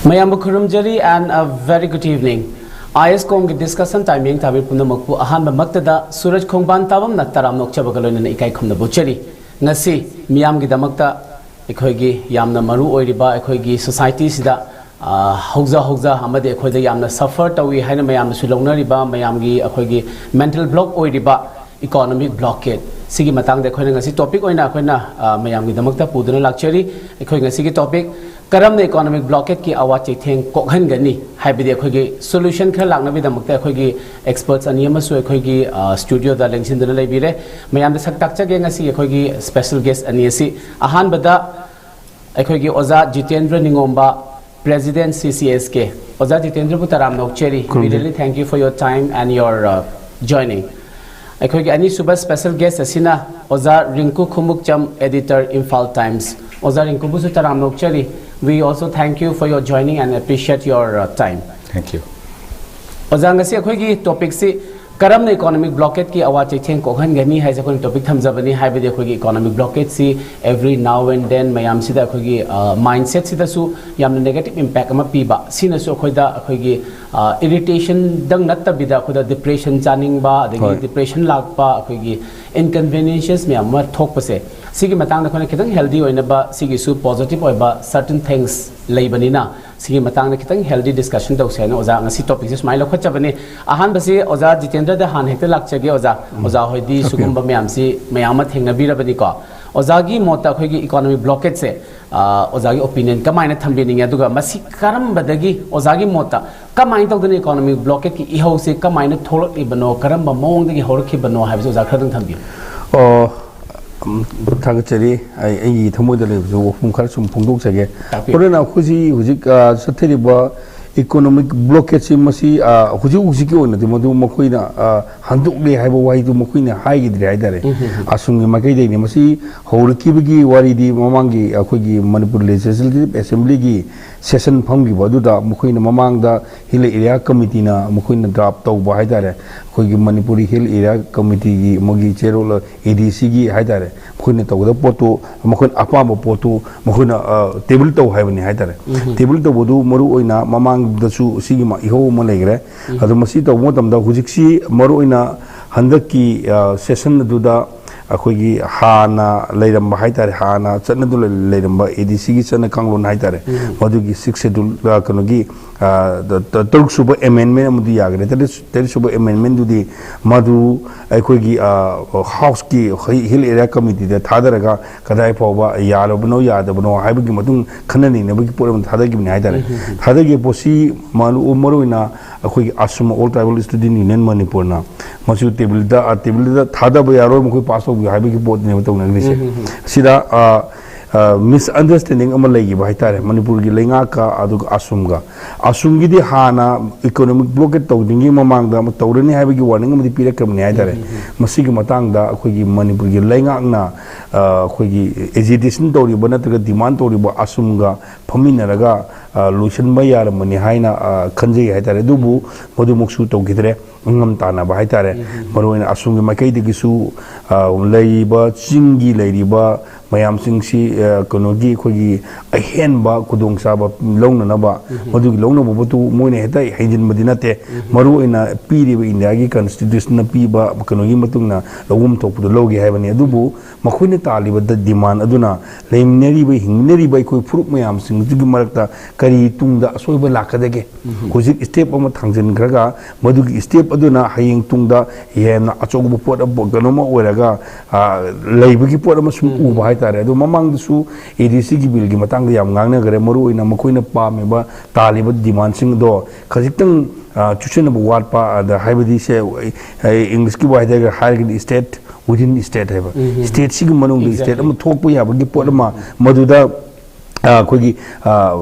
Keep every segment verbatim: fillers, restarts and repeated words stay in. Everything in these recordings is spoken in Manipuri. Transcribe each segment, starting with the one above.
ꯃꯌꯥꯝꯕꯨ ꯈꯨꯔꯨꯝꯖꯔꯤ and a very good evening. I S ꯀꯣꯝꯒꯤ ꯗꯤꯁꯀꯁꯟ ꯇꯥꯏꯝ ꯌꯦꯡ ꯇꯥꯕꯤ ꯄꯨꯝꯅꯃꯛꯄꯨ ꯑꯍꯥꯟꯕꯃꯛꯇꯗ ꯁꯨꯔꯖ ꯈꯣꯡꯕꯥꯟ ꯇꯥꯕꯝꯅ ꯇꯔꯥꯝꯅ ꯑꯣꯛꯆꯕꯒ ꯂꯣꯏꯅꯅ ꯏꯀꯥꯏ ꯈꯨꯝꯅꯕ ꯎꯠꯆꯔꯤ꯫ ꯉꯁꯤ ꯃꯤꯌꯥꯝꯒꯤꯗꯃꯛꯇ ꯑꯩꯈꯣꯏꯒꯤ ꯌꯥꯝꯅ ꯃꯔꯨ ꯑꯣꯏꯔꯤꯕ ꯑꯩꯈꯣꯏꯒꯤ ꯁꯣꯁꯥꯏꯇꯤꯁꯤꯗ, ꯑ, ꯍꯧꯖ ꯍꯧꯖ ꯑꯃꯗꯤ ꯑꯩꯈꯣꯏꯗ ꯌꯥꯝꯅ ꯁꯐꯔ ꯇꯧꯏ ꯍꯥꯏꯅ ꯃꯌꯥꯝꯅꯁꯨ ꯂꯧꯅꯔꯤꯕ ꯃꯌꯥꯝꯒꯤ ꯑꯩꯈꯣꯏꯒꯤ ꯃꯦꯟꯇꯦꯜ ꯕ꯭ꯂꯣꯛ ꯑꯣꯏꯔꯤꯕ ꯏꯀꯣꯅꯣꯃꯤꯛ ꯕ꯭ꯂꯣꯀꯦꯠ ꯁꯤꯒꯤ ꯃꯇꯥꯡꯗ ꯑꯩꯈꯣꯏꯅ ꯉꯁꯤ ꯇꯣꯄꯤꯛ ꯑꯣꯏꯅ ꯑꯩꯈꯣꯏꯅ, ꯑ, ꯃꯌꯥꯝꯒꯤꯗꯃꯛꯇ ꯄꯨꯗꯨꯅ ꯂꯥꯛꯆꯔꯤ꯫ ꯑꯩꯈꯣꯏ ꯉꯁꯤꯒꯤ ꯇꯣꯄꯤꯛ, ꯀꯔꯝꯅ ꯏꯀꯣꯅꯣꯃꯤꯛ ꯕ꯭ꯂꯣꯀꯦꯠꯀꯤ ꯑꯋꯥ ꯆꯩꯊꯦꯡ ꯀꯣꯛꯍꯟꯒꯅꯤ ꯍꯥꯏꯕꯗꯤ ꯑꯩꯈꯣꯏꯒꯤ ꯁꯣꯂꯨꯁꯟ ꯈꯔ ꯂꯥꯛꯅꯕꯒꯤꯗꯃꯛꯇ ꯑꯩꯈꯣꯏꯒꯤ ꯑꯦꯛꯁꯄꯔꯠꯁ ꯑꯅꯤ ꯑꯃꯁꯨ ꯑꯩꯈꯣꯏꯒꯤ, ꯑ, ꯁ꯭ꯇꯨꯗꯤꯑꯣꯗ ꯂꯦꯡꯁꯤꯟꯗꯨꯅ ꯂꯩꯕꯤꯔꯦ꯫ ꯃꯌꯥꯝꯗ ꯁꯛ ꯇꯥꯛꯆꯒꯦ ꯉꯁꯤꯒꯤ ꯑꯩꯈꯣꯏꯒꯤ ꯁ꯭ꯄꯦꯁꯦꯜ ꯒꯦꯁ ꯑꯅꯤ ꯑꯁꯤ꯫ ꯑꯍꯥꯟꯕꯗ ꯑꯩꯈꯣꯏꯒꯤ ꯑꯣꯖꯥ Jitendra ꯅꯤꯉꯣꯝꯕ, President C C S K꯫ ꯑꯣꯖꯥ ꯖꯤꯇꯦꯟꯗ꯭ꯔꯕꯨ ꯇꯔꯥꯝꯅ ꯑꯣꯛꯆꯔꯤ꯫ We ꯈꯨꯔꯨꯝꯖꯔꯤ꯫ Really thank you for your time and your, uh, joining. ꯑꯩꯈꯣꯏꯒꯤ ꯑꯅꯤꯁꯨꯕ ꯁ꯭ꯄꯦꯁꯦꯜ ꯒꯦꯁ ꯑꯁꯤꯅ ꯑꯣꯖꯥ ꯔꯤꯡꯀꯨ ꯈꯨꯃꯨꯛꯆꯝ, Editor, Imphal Times꯫ ꯑꯣꯖꯥ ꯔꯤꯡꯀꯨꯕꯨꯁꯨ ꯇꯔꯥꯝꯅ ꯑꯣꯛꯆꯔꯤ꯫ We also thank you for your joining and appreciate your, uh, time. Thank you. ꯑꯣꯖꯥ, ꯉꯁꯤ ꯑꯩꯈꯣꯏꯒꯤ ꯇꯣꯄꯤꯛꯁꯤ ꯀꯔꯝꯅ ꯏꯀꯣꯅꯣꯃꯤꯛ ꯕ꯭ꯂꯣꯀꯦꯠꯀꯤ ꯑꯋꯥ ꯆꯩꯊꯦꯡ ꯀꯣꯛꯍꯟꯒꯅꯤ ꯍꯥꯏꯁꯦ ꯑꯩꯈꯣꯏꯅ ꯇꯣꯄꯤꯛ ꯊꯝꯖꯕꯅꯤ, ꯍꯥꯏꯕꯗꯤ ꯑꯩꯈꯣꯏꯒꯤ economic ꯕ꯭ꯂꯣꯀꯦꯠꯁꯤ every now and then ꯃꯌꯥꯝꯁꯤꯗ ꯑꯩꯈꯣꯏꯒꯤ, ꯑ, ꯃꯥꯏꯟꯁꯦꯠꯁꯤꯗꯁꯨ ꯌꯥꯝꯅ ꯅꯦꯒꯦꯇꯤꯞ ꯏꯝꯄꯦꯛ ꯑꯃ ꯄꯤꯕ, ꯁꯤꯅꯁꯨ ꯑꯩꯈꯣꯏꯗ ꯑꯩꯈꯣꯏꯒꯤ, ꯑ, ꯏꯔꯤꯇꯦꯁꯟꯗꯪ ꯅꯠꯇꯕꯤꯗ ꯑꯩꯈꯣꯏꯗ ꯗꯤꯄ꯭ꯔꯦꯁꯟ ꯆꯥꯅꯤꯡꯕ, ꯑꯗꯒꯤ ꯍꯣꯏ꯫ ꯗꯤꯄ꯭ꯔꯦꯁꯟ ꯂꯥꯛꯄ, ꯑꯩꯈꯣꯏꯒꯤ ꯏꯟꯀꯟꯚꯤꯅꯤꯌꯦꯟꯁꯦꯁ ꯃꯌꯥꯝ ꯑꯃ ꯊꯣꯛꯄꯁꯦ, ꯁꯤꯒꯤ ꯃꯇꯥꯡꯗ ꯑꯩꯈꯣꯏꯅ ꯈꯤꯇꯪ ꯍꯦꯜꯗꯤ ꯑꯣꯏꯅꯕ ꯁꯤꯒꯤꯁꯨ ꯄꯣꯖꯤꯇꯤꯚ ꯑꯣꯏꯕ ꯁꯔꯇꯟ ꯊꯤꯡꯁ ꯂꯩꯕꯅꯤꯅ, ꯁꯤꯒꯤ ꯃꯇꯥꯡꯗ ꯈꯤꯇꯪ ꯍꯦꯜꯗꯤ ꯗꯤꯁꯀꯁꯟ ꯇꯧꯁꯦ ꯍꯥꯏꯅ ꯑꯣꯖꯥ ꯉꯁꯤ ꯇꯣꯄꯤꯛꯁꯦ ꯁꯨꯃꯥꯏꯅ ꯂꯧꯈꯠꯆꯕꯅꯤ꯫ ꯑꯍꯥꯟꯕꯁꯤ ꯑꯣꯖꯥ ꯖꯤꯇꯦꯟꯗ꯭ꯔꯗ ꯍꯥꯟꯅ ꯍꯦꯛꯇ ꯂꯥꯛꯆꯒꯦ꯫ ꯑꯣꯖꯥ, ꯎꯝ꯫ ꯑꯣꯖꯥ ꯍꯣꯏꯗꯤ ꯂꯥꯛꯄꯤꯌꯨ꯫ ꯁꯤꯒꯨꯝꯕ ꯃꯌꯥꯝꯁꯤ ꯃꯌꯥꯝ ꯑꯃ ꯊꯦꯡꯅꯕꯤꯔꯕꯅꯤꯀꯣ꯫ ꯑꯣꯖꯥꯒꯤ ꯃꯣꯠꯇ ꯑꯩꯈꯣꯏꯒꯤ ꯏꯀꯣꯅꯣꯃꯤꯛ ꯕ꯭ꯂꯣꯀꯦꯠꯁꯦ, ꯑ, ꯑꯣꯖꯥꯒꯤ ꯑꯣꯄꯤꯅꯤꯌꯟ ꯀꯃꯥꯏꯅ ꯊꯝꯕꯤꯅꯤꯡꯉꯤ? ꯑꯗꯨꯒ ꯃꯁꯤ ꯀꯔꯝꯕꯗꯒꯤ, ꯑꯣꯖꯥꯒꯤ ꯃꯣꯠꯇ ꯀꯃꯥꯏꯅ ꯇꯧꯗꯅ ꯏꯀꯣꯅꯣꯃꯤꯛ ꯕ꯭ꯂꯣꯀꯦꯠꯀꯤ ꯏꯍꯧꯁꯦ ꯀꯃꯥꯏꯅ ꯊꯣꯛꯂꯛꯂꯤꯕꯅꯣ, ꯀꯔꯝꯕ ꯃꯑꯣꯡꯗꯒꯤ ꯍꯧꯔꯛꯈꯤꯕꯅꯣ ꯍꯥꯏꯕꯁꯦ ꯑꯣꯖꯥ ꯈꯔꯗꯪ ꯊꯝꯕꯤꯌꯨ꯫ ꯑꯣ, ꯎꯝ, ꯊꯥꯒꯠꯆꯔꯤ꯫ ꯑꯩ, ꯑꯩꯒꯤ ꯊꯃꯣꯏꯗ ꯂꯩꯕꯁꯨ ꯋꯥꯐꯝ ꯈꯔ ꯁꯨꯝ ꯐꯣꯡꯗꯣꯛꯆꯒꯦ꯫ ꯇꯥꯛꯄꯤꯌꯨ꯫ ꯄꯨꯔꯅ ꯑꯩꯈꯣꯏꯁꯤ ꯍꯧꯖꯤꯛ, ꯑ, ꯆꯠꯊꯔꯤꯕ ꯏꯀꯣꯅꯣꯃꯤꯛ ꯕ꯭ꯂꯣꯀꯦꯠꯁꯤ ꯃꯁꯤ, ꯑ, ꯍꯧꯖꯤꯛ ꯍꯧꯖꯤꯛꯀꯤ ꯑꯣꯏꯅꯗꯤ ꯃꯗꯨ ꯃꯈꯣꯏꯅ, ꯑ, ꯍꯟꯗꯣꯛꯂꯦ ꯍꯥꯏꯕ ꯋꯥꯍꯩꯗꯨ ꯃꯈꯣꯏꯅ ꯍꯥꯏꯈꯤꯗ꯭ꯔꯦ ꯍꯥꯏꯇꯥꯔꯦ꯫ ꯎꯝ, ꯎꯝ, ꯎꯝ꯫ ꯑꯁꯣꯝꯒꯤ ꯃꯥꯏꯀꯩꯗꯒꯤꯅꯤ꯫ ꯃꯁꯤ ꯍꯧꯔꯛꯈꯤꯕꯒꯤ ꯋꯥꯔꯤꯗꯤ ꯃꯃꯥꯡꯒꯤ ꯑꯩꯈꯣꯏꯒꯤ ꯃꯅꯤꯄꯨꯔ ꯂꯦꯖꯤꯁꯂꯦꯇꯤꯚ ꯑꯦꯁꯦꯝꯕ꯭ꯂꯤꯒꯤ ꯁꯦꯁꯟ ꯐꯝꯈꯤꯕ ꯑꯗꯨꯗ ꯃꯈꯣꯏꯅ ꯃꯃꯥꯡꯗ ꯍꯤꯜ ꯑꯦꯔꯤꯌꯥ ꯀꯃꯤꯇꯤꯅ ꯃꯈꯣꯏꯅ ꯗ꯭ꯔꯥꯐ ꯇꯧꯕ ꯍꯥꯏꯇꯥꯔꯦ, ꯑꯩꯈꯣꯏꯒꯤ ꯃꯅꯤꯄꯨꯔꯤ ꯍꯤꯜ ꯑꯦꯔꯤꯌꯥ ꯀꯃꯤꯇꯤꯒꯤ ꯃꯣꯏꯒꯤ ꯆꯦꯔꯣꯜ ꯑꯦ ꯗꯤ ꯁꯤꯒꯤ ꯍꯥꯏꯇꯥꯔꯦ, ꯃꯈꯣꯏꯅ ꯇꯧꯒꯗꯕ ꯄꯣꯠꯇꯨ, ꯃꯈꯣꯏꯅ ꯑꯄꯥꯝꯕ ꯄꯣꯠꯇꯨ ꯃꯈꯣꯏꯅ ꯇꯦꯕꯜ ꯇꯧ ꯍꯥꯏꯕꯅꯤ ꯍꯥꯏꯇꯥꯔꯦ꯫ ꯇꯦꯕꯜ ꯇꯧꯕꯗꯨ ꯃꯔꯨ ꯑꯣꯏꯅ ꯃꯃꯥꯡꯗꯁꯨ ꯁꯤꯒꯤ ꯏꯍꯧ ꯑꯃ ꯂꯩꯈ꯭ꯔꯦ꯫ ꯑꯗꯣ ꯃꯁꯤ ꯇꯧꯕ ꯃꯇꯝꯗ ꯍꯧꯖꯤꯛꯁꯤ ꯃꯔꯨ ꯑꯣꯏꯅ ꯍꯟꯗꯛꯀꯤ ꯁꯦꯁꯟ ꯑꯗꯨꯗ ꯑꯩꯈꯣꯏꯒꯤ ꯍꯥꯟꯅ ꯂꯩꯔꯝꯕ ꯍꯥꯏꯇꯥꯔꯦ, ꯍꯥꯟꯅ ꯆꯠꯅꯗꯨꯅ ꯂꯩꯔꯝꯕ ꯑꯦ ꯗꯤ ꯁꯤꯒꯤ ꯆꯠꯅ ꯀꯥꯡꯂꯣꯟ ꯍꯥꯏꯇꯥꯔꯦ, ꯃꯗꯨꯒꯤ ꯁꯤꯛꯁ ꯁꯦꯗꯨꯜ, ꯀꯩꯅꯣꯒꯤ ꯇꯔꯨꯛ ꯁꯨꯕ ꯑꯦꯃꯦꯟꯃꯦꯟ ꯑꯃꯗꯤ ꯌꯥꯈ꯭ꯔꯦ꯫ ꯇꯔꯦꯠ ꯁꯨꯕ ꯑꯦꯃꯦꯟꯃꯦꯟꯗꯨꯗꯤ ꯃꯗꯨ ꯑꯩꯈꯣꯏꯒꯤ ꯍꯥꯎꯁꯀꯤ ꯍꯤꯜ ꯑꯦꯔꯤꯌꯥ ꯀꯃꯤꯇꯤꯗ ꯊꯥꯗꯔꯒ ꯀꯗꯥꯏ ꯐꯥꯎꯕ ꯌꯥꯔꯕꯅꯣ ꯌꯥꯗꯕꯅꯣ ꯍꯥꯏꯕꯒꯤ ꯃꯇꯨꯡ ꯈꯟꯅ ꯅꯩꯅꯕꯒꯤ ꯄꯣꯠ ꯑꯃ ꯊꯥꯗꯈꯤꯕꯅꯤ ꯍꯥꯏꯇꯥꯔꯦ꯫ ꯊꯥꯗꯈꯤꯕ ꯄꯣꯠꯁꯤ ꯃꯔꯨ ꯃꯔꯨꯑꯣꯏꯅ ꯑꯩꯈꯣꯏꯒꯤ ꯑꯁꯨꯝ, ꯑꯣꯜ ꯇ꯭ꯔꯥꯏꯕꯦꯜ ꯁ꯭ꯇꯨꯗꯦꯟ ꯌꯨꯅꯤꯌꯟ ꯃꯅꯤꯄꯨꯔꯅ ꯃꯁꯤ ꯇꯦꯕꯜꯗ ꯇꯦꯕꯜꯗ ꯊꯥꯗꯕ ꯌꯥꯔꯣꯏ, ꯃꯈꯣꯏ ꯄꯥꯁ ꯇꯧꯕꯤꯌꯨ ꯍꯥꯏꯕꯒꯤ ꯄꯣꯠꯅꯦꯕ ꯇꯧꯅꯔꯤꯁꯦ꯫ ꯁꯤꯗ ꯃꯤꯁꯑꯟꯗꯔꯁꯇꯦꯟꯗꯤꯡ ꯑꯃ ꯂꯩꯈꯤꯕ ꯍꯥꯏꯇꯥꯔꯦ, ꯃꯅꯤꯄꯨꯔꯒꯤ ꯂꯩꯉꯥꯛꯀ ꯑꯗꯨꯒ ꯑꯁꯨꯝꯒ꯫ ꯑꯁꯨꯝꯒꯤꯗꯤ ꯍꯥꯟꯅ ꯏꯀꯣꯅꯣꯃꯤꯛ ꯕ꯭ꯂꯣꯀꯦꯠ ꯇꯧꯗ꯭ꯔꯤꯉꯩ ꯃꯃꯥꯡꯗ ꯑꯃ ꯇꯧꯔꯅꯤ ꯍꯥꯏꯕꯒꯤ ꯋꯥꯔꯅꯤꯡ ꯑꯃꯗꯤ ꯄꯤꯔꯛꯈ꯭ꯔꯕꯅꯤ ꯍꯥꯏꯇꯥꯔꯦ꯫ ꯃꯁꯤꯒꯤ ꯃꯇꯥꯡꯗ ꯑꯩꯈꯣꯏꯒꯤ ꯃꯅꯤꯄꯨꯔꯒꯤ ꯂꯩꯉꯥꯛꯅ ꯑꯩꯈꯣꯏꯒꯤ ꯑꯦꯖꯤꯇꯦꯁꯟ ꯇꯧꯔꯤꯕ ꯅꯠꯇ꯭ꯔꯒ ꯗꯤꯃꯥꯟ ꯇꯧꯔꯤꯕ ꯑꯁꯨꯝꯒ ꯐꯝꯃꯤꯟꯅꯔꯒ ꯂꯣꯏꯁꯤꯟꯕ ꯌꯥꯔꯝꯕꯅꯤ ꯍꯥꯏꯅ ꯈꯟꯖꯩ ꯍꯥꯏꯇꯥꯔꯦ꯫ ꯑꯗꯨꯕꯨ ꯃꯗꯨꯃꯛꯁꯨ ꯇꯧꯈꯤꯗ꯭ꯔꯦ꯫ ꯉꯝ ꯇꯥꯟꯅꯕ ꯍꯥꯏꯇꯥꯔꯦ꯫ ꯃꯔꯨꯑꯣꯏꯅ ꯑꯁꯣꯝꯒꯤ ꯃꯥꯏꯀꯩꯗꯒꯤꯁꯨ ꯂꯩꯔꯤꯕ ꯆꯤꯡꯒꯤ ꯂꯩꯔꯤꯕ ꯃꯌꯥꯝꯁꯤꯡꯁꯤ ꯀꯩꯅꯣꯒꯤ ꯑꯩꯈꯣꯏꯒꯤ ꯑꯍꯦꯟꯕ ꯈꯨꯗꯣꯡꯆꯥꯕ ꯂꯧꯅꯅꯕ, ꯃꯗꯨꯒꯤ ꯂꯧꯅꯕ ꯄꯣꯠꯇꯨ ꯃꯣꯏꯅ ꯍꯦꯛꯇ ꯍꯩꯖꯤꯟꯕꯗꯤ ꯅꯠꯇꯦ꯫ ꯃꯔꯨꯑꯣꯏꯅ ꯄꯤꯔꯤꯕ ꯏꯟꯗꯤꯌꯥꯒꯤ ꯀꯟꯁꯇꯤꯇ꯭ꯌꯨꯁꯟꯅ ꯄꯤꯕ ꯀꯩꯅꯣꯒꯤ ꯃꯇꯨꯡ ꯏꯟꯅ ꯂꯧꯐꯝ ꯊꯣꯛꯄꯗꯨ ꯂꯧꯒꯦ ꯍꯥꯏꯕꯅꯤ꯫ ꯑꯗꯨꯕꯨ ꯃꯈꯣꯏꯅ ꯇꯥꯜꯂꯤꯕ ꯗꯤꯃꯥꯟ ꯑꯗꯨꯅ ꯂꯩꯃꯤꯟꯅꯔꯤꯕ, ꯍꯤꯡꯃꯤꯟꯅꯔꯤꯕ ꯑꯩꯈꯣꯏ ꯐꯨꯔꯨꯞ ꯃꯌꯥꯝꯁꯤꯡ ꯑꯗꯨꯒꯤ ꯃꯔꯛꯇ ꯀꯔꯤ ꯇꯨꯡꯗ ꯑꯁꯣꯏꯕ ꯂꯥꯛꯀꯗꯒꯦ? ꯍꯧꯖꯤꯛ ꯁ꯭ꯇꯦꯞ ꯑꯃ ꯊꯥꯡꯖꯤꯟꯈ꯭ꯔꯒ ꯃꯗꯨꯒꯤ ꯁ꯭ꯇꯦꯞ ꯑꯗꯨꯅ ꯍꯌꯦꯡ ꯇꯨꯡꯗ ꯍꯦꯟꯅ ꯑꯆꯧꯕ ꯄꯣꯠ ꯑꯃ, ꯀꯩꯅꯣꯝꯃ ꯑꯣꯏꯔꯒ ꯂꯩꯕꯒꯤ ꯄꯣꯠ ꯑꯃ ꯁꯨꯝ ꯎꯕ ꯍꯥꯏꯇꯥꯔꯦ꯫ ꯑꯗꯣ ꯃꯃꯥꯡꯗꯁꯨ ꯑꯦ ꯗꯤ ꯁꯤꯒꯤ ꯕꯤꯜꯒꯤ ꯃꯇꯥꯡꯗ ꯌꯥꯝ ꯉꯥꯡꯅꯈ꯭ꯔꯦ꯫ ꯃꯔꯨꯑꯣꯏꯅ ꯃꯈꯣꯏꯅ ꯄꯥꯝꯃꯤꯕ, ꯇꯥꯜꯂꯤꯕ ꯗꯤꯃꯥꯟꯁꯤꯡꯗꯣ ꯈꯖꯤꯛꯇꯪ ꯆꯨꯁꯤꯟꯅꯕ ꯋꯥꯠꯄ, ꯑꯗ ꯍꯥꯏꯕꯗꯤ ꯁꯦ, ꯏꯪꯂꯤꯁꯀꯤ ꯋꯥꯍꯩꯗ ꯍꯥꯏꯔꯒꯗꯤ ꯁ꯭ꯇꯦꯠ ꯋꯤꯗꯤꯟ ꯁ꯭ꯇꯦꯠ ꯍꯥꯏꯕ, ꯁ꯭ꯇꯦꯠꯁꯤꯒꯤ ꯃꯅꯨꯡꯗ ꯁ꯭ꯇꯦꯠ ꯑꯃ ꯊꯣꯛꯄ ꯌꯥꯕꯒꯤ ꯄꯣꯠ ꯑꯃ, ꯃꯗꯨꯗ ꯑꯩꯈꯣꯏꯒꯤ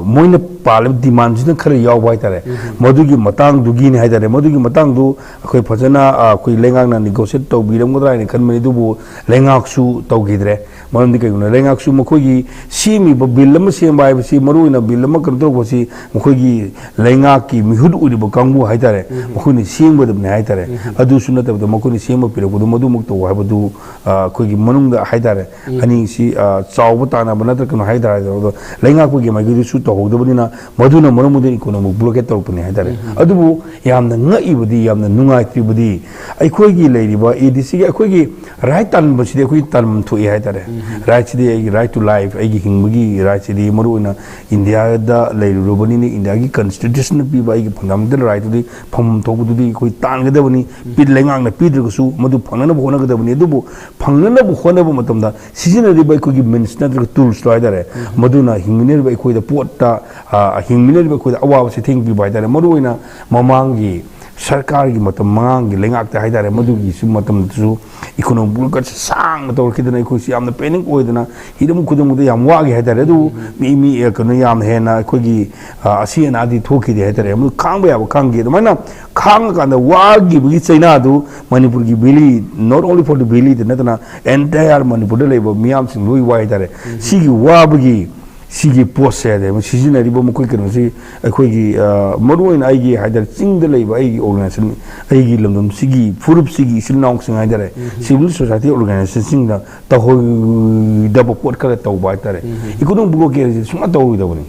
ꯃꯣꯏꯅ ꯄꯥꯜꯂꯤꯕ ꯗꯤꯃꯥꯟꯁꯤꯅ ꯈꯔ ꯌꯥꯎꯕ ꯍꯥꯏꯇꯥꯔꯦ꯫ ꯃꯗꯨꯒꯤ ꯃꯇꯥꯡꯗꯨꯒꯤꯅꯤ ꯍꯥꯏꯇꯥꯔꯦ꯫ ꯃꯗꯨꯒꯤ ꯃꯇꯥꯡꯗꯨ ꯑꯩꯈꯣꯏ ꯐꯖꯅ, ꯑ, ꯑꯩꯈꯣꯏ ꯂꯩꯉꯥꯛꯅ ꯅꯤꯒꯣꯁꯤꯌꯦꯠ ꯇꯧꯕꯤꯔꯝꯒꯗ꯭ꯔꯥ ꯍꯥꯏꯅ ꯈꯟꯕꯅꯤ, ꯑꯗꯨꯕꯨ ꯂꯩꯉꯥꯛꯁꯨ ꯇꯧꯈꯤꯗ꯭ꯔꯦ꯫ ꯃꯔꯝꯗꯤ ꯀꯩꯒꯤꯅꯣ, ꯂꯩꯉꯥꯛꯁꯨ ꯃꯈꯣꯏꯒꯤ ꯁꯦꯝꯃꯤꯕ ꯕꯤꯜ ꯑꯃ ꯁꯦꯝꯕ ꯍꯥꯏꯕꯁꯤ, ꯃꯔꯨꯑꯣꯏꯅ ꯕꯤꯜ ꯑꯃ ꯀꯩꯅꯣ ꯇꯧꯔꯛꯄꯁꯤ, ꯃꯈꯣꯏꯒꯤ ꯂꯩꯉꯥꯛꯀꯤ ꯃꯤꯍꯨꯠ ꯑꯣꯏꯔꯤꯕ ꯀꯥꯡꯕꯨ ꯍꯥꯏꯇꯥꯔꯦ, ꯃꯈꯣꯏꯅ ꯁꯦꯝꯒꯗꯕꯅꯤ ꯍꯥꯏꯇꯥꯔꯦ꯫ ꯑꯗꯨꯁꯨ ꯅꯠꯇꯕꯗ ꯃꯈꯣꯏꯅ ꯁꯦꯝꯕ ꯄꯤꯔꯛꯄꯗꯣ ꯃꯗꯨꯃꯛ ꯇꯧ ꯍꯥꯏꯕꯗꯨ, ꯑ, ꯑꯩꯈꯣꯏꯒꯤ ꯃꯅꯨꯡꯗ ꯍꯥꯏꯇꯥꯔꯦ, ꯑꯅꯤꯁꯤ, ꯑ, ꯆꯥꯎꯕ ꯇꯥꯟꯅꯕ ꯅꯠꯇ꯭ꯔꯒ ꯀꯩꯅꯣ ꯍꯥꯏꯇꯥꯔꯦ, ꯑꯗꯣ ꯂꯩꯉꯥꯛꯄꯒꯤ ꯃꯥꯏꯀꯩꯗꯁꯨ ꯇꯧꯍꯧꯗꯕꯅꯤꯅ, ꯃꯗꯨꯅ ꯃꯔꯝ ꯑꯣꯏꯗꯨꯅ ꯏꯀꯣꯅꯣꯃꯤꯛ ꯕ꯭ꯂꯣꯀꯦꯠ ꯇꯧꯔꯛꯄꯅꯤ ꯍꯥꯏꯇꯥꯔꯦ꯫ ꯑꯗꯨꯕꯨ ꯌꯥꯝꯅ ꯉꯛꯏꯕꯗꯤ, ꯌꯥꯝꯅ ꯅꯨꯡꯉꯥꯏꯇ꯭ꯔꯤꯕꯗꯤ, ꯑꯩꯈꯣꯏꯒꯤ ꯂꯩꯔꯤꯕ ꯑꯦ ꯗꯤ ꯁꯤꯒꯤ ꯑꯩꯈꯣꯏꯒꯤ ꯔꯥꯏꯠ ꯇꯥꯟꯕꯁꯤꯗꯤ ꯑꯩꯈꯣꯏ ꯇꯥꯟꯐꯝ ꯊꯣꯛꯏ ꯍꯥꯏꯇꯥꯔꯦ꯫ ꯔꯥꯏꯠꯁꯤꯗꯤ ꯑꯩꯒꯤ right to life, ꯑꯩꯒꯤ ꯍꯤꯡꯕꯒꯤ ꯔꯥꯏꯠꯁꯤꯗꯤ, ꯃꯔꯨꯑꯣꯏꯅ ꯏꯟꯗꯤꯌꯥꯗ ꯂꯩꯔꯨꯔꯕꯅꯤꯅ ꯏꯟꯗꯤꯌꯥꯒꯤ ꯀꯟꯁꯇꯤꯇ꯭ꯌꯨꯁꯟꯅ ꯄꯤꯕ ꯑꯩꯒꯤ ꯐꯟꯗꯥꯃꯦꯟꯇꯦꯜ ꯔꯥꯏꯠꯇꯨꯗꯤ ꯐꯪꯐꯝ ꯊꯣꯛꯄꯗꯨꯗꯤ ꯑꯩꯈꯣꯏ ꯇꯥꯟꯒꯗꯕꯅꯤ꯫ ꯄꯤ-, ꯂꯩꯉꯥꯛꯅ ꯄꯤꯗ꯭ꯔꯒꯁꯨ ꯃꯗꯨ ꯐꯪꯅꯅꯕ ꯍꯣꯠꯅꯒꯗꯕꯅꯤ꯫ ꯑꯗꯨꯕꯨ ꯐꯪꯅꯅꯕ ꯍꯣꯠꯅꯕ ꯃꯇꯝꯗ ꯁꯤꯖꯤꯟꯅꯔꯤꯕ ꯑꯩꯈꯣꯏꯒꯤ ꯃꯤꯟꯁ ꯅꯠꯇ꯭ꯔꯒ ꯇꯨꯜꯁꯇꯣ ꯍꯥꯏꯇꯥꯔꯦ, ꯃꯗꯨꯅ ꯍꯤꯡꯃꯤꯟꯅꯔꯤꯕ ꯑꯩꯈꯣꯏꯗ ꯄꯣꯠꯇ, ꯑ, ꯍꯤꯡꯃꯤꯟꯅꯔꯤꯕ ꯑꯩꯈꯣꯏꯗ ꯑꯋꯥꯕ ꯆꯩꯊꯦꯡ ꯄꯤꯕ ꯍꯥꯏꯇꯥꯔꯦ꯫ ꯃꯔꯨꯑꯣꯏꯅ ꯃꯃꯥꯡꯒꯤ ꯁꯔꯀꯥꯔꯒꯤ ꯃꯇꯝ, ꯃꯃꯥꯡꯒꯤ ꯂꯩꯉꯥꯛꯇ ꯍꯥꯏꯇꯥꯔꯦ, ꯃꯗꯨꯒꯤꯁꯨ ꯃꯇꯝꯗꯁꯨ ꯏꯀꯣꯅꯣꯃꯤꯛ ꯕ꯭ꯂꯣꯀꯦꯠꯁꯦ ꯁꯥꯡꯅ ꯇꯧꯔꯛꯈꯤꯗꯅ ꯑꯩꯈꯣꯏꯁꯨ ꯌꯥꯝꯅ ꯄꯦꯅꯤꯛ ꯑꯣꯏꯗꯅ ꯍꯤꯔꯝ ꯈꯨꯗꯤꯡꯃꯛꯇ ꯌꯥꯝ ꯋꯥꯈꯤ ꯍꯥꯏꯇꯥꯔꯦ꯫ ꯑꯗꯨꯕꯨ ꯃꯤ, ꯃꯤ, ꯑ, ꯀꯩꯅꯣ, ꯌꯥꯝ ꯍꯦꯟꯅ ꯑꯩꯈꯣꯏꯒꯤ, ꯑ, ꯑꯁꯤ ꯑꯅꯥꯗꯤ ꯊꯣꯛꯈꯤꯗꯦ ꯍꯥꯏꯇꯥꯔꯦ꯫ ꯃꯗꯨ ꯈꯥꯡꯕ ꯌꯥꯕ ꯈꯥꯡꯈꯤ꯫ ꯑꯗꯨꯃꯥꯏꯅ ꯈꯥꯡꯉꯀꯥꯟꯗ ꯋꯥꯈꯤꯕꯒꯤ ꯆꯩꯅꯥꯗꯨ ꯃꯅꯤꯄꯨꯔꯒꯤ valley, not only for the valley ꯗ ꯅꯠꯇꯅ entire ꯃꯅꯤꯄꯨꯔꯗ ꯂꯩꯕ ꯃꯤꯌꯥꯝꯁꯤꯡ ꯂꯣꯏ ꯋꯥꯏ ꯍꯥꯏꯇꯥꯔꯦ꯫ ꯁꯤꯒꯤ ꯋꯥꯕꯒꯤ ꯁꯤꯒꯤ ꯄꯣꯠꯁꯦ ꯍꯥꯏꯗꯤ ꯁꯤꯖꯤꯟꯅꯔꯤꯕ ꯃꯈꯣꯏ ꯀꯩꯅꯣꯁꯤ ꯑꯩꯈꯣꯏꯒꯤ, ꯑ, ꯃꯔꯨꯑꯣꯏꯅ ꯑꯩꯒꯤ ꯍꯥꯏꯇꯥꯔꯦ, ꯆꯤꯡꯗ ꯂꯩꯕ ꯑꯩꯒꯤ organization, ꯑꯩꯒꯤ ꯂꯝꯗꯝꯁꯤꯒꯤ ꯐꯨꯔꯨꯞꯁꯤꯒꯤ ꯏꯆꯤꯜ ꯏꯅꯥꯎꯁꯤꯡ ꯍꯥꯏꯇꯥꯔꯦ, civil society organization ꯁꯤꯡꯗ ꯇꯧꯍꯧꯗꯕ ꯄꯣꯠ ꯈꯔ ꯇꯧꯕ ꯍꯥꯏꯇꯥꯔꯦ꯫ ꯏꯀꯣꯅꯣꯃꯤꯛ ꯕ꯭ꯂꯣꯀꯦꯠ ꯑꯁꯤ ꯁꯨꯡꯌꯥ ꯇꯧꯔꯣꯏꯗꯕꯅꯤ꯫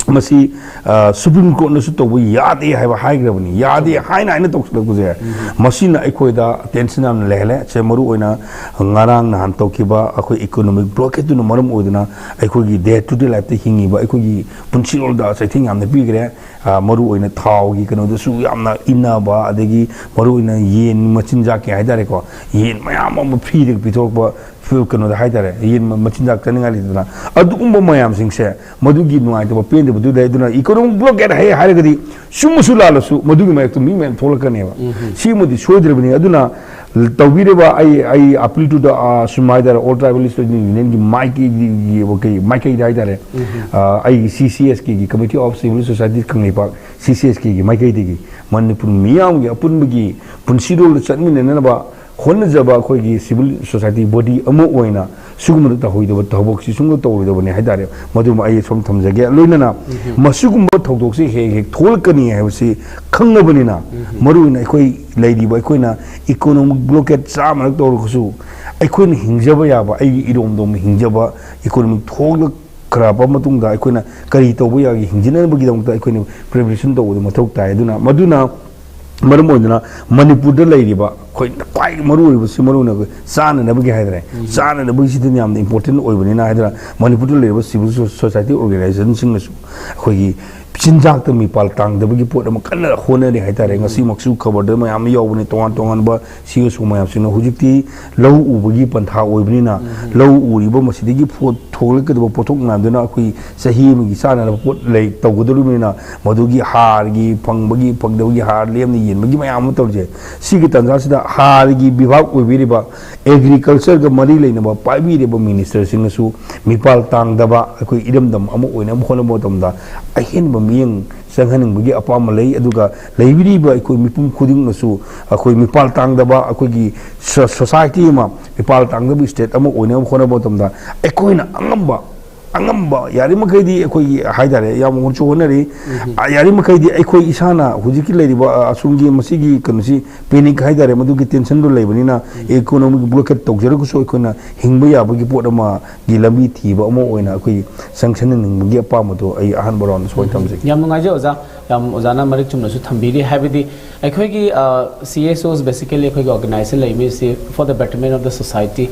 ꯃꯁꯤ, ꯑ, ꯁꯨꯄ꯭ꯔꯤꯝ ꯀꯣꯔꯠꯅꯁꯨ ꯇꯧꯕ ꯌꯥꯗꯦ ꯍꯥꯏꯕ ꯍꯥꯏꯈ꯭ꯔꯕꯅꯤ꯫ ꯌꯥꯗꯦ ꯍꯥꯏꯅ ꯍꯥꯏꯅ ꯇꯧꯁꯤꯜꯂꯛꯄꯁꯦ, ꯃꯁꯤꯅ ꯑꯩꯈꯣꯏꯗ ꯇꯦꯟꯁꯟ ꯌꯥꯝꯅ ꯂꯩꯍꯜꯂꯦ꯫ ꯁꯦ, ꯃꯔꯨꯑꯣꯏꯅ ꯉꯔꯥꯡ ꯅꯍꯥꯟ ꯇꯧꯈꯤꯕ ꯑꯩꯈꯣꯏ ꯏꯀꯣꯅꯣꯃꯤꯛ ꯕ꯭ꯂꯣꯀꯦꯠꯇꯨꯅ ꯃꯔꯝ ꯑꯣꯏꯗꯨꯅ ꯑꯩꯈꯣꯏꯒꯤ day to day life ꯇ ꯍꯤꯡꯉꯤꯕ ꯑꯩꯈꯣꯏꯒꯤ ꯄꯨꯟꯁꯤꯔꯣꯜꯗ ꯆꯩꯊꯦꯡ ꯌꯥꯝꯅ ꯄꯤꯈ꯭ꯔꯦ꯫ ꯑ, ꯃꯔꯨꯑꯣꯏꯅ ꯊꯥꯎꯒꯤ ꯀꯩꯅꯣꯗꯁꯨ ꯌꯥꯝꯅ ꯏꯟꯅꯕ, ꯑꯗꯒꯤ ꯃꯔꯨꯑꯣꯏꯅ ꯌꯦꯟ ꯃꯆꯤꯟꯖꯥꯛꯀꯤ ꯍꯥꯏꯇꯥꯔꯦꯀꯣ, ꯌꯦꯟ ꯃꯌꯥꯝ ꯑꯃ free ꯗ ꯄꯤꯊꯣꯔꯛꯄ, ꯐ-, ꯀꯩꯅꯣꯗ ꯍꯥꯏꯇꯥꯔꯦ, ꯌꯦꯟ ꯃ-, ꯃꯆꯤꯟꯖꯥꯛ ꯆꯥꯅꯤꯡꯉꯥꯏ ꯂꯩꯇꯗꯅ, ꯑꯗꯨꯒꯨꯝꯕ ꯃꯌꯥꯝꯁꯤꯡꯁꯦ, ꯃꯗꯨꯒꯤ ꯅꯨꯡꯉꯥꯏꯇꯕ ꯄꯦꯟꯗꯕꯗꯨ ꯂꯩ꯫ ꯑꯗꯨꯅ ꯏꯀꯣꯅꯣꯃꯤꯛ ꯕ꯭ꯂꯣꯀꯦꯠ ꯍꯥꯏ ꯍꯥꯏꯔꯒꯗꯤ ꯆꯨꯝꯃꯁꯨ ꯂꯥꯜꯂꯁꯨ ꯃꯗꯨꯒꯤ ꯃꯥꯌꯣꯛꯇ ꯃꯤ ꯃꯌꯥꯝ ꯊꯣꯛꯂꯛꯀꯅꯦꯕ꯫ ꯁꯤꯃꯗꯤ ꯁꯣꯏꯗ꯭ꯔꯕꯅꯤ꯫ ꯑꯗꯨꯅ ꯇꯧꯕꯤꯔꯤꯕ ꯑꯩ ꯑꯩ appeal to the ꯁꯨꯝ ꯍꯥꯏꯇꯥꯔꯦ, All Tribal Student Unionꯒꯤ ꯃꯥꯏꯀꯩꯒꯤ ꯀꯩ ꯃꯥꯏꯀꯩꯗ ꯍꯥꯏꯇꯥꯔꯦ, ꯑ, ꯑꯩꯒꯤ C C S Kꯒꯤ Committee of Civil Society Kangleipak, C C S Kꯒꯤ ꯃꯥꯏꯀꯩꯗꯒꯤ ꯃꯅꯤꯄꯨꯔ ꯃꯤꯌꯥꯝꯒꯤ ꯑꯄꯨꯟꯕꯒꯤ ꯄꯨꯟꯁꯤꯔꯣꯜꯗ ꯆꯠꯃꯤꯟꯅꯅꯕ ꯍꯣꯠꯅꯖꯕ ꯑꯩꯈꯣꯏꯒꯤ civil society body ꯑꯃ ꯑꯣꯏꯅ ꯁꯤꯒꯨꯝꯕꯗ ꯇꯧꯍꯩꯗꯕ ꯊꯕꯛꯁꯤ ꯁꯨꯡꯇꯧ ꯇꯧꯔꯣꯏꯗꯕꯅꯤ ꯍꯥꯏꯇꯥꯔꯦ꯫ ꯃꯗꯨꯃ ꯑꯩ ꯁꯣꯝ ꯊꯝꯖꯒꯦ꯫ ꯂꯣꯏꯅꯅ ꯃꯁꯤꯒꯨꯝꯕ ꯊꯧꯗꯣꯛꯁꯤ ꯍꯦꯛ ꯍꯦꯛ ꯊꯣꯛꯂꯛꯀꯅꯤ ꯍꯥꯏꯕꯁꯤ ꯈꯪꯉꯕꯅꯤꯅ, ꯃꯔꯨꯑꯣꯏꯅ ꯑꯩꯈꯣꯏ ꯂꯩꯔꯤꯕ ꯑꯩꯈꯣꯏꯅ economic blockade ꯆꯥꯝꯃꯔꯛ ꯇꯧꯔꯒꯁꯨ, ꯑꯩꯈꯣꯏꯅ ꯍꯤꯡꯖꯕ ꯌꯥꯕ, ꯑꯩꯒꯤ ꯏꯔꯣꯝꯗꯣꯝ ꯍꯤꯡꯖꯕ economic ꯊꯣꯛꯂꯛꯈ꯭ꯔꯕ ꯃꯇꯨꯡꯗ ꯑꯩꯈꯣꯏꯅ ꯀꯔꯤ ꯇꯧꯕ ꯌꯥꯒꯦ ꯍꯤꯡꯖꯅꯕꯒꯤꯗꯃꯛꯇ ꯑꯩꯈꯣꯏꯅ preparation ꯇꯧꯕꯗ ꯃꯊꯧ ꯇꯥꯏ꯫ ꯑꯗꯨꯅ ꯃꯗꯨꯅ ꯃꯔꯝ ꯑꯣꯏꯗꯨꯅ ꯃꯅꯤꯄꯨꯔꯗ ꯂꯩꯔꯤꯕ ꯑꯩꯈꯣꯏ ꯈ꯭ꯋꯥꯏ ꯃꯔꯨ ꯑꯣꯏꯕꯁꯤ, ꯃꯔꯨ ꯑꯣꯏꯅ ꯑꯩꯈꯣꯏ ꯆꯥꯅꯅꯕꯒꯤ ꯍꯥꯏꯇꯥꯔꯦ, ꯆꯥꯅꯅꯕꯒꯤꯁꯤꯗꯤ ꯌꯥꯝꯅ important ꯑꯣꯏꯕꯅꯤꯅ ꯍꯥꯏꯗꯅ ꯃꯅꯤꯄꯨꯔꯗ ꯂꯩꯔꯤꯕ civil society organizationꯁꯤꯡꯅꯁꯨ ꯑꯩꯈꯣꯏꯒꯤ ꯆꯤꯟꯖꯥꯛꯇ ꯃꯤꯄꯥꯜ ꯇꯥꯡꯗꯕꯒꯤ ꯄꯣꯠ ꯑꯃ ꯀꯟꯅ ꯍꯣꯠꯅꯔꯤ ꯍꯥꯏꯇꯥꯔꯦ꯫ ꯉꯁꯤꯃꯛꯁꯨ ꯈꯕꯔꯗ ꯃꯌꯥꯝ ꯑꯃ ꯌꯥꯎꯕꯅꯤ, ꯇꯣꯉꯥꯟ ꯇꯣꯉꯥꯟꯕ C S O ꯃꯌꯥꯝꯁꯤꯡꯅ꯫ ꯍꯧꯖꯤꯛꯇꯤ ꯂꯧ ꯎꯕꯒꯤ ꯄꯟꯊꯥ ꯑꯣꯏꯕꯅꯤꯅ, ꯂꯧ ꯎꯔꯤꯕ ꯃꯁꯤꯗꯒꯤ ꯄꯣꯠ ꯊꯣꯛꯂꯛꯀꯗꯕ ꯄꯣꯠꯊꯣꯛ ꯃꯌꯥꯝꯗꯨꯅ ꯑꯩꯈꯣꯏ ꯆꯍꯤ ꯑꯃꯒꯤ ꯆꯥꯅꯅꯕ ꯄꯣꯠ ꯂꯩ ꯇꯧꯒꯗꯧꯔꯤꯕꯅꯤꯅ, ꯃꯗꯨꯒꯤ ꯍꯥꯔꯒꯤ ꯐꯪꯕꯒꯤ ꯐꯪꯗꯕꯒꯤ, ꯍꯥꯔ ꯂꯦꯝꯅ ꯌꯦꯟꯕꯒꯤ ꯃꯌꯥꯝ ꯑꯃ ꯇꯧꯔꯤꯁꯦ, ꯁꯤꯒꯤ ꯇꯥꯟꯖꯥꯁꯤꯗ ꯍꯥꯔꯒꯤ ꯕꯤꯚꯥꯒ ꯑꯣꯏꯕꯤꯔꯤꯕ, agricultureꯒ ꯃꯔꯤ ꯂꯩꯅꯕ ꯄꯥꯏꯕꯤꯔꯤꯕ ministerꯁꯤꯡꯅꯁꯨ ꯃꯤꯄꯥꯜ ꯇꯥꯡꯗꯕ ꯑꯩꯈꯣꯏ ꯏꯔꯝꯗꯝ ꯑꯃ ꯑꯣꯏꯅꯕ ꯍꯣꯠꯅꯕ ꯃꯇꯝꯗ ꯑꯍꯦꯟꯕ ꯃꯤꯠꯌꯦꯡ ꯆꯪꯍꯟꯅꯤꯡꯕꯒꯤ ꯑꯄꯥꯝꯕ ꯂꯩ꯫ ꯑꯗꯨꯒ ꯂꯩꯕꯤꯔꯤꯕ ꯑꯩꯈꯣꯏ ꯃꯤꯄꯨꯝ ꯈꯨꯗꯤꯡꯃꯛꯅꯁꯨ ꯑꯩꯈꯣꯏ ꯃꯤꯄꯥꯜ ꯇꯥꯡꯗꯕ ꯑꯩꯈꯣꯏꯒꯤ ꯁꯣ-, society ꯑꯃ, ꯃꯤꯄꯥꯜ ꯇꯥꯡꯗꯕ state ꯑꯃ ꯑꯣꯏꯅꯕ ꯍꯣꯠꯅꯕ ꯃꯇꯝꯗ ꯑꯩꯈꯣꯏꯅ ꯑꯉꯝꯕ, ꯑꯉꯝꯕ ꯌꯥꯔꯤꯃꯈꯩꯗꯤ ꯑꯩꯈꯣꯏꯒꯤ ꯍꯥꯏꯇꯥꯔꯦ, ꯌꯥꯝ ꯍꯣꯠꯁꯨ ꯍꯣꯠꯅꯔꯤ꯫ ꯎꯝ꯫ ꯑ, ꯌꯥꯔꯤꯃꯈꯩꯗꯤ ꯑꯩꯈꯣꯏ ꯏꯁꯥꯅ ꯍꯧꯖꯤꯛꯀꯤ ꯂꯩꯔꯤꯕ, ꯑ, ꯑꯁꯣꯝꯒꯤ ꯃꯁꯤꯒꯤ ꯀꯩꯅꯣꯁꯤ, panic ꯍꯥꯏꯇꯥꯔꯦ, ꯃꯗꯨꯒꯤ tensionꯗꯨ ꯂꯩꯕꯅꯤꯅ, ꯎꯝ, economic blockade ꯇꯧꯖꯔꯒꯁꯨ ꯑꯩꯈꯣꯏꯅ ꯍꯤꯡꯕ ꯌꯥꯕꯒꯤ ꯄꯣꯠ ꯑꯃꯒꯤ ꯂꯝꯕꯤ ꯊꯤꯕ ꯑꯃ ꯑꯣꯏꯅ ꯑꯩꯈꯣꯏ ꯆꯪꯁꯤꯟꯍꯟꯅꯤꯡꯕꯒꯤ ꯑꯄꯥꯝꯕꯗꯣ ꯑꯩ ꯑꯍꯥꯟꯕ roundꯗ ꯁꯨꯃꯥꯏꯅ ꯊꯝꯖꯒꯦ꯫ ꯌꯥꯝ ꯅꯨꯡꯉꯥꯏꯖꯩ ꯑꯣꯖꯥ, ꯌꯥꯝ ꯑꯣꯖꯥꯅ ꯃꯔꯤꯛ ꯆꯨꯝꯅꯁꯨ ꯊꯝꯕꯤꯔꯤ꯫ ꯍꯥꯏꯕꯗꯤ ꯑꯩꯈꯣꯏꯒꯤ, ꯑ, C S Os basically ꯑꯩꯈꯣꯏꯒꯤ organization ꯂꯩꯃꯤꯁꯤ for the betterment of the society,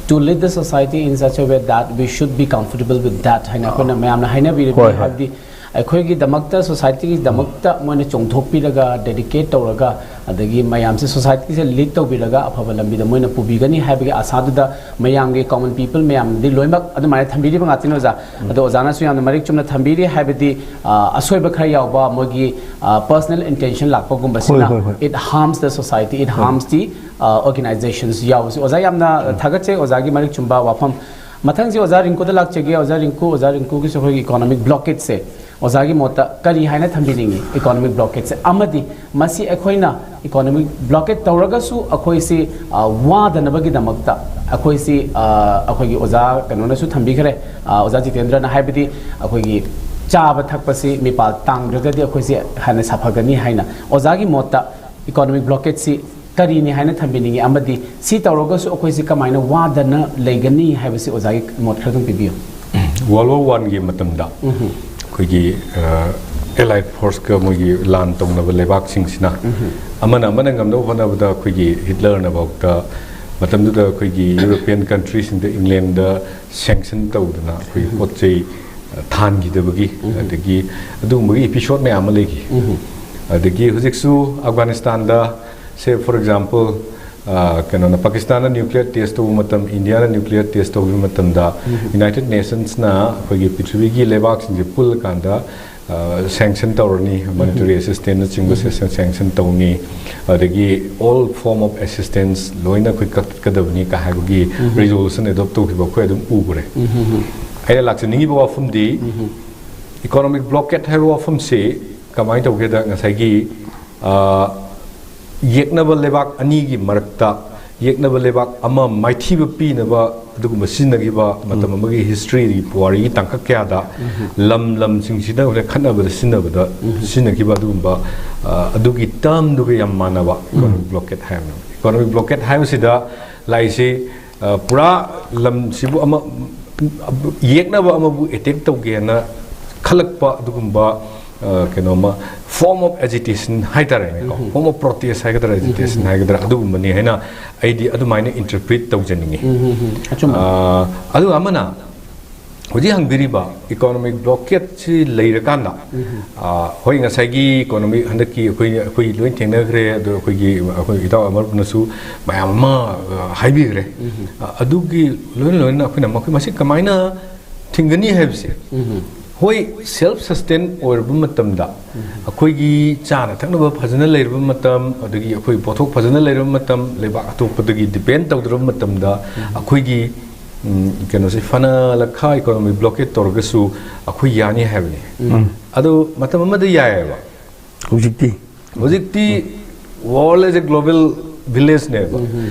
to lead the society in such a way that we should be comfortable with that ꯍꯥꯏꯅ ꯑꯩꯈꯣꯏꯅ ꯃꯌꯥꯝꯅ ꯍꯥꯏꯅꯕꯤꯔꯕꯗꯤ, ꯍꯣꯏ, ꯍꯣꯏ꯫ ꯍꯥꯏꯕꯗꯤ ꯑꯩꯈꯣꯏꯒꯤꯗꯃꯛꯇ, ꯁꯣꯁꯥꯏꯇꯤꯒꯤꯗꯃꯛꯇ ꯃꯣꯏꯅ ꯆꯣꯡꯊꯣꯛꯄꯤꯔꯒ, ꯗꯦꯗꯤꯀꯦꯠ ꯇꯧꯔꯒ, ꯑꯗꯒꯤ ꯃꯌꯥꯝꯁꯦ, ꯁꯣꯁꯥꯏꯇꯤꯁꯦ ꯂꯤꯗ ꯇꯧꯕꯤꯔꯒ ꯑꯐꯕ ꯂꯝꯕꯤꯗ ꯃꯣꯏꯅ ꯄꯨꯕꯤꯒꯅꯤ ꯍꯥꯏꯕꯒꯤ ꯑꯁꯥꯗꯨꯗ ꯃꯌꯥꯝꯒꯤ, ꯀꯣꯃꯟ ꯄꯤꯄꯜ ꯃꯌꯥꯝꯗꯤ ꯂꯣꯏꯅꯃꯛ ꯑꯗꯨꯃꯥꯏꯅ ꯊꯝꯕꯤꯔꯤꯕ ꯉꯥꯛꯇꯅꯤ ꯑꯣꯖꯥ꯫ ꯑꯗꯣ ꯑꯣꯖꯥꯅꯁꯨ ꯌꯥꯝꯅ ꯃꯔꯤꯛ ꯆꯨꯝꯅ ꯊꯝꯕꯤꯔꯤ, ꯍꯥꯏꯕꯗꯤ ꯑ, ꯑꯁꯣꯏꯕ ꯈꯔ ꯌꯥꯎꯕ, ꯃꯣꯏꯒꯤ ꯄꯔꯁꯅꯦꯜ ꯏꯟꯇꯦꯟꯁꯟ ꯂꯥꯛꯄꯒꯨꯝꯕꯁꯤꯅ, ꯍꯣꯏ, ꯍꯣꯏ, ꯍꯣꯏ꯫ It harms the society, it harms the organizations ꯌꯥꯎꯕꯁꯤ ꯑꯣꯖꯥ ꯌꯥꯝꯅ ꯊꯥꯒꯠꯆꯩ, ꯑꯣꯖꯥꯒꯤ ꯃꯔꯤꯛ ꯆꯨꯝꯕ ꯋꯥꯐꯝ꯫ ꯃꯊꯪꯁꯤ ꯑꯣꯖꯥ ꯔꯤꯡꯀꯨꯗ ꯂꯥꯛꯆꯒꯦ꯫ ꯑꯣꯖꯥ ꯔꯤꯡꯀꯨ, ꯑꯣꯖꯥ ꯔꯤꯡꯀꯨꯒꯤꯁꯨ ꯑꯩꯈꯣꯏꯒꯤ ꯏꯀꯣꯅꯣꯃꯤꯛ ꯕ꯭ꯂꯣꯀꯦꯠꯁꯦ ꯑꯣꯖꯥꯒꯤ ꯃꯣꯠꯇ ꯀꯔꯤ ꯍꯥꯏꯅ ꯊꯝꯕꯤꯅꯤꯡꯉꯤ? ꯏꯀꯣꯅꯣꯃꯤꯛ ꯕ꯭ꯂꯣꯀꯦꯠꯁꯦ ꯑꯃꯗꯤ ꯃꯁꯤ ꯑꯩꯈꯣꯏꯅ ꯏꯀꯣꯅꯣꯃꯤꯛ ꯕ꯭ꯂꯣꯀꯦꯠ ꯇꯧꯔꯒꯁꯨ ꯑꯩꯈꯣꯏꯁꯤ, ꯑ, ꯋꯥꯗꯅꯕꯒꯤꯗꯃꯛꯇ ꯑꯩꯈꯣꯏꯁꯤ, ꯑ, ꯑꯩꯈꯣꯏꯒꯤ ꯑꯣꯖꯥ ꯀꯩꯅꯣꯅꯁꯨ ꯊꯝꯕꯤꯈ꯭ꯔꯦ, ꯑ, ꯑꯣꯖꯥ ꯖꯤꯇꯦꯟꯗ꯭ꯔꯅ, ꯍꯥꯏꯕꯗꯤ ꯑꯩꯈꯣꯏꯒꯤ ꯆꯥꯕ ꯊꯛꯄꯁꯤ ꯃꯤꯄꯥꯜ ꯇꯥꯡꯗ꯭ꯔꯒꯗꯤ ꯑꯩꯈꯣꯏꯁꯤ ꯍꯦꯟꯅ ꯁꯥꯐꯒꯅꯤ ꯍꯥꯏꯅ꯫ ꯑꯣꯖꯥꯒꯤ ꯃꯣꯠꯇ ꯏꯀꯣꯅꯣꯃꯤꯛ ꯕ꯭ꯂꯣꯀꯦꯠꯁꯤ ꯀꯔꯤꯅꯤ ꯍꯥꯏꯅ ꯊꯝꯕꯤꯅꯤꯡꯉꯤ ꯑꯃꯗꯤ ꯁꯤ ꯇꯧꯔꯒꯁꯨ ꯑꯩꯈꯣꯏꯁꯤ ꯀꯃꯥꯏꯅ ꯋꯥꯗꯅ ꯂꯩꯒꯅꯤ ꯍꯥꯏꯕꯁꯤ ꯑꯣꯖꯥꯒꯤ ꯃꯣꯠ ꯈꯔꯗꯪ ꯄꯤꯕꯤꯌꯨ꯫ ꯋꯥꯔꯜ ꯋꯥꯔ ꯋꯥꯟꯒꯤ ꯃꯇꯝꯗ ꯑꯩꯈꯣꯏꯒꯤ ꯑꯦꯂꯥꯏꯠ ꯐꯣꯔꯁꯀ ꯃꯣꯏꯒꯤ ꯂꯥꯟ ꯇꯧꯅꯕ ꯂꯩꯕꯥꯛꯁꯤꯡꯁꯤꯅ ꯑꯃꯅ ꯑꯃꯅ ꯉꯝꯅꯕ ꯍꯣꯠꯅꯕꯗ ꯑꯩꯈꯣꯏꯒꯤ ꯍꯤꯠꯂꯔꯅꯐꯥꯎꯗ ꯃꯇꯝꯗꯨꯗ ꯑꯩꯈꯣꯏꯒꯤ ꯌꯨꯔꯣꯄꯤꯌꯟ ꯀꯟꯇ꯭ꯔꯤꯁꯤꯡꯗ, ꯏꯪꯂꯦꯟꯗ ꯁꯦꯡꯁꯟ ꯇꯧꯗꯅ ꯑꯩꯈꯣꯏꯒꯤ ꯄꯣꯠ ꯆꯩ ꯊꯥꯟꯈꯤꯗꯕꯒꯤ, ꯑꯗꯒꯤ ꯑꯗꯨꯒꯨꯝꯕꯒꯤ ꯏꯄꯤꯁꯣꯠ ꯃꯌꯥꯝ ꯑꯃ ꯂꯩꯈꯤ꯫ ꯑꯗꯒꯤ ꯍꯧꯖꯤꯛꯁꯨ ꯑꯐꯒꯥꯅꯤꯁꯇꯥꯟꯗ, say for example, ꯑ, ꯀꯩꯅꯣꯅ, ꯄꯥꯀꯤꯁꯇꯥꯟꯅ ꯅ꯭ꯌꯨꯀ꯭ꯂꯤꯌꯔ ꯇꯦꯁ ꯇꯧꯕ ꯃꯇꯝ, ꯏꯟꯗꯤꯌꯥꯅ ꯅ꯭ꯌꯨꯀ꯭ꯂꯤꯌꯔ ꯇꯦꯁ ꯇꯧꯕ ꯃꯇꯝꯗ, ꯌꯨꯅꯥꯏꯇꯦꯗ ꯅꯦꯁꯟꯁꯅ ꯑꯩꯈꯣꯏꯒꯤ ꯄ꯭ꯔꯤꯊꯤꯕꯤꯒꯤ ꯂꯩꯕꯥꯛꯁꯤꯡꯁꯦ ꯄꯨꯜꯂꯀꯥꯟꯗ ꯁꯦꯡꯁꯟ ꯇꯧꯔꯅꯤ, ꯃꯣꯅꯤꯇꯔꯤ ꯑꯦꯁꯤꯁꯇꯦꯟꯁꯅꯆꯤꯡꯕ ꯁꯦꯡꯁꯟ ꯇꯧꯅꯤ, ꯑꯗꯒꯤ all form of assistance ꯂꯣꯏꯅ ꯑꯩꯈꯣꯏ ꯀꯛꯊꯠꯀꯗꯕꯅꯤ ꯀ ꯍꯥꯏꯕꯒꯤ ꯔꯤꯖꯣꯂꯨꯁꯟ ꯑꯦꯗꯣꯞ ꯇꯧꯈꯤꯕ ꯑꯩꯈꯣꯏ ꯑꯗꯨꯝ ꯎꯈ꯭ꯔꯦ꯫ ꯑꯩꯅ ꯂꯥꯛꯆꯅꯤꯡꯉꯤꯕ ꯋꯥꯐꯝꯗꯤ, ꯏꯀꯣꯅꯣꯃꯤꯛ ꯕ꯭ꯂꯣꯀꯦꯠ ꯍꯥꯏꯕ ꯋꯥꯐꯝꯁꯤ ꯀꯃꯥꯏꯅ ꯇꯧꯒꯦꯗ, ꯉꯁꯥꯏꯒꯤ, ꯑ, ꯌꯦꯛꯅꯕ ꯂꯩꯕꯥꯛ ꯑꯅꯤꯒꯤ ꯃꯔꯛꯇ ꯌꯦꯛꯅꯕ ꯂꯩꯕꯥꯛ ꯑꯃ ꯃꯥꯏꯊꯤꯕ ꯄꯤꯅꯕ ꯑꯗꯨꯒꯨꯝꯕ ꯁꯤꯖꯤꯟꯅꯈꯤꯕ ꯃꯇꯝ ꯑꯃꯒꯤ ꯍꯤꯁꯇ꯭ꯔꯤꯒꯤ ꯄꯨꯋꯥꯔꯤꯒꯤ ꯇꯥꯡꯀꯛ ꯀꯌꯥꯗ ꯂꯝ ꯂꯝꯁꯤꯡꯁꯤꯗ ꯍꯧꯖꯤꯛ ꯈꯠꯅꯕꯗ ꯁꯤꯖꯤꯟꯅꯕꯗ ꯁꯤꯖꯤꯟꯅꯈꯤꯕ ꯑꯗꯨꯒꯨꯝꯕ, ꯑ, ꯑꯗꯨꯒꯤ ꯇꯔꯝꯗꯨꯒ ꯌꯥꯝ ꯃꯥꯟꯅꯕ ꯏꯀꯣꯅꯣꯃꯤꯛ ꯕ꯭ꯂꯣꯀꯦꯠ ꯍꯥꯏꯕꯅꯦꯕ꯫ ꯏꯀꯣꯅꯣꯃꯤꯛ ꯕ꯭ꯂꯣꯀꯦꯠ ꯍꯥꯏꯕꯁꯤꯗ ꯂꯥꯛꯏꯁꯤ, ꯑ, ꯄꯨꯔꯥ ꯂꯝꯁꯤꯕꯨ ꯑꯃ, ꯌꯦꯛꯅꯕ ꯑꯃꯕꯨ ꯑꯦꯇꯦꯛ ꯇꯧꯒꯦꯅ ꯈꯜꯂꯛꯄ ꯑꯗꯨꯒꯨꯝꯕ, ꯑ, ꯀꯩꯅꯣꯃ, form of agitation ꯍꯥꯏꯇꯥꯔꯦꯅꯦꯀꯣ, form of protest ꯍꯥꯏꯒꯗ꯭ꯔꯥ, agitation ꯍꯥꯏꯒꯗ꯭ꯔꯥ, ꯑꯗꯨꯒꯨꯝꯕꯅꯤ ꯍꯥꯏꯅ ꯑꯩꯗꯤ ꯑꯗꯨꯃꯥꯏꯅ ꯏꯟꯇꯔꯄ꯭ꯔꯤꯠ ꯇꯧꯖꯅꯤꯡꯉꯤ꯫ ꯑꯆꯨꯝꯕ꯫ ꯑ, ꯑꯗꯨꯒ ꯑꯃꯅ ꯍꯧꯖꯤꯛ ꯍꯪꯕꯤꯔꯤꯕ ꯏꯀꯣꯅꯣꯃꯤꯛ ꯕ꯭ꯂꯣꯀꯦꯠꯁꯤ ꯂꯩꯔꯀꯥꯟꯗ, ꯑ, ꯍꯣꯏ, ꯉꯁꯥꯏꯒꯤ ꯏꯀꯣꯅꯣꯃꯤꯛ ꯍꯟꯗꯛꯀꯤ ꯑꯩꯈꯣꯏ, ꯑꯩꯈꯣꯏ ꯂꯣꯏ ꯊꯦꯡꯅꯈ꯭ꯔꯦ, ꯑꯗꯣ ꯑꯩꯈꯣꯏꯒꯤ, ꯑꯩꯈꯣꯏ ꯏꯇꯥꯎ ꯑꯃꯔꯨꯞꯅꯁꯨ ꯃꯌꯥꯝ ꯑꯃ, ꯑ, ꯍꯥꯏꯕꯤꯈ꯭ꯔꯦ꯫ ꯑ, ꯑꯗꯨꯒꯤ ꯂꯣꯏꯅ ꯂꯣꯏꯅꯅ ꯑꯩꯈꯣꯏꯅ ꯃꯈꯣꯏ ꯃꯁꯤ ꯀꯃꯥꯏꯅ ꯊꯤꯡꯒꯅꯤ ꯍꯥꯏꯕꯁꯦ, ꯍꯣꯏ, ꯁꯦꯜꯐ ꯁꯁꯇꯦꯟ ꯑꯣꯏꯔꯕ ꯃꯇꯝꯗ ꯑꯩꯈꯣꯏꯒꯤ ꯆꯥꯅ ꯊꯛꯅꯕ ꯐꯖꯅ ꯂꯩꯔꯕ ꯃꯇꯝ, ꯑꯗꯒꯤ ꯑꯩꯈꯣꯏ ꯄꯣꯠꯊꯣꯛ ꯐꯖꯅ ꯂꯩꯔꯕ ꯃꯇꯝ, ꯂꯩꯕꯥꯛ ꯑꯇꯣꯞꯄꯗꯒꯤ ꯗꯤꯄꯦꯟ ꯇꯧꯗ꯭ꯔꯕ ꯃꯇꯝꯗ ꯑꯩꯈꯣꯏꯒꯤ, ꯎꯝ, ꯀꯩꯅꯣꯁꯦ, ꯐꯅ ꯂꯈꯥ ꯏꯀꯣꯅꯣꯃꯤ ꯕ꯭ꯂꯣꯀꯦꯠ ꯇꯧꯔꯒꯁꯨ ꯑꯩꯈꯣꯏ ꯌꯥꯅꯤ ꯍꯥꯏꯕꯅꯤ꯫ ꯑꯗꯣ ꯃꯇꯝ ꯑꯃꯗ ꯌꯥꯏꯑꯕ꯫ ꯍꯧꯖꯤꯛꯇꯤ? ꯍꯧꯖꯤꯛꯇꯤ ꯋꯥꯔꯜ ꯑꯦꯁ ꯑꯦ ꯒ꯭ꯂꯣꯕꯦꯜ ꯚꯤꯂꯦꯖꯅꯦꯕ꯫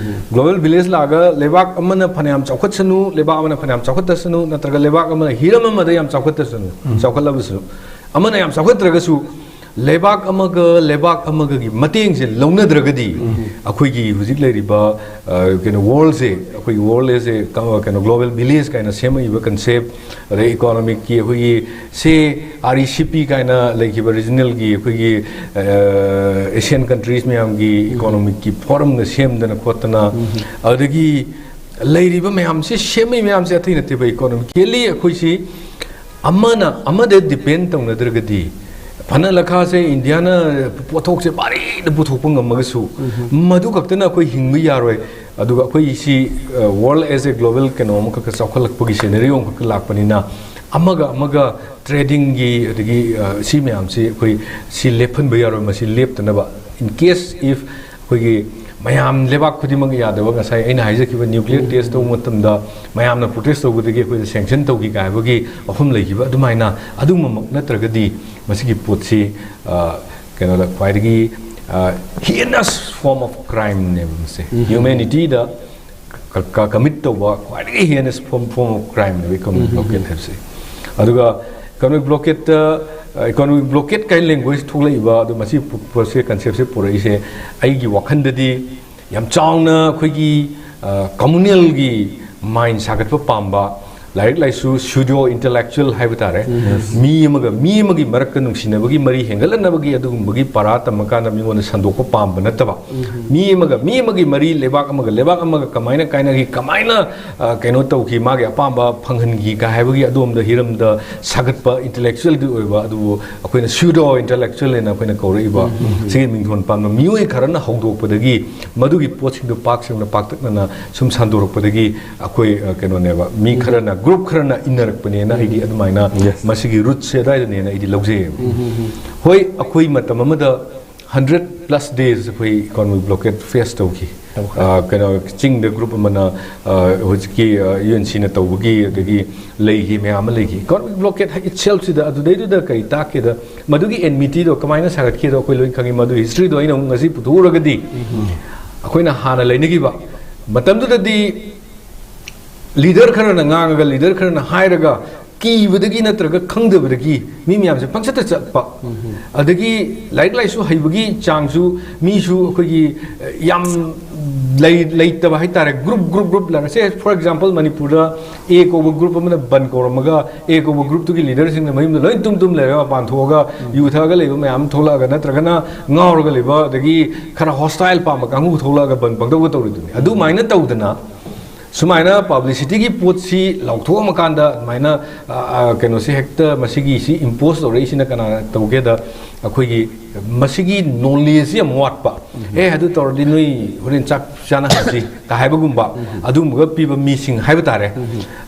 ꯒ꯭ꯂꯣꯕꯦꯜ ꯚꯤꯂꯦꯖ ꯂꯥꯛꯑꯒ ꯂꯩꯕꯥꯛ ꯑꯃꯅ ꯐꯅꯌꯥꯝ ꯆꯥꯎꯈꯠꯁꯅꯨ, ꯂꯩꯕꯥꯛ ꯑꯃꯅ ꯐꯅꯌꯥꯝ ꯆꯥꯎꯈꯠꯇꯁꯅꯨ, ꯅꯠꯇ꯭ꯔꯒ ꯂꯩꯕꯥꯛ ꯑꯃꯅ ꯍꯤꯔꯝ ꯑꯃꯗ ꯌꯥꯝ ꯆꯥꯎꯈꯠꯇꯁꯅꯨ, ꯆꯥꯎꯈꯠꯂꯕꯁꯨ, ꯑꯃꯅ ꯌꯥꯝ ꯆꯥꯎꯈꯠꯇ꯭ꯔꯒꯁꯨ ꯂꯩꯕꯥꯛ ꯑꯃꯒ ꯂꯩꯕꯥꯛ ꯑꯃꯒꯒꯤ ꯃꯇꯦꯡꯁꯦ ꯂꯧꯅꯗ꯭ꯔꯒꯗꯤ ꯑꯩꯈꯣꯏꯒꯤ ꯍꯧꯖꯤꯛ ꯂꯩꯔꯤꯕ, ꯑ, ꯀꯩꯅꯣ, ꯋꯥꯔꯜꯁꯦ, ꯑꯩꯈꯣꯏꯒꯤ ꯋꯥꯔꯜ ꯑꯁꯦ ꯀ-, ꯀꯩꯅꯣ, ꯒ꯭ꯂꯣꯕꯦꯜ ꯚꯤꯂꯦꯖ ꯀꯥꯏꯅ ꯁꯦꯝꯃꯛꯏꯕ ꯀꯟꯁꯦꯞ, ꯑꯗꯩ ꯏꯀꯣꯅꯣꯃꯤꯛꯀꯤ ꯑꯩꯈꯣꯏꯒꯤ ꯁꯦ, ꯑꯥꯔ ꯏ ꯁꯤ ꯄꯤ ꯀꯥꯏꯅ ꯂꯩꯈꯤꯕ ꯔꯤꯖꯅꯦꯜꯒꯤ ꯑꯩꯈꯣꯏꯒꯤ, ꯑ, ꯑꯦꯁꯤꯌꯥꯟ ꯀꯟꯇ꯭ꯔꯤꯁ ꯃꯌꯥꯝꯒꯤ ꯏꯀꯣꯅꯣꯃꯤꯛꯀꯤ ꯐꯣꯔꯝꯒ ꯁꯦꯝꯗꯅ ꯈꯣꯠꯇꯅ, ꯑꯗꯨꯗꯒꯤ ꯂꯩꯔꯤꯕ ꯃꯌꯥꯝꯁꯤ, ꯁꯦꯝꯃꯤ ꯃꯌꯥꯝꯁꯤ ꯑꯇꯩ ꯅꯠꯇꯦꯕ, ꯏꯀꯣꯅꯣꯃꯤꯀꯦꯜꯂꯤ ꯑꯩꯈꯣꯏꯁꯤ ꯑꯃꯅ ꯑꯃꯗ ꯗꯤꯄꯦꯟ ꯇꯧꯅꯗ꯭ꯔꯒꯗꯤ, ꯐꯅ ꯂꯈꯥꯁꯦ ꯏꯟꯗꯤꯌꯥꯅ ꯄꯣꯠꯊꯣꯛꯁꯦ ꯚꯥꯔꯤꯗ ꯄꯨꯊꯣꯛꯄ ꯉꯝꯃꯒꯁꯨ, ꯃꯗꯨ ꯈꯛꯇꯅ ꯑꯩꯈꯣꯏ ꯍꯤꯡꯕ ꯌꯥꯔꯣꯏ꯫ ꯑꯗꯨꯒ ꯑꯩꯈꯣꯏ ꯁꯤ, ꯑ, ꯋꯥꯔꯜ ꯑꯦꯁ ꯑꯦ ꯒ꯭ꯂꯣꯕꯦꯜ ꯀꯩꯅꯣ ꯑꯃꯈꯛꯀ, ꯆꯥꯎꯈꯠꯂꯛꯄꯒꯤ ꯁꯦꯅꯔꯤ ꯑꯃꯈꯛꯀ ꯂꯥꯛꯄꯅꯤꯅ, ꯑꯃꯒ ꯑꯃꯒ ꯇ꯭ꯔꯦꯗꯤꯡꯒꯤ, ꯑꯗꯒꯤ, ꯑ, ꯁꯤ ꯃꯌꯥꯝꯁꯤ ꯑꯩꯈꯣꯏ ꯁꯤ ꯂꯦꯞꯍꯟꯕ ꯌꯥꯔꯣꯏ꯫ ꯃꯁꯤ ꯂꯦꯞꯇꯅꯕ, in case if ꯑꯩꯈꯣꯏꯒꯤ ꯃꯌꯥꯝ, ꯂꯩꯕꯥꯛ ꯈꯨꯗꯤꯡꯃꯛ ꯌꯥꯗꯕ, ꯉꯁꯥꯏ ꯑꯩꯅ ꯍꯥꯏꯖꯈꯤꯕ ꯅ꯭ꯌꯨꯀ꯭ꯂꯤꯌꯔ ꯇꯦꯁ ꯇꯧꯕ ꯃꯇꯝꯗ ꯃꯌꯥꯝꯅ ꯄ꯭ꯔꯣꯇꯦꯁ ꯇꯧꯕꯗꯒꯤ ꯑꯩꯈꯣꯏꯗ ꯁꯦꯡꯁꯟ ꯇꯧꯈꯤ ꯀꯥꯏ ꯍꯥꯏꯕꯒꯤ ꯋꯥꯐꯝ ꯂꯩꯈꯤꯕ ꯑꯗꯨꯃꯥꯏꯅ, ꯑꯗꯨꯃꯛ ꯅꯠꯇ꯭ꯔꯒꯗꯤ ꯃꯁꯤꯒꯤ ꯄꯣꯠꯁꯤ, ꯑ, ꯀꯩꯅꯣꯗ ꯈ꯭ꯋꯥꯏꯗꯒꯤ, ꯑ, heinous form of crime ꯅꯦꯕ ꯃꯁꯦ꯫ ꯍ꯭ꯌꯨꯃꯦꯅꯤꯇꯤꯗ ꯀ-, ꯀ-, ꯀꯃꯤꯠ ꯇꯧꯕ ꯈ꯭ꯋꯥꯏꯗꯒꯤ heinous form, form of crime ꯅꯦꯕ ꯏꯀꯣꯅꯣꯃꯤꯛ ꯕ꯭ꯂꯣꯀꯦꯠ ꯍꯥꯏꯕꯁꯦ꯫ ꯑꯗꯨꯒ ꯏꯀꯣꯅꯣꯃꯤꯛ ꯕ꯭ꯂꯣꯀꯦꯠꯇ, ꯑ, ꯏꯀꯣꯅꯣꯃꯤꯛ ꯕ꯭ꯂꯣꯀꯦꯠ ꯀꯥꯏꯅ ꯂꯦꯡꯒ꯭ꯋꯦꯖ ꯊꯣꯛꯂꯛꯏꯕ, ꯑꯗꯣ ꯃꯁꯤ ꯄ-, ꯄꯣꯠꯁꯦ, ꯀꯟꯁꯦꯞꯁꯦ ꯄꯨꯔꯛꯏꯁꯦ ꯑꯩꯒꯤ ꯋꯥꯈꯜꯗꯗꯤ ꯌꯥꯝ ꯆꯥꯎꯅ ꯑꯩꯈꯣꯏꯒꯤ, ꯑ, ꯀꯝꯃꯨꯅꯦꯜꯒꯤ ꯃꯥꯏꯟ ꯁꯥꯒꯠꯄ ꯄꯥꯝꯕ, ꯂꯥꯏꯔꯤꯛ ꯂꯥꯏꯁꯨ, pseudo intellectual ꯍꯥꯏꯕ ꯇꯥꯔꯦ, ꯃꯤ ꯑꯃꯒ ꯃꯤ ꯑꯃꯒꯤ ꯃꯔꯛꯇ ꯅꯨꯡꯁꯤꯅꯕꯒꯤ ꯃꯔꯤ ꯍꯦꯟꯒꯠꯂꯛꯅꯕꯒꯤ ꯑꯗꯨꯒꯨꯝꯕꯒꯤ ꯄꯔꯥ ꯇꯝꯃꯀꯥꯟꯗ ꯃꯤꯉꯣꯟꯗ ꯁꯟꯗꯣꯛꯄ ꯄꯥꯝꯕ ꯅꯠꯇꯕ, ꯃꯤ ꯑꯃꯒ ꯃꯤ ꯑꯃꯒꯤ ꯃꯔꯤ, ꯂꯩꯕꯥꯛ ꯑꯃꯒ ꯂꯩꯕꯥꯛ ꯑꯃꯒ ꯀꯃꯥꯏꯅ ꯀꯥꯏꯅꯈꯤ, ꯀꯃꯥꯏꯅ ꯑ, ꯀꯩꯅꯣ ꯇꯧꯈꯤ, ꯃꯥꯒꯤ ꯑꯄꯥꯝꯕ ꯐꯪꯍꯟꯈꯤ ꯀ ꯍꯥꯏꯕꯒꯤ ꯑꯗꯣꯝꯗ ꯍꯤꯔꯝꯗ ꯁꯥꯒꯠꯄ intellectualꯗꯤ ꯑꯣꯏꯕ, ꯑꯗꯨꯕꯨ ꯑꯩꯈꯣꯏꯅ pseudo intellectual ꯍꯥꯏꯅ ꯑꯩꯈꯣꯏꯅ ꯀꯧꯔꯛꯏꯕ ꯁꯤꯒꯤ ꯃꯤꯡꯊꯣꯟ ꯄꯥꯟꯕ ꯃꯤꯑꯣꯏ ꯈꯔꯅ ꯍꯧꯗꯣꯛꯄꯗꯒꯤ ꯃꯗꯨꯒꯤ ꯄꯣꯠꯁꯤꯡꯗꯨ ꯄꯥꯛ ꯁꯟꯅ ꯄꯥꯛꯇꯛꯅꯅ ꯁꯨꯝ ꯁꯟꯗꯣꯔꯛꯄꯗꯒꯤ ꯑꯩꯈꯣꯏ, ꯑ, ꯀꯩꯅꯣꯅꯦꯕ, ꯃꯤ ꯈꯔꯅ, group ꯈꯔꯅ ꯏꯟꯅꯔꯛꯄꯅꯦꯅ ꯑꯩꯗꯤ ꯑꯗꯨꯃꯥꯏꯅ Yes. ꯃꯁꯤꯒꯤ rootꯁꯦ ꯑꯗꯨꯋꯥꯏꯗꯅꯦꯅ ꯑꯩꯗꯤ ꯂꯧꯖꯩꯌꯦꯕ꯫ ꯍꯣꯏ, ꯑꯩꯈꯣꯏ ꯃꯇꯝ ꯑꯃꯗ hundred plus days ꯑꯩꯈꯣꯏ economic blockade face ꯇꯧꯈꯤ꯫ ꯑ, ꯀꯩꯅꯣ, ꯆꯤꯡꯗ group ꯑꯃꯅ, ꯑ, ꯍꯧꯖꯤꯛꯀꯤ, ꯑ, UNCꯅ ꯇꯧꯕꯒꯤ, ꯑꯗꯒꯤ ꯂꯩꯈꯤ, ꯃꯌꯥꯝ ꯑꯃ ꯂꯩꯈꯤ꯫ Economic blockade itselfꯁꯤꯗ ꯑꯗꯨꯗꯩꯗꯨꯗ ꯀꯔꯤ ꯇꯥꯛꯀꯦꯗ, ꯃꯗꯨꯒꯤ enmityꯗꯣ ꯀꯃꯥꯏꯅ ꯁꯥꯒꯠꯈꯤꯗꯣ ꯑꯩꯈꯣꯏ ꯂꯣꯏ ꯈꯪꯉꯤ꯫ ꯃꯗꯨ historyꯗꯣ ꯑꯩꯅ ꯑꯃꯨꯛ ꯉꯁꯤ ꯄꯨꯊꯣꯛꯎꯔꯒꯗꯤ, ꯑꯩꯈꯣꯏꯅ ꯍꯥꯟꯅ ꯂꯩꯅꯈꯤꯕ ꯃꯇꯝꯗꯨꯗꯗꯤ leader ꯈꯔꯅ ꯉꯥꯡꯉꯒ, leader ꯈꯔꯅ ꯍꯥꯏꯔꯒ, ꯀꯤꯕꯗꯒꯤ ꯅꯠꯇ꯭ꯔꯒ ꯈꯪꯗꯕꯗꯒꯤ ꯃꯤ ꯃꯌꯥꯝꯁꯦ ꯄꯪꯆꯠꯇ ꯆꯠꯄ, ꯑꯗꯒꯤ ꯂꯥꯏꯔꯤꯛ ꯂꯥꯏꯁꯨ ꯍꯩꯕꯒꯤ ꯆꯥꯡꯁꯨ ꯃꯤꯁꯨ ꯑꯩꯈꯣꯏꯒꯤ, ꯑ, ꯌꯥꯝ ꯂꯩ-, ꯂꯩꯇꯕ ꯍꯥꯏꯇꯥꯔꯦ꯫ Group, group, group ꯂꯩꯔꯒ, say, for example, ꯃꯅꯤꯄꯨꯔꯗ A ꯀꯧꯕ group ꯑꯃꯅ ꯕꯟ ꯀꯧꯔꯝꯃꯒ, A ꯀꯧꯕ groupꯇꯨꯒꯤ leaderꯁꯤꯡꯅ ꯃꯌꯨꯝꯗ ꯂꯣꯏ ꯇꯨꯝ ꯇꯨꯝ ꯂꯩꯔꯒ ꯃꯄꯥꯟ ꯊꯣꯛꯑꯒ ꯌꯨ ꯊꯛꯑꯒ ꯂꯩꯕ ꯃꯌꯥꯝ ꯊꯣꯛꯂꯛꯑꯒ, ꯅꯠꯇ꯭ꯔꯒꯅ ꯉꯥꯎꯔꯒ ꯂꯩꯕ, ꯑꯗꯒꯤ ꯈꯔ hostile ꯄꯥꯝꯕ ꯀꯥꯡꯕꯨ ꯊꯣꯛꯂꯛꯑꯒ ꯕꯟ ꯄꯪꯇꯧꯗ ꯇꯧꯔꯤꯗꯨꯅꯤ꯫ ꯑꯗꯨꯃꯥꯏꯅ ꯇꯧꯗꯅ ꯁꯨꯃꯥꯏꯅ publicityꯒꯤ ꯄꯣꯠꯁꯤ ꯂꯥꯎꯊꯣꯛꯑꯝꯃꯀꯥꯟꯗ ꯑꯗꯨꯃꯥꯏꯅ, ꯑ, ꯑ, ꯀꯩꯅꯣꯁꯤ ꯍꯦꯛꯇ ꯃꯁꯤꯒꯤ ꯁꯤ impose ꯇꯧꯔꯛꯏꯁꯤꯅ ꯀꯅꯥꯅ ꯇꯧꯒꯦꯗ, ꯑꯩꯈꯣꯏꯒꯤ ꯃꯁꯤꯒꯤ knowledgeꯁꯤ ꯌꯥꯝ ꯋꯥꯠꯄ꯫ "ꯑꯦ, ꯑꯗꯨ ꯇꯧꯔꯗꯤ ꯅꯣꯏ ꯍꯣꯔꯦꯟ ꯆꯥꯛ ꯆꯥꯅꯍꯟꯁꯤ" ꯀ ꯍꯥꯏꯕꯒꯨꯝꯕ, ꯑꯗꯨꯒꯨꯝꯕꯒ ꯄꯤꯕ ꯃꯤꯁꯤꯡ ꯍꯥꯏꯕ ꯇꯥꯔꯦ꯫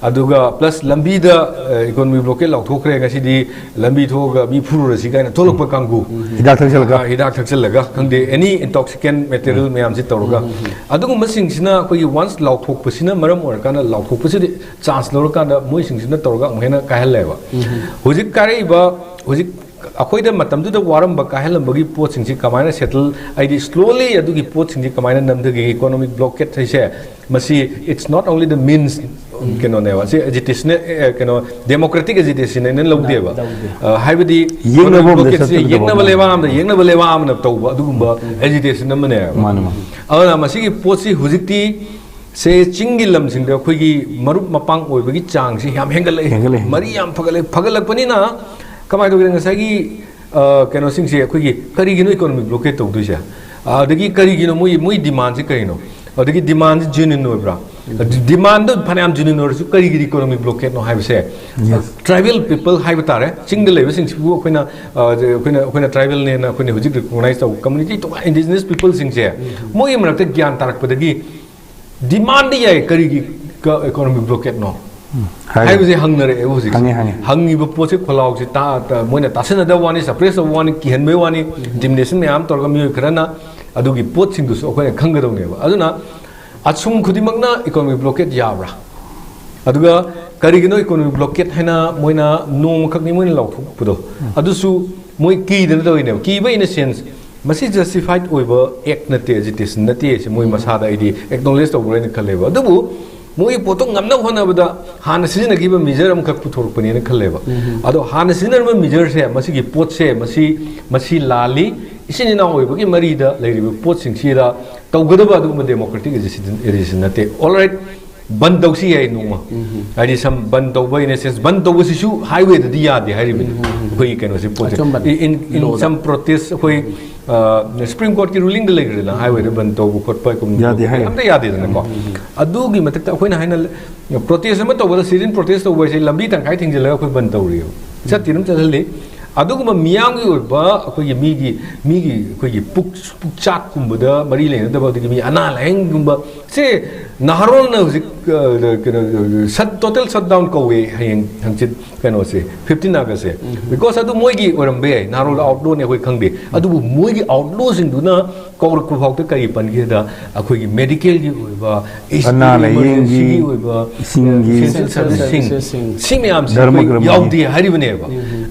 ꯑꯗꯨꯒ plus ꯂꯝꯕꯤꯗ, ꯑ, economic blockade ꯂꯥꯎꯊꯣꯛꯈ꯭ꯔꯦ, ꯉꯁꯤꯗꯤ ꯂꯝꯕꯤ ꯊꯣꯛꯑꯒ ꯃꯤ ꯐꯨꯔꯨꯔꯁꯤ ꯀꯥꯏꯅ ꯊꯣꯛꯂꯛꯄ ꯀꯥꯡꯕꯨ꯫ ꯍꯤꯗꯥꯛ ꯊꯛꯆꯜꯂꯒ꯫ ꯑ, ꯍꯤꯗꯥꯛ ꯊꯛꯆꯜꯂꯒ, ꯈꯪꯗꯦ, any intoxicant material ꯃꯌꯥꯝꯁꯤ ꯇꯧꯔꯒ꯫ ꯑꯗꯨꯒꯨꯝꯕꯁꯤꯡꯁꯤꯅ ꯑꯩꯈꯣꯏꯒꯤ once ꯂꯥꯎꯊꯣꯛꯄꯁꯤꯅ ꯃꯔꯝ ꯑꯣꯏꯔꯀꯥꯟꯗ, ꯂꯥꯎꯊꯣꯛꯄꯁꯤꯗꯤ chance ꯂꯧꯔꯀꯥꯟꯗ ꯃꯣꯏꯁꯤꯡꯁꯤꯅ ꯇꯧꯔꯒ ꯑꯃꯨꯛ ꯍꯦꯟꯅ ꯀꯥꯏꯍꯜꯂꯦꯕ꯫ ꯍꯧꯖꯤꯛ ꯀꯥꯏꯔꯛꯏꯕ, ꯍꯧꯖꯤꯛ ꯑꯩꯈꯣꯏꯗ ꯃꯇꯝꯗꯨꯗ ꯋꯥꯔꯝꯕ ꯀꯥꯏꯍꯜꯂꯝꯕꯒꯤ ꯄꯣꯠꯁꯤꯡꯁꯤ ꯀꯃꯥꯏꯅ settle, ꯍꯥꯏꯗꯤ slowly ꯑꯗꯨꯒꯤ ꯄꯣꯠꯁꯤꯡꯁꯤ ꯀꯃꯥꯏꯅ ꯅꯝꯊꯒꯦ? Economic blockade ꯍꯥꯏꯁꯦ, ꯃꯁꯤ it's not only the means, ꯀꯩꯅꯣꯅꯦꯕ, ꯁꯤ agitation, ꯑꯦ, ꯀꯩꯅꯣ, democratic agitation ꯍꯥꯏꯅ ꯂꯧꯗꯦꯕ꯫ ꯂꯧꯗꯦ꯫ ꯑ, ꯍꯥꯏꯕꯗꯤ ꯌꯦꯡꯅꯕ economic ꯑꯃꯗ blockadeꯁꯦ ꯆꯠꯀꯗꯕ ꯌꯦꯛꯅꯕ ꯑꯃ꯫ ꯂꯩꯕꯥꯛ ꯑꯃꯗ, ꯌꯦꯛꯅꯕ ꯂꯩꯕꯥꯛ ꯑꯃꯅ ꯇꯧꯕ ꯑꯗꯨꯒꯨꯝꯕ agitation ꯑꯃꯅꯦꯕ꯫ ꯃꯥꯅꯦ, ꯃꯥꯅꯦ꯫ ꯑꯗꯨꯅ ꯃꯁꯤꯒꯤ ꯄꯣꯠꯁꯤ ꯍꯧꯖꯤꯛꯇꯤ ꯁꯦ ꯆꯤꯡꯒꯤ ꯂꯝꯁꯤꯡꯗ ꯑꯩꯈꯣꯏꯒꯤ ꯃꯔꯨꯞ ꯃꯄꯥꯡ ꯑꯣꯏꯕꯒꯤ ꯆꯥꯡꯁꯤ ꯌꯥꯝ ꯍꯦꯟꯒꯠꯂꯛꯑꯦ꯫ ꯍꯦꯟꯒꯠꯂꯛꯑꯦ꯫ ꯃꯔꯤ ꯌꯥꯝ ꯐꯒꯠꯂꯛꯑꯦ꯫ ꯐꯒꯠꯂꯛꯄꯅꯤꯅ ꯀꯃꯥꯏꯅ ꯇꯧꯒꯦ? ꯉꯁꯥꯏꯒꯤ, ꯑ, ꯀꯩꯅꯣꯁꯤꯡꯁꯦ ꯑꯩꯈꯣꯏꯒꯤ ꯀꯔꯤꯒꯤꯅꯣ ꯏꯀꯣꯅꯣꯃꯤꯛ ꯕ꯭ꯂꯣꯀꯦꯠ ꯇꯧꯗꯣꯏꯁꯦ? ꯑꯗꯒꯤ ꯀꯔꯤꯒꯤꯅꯣ ꯃꯣꯏ, ꯃꯣꯏ ꯗꯤꯃꯥꯟꯁꯦ ꯀꯔꯤꯅꯣ? ꯑꯗꯒꯤ ꯗꯤꯃꯥꯟꯁꯦ ꯖꯦꯅ꯭ꯌꯨꯟ ꯑꯣꯏꯕ꯭ꯔꯥ? ꯗꯤꯃꯥꯟꯗꯣ ꯐꯅꯌꯥꯝ ꯖꯦꯅ꯭ꯌꯨꯟ ꯑꯣꯏꯔꯁꯨ ꯀꯔꯤꯒꯤ ꯏꯀꯣꯅꯣꯃꯤꯛ ꯕ꯭ꯂꯣꯀꯦꯠꯅꯣ ꯍꯥꯏꯕꯁꯦ, Yes. ꯇ꯭ꯔꯥꯏꯕꯦꯜ ꯄꯤꯄꯜ ꯍꯥꯏꯕ ꯇꯥꯔꯦ, ꯆꯤꯡꯗ ꯂꯩꯕꯁꯤꯡꯁꯤꯕꯨ ꯑꯩꯈꯣꯏꯅ, ꯑ, ꯑꯩꯈꯣꯏꯅ, ꯑꯩꯈꯣꯏꯅ ꯇ꯭ꯔꯥꯏꯕꯦꯜꯅꯦꯅ ꯑꯩꯈꯣꯏꯅ ꯍꯧꯖꯤꯛ ꯔꯤꯀꯣꯒꯅꯥꯏꯖ ꯇꯧꯕ ꯀꯝꯃ꯭ꯌꯨꯅꯤꯇꯤ ꯇꯣꯉꯥꯟ ꯏꯟꯗꯤꯖꯤꯅꯁ ꯄꯤꯄꯜꯁꯤꯡꯁꯦ, ꯃꯣꯏꯒꯤ ꯃꯔꯛꯇ ꯒ꯭ꯌꯥꯟ ꯇꯥꯔꯛꯄꯗꯒꯤ ꯗꯤꯃꯥꯟꯗꯤ ꯌꯥꯏ, ꯀꯔꯤꯒꯤ ꯏꯀꯣꯅꯣꯃꯤꯛ ꯕ꯭ꯂꯣꯀꯦꯠꯅꯣ ꯍꯥꯏ꯫ ꯍꯥꯏꯕꯁꯦ ꯍꯪꯅꯔꯛꯑꯦ ꯍꯧꯖꯤꯛ꯫ ꯍꯪꯉꯦ, ꯍꯪꯉꯦ꯫ ꯍꯪꯉꯤꯕ ꯄꯣꯠꯁꯦ ꯈꯣꯜꯂꯥꯎꯁꯦ ꯇꯥ-, ꯇꯥ-, ꯃꯣꯏꯅ ꯇꯥꯁꯟꯅꯗꯕ ꯋꯥꯅꯤ, ꯁꯄ꯭ꯔꯦꯁ ꯇꯧꯕ ꯋꯥꯅꯤ, ꯀꯤꯍꯟꯕꯩ ꯋꯥꯅꯤ, ꯏꯟꯇꯤꯃꯤꯗꯦꯁꯟ ꯃꯌꯥꯝ ꯇꯧꯔꯒ ꯃꯤꯑꯣꯏ ꯈꯔꯅ ꯑꯗꯨꯒꯤ ꯄꯣꯠꯁꯤꯡꯗꯨꯁꯨ ꯑꯩꯈꯣꯏꯅ ꯈꯪꯒꯗꯧꯅꯦꯕ꯫ ꯑꯗꯨꯅ ꯑꯁꯨꯝ ꯈꯨꯗꯤꯡꯃꯛꯅ ꯏꯀꯣꯅꯣꯃꯤꯛ ꯕ꯭ꯂꯣꯀꯦꯠ ꯌꯥꯕ꯭ꯔꯥ? ꯑꯗꯨꯒ ꯀꯔꯤꯒꯤꯅꯣ ꯏꯀꯣꯅꯣꯃꯤꯛ ꯕ꯭ꯂꯣꯀꯦꯠ ꯍꯥꯏꯅ ꯃꯣꯏꯅ ꯅꯣꯡꯃꯈꯛꯅꯤ ꯃꯣꯏꯅ ꯂꯥꯎꯊꯣꯛꯄꯗꯣ, ꯑꯗꯨꯁꯨ ꯃꯣꯏ ꯀꯤꯗꯅ ꯇꯧꯔꯤꯅꯦꯕ꯫ ꯀꯤꯕ ꯏꯟ ꯑ ꯁꯦꯟꯁ, ꯃꯁꯤ ꯖꯁꯇꯤꯐꯥꯏꯠ ꯑꯣꯏꯕ ꯑꯦꯛ ꯅꯠꯇꯦ, ꯑꯦꯖꯤꯇꯦꯁꯟ ꯅꯠꯇꯦ, ꯁꯤ ꯃꯣꯏ ꯃꯁꯥꯗ ꯑꯩꯗꯤ ꯑꯦꯛꯅꯣꯂꯦꯖ ꯇꯧꯕ꯭ꯔꯥ ꯍꯥꯏꯅ ꯈꯜꯂꯦꯕ꯫ ꯑꯗꯨꯕꯨ ꯃꯣꯏꯒꯤ ꯄꯣꯠꯇꯣ ꯉꯝꯅꯕ ꯍꯣꯠꯅꯕꯗ ꯍꯥꯟꯅ ꯁꯤꯖꯤꯟꯅꯈꯤꯕ ꯃꯤꯖꯔ ꯑꯃꯈꯛ ꯄꯨꯊꯣꯔꯛꯄꯅꯦꯅ ꯈꯜꯂꯦꯕ꯫ ꯑꯗꯣ ꯍꯥꯟꯅ ꯁꯤꯖꯤꯟꯅꯔꯝꯕ ꯃꯤꯖꯔꯁꯦ, ꯃꯁꯤꯒꯤ ꯄꯣꯠꯁꯦ, ꯃꯁꯤ, ꯃꯁꯤ ꯂꯥꯜꯂꯤ, ꯏꯆꯤꯟ ꯏꯅꯥꯎ ꯑꯣꯏꯕꯒꯤ ꯃꯔꯤꯗ ꯂꯩꯔꯤꯕ ꯄꯣꯠꯁꯤꯡꯁꯤꯗ ꯇꯧꯒꯗꯕ ꯑꯗꯨꯒꯨꯝꯕ ꯗꯦꯃꯣꯀ꯭ꯔꯦꯇꯤꯛ ꯑꯦꯖꯤꯇꯦꯁꯟ ꯅꯠꯇꯦ꯫ ꯑꯣꯜ ꯔꯥꯏꯠ, ꯕꯟ ꯇꯧꯁꯤ ꯌꯥꯏ ꯅꯣꯡꯃ꯫ ꯍꯥꯏꯗꯤ ꯁꯝ ꯕꯟ ꯇꯧꯕ, ꯏꯟ ꯑ ꯁꯦꯟꯁ, ꯕꯟ ꯇꯧꯕꯁꯤꯁꯨ ꯍꯥꯏꯋꯦꯗꯗꯤ ꯌꯥꯗꯦ ꯍꯥꯏꯔꯤꯕꯅꯤ꯫ ꯑꯩꯈꯣꯏꯒꯤ ꯀꯩꯅꯣꯁꯦ, ꯄꯣꯠꯁꯦ꯫ ꯑꯆꯨꯝꯕꯅꯤ꯫ In, in, in Law the. Some protest, ꯑꯩꯈꯣꯏ, ꯑ, ꯁꯨꯄ꯭ꯔꯤꯝ ꯀꯣꯔꯠꯀꯤ ꯔꯨꯂꯤꯡꯗ ꯂꯩꯈ꯭ꯔꯦꯗꯅ, ꯍꯥꯏꯋꯦꯗ ꯕꯟ ꯇꯧꯕ ꯈꯣꯠꯄ, ꯀꯨꯝ-, ꯌꯥꯗꯦ ꯍꯥꯏ꯫ ꯑꯝꯇ ꯌꯥꯗꯦꯗꯅꯀꯣ꯫ ꯑꯗꯨꯒꯤ ꯃꯊꯛꯇ ꯑꯩꯈꯣꯏꯅ ꯍꯥꯏꯅ, ꯄ꯭ꯔꯣꯇꯦꯁ ꯑꯃ ꯇꯧꯕꯗ, ꯁꯤꯠ ꯏꯟ ꯄ꯭ꯔꯣꯇꯦꯁ ꯇꯧꯕ ꯍꯥꯏꯁꯦ ꯂꯝꯕꯤ ꯇꯪꯈꯥꯏ ꯊꯤꯡꯖꯤꯜꯂꯒ ꯑꯩꯈꯣꯏ ꯕꯟ ꯇꯧꯔꯤꯑꯕ꯫ ꯆꯠꯇꯤ ꯑꯗꯨꯝ ꯆꯠꯍꯜꯂꯤ꯫ ꯑꯗꯨꯒꯨꯝꯕ ꯃꯤꯌꯥꯝꯒꯤ ꯑꯣꯏꯕ ꯑꯩꯈꯣꯏꯒꯤ ꯃꯤꯒꯤ, ꯃꯤꯒꯤ ꯑꯩꯈꯣꯏꯒꯤ ꯄꯨꯛ-, ꯄꯨꯛꯆꯥꯛꯀꯨꯝꯕꯗ ꯃꯔꯤ ꯂꯩꯅꯗꯕ, ꯑꯗꯒꯤ ꯃꯤ ꯑꯅꯥ ꯂꯥꯏꯌꯦꯡꯒꯨꯝꯕ, ꯁꯦ ꯅꯍꯥꯔꯣꯜꯅ ꯍꯧꯖꯤꯛ, ꯑ, ꯀꯩꯅꯣ, ꯁꯠ-, ꯇꯣꯇꯦꯜ ꯁꯠ ꯗꯥꯎꯟ ꯀꯧꯋꯦ ꯍꯌꯦꯡ ꯍꯪꯆꯤꯠ ꯀꯩꯅꯣꯁꯦ, ꯐꯤꯐꯇꯤꯟ ꯑꯥꯒꯁꯁꯦ꯫ ꯕꯤꯀꯣꯁ ꯑꯗꯨ ꯃꯣꯏꯒꯤ ꯑꯣꯏꯔꯝꯕ ꯌꯥꯏ, ꯅꯍꯥꯔꯣꯜ ꯑꯥꯎꯠꯂꯣꯅꯦ ꯑꯩꯈꯣꯏ ꯈꯪꯗꯦ꯫ ꯑꯗꯨꯕꯨ ꯃꯣꯏꯒꯤ ꯑꯥꯎꯠꯂꯣꯁꯤꯡꯗꯨꯅ ꯀꯧꯔꯛꯄ ꯐꯥꯎꯗ ꯀꯔꯤ ꯄꯟꯒꯦꯗ, ꯑꯩꯈꯣꯏꯒꯤ ꯃꯦꯗꯤꯀꯦꯜꯒꯤ ꯑꯣꯏꯕ, ꯑꯅꯥ ꯂꯥꯏꯌꯦꯡꯒꯤ, ꯏꯃꯔꯖꯦꯟꯁꯤꯒꯤ ꯑꯣꯏꯕ, ꯏꯁꯤꯡꯒꯤ, ꯑꯦꯁꯦꯟꯁꯤꯌꯦꯜ ꯁꯔꯚꯤꯁꯁꯤꯡ, ꯁꯔꯚꯤꯁꯁꯤꯡ, ꯁꯤ ꯃꯌꯥꯝꯁꯤ ꯙꯔꯃ ꯑꯩꯈꯣꯏ ꯀꯔꯃꯒꯤ꯫ ꯌꯥꯎꯗꯦ ꯍꯥꯏꯔꯤꯕꯅꯦꯕ꯫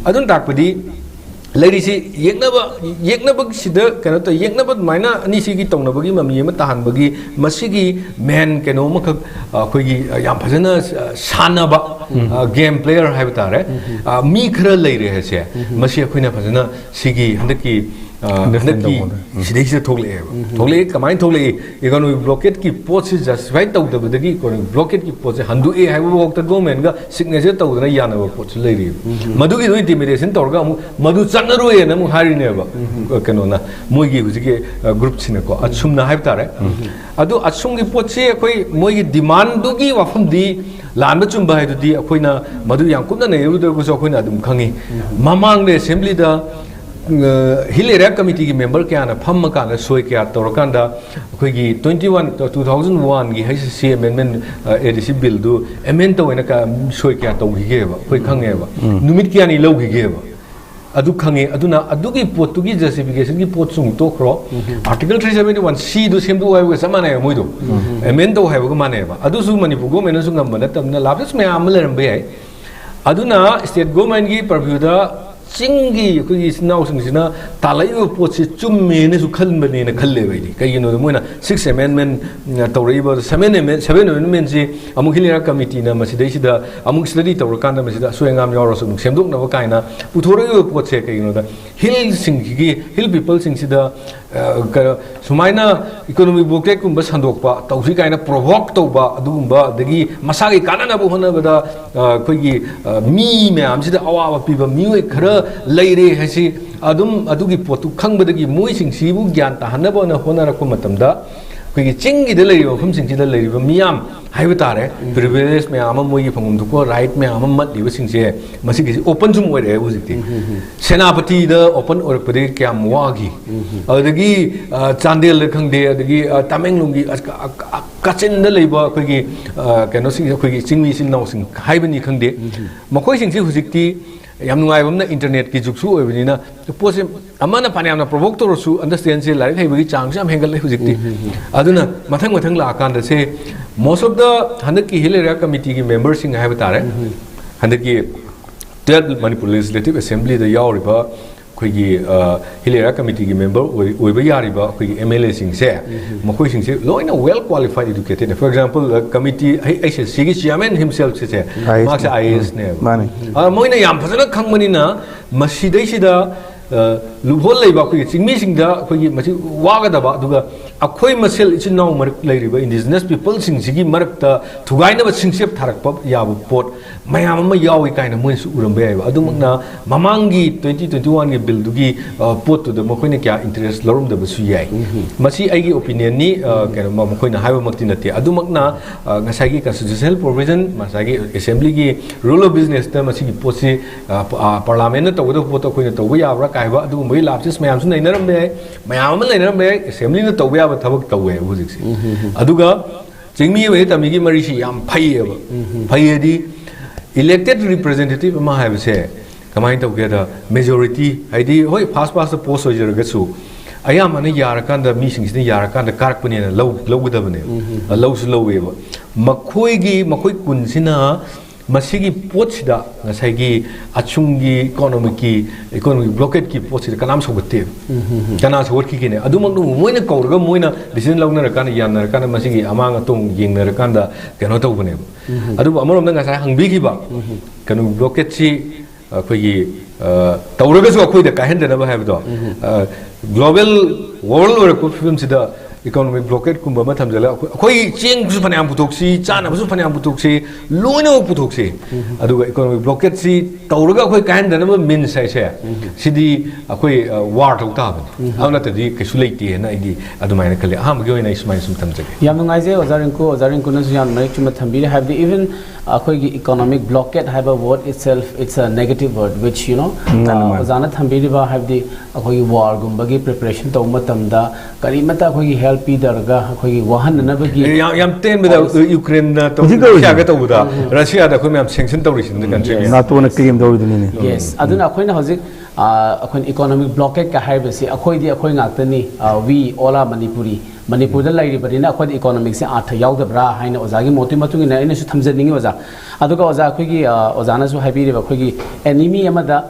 ꯑꯗꯨꯅ ꯇꯥꯛꯄꯗꯤ ꯂꯩꯔꯤꯁꯤ ꯌꯦꯛꯅꯕ, ꯌꯦꯛꯅꯕꯁꯤꯗ ꯀꯩꯅꯣ ꯇꯧ, ꯌꯦꯛꯅꯕ ꯑꯗꯨꯃꯥꯏꯅ ꯑꯅꯤꯁꯤꯒꯤ ꯇꯧꯅꯕꯒꯤ ꯃꯃꯤ ꯑꯃ ꯇꯥꯍꯟꯕꯒꯤ ꯃꯁꯤꯒꯤ ꯃꯦꯟ ꯀꯩꯅꯣ ꯑꯃꯈꯛ, ꯑ, ꯑꯩꯈꯣꯏꯒꯤ, ꯑ, ꯌꯥꯝ ꯐꯖꯅ, ꯑ, ꯁꯥꯟꯅꯕ, ꯑ, ꯒꯦꯝ ꯄ꯭ꯂꯦꯌꯔ ꯍꯥꯏꯕ ꯇꯥꯔꯦ꯫ ꯑ, ꯃꯤ ꯈꯔ ꯂꯩꯔꯦ ꯍꯥꯏꯁꯦ꯫ ꯃꯁꯤ ꯑꯩꯈꯣꯏꯅ ꯐꯖꯅ ꯁꯤꯒꯤ ꯍꯟꯗꯛꯀꯤ ꯑ, ꯍꯟꯗꯛꯀꯤ ꯁꯤꯗꯩꯁꯤꯗ ꯊꯣꯛꯂꯛꯑꯦꯕ꯫ ꯊꯣꯛꯂꯛꯑꯦ, ꯀꯃꯥꯏꯅ ꯊꯣꯛꯂꯛꯏ? Economic blockade ꯀꯤ ꯄꯣꯠꯁꯤ justify ꯇꯧꯗꯕꯗꯒꯤ economic blockade ꯀꯤ ꯄꯣꯠꯁꯦ ꯍꯟꯗꯣꯛꯑꯦ ꯍꯥꯏꯕꯐꯥꯎꯗ government ꯒ signature ꯇꯧꯗꯅ ꯌꯥꯅꯕ ꯄꯣꯠꯁꯨ ꯂꯩꯔꯤꯕ꯫ ꯃꯗꯨꯒꯤꯗꯣ intimidation ꯇꯧꯔꯒ ꯑꯃꯨꯛ ꯃꯗꯨ ꯆꯠꯅꯔꯣꯏꯅ ꯑꯃꯨꯛ ꯍꯥꯏꯔꯤꯅꯦꯕ, ꯀꯩꯅꯣꯅ, ꯃꯣꯏꯒꯤ ꯍꯧꯖꯤꯛꯀꯤ, ꯑ, group ꯁꯤꯅꯀꯣ, ꯑꯁꯨꯝꯅ ꯍꯥꯏꯕ ꯇꯥꯔꯦ꯫ ꯑꯗꯨ ꯑꯁꯨꯝꯒꯤ ꯄꯣꯠꯁꯤ ꯑꯩꯈꯣꯏ ꯃꯣꯏꯒꯤ demand ꯗꯨꯒꯤ ꯋꯥꯐꯝꯗꯤ ꯂꯥꯟꯕ ꯆꯨꯝꯕ ꯍꯥꯏꯗꯨꯗꯤ ꯑꯩꯈꯣꯏꯅ ꯃꯗꯨ ꯌꯥꯝ ꯀꯨꯞꯅ ꯅꯩꯅꯔꯨꯗ꯭ꯔꯒꯁꯨ ꯑꯩꯈꯣꯏꯅ ꯑꯗꯨꯝ ꯈꯪꯉꯤ꯫ ꯃꯃꯥꯡꯗ assembly ꯗ, ꯑ, Hill Area Committee ꯒꯤ member ꯀꯌꯥꯅ ꯐꯝꯃꯀꯥꯟꯗ ꯁꯣꯏ ꯀꯌꯥ ꯇꯧꯔꯀꯥꯟꯗ ꯑꯩꯈꯣꯏꯒꯤ twenty one, two thousand one ꯒꯤ H C C amendment, ꯑ, A D C bill do amend ꯇꯧꯋꯦꯅ ꯀ-, ꯁꯣꯏ ꯀꯌꯥ ꯇꯧꯈꯤꯒꯦꯕ ꯑꯩꯈꯣꯏ ꯈꯪꯉꯦꯕ꯫ ꯅꯨꯃꯤꯠ ꯀꯌꯥꯅꯤ ꯂꯧꯈꯤꯒꯦꯕ꯫ ꯑꯗꯨ ꯈꯪꯉꯦ꯫ ꯑꯗꯨꯅ ꯑꯗꯨꯒꯤ ꯄꯣꯠꯇꯨꯒꯤ justification ꯒꯤ ꯄꯣꯠꯁꯨ ꯑꯃꯨꯛ ꯇꯣꯛꯈ꯭ꯔꯣ꯫ Article three seventy one C ꯗꯨ ꯁꯦꯝꯗꯣꯛꯑꯣ ꯍꯥꯏꯕꯒ ꯆꯞ ꯃꯥꯟꯅꯩ ꯃꯣꯏꯗꯣ꯫ Amend ꯇꯧ ꯍꯥꯏꯕꯒ ꯃꯥꯟꯅꯩꯕ꯫ ꯑꯗꯨꯁꯨ ꯃꯅꯤꯄꯨꯔ government ꯅꯁꯨ ꯉꯝꯕ ꯅꯠꯇꯕꯅꯤꯅ lapses ꯃꯌꯥꯝ ꯑꯃ ꯂꯩꯔꯝꯕ ꯌꯥꯏ꯫ ꯑꯗꯨꯅ state government ꯒꯤ purview ꯗ ꯆꯤꯡꯒꯤ ꯑꯩꯈꯣꯏꯒꯤ ꯏꯆꯤꯟ ꯏꯅꯥꯎꯁꯤꯡꯁꯤꯅ ꯇꯥꯜꯂꯛꯏꯕ ꯄꯣꯠꯁꯤ ꯆꯨꯝꯃꯦꯅꯁꯨ ꯈꯟꯕꯅꯦꯅ ꯈꯜꯂꯦꯕ ꯑꯩꯗꯤ꯫ ꯀꯩꯒꯤꯅꯣꯗ ꯃꯣꯏꯅ six amendment ꯇꯧꯔꯛꯏꯕ, seven amendment, seven amendment ꯁꯤ ꯑꯃꯨꯛ Hill Area Committee ꯅ ꯃꯁꯤꯗꯩꯁꯤꯗ ꯑꯃꯨꯛ study ꯇꯧꯔꯀꯥꯟꯗ ꯃꯁꯤꯗ ꯑꯁꯣꯏ ꯑꯉꯥꯝ ꯌꯥꯎꯔꯁꯨ ꯑꯃꯨꯛ ꯁꯦꯝꯗꯣꯛꯅꯕ ꯀꯥꯏꯅ ꯄꯨꯊꯣꯔꯛꯏꯕ ꯄꯣꯠꯁꯦ ꯀꯩꯒꯤꯅꯣꯗ hill ꯁꯤꯡꯁꯤꯒꯤ, hill people ꯁꯤꯡꯁꯤꯗ, ꯑ, ꯀ-, ꯁꯨꯃꯥꯏꯅ economic blockade ꯀꯨꯝꯕ ꯁꯟꯗꯣꯛꯄ ꯇꯧꯁꯤ ꯀꯥꯏꯅ provoke ꯇꯧꯕ ꯑꯗꯨꯒꯨꯝꯕ, ꯑꯗꯒꯤ ꯃꯁꯥꯒꯤ ꯀꯥꯟꯅꯅꯕ ꯍꯣꯠꯅꯕꯗ, ꯑ, ꯑꯩꯈꯣꯏꯒꯤ, ꯑ, ꯃꯤ ꯃꯌꯥꯝꯁꯤꯗ ꯑꯋꯥꯕ ꯄꯤꯕ ꯃꯤꯑꯣꯏ ꯈꯔ ꯂꯩꯔꯦ ꯍꯥꯏꯁꯤ ꯑꯗꯨꯝ ꯑꯗꯨꯒꯤ ꯄꯣꯠꯇꯨ ꯈꯪꯕꯗꯒꯤ ꯃꯣꯏꯁꯤꯡꯁꯤꯕꯨ ꯒ꯭ꯌꯥꯟ ꯇꯥꯍꯟꯅꯕ ꯍꯣꯠꯅ-, ꯍꯣꯠꯅꯔꯛꯄ ꯃꯇꯝꯗ ꯑꯩꯈꯣꯏꯒꯤ ꯆꯤꯡꯒꯤꯗ ꯂꯩꯔꯤꯕ ꯃꯐꯝꯁꯤꯡꯁꯤꯗ ꯂꯩꯔꯤꯕ ꯃꯤꯌꯥꯝ ꯍꯥꯏꯕ ꯇꯥꯔꯦ, privilege ꯃꯌꯥꯝ ꯑꯃ, ꯃꯣꯏꯒꯤ ꯐꯪꯐꯝ ꯊꯣꯛꯄ right ꯃꯌꯥꯝ ꯑꯃ ꯃꯠꯂꯤꯕꯁꯤꯡꯁꯦ ꯃꯁꯤꯒꯤꯁꯤ open ꯁꯨꯝ ꯑꯣꯏꯔꯛꯑꯦ ꯍꯧꯖꯤꯛꯇꯤ꯫ ꯁꯦꯅꯥꯄꯇꯤꯗ open ꯑꯣꯏꯔꯛꯄꯗꯒꯤ ꯀꯌꯥꯝ ꯋꯥꯈꯤ꯫ ꯑꯗꯨꯗꯒꯤ, ꯑ, ꯆꯥꯟꯗꯦꯜꯗ ꯈꯪꯗꯦ, ꯑꯗꯒꯤ, ꯑ, ꯇꯃꯦꯡꯂꯣꯡꯒꯤ, ꯑ, ꯑ, ꯑ, ꯀꯥꯆꯤꯟꯗ ꯂꯩꯕ ꯑꯩꯈꯣꯏꯒꯤ, ꯑ, ꯀꯩꯅꯣꯁꯤꯡ, ꯑꯩꯈꯣꯏꯒꯤ ꯆꯤꯡꯃꯤ ꯏꯆꯤꯟ ꯏꯅꯥꯎꯁꯤꯡ ꯍꯥꯏꯕꯅꯤ ꯈꯪꯗꯦ, ꯃꯈꯣꯏꯁꯤꯡꯁꯤ ꯍꯧꯖꯤꯛꯇꯤ ꯌꯥꯝ ꯅꯨꯡꯉꯥꯏꯕ ꯑꯃꯅ internet ꯀꯤ ꯖꯨꯒꯁꯨ ꯑꯣꯏꯕꯅꯤꯅ ꯄꯣꯠꯁꯦ ꯑꯃꯅ ꯐꯅꯌꯥꯝꯅ provoke ꯇꯧꯔꯁꯨ understand ꯁꯦ ꯂꯥꯏꯔꯤꯛ ꯍꯩꯕꯒꯤ ꯆꯥꯡꯁꯨ ꯌꯥꯝ ꯍꯦꯟꯒꯠꯂꯦ ꯍꯧꯖꯤꯛꯇꯤ꯫ ꯑꯗꯨꯅ ꯃꯊꯪ ꯃꯊꯪ ꯂꯥꯛꯑꯀꯥꯟꯗ ꯁꯦ most of the ꯍꯟꯗꯛꯀꯤ Hill Area Committee ꯒꯤ member ꯁꯤꯡ ꯍꯥꯏꯕ ꯇꯥꯔꯦ, ꯍꯟꯗꯛꯀꯤ twelve Manipur Legislative Assembly ꯗ ꯌꯥꯎꯔꯤꯕ ꯑꯩꯈꯣꯏꯒꯤ, ꯑ, Hill Area Committee ꯒꯤ member ꯑꯣꯏ-, ꯑꯣꯏꯕ ꯌꯥꯔꯤꯕ ꯑꯩꯈꯣꯏꯒꯤ M L A ꯁꯤꯡꯁꯦ, ꯃꯈꯣꯏꯁꯤꯡꯁꯦ ꯂꯣꯏꯅ well qualified educated ꯅꯦ꯫ For example, ꯑ, committee, ꯑꯩ, H S C ꯒꯤ chairman himself say, I A S ꯃꯍꯥꯛꯁꯦ ꯅꯦ꯫ I A S ꯅꯦꯕ꯫ ꯃꯥꯅꯦ꯫ ꯑ, ꯃꯣꯏꯅ ꯌꯥꯝ ꯐꯖꯅ ꯈꯪꯕꯅꯤꯅ ꯃꯁꯤꯗꯩꯁꯤꯗ ꯂꯨꯞꯍꯣꯜ ꯂꯩꯕ ꯑꯩꯈꯣꯏꯒꯤ ꯆꯤꯡꯃꯤꯁꯤꯡꯗ ꯑꯩꯈꯣꯏꯒꯤ ꯃꯁꯤ ꯋꯥꯒꯗꯕ, ꯑꯗꯨꯒ ꯑꯩꯈꯣꯏ ꯃꯁꯦꯜ ꯏꯆꯤꯟ ꯏꯅꯥꯎ ꯃꯔꯛ ꯂꯩꯔꯤꯕ indigenous peopleꯁꯤꯡꯁꯤꯒꯤ ꯃꯔꯛꯇ ꯊꯨꯒꯥꯏꯅꯕ ꯁꯤꯡꯆꯦꯞ ꯊꯥꯔꯛꯄ ꯌꯥꯕ ꯄꯣꯠ ꯃꯌꯥꯝ ꯑꯃ ꯌꯥꯎꯏ ꯀꯥꯏꯅ ꯃꯣꯏꯅꯁꯨ ꯎꯔꯝꯕ ꯌꯥꯏꯕ꯫ ꯑꯗꯨꯃꯛꯅ ꯃꯃꯥꯡꯒꯤ twenty twenty oneꯒꯤ billꯗꯨꯒꯤ ꯄꯣꯠꯇꯨꯗ ꯃꯈꯣꯏꯅ ꯀꯌꯥ interest ꯂꯧꯔꯝꯗꯕꯁꯨ ꯌꯥꯏ꯫ ꯃꯁꯤ ꯑꯩꯒꯤ opinionꯅꯤ꯫ ꯀꯩꯅꯣ ꯃꯈꯣꯏꯅ ꯍꯥꯏꯕꯃꯛꯇꯤ ꯅꯠꯇꯦ꯫ ꯑꯗꯨꯃꯛꯅ ꯉꯁꯥꯏꯒꯤ constitutional provision, ꯉꯁꯥꯏꯒꯤ assemblyꯒꯤ rule of businessꯇ ꯃꯁꯤꯒꯤ ꯄꯣꯠꯁꯤ parliamentꯅ ꯇꯧꯒꯗꯕ ꯄꯣꯠꯇꯣ ꯑꯩꯈꯣꯏꯅ ꯇꯧꯕ ꯌꯥꯕ꯭ꯔꯥ ꯀꯥꯏꯕ ꯑꯗꯨꯒꯨꯝꯕꯒꯤ lapses ꯃꯌꯥꯝꯁꯨ ꯂꯩꯅꯔꯝꯕ ꯌꯥꯏ꯫ ꯃꯌꯥꯝ ꯑꯃ ꯂꯩꯅꯔꯝꯕ ꯌꯥꯏ꯫ Assemblyꯅ ꯇꯧꯕ ꯌꯥꯕ ꯊꯕꯛ ꯇꯧꯋꯦꯕ ꯍꯧꯖꯤꯛꯁꯦ꯫ ꯑꯗꯨꯒ ꯆꯤꯡꯃꯤ ꯑꯃꯗꯤ ꯇꯝꯃꯤꯒꯤ ꯃꯔꯤꯁꯤ ꯌꯥꯝ ꯐꯩꯌꯦꯕ꯫ ꯐꯩ ꯍꯥꯏꯗꯤ elected representative ꯑꯃ ꯍꯥꯏꯕꯁꯦ ꯀꯃꯥꯏꯅ ꯇꯧꯒꯦꯗ, majority ꯍꯥꯏꯗꯤ ꯍꯣꯏ first past post ꯑꯣꯏꯖꯔꯒꯁꯨ ꯑꯌꯥꯝꯕꯅ ꯌꯥꯔꯀꯥꯟꯗ, ꯃꯤꯁꯤꯡꯁꯤꯅ ꯌꯥꯔꯀꯥꯟꯗ ꯀꯥꯔꯛꯄꯅꯦꯅ ꯂꯧ ꯂꯧꯒꯗꯕꯅꯦꯕ꯫ ꯂꯧꯁꯨ ꯂꯧꯋꯦꯕ꯫ ꯃꯈꯣꯏꯒꯤ ꯃꯈꯣꯏ ꯀꯨꯟꯁꯤꯅ ꯃꯁꯤꯒꯤ ꯄꯣꯠꯁꯤꯗ ꯉꯁꯥꯏꯒꯤ ꯑꯆꯨꯝꯒꯤ economicꯀꯤ economic blockadeꯀꯤ ꯄꯣꯠꯁꯤꯗ ꯀꯅꯥꯝ ꯁꯧꯒꯠꯇꯦꯕ꯫ ꯀꯅꯥ ꯁꯧꯒꯠꯈꯤꯒꯦꯅꯦ? ꯑꯗꯨꯃꯛꯅꯕꯨ ꯃꯣꯏꯅ ꯀꯧꯔꯒ ꯃꯣꯏꯅ decision ꯂꯧꯅꯔꯀꯥꯟꯗ, ꯌꯥꯅꯔꯀꯥꯟꯗ ꯃꯁꯤꯒꯤ ꯑꯃꯥꯡ ꯑꯇꯣꯡ ꯌꯦꯡꯅꯔꯀꯥꯟꯗ ꯀꯩꯅꯣ ꯇꯧꯕꯅꯦꯕ꯫ ꯑꯗꯨꯕꯨ ꯑꯃꯔꯣꯝꯗ ꯉꯁꯥꯏ ꯍꯪꯕꯤꯈꯤꯕ economic blockadeꯁꯤ ꯑꯩꯈꯣꯏꯒꯤ ꯇꯧꯔꯒꯁꯨ ꯑꯩꯈꯣꯏꯗ ꯀꯥꯏꯍꯟꯗꯅꯕ ꯍꯥꯏꯕꯗꯣ, global world ꯑꯣꯏꯔꯛꯄ ꯐꯤꯕꯝꯁꯤꯗ economic blockadeꯀꯨꯝꯕ ꯑꯃ ꯊꯝꯖꯤꯜꯂꯒ ꯑꯩꯈꯣꯏ ꯑꯩꯈꯣꯏ ꯆꯦꯡꯁꯨ ꯐꯅꯌꯥꯝ ꯄꯨꯊꯣꯛꯁꯤ, ꯆꯥꯅꯕꯁꯨ ꯐꯅꯌꯥꯝ ꯄꯨꯊꯣꯛꯁꯤ, ꯂꯣꯏꯅꯃꯛ ꯄꯨꯊꯣꯛꯁꯤ꯫ ꯑꯗꯨꯒ economic blockadeꯁꯤ ꯇꯧꯔꯒ ꯑꯩꯈꯣꯏ ꯀꯥꯏꯍꯟꯗꯅꯕ means ꯍꯥꯏꯁꯦ ꯁꯤꯗꯤ ꯑꯩꯈꯣꯏ war ꯇꯧ ꯇꯥꯕꯅꯤ꯫ ꯑꯗꯨ ꯅꯠꯇ꯭ꯔꯗꯤ ꯀꯩꯁꯨ ꯂꯩꯇꯦꯅ ꯑꯩꯗꯤ ꯑꯗꯨꯃꯥꯏꯅ ꯈꯜꯂꯤ꯫ ꯑꯍꯥꯟꯕꯒꯤ ꯑꯣꯏꯅ ꯑꯩ ꯁꯨꯃꯥꯏꯅ ꯁꯨꯝ ꯊꯝꯖꯒꯦ꯫ ꯌꯥꯝ ꯅꯨꯡꯉꯥꯏꯖꯩ ꯑꯣꯖꯥ ꯔꯤꯡꯀꯨ꯫ ꯑꯣꯖꯥ ꯔꯤꯡꯀꯨꯅꯁꯨ ꯌꯥꯝ ꯃꯔꯤꯛ ꯆꯨꯝꯅ ꯊꯝꯕꯤꯔꯦ꯫ ꯍꯥꯏꯕꯗꯤ even ꯑꯩꯈꯣꯏꯒꯤ economic blockade ꯍꯥꯏꯕ word itself, it's a negative word which you know, ꯃꯥꯅꯦ, ꯃꯥꯅꯦ꯫ ꯑꯣꯖꯥꯅ ꯊꯝꯕꯤꯔꯤꯕ ꯍꯥꯏꯕꯗꯤ ꯑꯩꯈꯣꯏꯒꯤ warꯒꯨꯝꯕꯒꯤ preparation ꯇꯧꯕ ꯃꯇꯝꯗ ꯀꯔꯤꯃꯠꯇ ꯑꯩꯈꯣꯏꯒꯤ help ꯄꯤꯗꯔꯒ ꯑꯩꯈꯣꯏꯒꯤ ꯋꯥꯍꯟꯅꯅꯕꯒꯤ ꯌꯥꯝ ꯌꯥꯝ ꯇꯦꯟꯕꯗ Ukraineꯅ ꯇꯧ-, ꯍꯧꯖꯤꯛ ꯇꯧꯔꯤꯁꯦ꯫ Russiaꯗ ꯑꯩꯈꯣꯏ ꯃꯌꯥꯝ sanction ꯇꯧꯔꯤꯁꯤꯅ country ꯃꯌꯥꯝ꯫ NATOꯅ claim ꯇꯧꯔꯤꯗꯨꯅꯤꯅꯦ꯫ Yes, ꯑꯗꯨꯅ ꯑꯩꯈꯣꯏꯅ ꯍꯧꯖꯤꯛ ꯑꯩꯈꯣꯏꯅ economic blockadeꯀ ꯍꯥꯏꯔꯤꯕꯁꯤ ꯑꯩꯈꯣꯏꯗꯤ ꯑꯩꯈꯣꯏ ꯉꯥꯛꯇꯅꯤ꯫ We all are Manipuri꯫ ꯃꯅꯤꯄꯨꯔꯗ ꯂꯩꯔꯤꯕꯅꯤꯅ ꯑꯩꯈꯣꯏꯗ economicꯁꯦ ꯑꯥꯔꯊ ꯌꯥꯎꯗꯕ꯭ꯔꯥ ꯍꯥꯏꯅ ꯑꯣꯖꯥꯒꯤ ꯃꯣꯠꯇꯨꯒꯤ ꯃꯇꯨꯡ ꯏꯟꯅ ꯑꯩꯅꯁꯨ ꯊꯝꯖꯅꯤꯡꯉꯤ ꯑꯣꯖꯥ꯫ ꯑꯗꯨꯒ ꯑꯣꯖꯥ ꯑꯩꯈꯣꯏꯒꯤ ꯑꯣꯖꯥꯅꯁꯨ ꯍꯥꯏꯕꯤꯔꯤꯕ ꯑꯩꯈꯣꯏꯒꯤ enemy ꯑꯃꯗ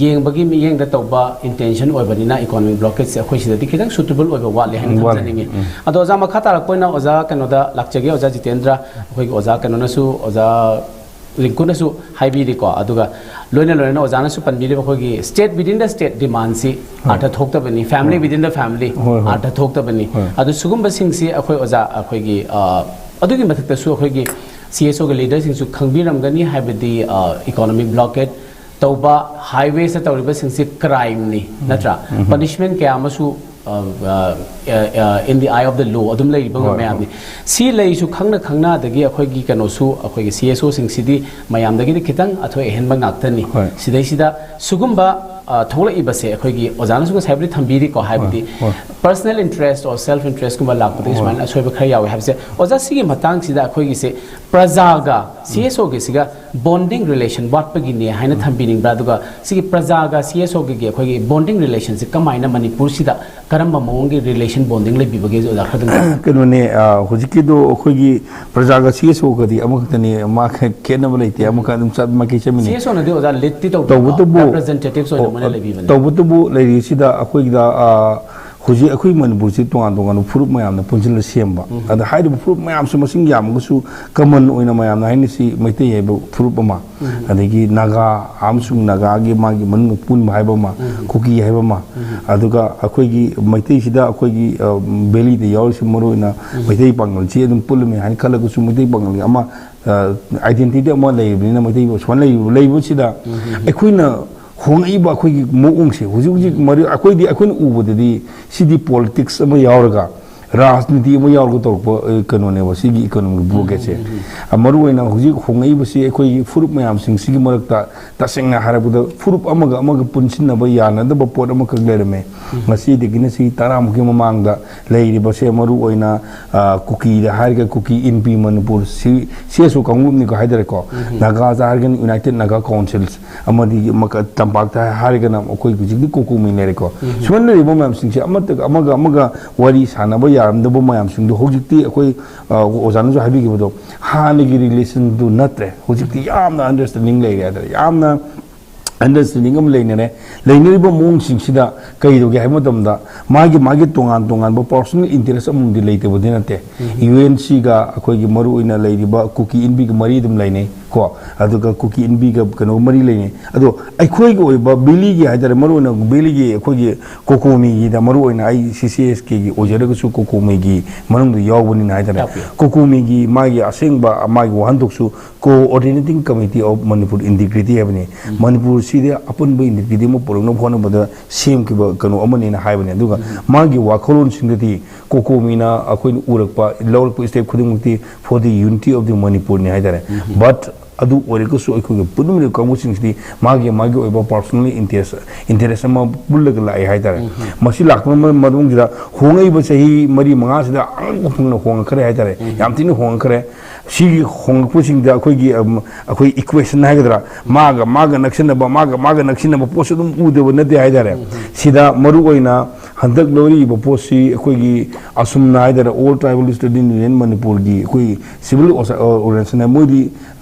ꯌꯦꯡꯕꯒꯤ ꯃꯤꯠꯌꯦꯡꯗ ꯇꯧꯕ intention ꯑꯣꯏꯕꯅꯤꯅ economic blockadeꯁꯦ ꯑꯩꯈꯣꯏ ꯁꯤꯗꯗꯤ ꯈꯤꯇꯪ suitable ꯑꯣꯏꯕ ꯋꯥꯠꯂꯦ ꯍꯥꯏꯅ ꯊꯝꯖꯅꯤꯡꯉꯤ꯫ ꯑꯗꯣ ꯑꯣꯖꯥ ꯃꯈꯥ ꯇꯥꯔꯛꯄ ꯑꯣꯏꯅ ꯑꯣꯖꯥ ꯀꯩꯅꯣꯗ ꯂꯥꯛꯆꯒꯦ, ꯑꯣꯖꯥ ꯖꯤꯇꯦꯟꯗ꯭ꯔ꯫ ꯑꯩꯈꯣꯏꯒꯤ ꯑꯣꯖꯥ ꯀꯩꯅꯣꯅꯁꯨ, ꯑꯣꯖꯥ ꯔꯤꯡꯀꯨꯅꯁꯨ ꯍꯥꯏꯕꯤꯔꯤꯀꯣ꯫ ꯑꯗꯨꯒ ꯂꯣꯏꯅ ꯂꯣꯏꯅꯅ ꯑꯣꯖꯥꯅꯁꯨ ꯄꯟꯕꯤꯔꯤꯕ ꯑꯩꯈꯣꯏꯒꯤ state within the state demandꯁꯤ earth ꯊꯣꯛꯇꯕꯅꯤ, family within the family ꯍꯣꯏ, ꯍꯣꯏ꯫ ꯑꯥꯔꯊ ꯊꯣꯛꯇꯕꯅꯤ꯫ ꯍꯣꯏ꯫ ꯑꯗꯨ ꯁꯤꯒꯨꯝꯕꯁꯤꯡꯁꯤ ꯑꯩꯈꯣꯏ ꯑꯣꯖꯥ ꯑꯩꯈꯣꯏꯒꯤ ꯑ, ꯑꯗꯨꯒꯤ ꯃꯊꯛꯇꯁꯨ ꯑꯩꯈꯣꯏꯒꯤ CSOꯒꯤ leaderꯁꯤꯡꯁꯨ ꯈꯪꯕꯤꯔꯝꯒꯅꯤ, ꯍꯥꯏꯕꯗꯤ economic blockade ꯇꯧꯕ, highwaysꯇ ꯇꯧꯔꯤꯕꯁꯤꯡꯁꯤ crimeꯅꯤ, ꯅꯠꯇ꯭ꯔꯥ? Punishment ꯀꯌꯥ ꯑꯃꯁꯨ ꯑ, ꯑ, ꯑ, in the eye of the law ꯑꯗꯨꯝ ꯂꯩꯔꯤꯕ ꯍꯣꯏ, ꯃꯌꯥꯝꯅꯤ꯫ ꯁꯤ ꯂꯩꯁꯨ ꯈꯪꯅ ꯈꯪꯅ, ꯑꯗꯒꯤ ꯑꯩꯈꯣꯏꯒꯤ ꯀꯩꯅꯣꯁꯨ, ꯑꯩꯈꯣꯏꯒꯤ CSOꯁꯤꯡꯁꯤꯗꯤ ꯃꯌꯥꯝꯗꯒꯤꯗꯤ ꯈꯤꯇꯪ ꯑꯊꯣꯏ ꯑꯍꯦꯟꯕ ꯉꯥꯛꯇꯅꯤ꯫ ꯍꯣꯏ꯫ ꯁꯤꯗꯩꯁꯤꯗ ꯁꯤꯒꯨꯝꯕ ꯑ, ꯊꯣꯛꯂꯛꯏꯕꯁꯦ, ꯑꯩꯈꯣꯏꯒꯤ ꯑꯣꯖꯥꯅꯁꯨ ꯉꯁꯥꯏꯕꯨꯗꯤ ꯊꯝꯕꯤꯔꯤꯀꯣ, ꯍꯥꯏꯕꯗꯤ ꯍꯣꯏ꯫ personal interest or self interestꯀꯨꯝꯕ ꯂꯥꯛꯄꯗꯒꯤ ꯍꯣꯏ꯫ ꯁꯨꯃꯥꯏꯅ ꯑꯁꯣꯏꯕ ꯈꯔ ꯌꯥꯎꯋꯦ ꯍꯥꯏꯕꯁꯦ꯫ ꯑꯣꯖꯥ, ꯁꯤꯒꯤ ꯃꯇꯥꯡꯁꯤꯗ ꯑꯩꯈꯣꯏꯒꯤꯁꯦ ꯄ꯭ꯔꯖꯥꯒ CSOꯒꯤꯁꯤꯒ bonding relation ꯋꯥꯠꯄꯒꯤꯅꯦ ꯍꯥꯏꯅ ꯊꯝꯕꯤꯅꯤꯡꯕ꯭ꯔꯥ? ꯑꯗꯨꯒ ꯁꯤꯒꯤ ꯄ꯭ꯔꯖꯥꯒ CSOꯒꯤ ꯑꯩꯈꯣꯏꯒꯤ bonding relationꯁꯦ ꯀꯃꯥꯏꯅ ꯃꯅꯤꯄꯨꯔꯁꯤꯗ ꯀꯔꯝꯕ ꯃꯑꯣꯡꯒꯤ relation bonding ꯂꯩꯕꯤꯕꯒꯦ, ꯑꯣꯖꯥ, ꯈꯔꯗꯪ? ꯀꯩꯅꯣꯅꯦ, ꯑ, ꯍꯧꯖꯤꯛꯀꯤꯗꯣ ꯑꯩꯈꯣꯏꯒꯤ ꯄ꯭ꯔꯖꯥꯒ CSOꯒꯗꯤ ꯑꯃꯈꯛꯇꯅꯤ, ꯃꯥ ꯈ-, ꯈꯦꯠꯅꯕ ꯂꯩꯇꯦ, ꯑꯃꯈꯛ ꯑꯗꯨꯝ ꯆꯠ ꯃꯥꯏꯀꯩ ꯆꯠꯃꯤꯟꯅꯩ꯫ CSOꯅꯗꯤ, ꯑꯣꯖꯥ, leadꯇꯤ ꯇꯧꯗꯕ, ꯇꯧꯕꯇꯕꯨ representatives ꯑꯣꯏꯅ ꯃꯣꯏꯅ ꯂꯩꯕꯤꯕꯅꯦ꯫ ꯇꯧꯕꯇꯕꯨ ꯂꯩꯔꯤꯁꯤꯗ ꯑꯩꯈꯣꯏꯒꯤꯗ, ꯑ, ꯍꯧꯖꯤꯛ ꯑꯩꯈꯣꯏ ꯃꯅꯤꯄꯨꯔꯁꯤ ꯇꯣꯉꯥꯟ ꯇꯣꯉꯥꯟꯕ ꯐꯨꯔꯨꯞ ꯃꯌꯥꯝꯅ ꯄꯨꯟꯁꯤꯜꯂ ꯁꯦꯝꯕ꯫ ꯑꯗ ꯍꯥꯏꯔꯤꯕ ꯐꯨꯔꯨꯞ ꯃꯌꯥꯝꯁꯤ ꯃꯁꯤꯡ ꯌꯥꯝꯃꯒꯁꯨ common ꯑꯣꯏꯅ ꯃꯌꯥꯝꯅ ꯍꯥꯏꯅꯔꯤꯁꯤ ꯃꯩꯇꯩ ꯍꯥꯏꯕ ꯐꯨꯔꯨꯞ ꯑꯃ, ꯑꯗꯒꯤ ꯅꯥꯒꯥ ꯑꯃꯁꯨꯡ ꯅꯥꯒꯥꯒꯤ ꯃꯥꯒꯤ ꯃꯅꯨꯡꯗ ꯄꯨꯟꯕ ꯍꯥꯏꯕ ꯑꯃ, ꯀꯨꯀꯤ ꯍꯥꯏꯕ ꯑꯃ, ꯑꯗꯨꯒ ꯑꯩꯈꯣꯏꯒꯤ ꯃꯩꯇꯩꯁꯤꯗ ꯑꯩꯈꯣꯏꯒꯤ, ꯑ, valleyꯗ ꯌꯥꯎꯔꯤꯁꯤ ꯃꯔꯨꯑꯣꯏꯅ ꯃꯩꯇꯩ ꯄꯥꯉꯜꯁꯤ ꯑꯗꯨꯝ ꯄꯨꯜꯂꯝꯃꯤ ꯍꯥꯏꯅ ꯈꯜꯂꯒꯁꯨ ꯃꯩꯇꯩ ꯄꯥꯉꯜꯒꯤ ꯑꯃ, ꯑ, identity ꯑꯃ ꯂꯩꯔꯤꯕꯅꯤꯅ ꯃꯩꯇꯩ ꯁꯨꯃꯥꯏꯅ ꯂꯩꯔꯤꯕ, ꯂꯩꯕꯁꯤꯗ ꯑꯩꯈꯣꯏꯅ ꯍꯣꯡꯉꯛꯏꯕ ꯑꯩꯈꯣꯏꯒꯤ ꯃꯑꯣꯡꯁꯦ ꯍꯧꯖꯤꯛ ꯍꯧꯖꯤꯛ ꯃꯔꯤ-, ꯑꯩꯈꯣꯏꯗꯤ, ꯑꯩꯈꯣꯏꯅ ꯎꯕꯗꯗꯤ ꯁꯤꯗꯤ politics ꯑꯃ ꯌꯥꯎꯔꯒ ꯔꯥꯖꯅꯤꯇꯤ ꯑꯃ ꯌꯥꯎꯔꯒ ꯇꯧꯔꯛꯄ, ꯑ, ꯀꯩꯅꯣꯅꯦꯕ ꯁꯤꯒꯤ economic blockade ꯁꯦ꯫ ꯑ, ꯃꯔꯨꯑꯣꯏꯅ ꯍꯧꯖꯤꯛ ꯍꯣꯡꯉꯛꯏꯕꯁꯤ ꯑꯩꯈꯣꯏꯒꯤ ꯐꯨꯔꯨꯞ ꯃꯌꯥꯝꯁꯤꯡꯁꯤꯒꯤ ꯃꯔꯛꯇ ꯇꯁꯦꯡꯅ ꯍꯥꯏꯔꯕꯗ ꯐꯨꯔꯨꯞ ꯑꯃꯒ ꯑꯃꯒ ꯄꯨꯟꯁꯤꯟꯅꯕ ꯌꯥꯅꯗꯕ ꯄꯣꯠ ꯑꯃꯈꯛ ꯂꯩꯔꯝꯃꯦ꯫ ꯉꯁꯤꯗꯒꯤꯅ ꯆꯍꯤ ꯇꯔꯥꯃꯨꯛꯀꯤ ꯃꯃꯥꯡꯗ ꯂꯩꯔꯤꯕꯁꯦ ꯃꯔꯨꯑꯣꯏꯅ, ꯑ, ꯀꯨꯀꯤꯗ ꯍꯥꯏꯔꯒ ꯀꯨꯀꯤ ꯏꯟꯄꯤ ꯃꯅꯤꯄꯨꯔ ꯁꯤ, CSO ꯀꯥꯡꯂꯨꯞꯅꯤꯀꯣ ꯍꯥꯏꯇꯥꯔꯦꯀꯣ꯫ ꯅꯥꯒꯥꯗ ꯍꯥꯏꯔꯒꯅ United Naga Councils, ꯑꯃꯗꯤ ꯃꯀ-, ꯇꯝꯄꯥꯛꯇ ꯍꯥꯏꯔꯒꯅ ꯑꯩꯈꯣꯏ ꯍꯧꯖꯤꯛꯇꯤ ꯀꯣꯀꯣꯃꯤ ꯂꯩꯔꯦꯀꯣ꯫ ꯁꯨꯃꯥꯏꯅ ꯂꯩꯔꯤꯕ ꯃꯌꯥꯝꯁꯤꯡꯁꯦ ꯑꯃꯠꯇꯒ ꯑꯃꯒ ꯑꯃꯒ ꯋꯥꯔꯤ ꯁꯥꯟꯅꯕ ꯌꯥꯔꯝꯗꯕ ꯃꯌꯥꯝꯁꯤꯡꯗꯣ ꯍꯧꯖꯤꯛꯇꯤ ꯑꯩꯈꯣꯏ, ꯑ, ꯑꯣꯖꯥꯅꯁꯨ ꯍꯥꯏꯕꯤꯈꯤꯕꯗꯣ ꯍꯥꯟꯅꯒꯤ relationꯗꯨ ꯅꯠꯇ꯭ꯔꯦ꯫ ꯍꯧꯖꯤꯛꯇꯤ ꯌꯥꯝꯅ understanding ꯂꯩꯔꯦ ꯍꯥꯏꯇꯥꯔꯦ꯫ ꯌꯥꯝꯅ understanding ꯑꯃ ꯂꯩꯅꯔꯦ꯫ ꯂꯩꯅꯔꯤꯕ ꯃꯑꯣꯡꯁꯤꯡꯁꯤꯗ ꯀꯩꯗꯧꯒꯦ ꯍꯥꯏꯕ ꯃꯇꯝꯗ ꯃꯥꯒꯤ, ꯃꯥꯒꯤ ꯇꯣꯉꯥꯟ ꯇꯣꯉꯥꯟꯕ personal interest ꯑꯃꯃꯝꯗꯤ ꯂꯩꯇꯕꯗꯤ ꯅꯠꯇꯦ꯫ UNCꯒ ꯑꯩꯈꯣꯏꯒꯤ ꯃꯔꯨꯑꯣꯏꯅ ꯂꯩꯔꯤꯕ ꯀꯨꯀꯤ ꯏꯟꯄꯤꯒ ꯃꯔꯤ ꯑꯗꯨꯝ ꯂꯩꯅꯩ꯫ ꯀꯣ, ꯑꯗꯨꯒ ꯀꯨꯀꯤ ꯏꯟꯕꯤꯒ ꯀꯩꯅꯣ ꯃꯔꯤ ꯂꯩꯅꯩ꯫ ꯑꯗꯣ ꯑꯩꯈꯣꯏꯒꯤ ꯑꯣꯏꯕ ꯚꯦꯂꯤꯒꯤ ꯍꯥꯏꯇꯥꯔꯦ, ꯃꯔꯨꯑꯣꯏꯅ ꯚꯦꯂꯤꯒꯤ ꯑꯩꯈꯣꯏꯒꯤ ꯀꯣꯀꯣꯃꯤꯒꯤꯗ, ꯃꯔꯨꯑꯣꯏꯅ ꯑꯩ ꯁꯤ ꯁꯤ ꯑꯦꯁ ꯀꯦꯒꯤ ꯑꯣꯏꯖꯔꯒꯁꯨ ꯀꯣꯀꯣꯃꯤꯒꯤ ꯃꯅꯨꯡꯗ ꯌꯥꯎꯕꯅꯤꯅ ꯍꯥꯏꯇꯥꯔꯦ꯫ ꯇꯥꯛꯄꯤꯌꯨ꯫ ꯀꯣꯀꯣꯃꯤꯒꯤ ꯃꯥꯒꯤ ꯑꯁꯦꯡꯕ ꯃꯥꯒꯤ ꯋꯥꯍꯟꯊꯣꯛꯁꯨ Coordinating Committee of Manipur Integrity ꯍꯥꯏꯕꯅꯤ꯫ ꯃꯅꯤꯄꯨꯔꯁꯤꯗ ꯑꯄꯨꯟꯕ ꯏꯟꯇꯤꯒ꯭ꯔꯤꯇꯤ ꯑꯃ ꯄꯨꯔꯛꯅꯕ ꯍꯣꯠꯅꯕꯗ ꯁꯦꯝꯈꯤꯕ ꯀꯩꯅꯣ ꯑꯃꯅꯦꯅ ꯍꯥꯏꯕꯅꯤ꯫ ꯑꯗꯨꯒ ꯃꯥꯒꯤ ꯋꯥꯈꯜꯂꯣꯟꯁꯤꯡꯗꯗꯤ ꯀꯣꯀꯣꯃꯤꯅ ꯑꯩꯈꯣꯏꯅ ꯎꯔꯛꯄ, ꯂꯧꯔꯛꯄ ꯁ꯭ꯇꯦꯞ ꯈꯨꯗꯤꯡꯃꯛꯇꯤ for the unity of the Manipurꯅꯤ ꯍꯥꯏꯇꯥꯔꯦ꯫ But ꯑꯗꯨ ꯑꯣꯏꯔꯒꯁꯨ ꯑꯩꯈꯣꯏꯒꯤ ꯄꯨꯟꯅ ꯀꯥꯡꯕꯨꯁꯤꯡꯁꯤꯗꯤ ꯃꯥꯒꯤ ꯃꯥꯒꯤ ꯑꯣꯏꯕ personal interest, interest ꯑꯃ ꯄꯨꯜꯂꯒ ꯂꯥꯛꯑꯦ ꯍꯥꯏꯇꯥꯔꯦ꯫ ꯃꯁꯤ ꯂꯥꯛꯄ ꯃꯇꯨꯡꯁꯤꯗ ꯍꯣꯡꯉꯛꯏꯕ ꯆꯍꯤ ꯃꯔꯤ ꯃꯉꯥꯁꯤꯗ ꯑꯉꯛꯄ ꯐꯪꯅ ꯍꯣꯡꯉꯛꯈ꯭ꯔꯦ ꯍꯥꯏꯇꯥꯔꯦ꯫ ꯌꯥꯝ ꯊꯤꯅ ꯍꯣꯡꯉꯛꯈ꯭ꯔꯦ꯫ ꯁꯤꯒꯤ ꯍꯣꯡꯂꯛꯄꯁꯤꯡꯗ ꯑꯩꯈꯣꯏꯒꯤ, ꯑꯝ, ꯑꯩꯈꯣꯏ equation ꯍꯥꯏꯒꯗ꯭ꯔꯥ, ꯃꯥꯒ ꯃꯥꯒ ꯅꯛꯁꯤꯟꯅꯕ, ꯃꯥꯒ ꯃꯥꯒ ꯅꯛꯁꯤꯟꯅꯕ ꯄꯣꯠꯁꯨ ꯑꯗꯨꯝ ꯎꯗꯕ ꯅꯠꯇꯦ ꯍꯥꯏꯇꯥꯔꯦ꯫ ꯁꯤꯗ ꯃꯔꯨꯑꯣꯏꯅ ꯍꯟꯗꯛ ꯂꯧꯔꯤꯕ ꯄꯣꯠꯁꯤ ꯑꯩꯈꯣꯏꯒꯤ ꯑꯁꯨꯝꯅ ꯍꯥꯏꯇꯥꯔꯦ, All Tribal Student Union ꯃꯅꯤꯄꯨꯔꯒꯤ ꯑꯩꯈꯣꯏ civil organization ꯃꯣꯏꯗꯤ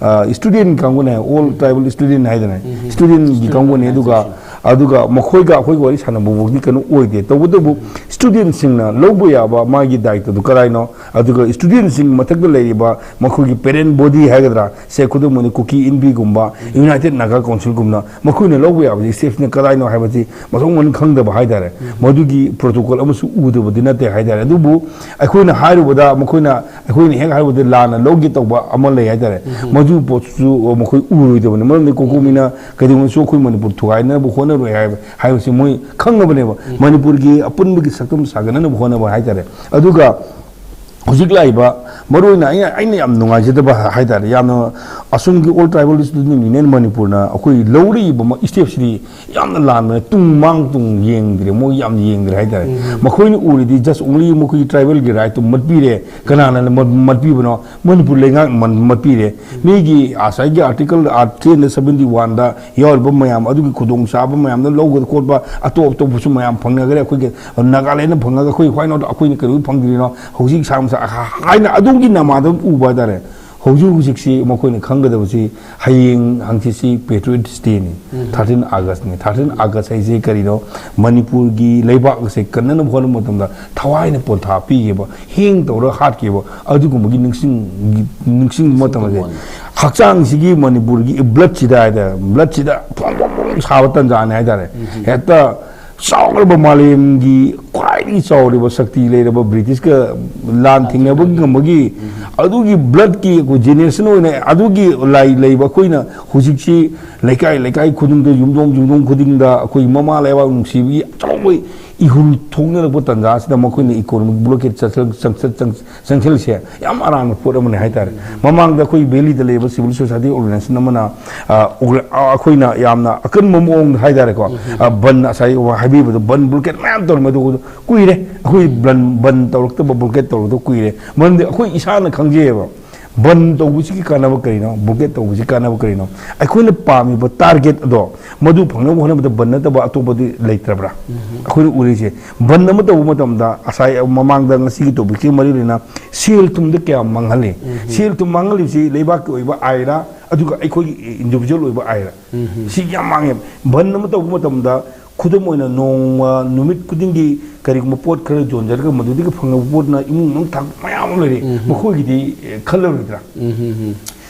student ꯀꯥꯡꯕꯨꯅꯦ, All Tribal Student ꯍꯥꯏꯗꯅ studentꯒꯤ ꯀꯥꯡꯕꯨꯅꯦ꯫ ꯑꯗꯨꯒ ꯑꯗꯨꯒ ꯃꯈꯣꯏꯒ ꯑꯩꯈꯣꯏꯒ ꯋꯥꯔꯤ ꯁꯥꯟꯅꯕ ꯐꯥꯎꯗꯤ ꯀꯩꯅꯣ ꯑꯣꯏꯗꯦ꯫ ꯇꯧꯕꯇꯕꯨ studentꯁꯤꯡꯅ ꯂꯧꯕ ꯌꯥꯕ ꯃꯥꯒꯤ ꯗꯥꯏꯇꯗꯨ ꯀꯗꯥꯏꯅꯣ, ꯑꯗꯨꯒ studentꯁꯤꯡ ꯃꯊꯛꯇ ꯂꯩꯔꯤꯕ ꯃꯈꯣꯏꯒꯤ parent body ꯍꯥꯏꯒꯗ꯭ꯔꯥ, ꯁꯦ ꯈꯨꯗꯝ ꯑꯣꯏꯅ ꯀꯨꯀꯤ ꯏꯟꯕꯤꯒꯨꯝꯕ, United Naga Councilꯒꯨꯝꯅ ꯃꯈꯣꯏꯅ ꯂꯧꯕ ꯌꯥꯕꯁꯤ stepꯁꯤꯅ ꯀꯗꯥꯏꯅꯣ ꯍꯥꯏꯕꯁꯤ ꯃꯊꯣꯡ ꯃꯔꯝ ꯈꯪꯗꯕ ꯍꯥꯏꯇꯥꯔꯦ꯫ ꯃꯗꯨꯒꯤ protocol ꯑꯃꯁꯨ ꯎꯗꯕꯗꯤ ꯅꯠꯇꯦ ꯍꯥꯏꯇꯥꯔꯦ꯫ ꯑꯗꯨꯕꯨ ꯑꯩꯈꯣꯏꯅ ꯍꯥꯏꯔꯨꯕꯗ ꯃꯈꯣꯏꯅ, ꯑꯩꯈꯣꯏꯅ ꯍꯦꯛ ꯍꯥꯏꯔꯨꯕꯗ ꯂꯥꯟꯅ ꯂꯧꯒꯦ ꯇꯧꯕ ꯑꯃ ꯂꯩ ꯍꯥꯏꯇꯥꯔꯦ꯫ ꯃꯗꯨ ꯄꯣꯠꯁꯨ ꯃꯈꯣꯏ ꯎꯔꯣꯏꯗꯕꯅꯤ꯫ ꯃꯔꯝꯗꯤ ꯀꯣꯀꯣꯃꯤꯅ ꯀꯩꯗꯧꯉꯩꯁꯨ ꯑꯩꯈꯣꯏ ꯃꯅꯤꯄꯨꯔ ꯊꯨꯒꯥꯏꯅꯕ ꯍꯣꯠꯅꯔꯣꯏ ꯍꯥꯏꯕ, ꯍꯥꯏꯕꯁꯤ ꯃꯣꯏ ꯈꯪꯉꯕꯅꯦꯕ꯫ ꯃꯅꯤꯄꯨꯔꯒꯤ ꯑꯄꯨꯟꯕꯒꯤ ꯁꯛꯇꯝ ꯁꯥꯒꯠꯅꯅꯕ ꯍꯣꯠꯅꯕ ꯍꯥꯏꯇꯥꯔꯦ꯫ ꯑꯗꯨꯒ ꯍꯧꯖꯤꯛ ꯂꯥꯛꯏꯕ, ꯃꯔꯨꯑꯣꯏꯅ ꯑꯩꯅ, ꯑꯩꯅ ꯌꯥꯝ ꯅꯨꯡꯉꯥꯏꯖꯗꯕ ꯍꯥꯏꯇꯥꯔꯦ, ꯌꯥꯝꯅ ꯑꯁꯣꯝꯒꯤ All Tribal Student Union ꯃꯅꯤꯄꯨꯔꯅ ꯑꯩꯈꯣꯏ ꯂꯧꯔꯛꯏꯕ ꯃ-, stepꯁꯤꯗꯤ ꯌꯥꯝꯅ ꯂꯥꯟꯕꯅꯦ, ꯇꯨꯡ ꯃꯥꯡ ꯇꯨꯡ ꯌꯦꯡꯗ꯭ꯔꯦ, ꯃꯣꯏ ꯌꯥꯝ ꯌꯦꯡꯗ꯭ꯔꯦ ꯍꯥꯏꯇꯥꯔꯦ꯫ ꯃꯈꯣꯏꯅ ꯎꯔꯤꯗꯤ just only ꯃꯈꯣꯏꯒꯤ tribalꯒꯤ rightꯇꯨ ꯃꯠꯄꯤꯔꯦ꯫ ꯀꯅꯥꯅ ꯃ-, ꯃꯠꯄꯤꯕꯅꯣ? ꯃꯅꯤꯄꯨꯔ ꯂꯩꯉꯥꯛꯅ ꯃꯠ-, ꯃꯠꯄꯤꯔꯦ꯫ ꯃꯤꯒꯤ ꯉꯁꯥꯏꯒꯤ article three hundred seventy oneꯗ ꯌꯥꯎꯔꯤꯕ ꯃꯌꯥꯝ ꯑꯗꯨꯒꯤ ꯈꯨꯗꯣꯡꯆꯥꯕ ꯃꯌꯥꯝꯗꯣ ꯂꯧꯕꯗ ꯈꯣꯠꯄ ꯑꯇꯣꯞ ꯑꯇꯣꯞꯄꯁꯨ ꯃꯌꯥꯝ ꯐꯪꯅꯈ꯭ꯔꯦ꯫ ꯑꯩꯈꯣꯏꯒꯤ ꯅꯥꯒꯥꯂꯦꯟꯗ ꯐꯪꯉꯒ ꯑꯩꯈꯣꯏ why not ꯑꯩꯈꯣꯏꯅ ꯀꯩꯗꯧꯕꯩ ꯐꯪꯗ꯭ꯔꯤꯅꯣ? ꯍꯧꯖꯤꯛ ꯁꯥ ꯍꯥꯏꯅ ꯑꯗꯨꯒꯤ ꯅꯃꯥꯗ ꯎꯕ ꯍꯥꯏꯇꯥꯔꯦ꯫ ꯍꯧꯖꯤꯛ ꯍꯧꯖꯤꯛꯁꯤ ꯃꯈꯣꯏꯅ ꯈꯪꯒꯗꯕꯁꯤ ꯍꯌꯦꯡ ꯍꯪꯆꯤꯠꯁꯤ Patriots Dayꯅꯤ, thirteen Augustꯅꯤ꯫ Thirteen August ꯍꯥꯏꯁꯦ ꯀꯔꯤꯅꯣ? ꯃꯅꯤꯄꯨꯔꯒꯤ ꯂꯩꯕꯥꯛ ꯑꯁꯦ ꯀꯟꯅꯅꯕ ꯍꯣꯠꯅꯕ ꯃꯇꯝꯗ ꯊꯋꯥꯏꯅ ꯄꯣꯟꯊꯥ ꯄꯤꯈꯤꯕ, ꯍꯦꯡ ꯇꯧꯔꯒ ꯍꯥꯠꯈꯤꯕ ꯑꯗꯨꯒꯨꯝꯕꯒꯤ ꯅꯤꯡꯁꯤꯡ-, ꯅꯤꯡꯁꯤꯡꯕ ꯃꯇꯝ ꯑꯁꯦ ꯍꯛꯆꯥꯡꯁꯤꯒꯤ, ꯃꯅꯤꯄꯨꯔꯒꯤ ꯕ꯭ꯂꯠꯁꯤꯗ ꯍꯥꯏꯇꯥꯔꯦ, ꯕ꯭ꯂꯠꯁꯤꯗ ꯐꯣꯡ ꯐꯣꯡ ꯐꯣꯡ ꯁꯥꯕ ꯇꯟꯖꯥꯅꯤ ꯍꯥꯏꯇꯥꯔꯦ꯫ ꯍꯦꯛꯇ ꯆꯥꯎꯔꯕ, ꯃꯥꯂꯦꯝꯒꯤ ꯈ꯭ꯋꯥꯏꯗꯒꯤ ꯆꯥꯎꯔꯤꯕ ꯁꯛꯇꯤ ꯂꯩꯔꯕ ꯕ꯭ꯔꯤꯇꯤꯁꯀ ꯂꯥꯟ ꯊꯦꯡꯅꯕ ꯉꯝꯕꯒꯤ, ꯑꯗꯨꯒꯤ ꯕ꯭ꯂꯠꯀꯤ ꯑꯩꯈꯣꯏ ꯖꯦꯅꯦꯔꯦꯁꯟ ꯑꯣꯏꯅ, ꯑꯗꯨꯒꯤ ꯂꯥꯏ ꯂꯩꯕ ꯑꯩꯈꯣꯏꯅ ꯍꯧꯖꯤꯛꯁꯤ ꯂꯩꯀꯥꯏ ꯂꯩꯀꯥꯏ ꯈꯨꯗꯤꯡꯗ, ꯌꯨꯝꯊꯣꯡ ꯌꯨꯝꯊꯣꯡ ꯈꯨꯗꯤꯡꯗ ꯑꯩꯈꯣꯏ ꯃꯃꯥ ꯂꯩꯕꯥꯛ ꯅꯨꯡꯁꯤꯕꯒꯤ ꯑꯆꯧꯕ ꯏꯍꯨꯜ ꯊꯣꯛꯅꯔꯛꯄ ꯇꯥꯟꯖꯥꯁꯤꯗ ꯃꯈꯣꯏꯅ ꯏꯀꯣꯅꯣꯃꯤꯛ ꯕ꯭ꯂꯣꯀꯦꯠ ꯆꯪꯁꯤꯜꯂꯤꯁꯦ ꯌꯥꯝ ꯑꯔꯥꯟꯕ ꯄꯣꯠ ꯑꯃꯅꯤ ꯍꯥꯏꯇꯥꯔꯦ꯫ ꯃꯃꯥꯡꯗ ꯑꯩꯈꯣꯏ ꯚꯦꯂꯤꯗ ꯂꯩꯕ ꯁꯤꯚꯤꯜ ꯁꯣꯁꯥꯏꯇꯤ ꯑꯣꯔꯒꯅꯥꯏꯖꯦꯁꯟ ꯑꯃꯅ, ꯑ, ꯑꯣꯔꯒ-, ꯑ, ꯑꯩꯈꯣꯏꯅ ꯌꯥꯝꯅ ꯑꯀꯟꯕ ꯃꯑꯣꯡꯗ ꯍꯥꯏꯇꯥꯔꯦꯀꯣ, ꯑ, ꯕꯟ, ꯉꯁꯥꯏ ꯍꯥꯏꯕꯤꯕꯗꯣ, ꯕꯟ ꯕ꯭ꯂꯣꯀꯦꯠ ꯃꯌꯥꯝ ꯇꯧꯔꯝꯃꯦ꯫ ꯑꯗꯨ ꯀꯨꯏꯔꯦ ꯑꯩꯈꯣꯏ ꯕꯟ, ꯕꯟ ꯇꯧꯔꯛꯇꯕ, ꯕ꯭ꯂꯣꯀꯦꯠ ꯇꯧꯔꯛꯇꯕ ꯀꯨꯏꯔꯦ꯫ ꯃꯔꯝꯗꯤ ꯑꯩꯈꯣꯏ ꯏꯁꯥꯅ ꯈꯪꯖꯩꯌꯦꯕ, ꯕꯟ ꯇꯧꯕꯁꯤꯒꯤ ꯀꯥꯟꯅꯕ ꯀꯔꯤꯅꯣ, ꯕ꯭ꯂꯣꯀꯦꯠ ꯇꯧꯕꯁꯤ ꯀꯥꯟꯅꯕ ꯀꯔꯤꯅꯣ꯫ ꯑꯩꯈꯣꯏꯅ ꯄꯥꯝꯃꯤꯕ ꯇꯥꯔꯒꯦꯠ ꯑꯗꯣ, ꯃꯗꯨ ꯐꯪꯅꯕ ꯍꯣꯠꯅꯕꯗ ꯕꯟ ꯅꯠꯇꯕ ꯑꯇꯣꯞꯄꯗꯤ ꯂꯩꯇ꯭ꯔꯕ꯭ꯔꯥ? ꯑꯩꯈꯣꯏꯅ ꯎꯔꯤꯁꯦ, ꯕꯟ ꯑꯃ ꯇꯧꯕ ꯃꯇꯝꯗ, ꯉꯁꯥꯏ ꯃꯃꯥꯡꯗ, ꯉꯁꯤꯒꯤ ꯇꯣꯄꯤꯛꯁꯤꯒ ꯃꯔꯤ ꯂꯩꯅ, ꯁꯦꯜ ꯊꯨꯝꯗ ꯀꯌꯥꯝ ꯃꯥꯡꯍꯜꯂꯤ? ꯁꯦꯜ ꯊꯨꯝ ꯃꯥꯡꯍꯜꯂꯤꯕꯁꯤ ꯂꯩꯕꯥꯛꯀꯤ ꯑꯣꯏꯕ ꯑꯥꯏꯔ, ꯑꯗꯨꯒ ꯑꯩꯈꯣꯏꯒꯤ ꯏꯟꯗꯤꯚꯤꯖꯨꯋꯦꯜ ꯑꯣꯏꯕ ꯑꯥꯏꯔ, ꯁꯤ ꯌꯥꯝ ꯃꯥꯡꯉꯦ꯫ ꯕꯟ ꯑꯃ ꯇꯧꯕ ꯃꯇꯝꯗ, ꯈꯨꯗꯝ ꯑꯣꯏꯅ, ꯅꯣꯡꯃ, ꯅꯨꯃꯤꯠ ꯈꯨꯗꯤꯡꯒꯤ ꯀꯔꯤꯒꯨꯝꯕ ꯄꯣꯠ ꯈꯔ ꯌꯣꯟꯖꯔꯒ, ꯃꯗꯨꯗꯒꯤ ꯐꯪꯂꯛꯄ ꯄꯣꯠꯅ ꯏꯃꯨꯡ ꯃꯅꯨꯡ ꯊꯥꯛꯄ ꯃꯌꯥꯝ ꯑꯃ ꯂꯩꯔꯤ, ꯃꯈꯣꯏꯒꯤꯗꯤ, ꯑꯦ, ꯈꯜꯂꯔꯣꯏꯗ꯭ꯔꯥ?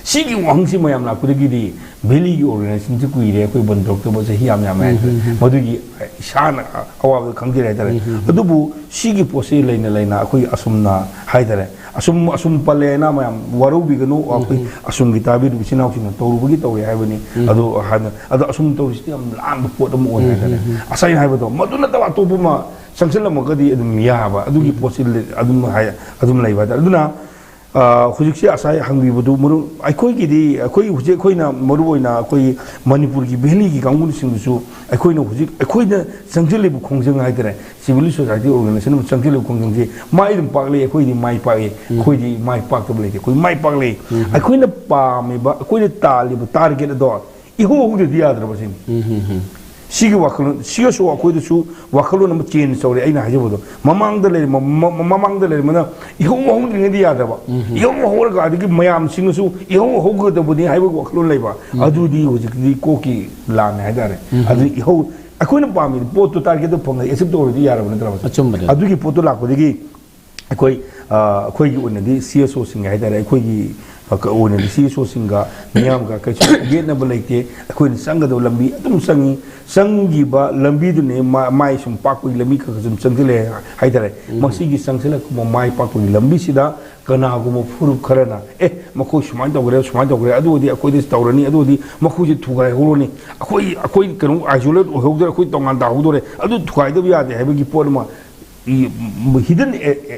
ꯁꯤꯒꯤ ꯋꯥꯍꯪꯁꯤ ꯃꯌꯥꯝ ꯂꯥꯛꯄꯗꯒꯤꯗꯤ ꯚꯦꯂꯤꯒꯤ ꯑꯣꯔꯒꯅꯥꯏꯖꯦꯁꯟꯁꯤ ꯀꯨꯏꯔꯦ, ꯑꯩꯈꯣꯏ ꯕꯟ ꯇꯧꯔꯛꯇꯕ ꯆꯍꯤ ꯌꯥꯝ ꯌꯥꯝꯃꯦ ꯍꯥꯏꯇꯥꯔꯦ꯫ ꯃꯗꯨꯒꯤ ꯏꯁꯥꯅ ꯑꯋꯥꯕꯗꯣ ꯈꯪꯖꯔꯦ ꯍꯥꯏꯇꯥꯔꯦ꯫ ꯑꯗꯨꯕꯨ ꯁꯤꯒꯤ ꯄꯣꯠꯁꯤ ꯂꯩꯅ ꯂꯩꯅ ꯑꯩꯈꯣꯏ ꯑꯁꯨꯝꯅ ꯍꯥꯏꯇꯥꯔꯦ, ꯑꯁꯨꯝ, ꯑꯁꯨꯝ ꯄꯜꯂꯦꯅ ꯃꯌꯥꯝ ꯋꯥꯔꯧꯕꯤꯒꯅꯨ, ꯑꯩꯈꯣꯏ ꯑꯁꯨꯝꯒꯤ ꯇꯥꯕꯤꯔꯤꯕ ꯏꯆꯤꯟ ꯏꯅꯥꯎꯁꯤꯡꯅ ꯇꯧꯔꯨꯕꯒꯤ ꯇꯧꯔꯦ ꯍꯥꯏꯕꯅꯤ꯫ ꯑꯗꯣ ꯍꯥꯏꯅ, ꯑꯗꯣ ꯑꯁꯨꯝ ꯇꯧꯔꯤꯁꯤꯗꯤ ꯌꯥꯝ ꯂꯥꯟꯕ ꯄꯣꯠ ꯑꯃ ꯑꯣꯏ ꯍꯥꯏꯇꯥꯔꯦ꯫ ꯉꯁꯥꯏ ꯍꯥꯏꯕꯗꯣ, ꯃꯗꯨ ꯅꯠꯇꯕ ꯑꯇꯣꯞꯄ ꯑꯃ ꯆꯪꯁꯤꯜꯂꯝꯃꯒꯗꯤ ꯑꯗꯨꯝ ꯌꯥꯕ, ꯑꯗꯨꯒꯤ ꯄꯣꯠꯁꯤ ꯂꯩ-, ꯑꯗꯨꯝ ꯍꯥꯏ-, ꯑꯗꯨꯝ ꯂꯩꯕ ꯍꯥꯏꯇꯥꯔꯦ꯫ ꯑꯗꯨꯅ, ꯑ, ꯍꯧꯖꯤꯛꯁꯦ ꯉꯁꯥꯏ ꯍꯪꯕꯤꯕꯗꯨ, ꯃꯔꯨ-, ꯑꯩꯈꯣꯏꯒꯤꯗꯤ, ꯑꯩꯈꯣꯏ ꯍꯧꯖꯤꯛ ꯑꯩꯈꯣꯏꯅ ꯃꯔꯨ ꯑꯣꯏꯅ ꯑꯩꯈꯣꯏ ꯃꯅꯤꯄꯨꯔꯒꯤ ꯚꯦꯂꯤꯒꯤ ꯀꯥꯡꯕꯨꯁꯤꯡꯗꯨꯁꯨ ꯑꯩꯈꯣꯏꯅ ꯍꯧꯖꯤꯛ, ꯑꯩꯈꯣꯏꯅ ꯆꯪꯁꯤꯜꯂꯤꯕ ꯈꯣꯡꯖꯪ ꯍꯥꯏꯇꯥꯔꯦ, ꯁꯤꯚꯤꯜ ꯁꯣꯁꯥꯏꯇꯤ ꯑꯣꯔꯒꯅꯥꯏꯖꯦꯁꯟ ꯑꯃ ꯆꯪꯁꯤꯜꯂꯤꯕ ꯈꯣꯡꯖꯪꯁꯤ ꯃꯥꯏ ꯑꯗꯨꯝ ꯄꯥꯛꯂꯤ, ꯑꯩꯈꯣꯏꯗꯤ ꯃꯥꯏ ꯄꯥꯛꯏ, ꯑꯩꯈꯣꯏꯗꯤ ꯃꯥꯏ ꯄꯥꯛꯇꯕ ꯂꯩꯇꯦ, ꯑꯩꯈꯣꯏ ꯃꯥꯏ ꯄꯥꯛꯂꯤ꯫ ꯑꯩꯈꯣꯏꯅ ꯄꯥꯝꯃꯤꯕ, ꯑꯩꯈꯣꯏꯅ ꯇꯥꯜꯂꯤꯕ ꯇꯥꯔꯒꯦꯠ ꯑꯗꯣ ꯏꯍꯧ ꯍꯧꯗ꯭ꯔꯗꯤ ꯌꯥꯗ꯭ꯔꯕ ꯁꯤꯅꯤ꯫ ꯁꯤꯒꯤ ꯋꯥꯈꯜꯂꯣꯟ, ꯁꯤꯒꯁꯨ ꯑꯩꯈꯣꯏꯗꯁꯨ ꯋꯥꯈꯜꯂꯣꯟ ꯑꯃ ꯆꯦꯟꯖ ꯇꯧꯔꯦ꯫ ꯑꯩꯅ ꯍꯥꯏꯖꯕꯗꯣ, ꯃꯃꯥꯡꯗ ꯂꯩꯔꯝꯕ, ꯃ-, ꯃ-, ꯃꯃꯥꯡꯗ ꯂꯩꯔꯝꯕꯅ ꯏꯍꯧ ꯍꯧꯗ꯭ꯔꯤꯉꯩꯗ ꯌꯥꯗꯕ, ꯏꯍꯧ ꯍꯧꯔꯒ ꯑꯗꯒꯤ ꯃꯌꯥꯝꯁꯤꯡꯅꯁꯨ ꯏꯍꯧ ꯍꯧꯒꯗꯕꯅꯤ ꯍꯥꯏꯕꯒꯤ ꯋꯥꯈꯜꯂꯣꯟ ꯂꯩꯕ, ꯑꯗꯨꯗꯤ ꯍꯧꯖꯤꯛꯇꯤ ꯀꯣꯛꯀꯤ ꯂꯥꯟꯅꯦ ꯍꯥꯏꯇꯥꯔꯦ꯫ ꯑꯗꯨ ꯏꯍꯧ, ꯑꯩꯈꯣꯏꯅ ꯄꯥꯝꯃꯤꯕ ꯄꯣꯠꯇꯣ, ꯇꯥꯔꯒꯦꯠꯇꯣ ꯐꯪꯉꯗꯤ ꯑꯦꯆꯤꯞ ꯇꯧꯔꯗꯤ ꯌꯥꯔꯕ ꯅꯠꯇ꯭ꯔꯕ? ꯑꯆꯨꯝꯕꯅꯦ꯫ ꯑꯗꯨꯒꯤ ꯄꯣꯠꯇꯣ ꯂꯥꯛꯄꯗꯒꯤ ꯑꯩꯈꯣꯏ, ꯑ, ꯑꯩꯈꯣꯏꯒꯤ ꯑꯣꯏꯅꯗꯤ ꯁꯤ ꯑꯦꯁ ꯑꯣꯁꯤꯡꯒꯤ ꯍꯥꯏꯇꯥꯔꯦ, ꯑꯩꯈꯣꯏꯒꯤ ꯑꯣꯏꯅꯗꯤ ꯁꯤ ꯁꯣꯁꯤꯡꯒ ꯃꯤꯌꯥꯝꯒ ꯀꯩꯁꯨ ꯌꯦꯠꯅꯕ ꯂꯩꯇꯦ꯫ ꯑꯩꯈꯣꯏꯅ ꯆꯪꯒꯗꯕ ꯂꯝꯕꯤ ꯑꯗꯨꯝ ꯆꯪꯉꯤ꯫ ꯆꯪꯈꯤꯕ ꯂꯝꯕꯤꯗꯨꯅꯦ ꯃꯥ-, ꯃꯥꯏ ꯁꯨꯝ ꯄꯥꯛꯄꯒꯤ ꯂꯝꯕꯤ ꯈꯔ ꯈꯔ ꯁꯨꯝ ꯆꯪꯁꯤꯜꯂꯛꯑꯦ ꯍꯥꯏꯇꯥꯔꯦ꯫ ꯎꯝ꯫ ꯃꯁꯤꯒꯤ ꯆꯪꯁꯤꯜꯂꯛꯄ ꯃꯥꯏ ꯄꯥꯛꯄꯒꯤ ꯂꯝꯕꯤꯁꯤꯗ ꯀꯅꯥꯒꯨꯝꯕ ꯐꯨꯔꯨꯞ ꯈꯔꯅ, "ꯑꯦ, ꯃꯈꯣꯏ ꯁꯨꯃꯥꯏꯅ ꯇꯧꯈ꯭ꯔꯦ, ꯁꯨꯃꯥꯏꯅ ꯇꯧꯈ꯭ꯔꯦ, ꯑꯗꯨ ꯑꯣꯏꯔꯗꯤ ꯑꯩꯈꯣꯏꯗꯁꯨ ꯇꯧꯔꯅꯤ, ꯑꯗꯨ ꯑꯣꯏꯔꯗꯤ ꯃꯈꯣꯏꯁꯦ ꯊꯨꯒꯥꯏꯍꯧꯔꯅꯤ, ꯑꯩꯈꯣꯏ, ꯑꯩꯈꯣꯏ ꯀꯩꯅꯣ, ꯑꯥꯏꯁꯣꯂꯦꯠ ꯑꯣꯏꯍꯧꯗꯣꯔꯦ, ꯑꯩꯈꯣꯏ ꯇꯣꯉꯥꯟ ꯇꯥꯍꯧꯗꯣꯔꯦ, ꯑꯗꯨ ꯊꯨꯒꯥꯏꯗꯕ ꯌꯥꯗꯦ" ꯍꯥꯏꯕꯒꯤ ꯄꯣꯠ ꯑꯃ, ꯍꯤꯗꯟ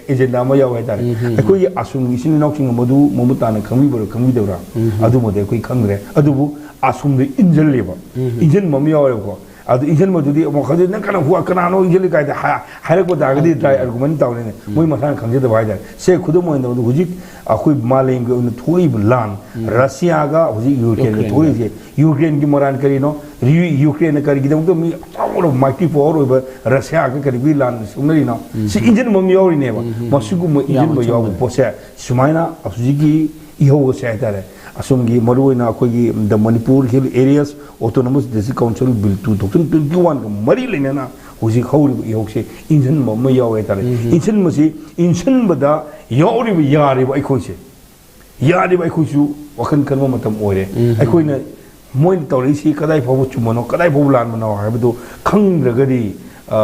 ꯑꯦꯖꯦꯟꯗꯥ ꯑꯃ ꯌꯥꯎꯋꯦ ꯍꯥꯏꯇꯥꯔꯦ꯫ ꯎꯝ, ꯎꯝ꯫ ꯑꯩꯈꯣꯏꯒꯤ ꯑꯁꯣꯝꯒꯤ ꯏꯆꯤꯟ ꯏꯅꯥꯎꯁꯤꯡꯅ ꯃꯗꯨ ꯃꯃꯨꯠ ꯇꯥꯅ ꯈꯪꯕꯤꯕ꯭ꯔꯥ ꯈꯪꯕꯤꯗꯕ꯭ꯔꯥ? ꯎꯝ, ꯎꯝ꯫ ꯑꯗꯨꯃꯗꯤ ꯑꯩꯈꯣꯏ ꯈꯪꯗ꯭ꯔꯦ꯫ ꯑꯗꯨꯕꯨ ꯑꯁꯣꯝꯗ ꯏꯟꯁꯤꯜꯂꯦꯕ, ꯎꯝ, ꯎꯝ꯫ ꯏꯟꯁꯤꯟꯕ ꯑꯃ ꯌꯥꯎꯋꯦꯕꯀꯣ꯫ ꯑꯗꯨ ꯏꯟꯁꯤꯟꯕꯗꯨꯗꯤ ꯑꯃꯨꯛ ꯈꯪꯗꯦ, "ꯅꯪ ꯀꯅꯥ, ꯍꯨ-, ꯀꯅꯥꯅꯣ ꯏꯟꯁꯤꯜꯂꯤ?" ꯀꯥꯏꯗ ꯍꯥ-, ꯍꯥꯏꯔꯛꯄ ꯇꯥꯔꯒꯗꯤ ꯎꯝ, ꯎꯝ꯫ ꯗ꯭ꯔꯥꯏ ꯑꯥꯔꯒꯨꯃꯦꯟ ꯇꯧꯔꯦꯅꯦ꯫ ꯎꯝ꯫ ꯃꯣꯏ ꯃꯁꯥꯅ ꯈꯪꯖꯗꯕ ꯍꯥꯏꯇꯥꯔꯦ꯫ ꯁꯦ, ꯈꯨꯗꯝ ꯑꯣꯏꯅ ꯍꯧꯖꯤꯛ ꯑꯩꯈꯣꯏ ꯃꯥꯂꯦꯝꯒꯤ ꯑꯣꯏꯅ ꯊꯣꯛꯂꯛꯏꯕ ꯂꯥꯟ, ꯎꯝ꯫ ꯔꯁꯤꯌꯥꯒ ꯍꯧꯖꯤꯛ ꯌꯨꯀ꯭ꯔꯦꯟꯒ ꯌꯨꯀ꯭ꯔꯦꯟꯒ꯫ ꯊꯣꯛꯂꯛꯏꯁꯦ, ꯌꯨꯀ꯭ꯔꯦꯟꯒꯤ ꯃꯔꯥꯟ ꯀꯔꯤꯅꯣ? ꯔꯤ-, ꯌꯨꯀ꯭ꯔꯦꯟꯅ ꯀꯔꯤꯒꯤꯗꯃꯛꯇ ꯃꯤ ꯑꯆꯧꯕ ꯃꯥꯏꯇꯤ ꯄꯋꯥꯔ ꯑꯣꯏꯕ ꯔꯁꯤꯌꯥꯒ ꯀꯔꯤꯒꯤ ꯂꯥꯟ ꯁꯣꯛꯅꯔꯤꯅꯣ? ꯎꯝ꯫ ꯁꯤ ꯏꯟꯖꯤꯟꯕ ꯑꯃ ꯌꯥꯎꯔꯤꯅꯦꯕ꯫ ꯎꯝ, ꯎꯝ꯫ ꯃꯁꯤꯒꯨꯝꯕ ꯌꯥꯝ ꯏꯟꯖꯤꯟꯕ ꯌꯥꯎꯕ ꯑꯆꯨꯝꯕꯅꯦ꯫ ꯄꯣꯠꯁꯦ ꯁꯨꯃꯥꯏꯅ ꯍꯧꯖꯤꯛꯀꯤ ꯏꯍꯧ ꯑꯁꯦ ꯍꯥꯏꯇꯥꯔꯦ, ꯑꯁꯣꯝꯒꯤ ꯃꯔꯨꯑꯣꯏꯅ ꯑꯩꯈꯣꯏꯒꯤ The Manipur Hill Areas Autonomous District Council Bill two thousand twenty one ꯒ ꯃꯔꯤ ꯂꯩꯅꯅ ꯍꯧꯖꯤꯛ ꯍꯧꯔꯤꯕ ꯏꯍꯧꯁꯦ ꯏꯟꯖꯤꯟꯕ ꯑꯃ ꯌꯥꯎꯋꯦ ꯍꯥꯏꯇꯥꯔꯦ꯫ ꯎꯝ, ꯎꯝ꯫ ꯏꯟꯁꯤꯟꯕꯁꯤ, ꯏꯟꯁꯤꯟꯕꯗ ꯌꯥꯎꯔꯤꯕ, ꯌꯥꯔꯤꯕ ꯑꯩꯈꯣꯏꯁꯦ, ꯌꯥꯔꯤꯕ ꯑꯩꯈꯣꯏꯁꯨ ꯋꯥꯈꯜ ꯈꯟꯕ ꯃꯇꯝ ꯑꯣꯏꯔꯦ꯫ ꯎꯝ꯫ ꯑꯩꯈꯣꯏꯅ ꯃꯣꯏꯅ ꯇꯧꯔꯛꯏꯁꯤ ꯀꯗꯥꯏ ꯐꯥꯎꯕ ꯆꯨꯝꯕꯅꯣ, ꯀꯗꯥꯏ ꯐꯥꯎꯕ ꯂꯥꯟꯕꯅꯣ ꯍꯥꯏꯕꯗꯨ ꯈꯪꯗ꯭ꯔꯒꯗꯤ, ꯑ,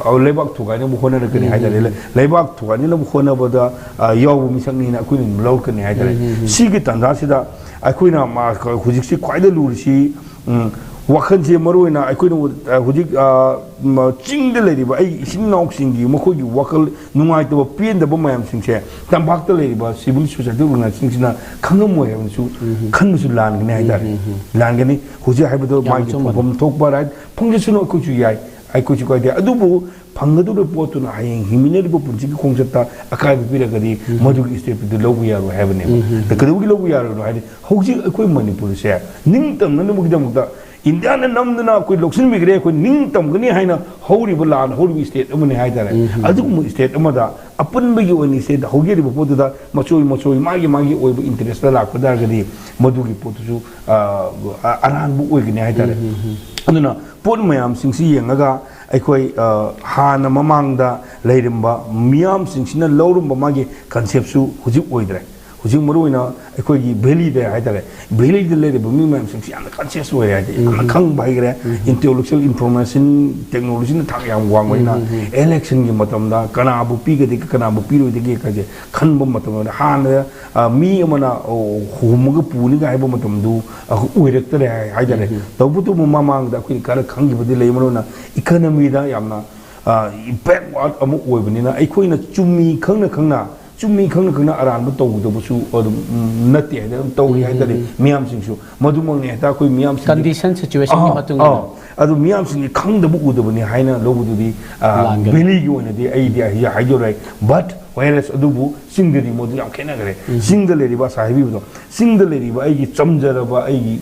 ꯑ, ꯂꯩꯕꯥꯛ ꯊꯨꯒꯥꯏꯅꯕ ꯍꯣꯠꯅꯔꯛꯀꯅꯤ ꯎꯝ, ꯍꯥꯏꯇꯥꯔꯦ꯫ ꯎꯝ, ꯎꯝ꯫ ꯂꯩꯕꯥꯛ ꯊꯨꯒꯥꯏꯅꯅꯕ ꯍꯣꯠꯅꯕꯗ, ꯑ, ꯌꯥꯎꯕ ꯃꯤꯁꯛꯅꯤꯅ ꯑꯩꯈꯣꯏꯅ ꯑꯗꯨꯝ ꯂꯧꯔꯛꯀꯅꯤ ꯍꯥꯏꯇꯥꯔꯦ꯫ ꯎꯝ, ꯎꯝ, ꯎꯝ꯫ ꯁꯤꯒꯤ ꯇꯥꯟꯖꯥꯁꯤꯗ ꯑꯩꯈꯣꯏꯅ ꯃꯥ-, ꯍꯧꯖꯤꯛꯁꯤ ꯈ꯭ꯋꯥꯏꯗꯒꯤ ꯂꯨꯔꯤꯁꯤ, ꯎꯝ, ꯋꯥꯈꯜꯁꯦ ꯃꯔꯨꯑꯣꯏꯅ ꯑꯩꯈꯣꯏꯅ, ꯑ, ꯍꯧꯖꯤꯛ, ꯑ, ꯃ-, ꯆꯤꯡꯗ ꯂꯩꯔꯤꯕ ꯑꯩ ꯏꯆꯤꯟ ꯏꯅꯥꯎꯁꯤꯡꯒꯤ ꯃꯈꯣꯏꯒꯤ ꯋꯥꯈꯜ ꯅꯨꯡꯉꯥꯏꯇꯕ, ꯄꯦꯟꯗꯕ ꯃꯌꯥꯝꯁꯤꯡꯁꯦ ꯇꯝꯄꯥꯛꯇ ꯂꯩꯔꯤꯕ civil society organizationꯁꯤꯡꯁꯤꯅ ꯈꯪꯉꯝꯃꯣꯏ ꯍꯥꯏꯕꯁꯨ ꯎꯝ, ꯎꯝ꯫ ꯈꯟꯕꯁꯨ ꯂꯥꯟꯒꯅꯤ ꯍꯥꯏꯇꯥꯔꯦ꯫ ꯎꯝ, ꯎꯝ, ꯎꯝ꯫ ꯂꯥꯟꯒꯅꯤ꯫ ꯍꯧꯖꯤꯛ ꯍꯥꯏꯕꯗꯣ ꯌꯥꯝ ꯃꯥꯒꯤ ꯑꯆꯨꯝꯕꯅꯤ꯫ ꯐꯪꯐꯝ ꯊꯣꯛꯄ right ꯐꯪꯖꯁꯅꯨ, ꯑꯩꯈꯣꯏꯁꯨ ꯌꯥꯏ, ꯑꯩꯈꯣꯏꯁꯨ ꯀꯥꯏꯗꯦ꯫ ꯑꯗꯨꯕꯨ ꯐꯪꯒꯗꯧꯔꯤꯕ ꯄꯣꯠꯇꯨꯅ ꯍꯌꯦꯡ ꯍꯤꯡꯃꯤꯟꯅꯔꯤꯕ ꯄꯨꯟꯁꯤꯒꯤ ꯈꯣꯡꯆꯠꯇ ꯑꯀꯥꯏꯕ ꯄꯤꯔꯒꯗꯤ ꯎꯝ꯫ ꯃꯗꯨꯒꯤ stateꯇꯨꯗꯤ ꯂꯧꯕ ꯌꯥꯔꯣꯏ ꯍꯥꯏꯕꯅꯦꯕ꯫ ꯎꯝ, ꯎꯝ, ꯎꯝ꯫ ꯀꯩꯗꯧꯕꯒꯤ ꯂꯧꯕ ꯌꯥꯔꯣꯏꯅꯣ ꯍꯥꯏꯗꯤ ꯍꯧꯖꯤꯛ ꯑꯩꯈꯣꯏ ꯃꯅꯤꯄꯨꯔꯁꯦ ꯅꯤꯡꯇꯝꯅꯅꯕꯒꯤꯗꯃꯛꯇ ꯏꯟꯗꯤꯌꯥꯅ ꯅꯝꯗꯅ ꯑꯩꯈꯣꯏ ꯂꯧꯁꯤꯟꯕꯤꯈ꯭ꯔꯦ, ꯑꯩꯈꯣꯏ ꯅꯤꯡꯇꯝꯒꯅꯤ ꯍꯥꯏꯅ ꯍꯧꯔꯤꯕ ꯂꯥꯟ ꯍꯧꯔꯤꯕ state ꯑꯃꯅꯤ ꯍꯥꯏꯇꯥꯔꯦ꯫ ꯎꯝ, ꯎꯝ꯫ ꯑꯗꯨꯒꯨꯝꯕ state ꯑꯃꯗ ꯑꯄꯨꯟꯕꯒꯤ ꯑꯣꯏꯅ state ꯍꯧꯒꯦꯔꯤꯕ ꯄꯣꯠꯇꯨꯗ ꯃꯆꯣꯏ ꯃꯆꯣꯏ ꯃꯥꯒꯤ ꯃꯥꯒꯤ ꯑꯣꯏꯕ interestꯇ ꯂꯥꯛꯄ ꯇꯥꯔꯒꯗꯤ ꯃꯗꯨꯒꯤ ꯄꯣꯠꯇꯨꯁꯨ, ꯑ, ꯑ-, ꯑꯔꯥꯟꯕ ꯑꯣꯏꯒꯅꯤ ꯍꯥꯏꯇꯥꯔꯦ꯫ ꯎꯝ, ꯎꯝ, ꯎꯝ꯫ ꯑꯗꯨꯅ ꯄꯣꯠ ꯃꯌꯥꯝꯁꯤꯡꯁꯤ ꯌꯦꯡꯉꯒ ꯑꯩꯈꯣꯏ, ꯑ, ꯍꯥꯟꯅ ꯃꯃꯥꯡꯗ ꯂꯩꯔꯝꯕ ꯃꯤꯌꯥꯝꯁꯤꯡꯁꯤꯅ ꯂꯧꯔꯝꯕ ꯃꯥꯒꯤ conceptꯁꯨ ꯍꯧꯖꯤꯛ ꯑꯣꯏꯗ꯭ꯔꯦ꯫ ꯍꯧꯖꯤꯛ ꯃꯔꯨꯑꯣꯏꯅ ꯑꯩꯈꯣꯏꯒꯤ ꯚꯦꯂꯤꯗ ꯍꯥꯏꯇꯥꯔꯦ, ꯚꯦꯂꯤꯗ ꯂꯩꯔꯤꯕ ꯃꯤ ꯃꯌꯥꯝꯁꯤꯡꯁꯤ ꯌꯥꯝꯅ ꯀꯟꯁꯤꯌꯁ ꯑꯣꯏꯔꯦ ꯍꯥꯏꯗꯤ, ꯌꯥꯝꯅ ꯎꯝ꯫ ꯈꯪꯕ ꯍꯩꯈ꯭ꯔꯦ꯫ ꯎꯝ꯫ ꯏꯟꯇꯦꯂꯦꯛꯆꯨꯋꯦꯜ ꯏꯟꯐꯣꯔꯃꯦꯁꯟ ꯇꯦꯛꯅꯣꯂꯣꯖꯤꯅ ꯊꯥꯛ ꯌꯥꯝ ꯋꯥꯡꯕꯅꯤꯅ, ꯎꯝ, ꯎꯝ꯫ ꯏꯂꯦꯛꯁꯟꯒꯤ ꯃꯇꯝꯗ ꯀꯅꯥꯕꯨ ꯄꯤꯒꯗꯒꯦ, ꯀꯅꯥꯕꯨ ꯄꯤꯔꯣꯏꯗꯒꯦ ꯀꯥꯏꯁꯦ ꯈꯟꯕ ꯃꯇꯝꯗ, ꯍꯥꯟꯅ, ꯑ, ꯃꯤ ꯑꯃꯅ, ꯑꯣ, ꯍꯣꯝꯃꯒ ꯄꯨꯅꯤꯒ ꯍꯥꯏꯕ ꯃꯇꯝꯗꯨ, ꯑ, ꯑꯣꯏꯔꯛꯇꯔꯦ ꯍꯥꯏ-, ꯍꯥꯏꯇꯥꯔꯦ꯫ ꯎꯝ, ꯎꯝ꯫ ꯇꯧꯕꯇꯕꯨ ꯃꯃꯥꯡꯗ ꯑꯩꯈꯣꯏꯅ ꯈꯔ ꯈꯪꯈꯤꯕꯗꯤ ꯂꯩ, ꯃꯔꯨꯑꯣꯏꯅ ꯏꯀꯅꯃꯤꯗ ꯌꯥꯝꯅ, ꯑ, ꯕꯦꯛꯋꯥꯔꯗ ꯑꯃ ꯑꯣꯏꯕꯅꯤꯅ, ꯑꯩꯈꯣꯏꯅ ꯆꯨꯝꯃꯤ ꯈꯪꯅ ꯈꯪꯅ, ꯆꯨꯝꯃꯤ ꯈꯪꯅ ꯈꯪꯅ ꯑꯔꯥꯟꯕ ꯇꯧꯒꯗꯕꯁꯨ ꯑꯗꯨꯝ, ꯎꯝ, ꯅꯠꯇꯦ ꯍꯥꯏꯅ ꯑꯗꯨꯝ ꯇꯧꯔꯤ ꯎꯝ, ꯍꯥꯏꯇꯥꯔꯦ꯫ ꯎꯝ, ꯎꯝ꯫ ꯃꯤꯌꯥꯝꯁꯤꯡꯁꯨ ꯃꯗꯨꯃꯛꯅꯤ ꯍꯦꯛꯇ ꯑꯩꯈꯣꯏ ꯃꯤꯌꯥꯝꯁꯤꯡꯁꯤ ꯀꯟꯗꯤꯁꯟ, ꯁꯤꯆꯨꯋꯦꯁꯟꯒꯤ ꯑꯥ, ꯃꯇꯨꯡ ꯏꯟꯅ꯫ ꯑꯥ꯫ ꯑꯗꯨ ꯃꯤꯌꯥꯝꯁꯤꯡꯁꯤ ꯈꯪꯗꯕ ꯎꯗꯕꯅꯤ ꯍꯥꯏꯅ ꯂꯧꯕꯗꯨꯗꯤ, ꯑ, ꯂꯥꯟꯒꯅꯤ꯫ ꯚꯦꯂꯤꯒꯤ ꯑꯣꯏꯅꯗꯤ ꯑꯩꯗꯤ ꯍꯥꯏ-, ꯍꯥꯏꯖꯔꯣꯏ꯫ But whereas ꯑꯗꯨꯕꯨ ꯆꯤꯡꯗꯗꯤ ꯃꯗꯨ ꯌꯥꯝ ꯈꯦꯠꯅꯈ꯭ꯔꯦ꯫ ꯎꯝ꯫ ꯆꯤꯡꯗ ꯂꯩꯔꯤꯕ ꯉꯁꯥꯏ ꯍꯥꯏꯕꯤꯕꯗꯣ, ꯆꯤꯡꯗ ꯂꯩꯔꯤꯕ ꯑꯩꯒꯤ ꯆꯝꯖꯔꯕ, ꯑꯩꯒꯤ,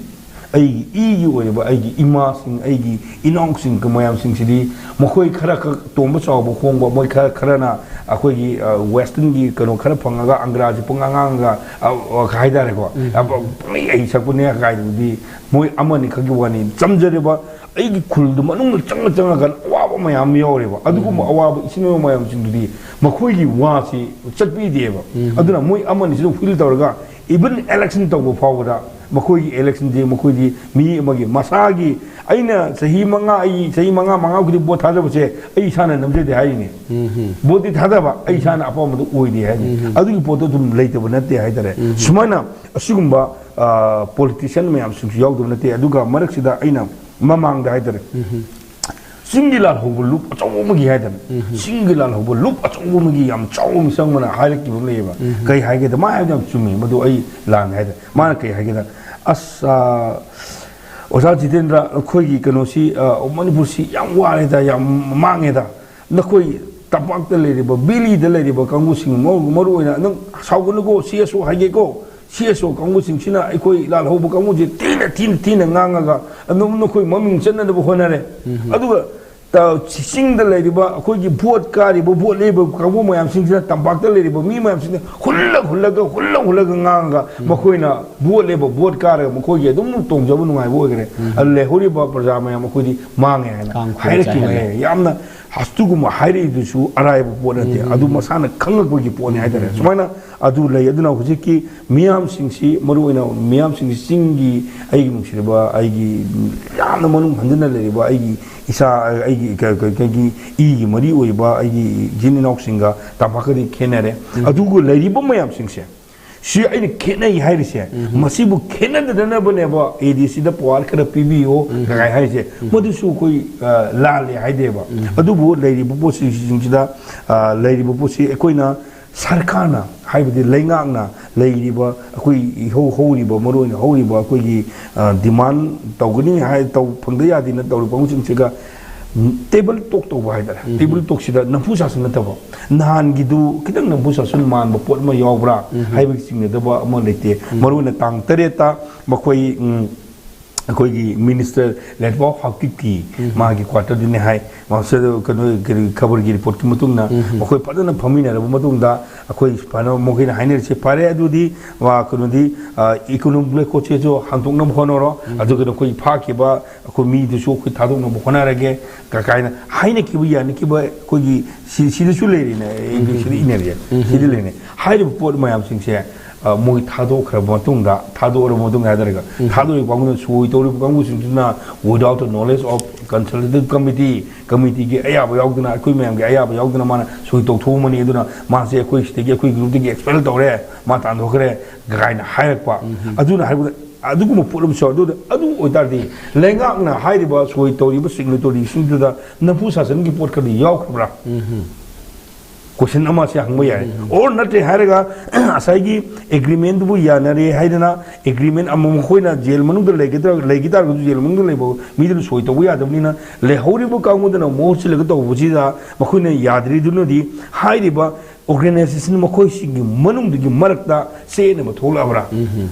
ꯑꯩꯒꯤ ꯏꯒꯤ ꯑꯣꯏꯔꯤꯕ ꯑꯩꯒꯤ ꯏꯃꯥꯁꯤꯡ, ꯑꯩꯒꯤ ꯏꯅꯥꯎꯁꯤꯡ ꯃꯌꯥꯝꯁꯤꯡꯁꯤꯗꯤ ꯃꯈꯣꯏ ꯈꯔ ꯈꯛ ꯇꯣꯝꯕ ꯆꯥꯎꯕ ꯈꯣꯡꯕ, ꯃꯣꯏ ꯈꯔ ꯈꯔꯅ ꯑꯩꯈꯣꯏꯒꯤ, ꯑ, ꯋꯦꯁꯇꯔꯟꯒꯤ ꯀꯩꯅꯣ ꯈꯔ ꯐꯪꯉꯒ ꯑꯪꯒ꯭ꯔꯥꯖꯤ ꯄꯨꯡꯉꯥꯡ ꯉꯥꯡꯉꯒ, ꯑ, ꯑ, ꯍꯥꯏꯇꯥꯔꯦꯀꯣ, ꯎꯝ꯫ ꯑ, ꯄꯪꯂꯩ ꯍꯩ ꯁꯛꯄꯅꯦ ꯀꯥꯏꯗꯨꯗꯤ ꯃꯣꯏ ꯑꯃꯅꯤ ꯈꯛꯀꯤ ꯋꯥꯅꯤ꯫ ꯆꯝꯖꯔꯤꯕ ꯑꯩꯒꯤ ꯈꯨꯜꯗꯨ ꯃꯅꯨꯡꯗ ꯆꯪꯉ ꯆꯪꯉꯒ ꯑꯋꯥꯕ ꯃꯌꯥꯝ ꯑꯃ ꯌꯥꯎꯔꯦꯕ꯫ ꯑꯗꯨꯒꯨꯝꯕ ꯎꯝ꯫ ꯑꯋꯥꯕ ꯏꯆꯤꯟ ꯏꯅꯥꯎ ꯃꯌꯥꯝꯁꯤꯡꯗꯨꯗꯤ ꯃꯈꯣꯏꯒꯤ ꯋꯥꯁꯤ ꯆꯠꯄꯤꯗꯦꯕ꯫ ꯎꯝ꯫ ꯑꯗꯨꯅ ꯃꯣꯏ ꯑꯃꯅꯤꯁꯤꯅ ꯐꯤꯜ ꯇꯧꯔꯒ, ꯏꯚꯟ ꯏꯂꯦꯛꯁꯟ ꯇꯧꯕ ꯐꯥꯎꯕꯗ ꯃꯈꯣꯏꯒꯤ ꯏꯂꯦꯛꯁꯟꯁꯤ ꯃꯈꯣꯏꯗꯤ ꯃꯤ ꯑꯃꯒꯤ ꯃꯁꯥꯒꯤ, "ꯑꯩꯅ ꯆꯍꯤ ꯃꯉꯥ, ꯑꯩ ꯆꯍꯤ ꯃꯉꯥ, ꯃꯉꯥ ꯈꯨꯗꯤꯡ ꯚꯣꯠ ꯊꯥꯗꯕꯁꯦ ꯑꯩ ꯏꯁꯥꯅ ꯅꯝꯖꯗꯦ" ꯍꯥꯏꯔꯤꯅꯦ꯫ ꯎꯝ꯫ ꯚꯣꯠꯇꯤ ꯊꯥꯗꯕ, ꯑꯩ ꯏꯁꯥꯅ ꯑꯄꯥꯝꯕꯗꯨ ꯑꯣꯏꯗꯦ ꯍꯥꯏꯔꯤꯅꯦ꯫ ꯎꯝ꯫ ꯑꯗꯨꯒꯤ ꯄꯣꯠꯇꯣ ꯑꯗꯨꯝ ꯂꯩꯇꯕ ꯅꯠꯇꯦ ꯍꯥꯏꯇꯥꯔꯦ꯫ ꯎꯝ꯫ ꯁꯨꯃꯥꯏꯅ ꯑꯁꯤꯒꯨꯝꯕ, ꯑ, ꯄꯣꯂꯤꯇꯤꯁꯤꯌꯥꯟ ꯃꯌꯥꯝꯁꯤꯡꯁꯨ ꯌꯥꯎꯗꯕ ꯅꯠꯇꯦ꯫ ꯑꯗꯨꯒ ꯃꯔꯛꯁꯤꯗ ꯑꯩꯅ ꯃꯃꯥꯡꯗ ꯍꯥꯏꯇꯥꯔꯦ, ꯎꯝ꯫ ꯆꯤꯡꯒꯤ ꯂꯥꯜꯍꯧꯕ ꯂꯨꯞ ꯑꯆꯧꯕ ꯑꯃꯒꯤ ꯍꯥꯏꯇꯥꯔꯦ, ꯎꯝ꯫ ꯆꯤꯡꯒꯤ ꯂꯥꯜꯍꯧꯕ ꯂꯨꯞ ꯑꯆꯧꯕ ꯑꯃꯒꯤ ꯌꯥꯝ ꯆꯥꯎꯕ ꯃꯤꯁꯛ ꯑꯃꯅ ꯍꯥꯏꯔꯛꯈꯤꯕ ꯑꯃ ꯂꯩꯌꯦꯕ꯫ ꯎꯝ꯫ ꯀꯩ ꯍꯥꯏꯒꯦꯗ, ꯃꯥ ꯍꯥꯏꯕꯗꯣ ꯌꯥꯝ ꯆꯨꯝꯃꯤ, ꯃꯗꯨ ꯑꯩ ꯂꯥꯟꯅ ꯍꯥꯏꯗꯦ꯫ ꯃꯥꯅ ꯀꯩ ꯍꯥꯏꯒꯦꯗ, "ꯑꯁ, ꯑ, ꯑꯣꯖꯥ ꯖꯤꯇꯦꯟꯗ꯭ꯔ, ꯑꯩꯈꯣꯏꯒꯤ ꯀꯩꯅꯣꯁꯤ, ꯑ, ꯃꯅꯤꯄꯨꯔꯁꯤ ꯌꯥꯝ ꯋꯥꯔꯦꯗ, ꯌꯥꯝ ꯃꯥꯡꯉꯦꯗ꯫ ꯅꯈꯣꯏ ꯇꯝꯄꯥꯛꯇ ꯂꯩꯔꯤꯕ, ꯚꯦꯂꯤꯗ ꯂꯩꯔꯤꯕ ꯀꯥꯡꯕꯨꯁꯤꯡ, ꯃꯔꯨ-, ꯃꯔꯨ ꯑꯣꯏꯅ ꯅꯪ ꯁꯥꯎꯒꯅꯨꯀꯣ, ꯁꯤ ꯑꯦꯁ ꯑꯣ ꯍꯥꯏꯒꯦꯀꯣ, ꯁꯤ ꯑꯦꯁ ꯑꯣ ꯀꯥꯡꯕꯨꯁꯤꯡꯁꯤꯅ ꯑꯩꯈꯣꯏ ꯂꯥꯜꯍꯧꯕ ꯀꯥꯡꯕꯨꯁꯦ ꯊꯤꯅ, ꯊꯤꯅ, ꯊꯤꯅ ꯉꯥꯡꯉꯒ ꯑꯗꯨꯝ ꯅꯈꯣꯏ ꯃꯃꯤꯡ ꯆꯠꯅꯅꯕ ꯍꯣꯠꯅꯔꯦ꯫ ꯎꯝ꯫ ꯑꯗꯨꯒ ꯇ-, ꯆꯤꯡꯗ ꯂꯩꯔꯤꯕ ꯑꯩꯈꯣꯏꯒꯤ ꯚꯣꯠ ꯀꯥꯔꯤꯕ, ꯚꯣꯠ ꯂꯦꯞꯄ ꯀꯥꯡꯕꯨ ꯃꯌꯥꯝꯁꯤꯡꯁꯤꯅ, ꯇꯝꯄꯥꯛꯇ ꯂꯩꯔꯤꯕ ꯃꯤ ꯃꯌꯥꯝꯁꯤꯡꯅ ꯍꯨꯜꯂ ꯍꯨꯜꯂꯒ, ꯍꯨꯜꯂ ꯍꯨꯜꯂꯒ ꯉꯥꯡꯉꯒ, ꯎꯝ꯫ ꯃꯈꯣꯏꯅ ꯚꯣꯠ ꯂꯦꯞꯄ, ꯚꯣꯠ ꯀꯥꯔꯒ ꯃꯈꯣꯏꯒꯤ ꯑꯗꯨꯝ ꯇꯣꯡꯖꯕ ꯅꯨꯡꯉꯥꯏꯕ ꯑꯣꯏꯈ꯭ꯔꯦ꯫ ꯎꯝ꯫ ꯑꯗꯨ ꯂꯩꯍꯧꯔꯤꯕ ꯄ꯭ꯔꯖꯥ ꯃꯌꯥꯝ ꯑꯩꯈꯣꯏꯗꯤ ꯃꯥꯡꯉꯦ ꯍꯥꯏꯅ ꯀꯥꯡ ꯈꯨꯔꯨ ꯍꯥꯏꯔꯛꯈꯤꯕꯅꯦ꯫ ꯆꯥꯏ ꯍꯥꯏꯅ꯫ ꯌꯥꯝꯅ ꯑꯗꯨꯒꯨꯝꯕ ꯍꯥꯏꯔꯛꯏꯗꯨꯁꯨ ꯑꯔꯥꯏꯕ ꯄꯣꯠ ꯅꯠꯇꯦ꯫ ꯎꯝ꯫ ꯑꯗꯨ ꯃꯁꯥꯅ ꯈꯪꯉꯛꯄꯒꯤ ꯄꯣꯠꯅꯤ ꯍꯥꯏꯇꯥꯔꯦ꯫ ꯎꯝ꯫ ꯁꯨꯃꯥꯏꯅ ꯑꯗꯨ ꯂꯩ꯫ ꯑꯗꯨꯅ ꯍꯧꯖꯤꯛꯀꯤ ꯃꯤꯌꯥꯝꯁꯤꯡꯁꯤ, ꯃꯔꯨꯑꯣꯏꯅ ꯃꯤꯌꯥꯝꯁꯤꯡꯁꯤ, ꯆꯤꯡꯒꯤ, ꯑꯩꯒꯤ ꯅꯨꯡꯁꯤꯔꯕ, ꯑꯩꯒꯤ ꯌꯥꯝꯅ ꯃꯅꯨꯡ ꯍꯟꯖꯤꯟꯅ ꯂꯩꯔꯤꯕ ꯑꯩꯒꯤ ꯏꯆꯥ, ꯑꯩꯒꯤ ꯀ-, ꯀ-, ꯑꯩꯒꯤ ꯏꯒꯤ ꯃꯔꯤ ꯑꯣꯏꯕ ꯑꯩꯒꯤ ꯏꯆꯤꯟ ꯏꯅꯥꯎꯁꯤꯡꯒ ꯇꯝꯄꯥꯛꯀꯗꯤ ꯈꯦꯠꯅꯔꯦ꯫ ꯑꯗꯨꯒ ꯂꯩꯔꯤꯕ ꯃꯌꯥꯝꯁꯤꯡꯁꯦ, ꯁꯤ ꯑꯩꯅ ꯈꯦꯠꯅꯩ ꯍꯥꯏꯔꯤꯁꯦ, ꯃꯁꯤꯕꯨ ꯈꯦꯠꯅꯗꯅꯕꯅꯦꯕ ꯑꯦ ꯗꯤ ꯁꯤꯗ ꯄꯋꯥꯔ ꯈꯔ ꯄꯤꯕꯤꯌꯣ ꯀꯥꯏ ꯍꯥꯏꯔꯤꯁꯦ꯫ ꯃꯗꯨꯁꯨ ꯑꯩꯈꯣꯏ, ꯑ, ꯂꯥꯜꯂꯦ ꯍꯥꯏꯗꯦꯕ꯫ ꯑꯗꯨꯕꯨ ꯂꯩꯔꯤꯕ ꯄꯣꯠꯁꯤꯡꯁꯤꯡꯁꯤꯗ, ꯑ, ꯂꯩꯔꯤꯕ ꯄꯣꯠꯁꯤ ꯑꯩꯈꯣꯏꯅ ꯁꯔꯀꯥꯔꯅ, ꯍꯥꯏꯕꯗꯤ ꯂꯩꯉꯥꯛꯅ ꯂꯩꯔꯤꯕ ꯑꯩꯈꯣꯏ ꯏꯍꯧ ꯍꯧꯔꯤꯕ, ꯃꯔꯨꯑꯣꯏꯅ ꯍꯧꯔꯤꯕ ꯑꯩꯈꯣꯏꯒꯤ, ꯑ, ꯗꯤꯃꯥꯟ ꯇꯧꯒꯅꯤ ꯍꯥꯏ, ꯇꯧ-, ꯐꯪꯗ ꯌꯥꯗꯦꯅ ꯇꯧꯔꯤꯕ ꯀꯥꯡꯕꯨꯁꯤꯡꯁꯤꯒ ꯇꯦꯕꯜ ꯇꯣꯛ ꯇꯧꯕ ꯍꯥꯏꯇꯥꯔꯦ꯫ ꯇꯦꯕꯜ ꯇꯣꯛꯁꯤꯗ ꯅꯝꯐꯨ ꯁꯥꯁꯟ ꯅꯠꯇꯕ, ꯅꯍꯥꯟꯒꯤꯗꯨ ꯈꯤꯇꯪ ꯅꯝꯐꯨ ꯁꯥꯁꯟ ꯃꯥꯟꯕ ꯄꯣꯠ ꯑꯃ ꯌꯥꯎꯕ꯭ꯔꯥ ꯍꯥꯏꯕꯒꯤ ꯆꯤꯡꯅꯗꯕ ꯑꯃ ꯂꯩꯇꯦ꯫ ꯃꯔꯨꯑꯣꯏꯅ ꯇꯥꯡ ꯇꯔꯦꯠꯇ ꯃꯈꯣꯏ, ꯎꯝ, ꯑꯩꯈꯣꯏꯒꯤ ꯃꯤꯅꯤꯁꯇꯔ ꯂꯦꯟꯄꯥꯎ ꯍꯥꯎꯀꯤꯞꯀꯤ ꯃꯥꯒꯤ ꯀ꯭ꯋꯥꯇꯔꯗꯨꯅꯤ ꯍꯥꯏ꯫ ꯃꯥꯁꯇꯔ ꯀꯩꯅꯣ, ꯀꯔꯤ, ꯈꯕꯔꯒꯤ ꯔꯤꯄꯣꯔꯠꯀꯤ ꯃꯇꯨꯡ ꯏꯟꯅ ꯃꯈꯣꯏ ꯐꯖꯅ ꯐꯝꯃꯤꯟꯅꯔꯕ ꯃꯇꯨꯡꯗ ꯑꯩꯈꯣꯏ ꯁꯨꯃꯥꯏꯅ ꯃꯈꯣꯏꯅ ꯍꯥꯏꯅꯔꯤꯁꯦ, "ꯐꯔꯦ, ꯑꯗꯨꯗꯤ, ꯋꯥ, ꯀꯩꯅꯣꯗꯤ, ꯑ, ꯏꯀꯣꯅꯣꯃꯤꯛ ꯕ꯭ꯂꯦꯛ ꯀꯣꯠꯁꯦꯁꯨ ꯍꯥꯡꯗꯣꯛꯅꯕ ꯍꯣꯠꯅꯔꯣ, ꯑꯗꯨꯒ ꯅꯈꯣꯏ ꯐꯥꯈꯤꯕ ꯑꯩꯈꯣꯏ ꯃꯤꯗꯨꯁꯨ ꯑꯩꯈꯣꯏ ꯊꯥꯗꯣꯛꯅꯕ ꯍꯣꯠꯅꯔꯒꯦ" ꯀ-, ꯀꯥꯏꯅ ꯍꯥꯏꯅꯈꯤꯕ, ꯌꯥꯅꯈꯤꯕ ꯑꯩꯈꯣꯏꯒꯤ ꯁꯤ-, ꯁꯤꯗꯁꯨ ꯂꯩꯔꯤꯅꯦ, ꯑꯩ ꯁꯤꯗ ꯏꯅꯔꯤꯁꯦ, ꯁꯤꯗ ꯂꯩꯅꯦ꯫ ꯍꯥꯏꯔꯤꯕ ꯄꯣꯠ ꯃꯌꯥꯝꯁꯤꯡꯁꯦ, ꯑ, ꯃꯣꯏ ꯊꯥꯗꯣꯛꯈ꯭ꯔꯕ ꯃꯇꯨꯡꯗ, ꯊꯥꯗꯣꯛꯑꯕ ꯃꯇꯨꯡꯗ ꯍꯥꯏꯇꯥꯔꯦꯀꯣ, ꯊꯥꯗꯣꯛꯏꯕ ꯀꯥꯡꯕꯨꯅ, ꯁꯣꯏ ꯇꯧꯔꯤꯕ ꯀꯥꯡꯕꯨꯁꯤꯡꯗꯨꯅ without the knowledge of consultative committee, ꯀꯃꯤꯇꯤꯒꯤ ꯑꯌꯥꯕ ꯌꯥꯎꯗꯅ, ꯑꯩꯈꯣꯏ ꯃꯌꯥꯝꯒꯤ ꯑꯌꯥꯕ ꯌꯥꯎꯗꯅ ꯃꯥꯅ ꯁꯣꯏ ꯇꯧꯊꯣꯛꯑꯝꯃꯅꯤ꯫ ꯑꯗꯨꯅ ꯃꯥꯁꯦ ꯑꯩꯈꯣꯏ ꯁꯤꯗꯒꯤ, ꯑꯩꯈꯣꯏ ꯒ꯭ꯔꯨꯞꯇꯒꯤ ꯑꯦꯛꯁꯄꯦꯜ ꯇꯧꯔꯦ, ꯃꯥ ꯇꯥꯟꯊꯣꯛꯈ꯭ꯔꯦ ꯀꯥꯏꯅ ꯍꯥꯏꯔꯛꯄ꯫ ꯑꯗꯨꯅ ꯍꯥꯏꯕꯗ ꯑꯗꯨꯒꯨꯝꯕ ꯄꯣꯠ ꯑꯃꯁꯨ ꯌꯥꯎꯔꯦ꯫ ꯑꯗꯨꯗ, ꯑꯗꯨ ꯑꯣꯏꯇꯥꯔꯗꯤ ꯂꯩꯉꯥꯛꯅ ꯍꯥꯏꯔꯤꯕ ꯁꯣꯏ ꯇꯧꯔꯤꯕ ꯁꯤꯒꯅꯦꯇꯣꯔꯤꯁꯤꯡꯗꯨꯗ ꯅꯝꯐꯨ ꯁꯥꯁꯟꯒꯤ ꯄꯣꯠ ꯈꯔꯗꯤ ꯌꯥꯎꯈ꯭ꯔꯕ꯭ꯔꯥ? ꯀꯣꯏꯁꯟ ꯑꯃꯁꯦ ꯍꯪꯕ ꯌꯥꯏ꯫ ꯑꯣꯔ ꯅꯠꯇ꯭ꯔꯦ ꯍꯥꯏꯔꯒ ꯉꯁꯥꯏꯒꯤ ꯑꯦꯒ꯭ꯔꯤꯃꯦꯟꯗꯨꯕꯨ ꯌꯥꯅꯔꯦ ꯍꯥꯏꯗꯅ, ꯑꯦꯒ꯭ꯔꯤꯃꯦꯟ ꯑꯃ ꯃꯈꯣꯏꯅ ꯖꯦꯜ ꯃꯅꯨꯡꯗ ꯂꯩꯒꯗ꯭ꯔꯥ, ꯂꯩꯈꯤ ꯇꯥꯔꯒꯁꯨ ꯖꯦꯜ ꯃꯅꯨꯡꯗ ꯂꯩꯕ ꯃꯤꯗꯨꯅ ꯁꯣꯏ ꯇꯧꯕ ꯌꯥꯗꯕꯅꯤꯅ, ꯂꯩꯍꯧꯔꯤꯕ ꯀꯥꯡꯕꯨꯗꯨꯅ ꯃꯍꯨꯠ ꯁꯤꯜꯂꯒ ꯇꯧꯕꯁꯤꯗ ꯃꯈꯣꯏꯅ ꯌꯥꯗ꯭ꯔꯤꯗꯨꯅꯗꯤ ꯍꯥꯏꯔꯤꯕ ꯑꯣꯔꯒꯅꯥꯏꯖꯦꯁꯟ ꯃꯈꯣꯏꯁꯤꯡꯒꯤ ꯃꯅꯨꯡꯗꯒꯤ ꯃꯔꯛꯇ ꯆꯦꯟꯅꯕ ꯊꯣꯛꯂꯛꯑꯕ꯭ꯔꯥ?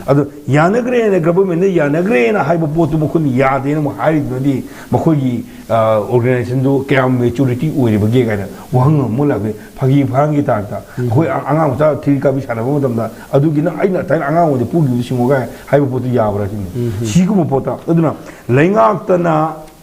ꯑꯗꯣ ꯌꯥꯅꯈ꯭ꯔꯦꯅ, ꯒꯚꯔꯟꯃꯦꯟꯠꯅ ꯌꯥꯅꯈ꯭ꯔꯦꯅ ꯍꯥꯏꯕ ꯄꯣꯠꯇꯨ ꯃꯈꯣꯏꯅ ꯌꯥꯗꯦꯅ ꯑꯃꯨꯛ ꯍꯥꯏꯔꯤꯗꯨꯅꯗꯤ ꯃꯈꯣꯏꯒꯤ, ꯑ, ꯑꯣꯔꯒꯅꯥꯏꯖꯦꯁꯟꯗꯨ ꯀꯌꯥꯝ ꯃꯦꯆꯨꯔꯤꯇꯤ ꯑꯣꯏꯔꯤꯕꯒꯦ ꯀꯥꯏꯅ ꯋꯥꯍꯪ ꯑꯃ ꯂꯥꯛꯄꯤ꯫ ꯐꯥꯒꯤ ꯐꯥꯡꯒꯤ ꯇꯥꯏꯞꯇ ꯑꯩꯈꯣꯏ ꯑ-, ꯑꯉꯥꯡ ꯃꯆꯥ ꯊ꯭ꯔꯤ ꯀꯥꯕꯤ ꯁꯥꯟꯅꯕ ꯃꯇꯝꯗ ꯑꯗꯨꯒꯤ ꯅꯪ ꯑꯩꯅ ꯊꯥꯏꯅ ꯑꯉꯥꯡ ꯑꯣꯏꯅ ꯄꯨꯈꯤꯕꯗꯨ ꯁꯤꯡꯉꯣ ꯀꯥꯏ ꯍꯥꯏꯕ ꯄꯣꯠꯇꯨ ꯌꯥꯕ꯭ꯔꯥ ꯁꯤꯅꯤ꯫ ꯁꯤꯒꯨꯝꯕ ꯄꯣꯠꯇ ꯑꯗꯨꯅ ꯂꯩꯉꯥꯛꯇꯅ,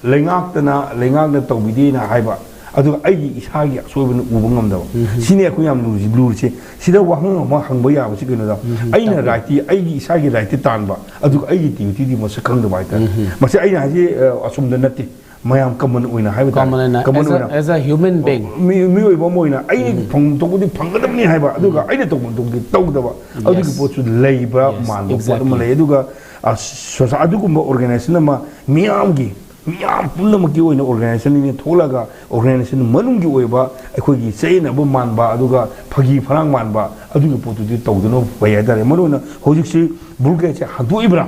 ꯂꯩꯉꯥꯛꯇꯅ, ꯂꯩꯉꯥꯛꯅ ꯇꯧꯕꯤꯗꯦꯅ ꯍꯥꯏꯕ ꯑꯗꯨꯒ ꯑꯩꯒꯤ ꯏꯁꯥꯒꯤ ꯑꯁꯣꯏꯕꯅ ꯎꯕ ꯉꯝꯗꯕ꯫ ꯁꯤꯅꯤ ꯑꯩꯈꯣꯏ ꯌꯥꯝ ꯂꯨꯔꯤꯁꯤ꯫ ꯂꯨꯔꯤꯁꯦ ꯁꯤꯗ ꯋꯥꯍꯪ ꯑꯃ ꯍꯪꯕ ꯌꯥꯕꯁꯤ ꯀꯩꯅꯣꯗ, ꯑꯩꯅ ꯔꯥꯏꯠꯇꯤ, ꯑꯩꯒꯤ ꯏꯁꯥꯒꯤ ꯔꯥꯏꯠꯇꯤ ꯇꯥꯟꯕ, ꯑꯗꯨꯒ ꯑꯩꯒꯤ ꯗ꯭ꯌꯨꯇꯤꯗꯤ ꯃꯁꯛ ꯈꯪꯗꯕ ꯍꯥꯏꯇꯥꯔꯦ꯫ ꯃꯁꯤ ꯑꯩꯅ ꯍꯥꯏꯁꯤ ꯑ, ꯑꯁꯣꯝꯗ ꯅꯠꯇꯦ, ꯃꯌꯥꯝ ꯀꯃꯟ ꯑꯣꯏꯅ ꯍꯥꯏꯕ ꯇꯥꯔꯦ꯫ Common ꯑꯣꯏꯅ, ꯀꯃꯟ as a- ꯑꯣꯏꯅ as a human being. ꯃꯤ- ꯃꯤꯑꯣꯏꯕ ꯑꯃ ꯑꯣꯏꯅ ꯑꯩꯅ ꯐꯪꯐꯝ ꯊꯣꯛꯄꯗꯤ ꯐꯪꯒꯗꯕꯅꯤ ꯍꯥꯏꯕ, ꯑꯗꯨꯒ ꯑꯩꯅ ꯇꯧꯐꯝ ꯊꯣꯛꯄꯗꯤ ꯇꯧꯗꯕ, ꯑꯗꯨꯒꯤ ꯄꯣꯠꯁꯨ ꯂꯩꯕ꯭ꯔꯥ ꯃꯥꯟꯕ ꯄꯣꯠ ꯑꯃ ꯂꯩ꯫ ꯑꯗꯨꯒ ꯑ, ꯁꯣꯁꯥ- ꯑꯗꯨꯒꯨꯝꯕ ꯑꯣꯔꯒꯅꯥꯏꯖꯦꯁꯟ ꯑꯃ, ꯃꯤꯌꯥꯝꯒꯤ, ꯃꯤꯌꯥꯝ ꯄꯨꯝꯅꯃꯛꯀꯤ ꯑꯣꯏꯅ ꯑꯣꯔꯒꯅꯥꯏꯖꯦꯁꯟ ꯑꯃ ꯊꯣꯛꯂꯒ, ꯑꯣꯔꯒꯅꯥꯏꯖꯦꯁꯟ ꯃꯅꯨꯡꯒꯤ ꯑꯣꯏꯕ ꯑꯩꯈꯣꯏꯒꯤ ꯆꯌꯦꯠꯅꯕ ꯃꯥꯟꯕ, ꯑꯗꯨꯒ ꯐꯥꯒꯤ ꯐꯔꯥꯡ ꯃꯥꯟꯕ, ꯑꯗꯨꯒꯤ ꯄꯣꯠꯇꯨꯗꯤ ꯇꯧꯗꯅꯕ ꯐꯩ ꯍꯥꯏꯇꯥꯔꯦ꯫ ꯃꯔꯨꯑꯣꯏꯅ ꯍꯧꯖꯤꯛꯁꯤ ꯕ꯭ꯂꯣꯀꯦꯠꯁꯦ ꯍꯟꯗꯣꯛꯏꯕ꯭ꯔꯥ,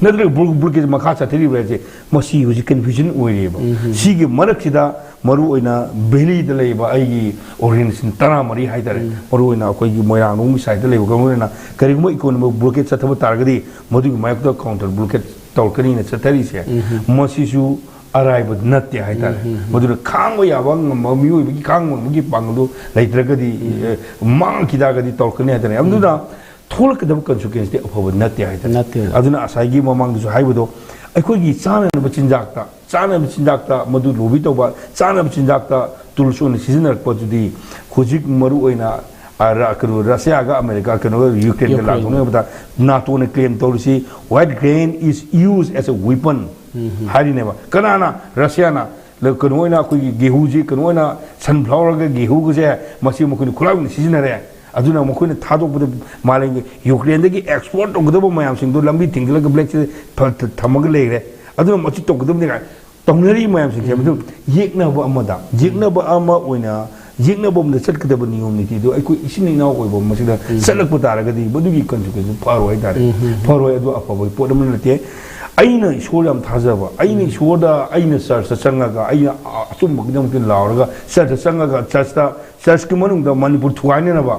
ꯅꯠꯇ꯭ꯔꯒ ꯕ꯭ꯂꯣ- ꯕ꯭ꯂꯣꯀꯦꯠ ꯃꯈꯥ ꯆꯠꯊꯔꯤꯕ꯭ꯔꯥ ꯍꯥꯏꯁꯦ, ꯃꯁꯤ ꯍꯧꯖꯤꯛ ꯀꯟꯐ꯭ꯌꯨꯖꯟ ꯑꯣꯏꯔꯤꯑꯕ꯫ ꯁꯤꯒꯤ ꯃꯔꯛꯁꯤꯗ ꯃꯔꯨꯑꯣꯏꯅ ꯚꯦꯂꯤꯗ ꯂꯩꯕ ꯑꯩꯒꯤ ꯑꯣꯔꯒꯅꯥꯏꯖꯦꯁꯟ ꯇꯔꯥꯃꯔꯤ ꯍꯥꯏꯇꯥꯔꯦ, ꯃꯔꯨꯑꯣꯏꯅ ꯑꯩꯈꯣꯏꯒꯤ ꯃꯣꯏꯔꯥꯡꯂꯣꯝꯒꯤ ꯁꯥꯏꯗꯇ ꯂꯩꯕ ꯀꯥꯡꯕꯨꯅ ꯀꯔꯤꯒꯨꯝꯕ ꯏꯀꯣꯅꯣꯃꯤꯛ ꯕ꯭ꯂꯣꯀꯦꯠ ꯆꯠꯊꯕ ꯇꯥꯔꯒꯗꯤ, ꯃꯗꯨꯒꯤ ꯃꯥꯌꯣꯛꯇ ꯀꯥꯎꯟꯇꯔ ꯕ꯭ꯂꯣꯀꯦꯠ ꯇꯧꯔꯛꯀꯅꯤꯅ ꯆꯠꯊꯔꯤꯁꯦ, ꯃꯁꯤꯁꯨ ꯑꯔꯥꯏꯕ ꯅꯠꯇꯦ ꯍꯥꯏꯇꯥꯔꯦ꯫ ꯃꯗꯨꯅ ꯈꯥꯡꯕ ꯌꯥꯕ ꯉꯝꯕ ꯃꯤꯑꯣꯏꯕꯒꯤ ꯈꯥꯡꯕ ꯉꯝꯕꯒꯤ ꯄꯥꯡꯒꯜꯗꯨ ꯂꯩꯇ꯭ꯔꯒꯗꯤ, ꯑꯦ, ꯃꯥꯡꯈꯤ ꯇꯥꯔꯒꯗꯤ ꯇꯧꯔꯛꯀꯅꯤ ꯍꯥꯏꯇꯥꯔꯦ꯫ ꯑꯗꯨꯅ ꯊꯣꯛꯂꯛꯀꯗꯕ ꯀꯟꯁꯤꯀ꯭ꯋꯦꯟꯁꯇꯤ ꯑꯐꯕ ꯅꯠꯇꯦ ꯍꯥꯏꯇꯥꯔꯦ꯫ ꯅꯠꯇꯦ꯫ ꯑꯗꯨꯅ ꯉꯁꯥꯏꯒꯤ ꯃꯃꯥꯡꯗꯁꯨ ꯍꯥꯏꯕꯗꯣ, ꯑꯩꯈꯣꯏꯒꯤ ꯆꯥꯅꯅꯕ ꯆꯤꯟꯖꯥꯛꯇ, ꯆꯥꯅꯕ ꯆꯤꯟꯖꯥꯛꯇ ꯃꯗꯨ ꯂꯣꯕꯤ ꯇꯧꯕ, ꯆꯥꯅꯕ ꯆꯤꯟꯖꯥꯛꯇ ꯇꯨꯜꯁ ꯑꯣꯏꯅ ꯁꯤꯖꯤꯟꯅꯔꯛꯄꯗꯨꯗꯤ ꯍꯧꯖꯤꯛ ꯃꯔꯨ ꯑꯣꯏꯅ, ꯑ, ꯔ- ꯀꯩꯅꯣ, ꯔꯁꯤꯌꯥꯒ ꯑꯃꯦꯔꯤꯀꯥ, ꯀꯩꯅꯣꯒ ꯌꯨꯀ꯭ꯔꯦꯟꯒ ꯌꯨꯀ꯭ꯔꯦꯟ꯫ ꯂꯥꯟꯊꯣꯛꯅꯕꯗ ꯅꯥꯇꯣꯅ ꯀ꯭ꯂꯦꯝ ꯇꯧꯔꯤꯁꯤ, "White grain is used as a weapon" ꯍꯥꯏꯔꯤꯅꯦꯕ꯫ ꯀꯅꯥꯅ? ꯔꯁꯤꯌꯥꯅ꯫ ꯂ- ꯀꯩꯅꯣ ꯑꯣꯏꯅ ꯑꯩꯈꯣꯏꯒꯤ ꯒꯦꯍꯨꯁꯤ, ꯀꯩꯅꯣ ꯑꯣꯏꯅ ꯁꯟꯐ꯭ꯂꯥꯋꯔꯒ ꯒꯦꯍꯨꯒꯁꯦ, ꯃꯁꯤ ꯃꯈꯣꯏꯅ ꯈꯨꯠꯂꯥꯏ ꯑꯣꯏꯅ ꯁꯤꯖꯤꯟꯅꯔꯦ꯫ ꯑꯗꯨꯅ ꯃꯈꯣꯏꯅ ꯊꯥꯗꯣꯛꯄꯗ ꯃꯥꯂꯦꯝꯒꯤ ꯌꯨꯀ꯭ꯔꯦꯟꯗꯒꯤ ꯑꯦꯛꯁꯄꯣꯔꯠ ꯇꯧꯒꯗꯕ ꯃꯌꯥꯝꯁꯤꯡꯗꯣ ꯂꯝꯕꯤ ꯊꯤꯡꯖꯤꯜꯂꯒ ꯕ꯭ꯂꯦꯛꯁꯤꯗ ꯐ- ꯊ- ꯊꯝꯃꯒ ꯂꯩꯈ꯭ꯔꯦ꯫ ꯑꯗꯨꯅ ꯃꯁꯤ ꯇꯧꯒꯗꯕꯅꯤ ꯀꯥꯏꯅ ꯇꯧꯅꯔꯤ ꯃꯌꯥꯝꯁꯤꯡꯁꯦ, ꯃꯗꯨ ꯌꯦꯛꯅꯕ ꯑꯃꯗ, ꯌꯦꯛꯅꯕ ꯑꯃ ꯑꯣꯏꯅ, ꯌꯦꯛꯅꯕ ꯑꯃꯗ ꯆꯠꯀꯗꯕ ꯅꯤꯌꯣꯝ ꯅꯤꯇꯤꯗꯣ ꯑꯩꯈꯣꯏ ꯏꯆꯤꯟ ꯏꯅꯥꯎ ꯑꯣꯏꯕ ꯃꯁꯤꯗ ꯆꯠꯂꯛꯄ ꯇꯥꯔꯒꯗꯤ ꯃꯗꯨꯒꯤ ꯀꯟꯁꯤꯀ꯭ꯋꯦꯟꯁ ꯐꯔꯣꯏ ꯍꯥꯏꯇꯥꯔꯦ꯫ ꯐꯔꯣꯏ, ꯑꯗꯨ ꯑꯐꯕ ꯄꯣꯠ ꯑꯃ ꯅꯠꯇꯦ꯫ ꯑꯩꯅ ꯏꯁꯣꯔ ꯌꯥꯝ ꯊꯥꯖꯕ, ꯑꯩꯅ ꯏꯁꯣꯔꯗ, ꯑꯩꯅ ꯆꯔꯆꯇ ꯆꯪꯉꯒ, ꯑꯩꯅ ꯑ- ꯑꯆꯨꯝꯕꯒꯤꯗꯃꯛꯇ ꯂꯥꯎꯔꯒ ꯆꯔꯆꯇ ꯆꯪꯉꯒ, ꯆꯔꯆꯇ, ꯆꯔꯆꯀꯤ ꯃꯅꯨꯡꯗ ꯃꯅꯤꯄꯨꯔ ꯊꯨꯒꯥꯏꯅꯅꯕ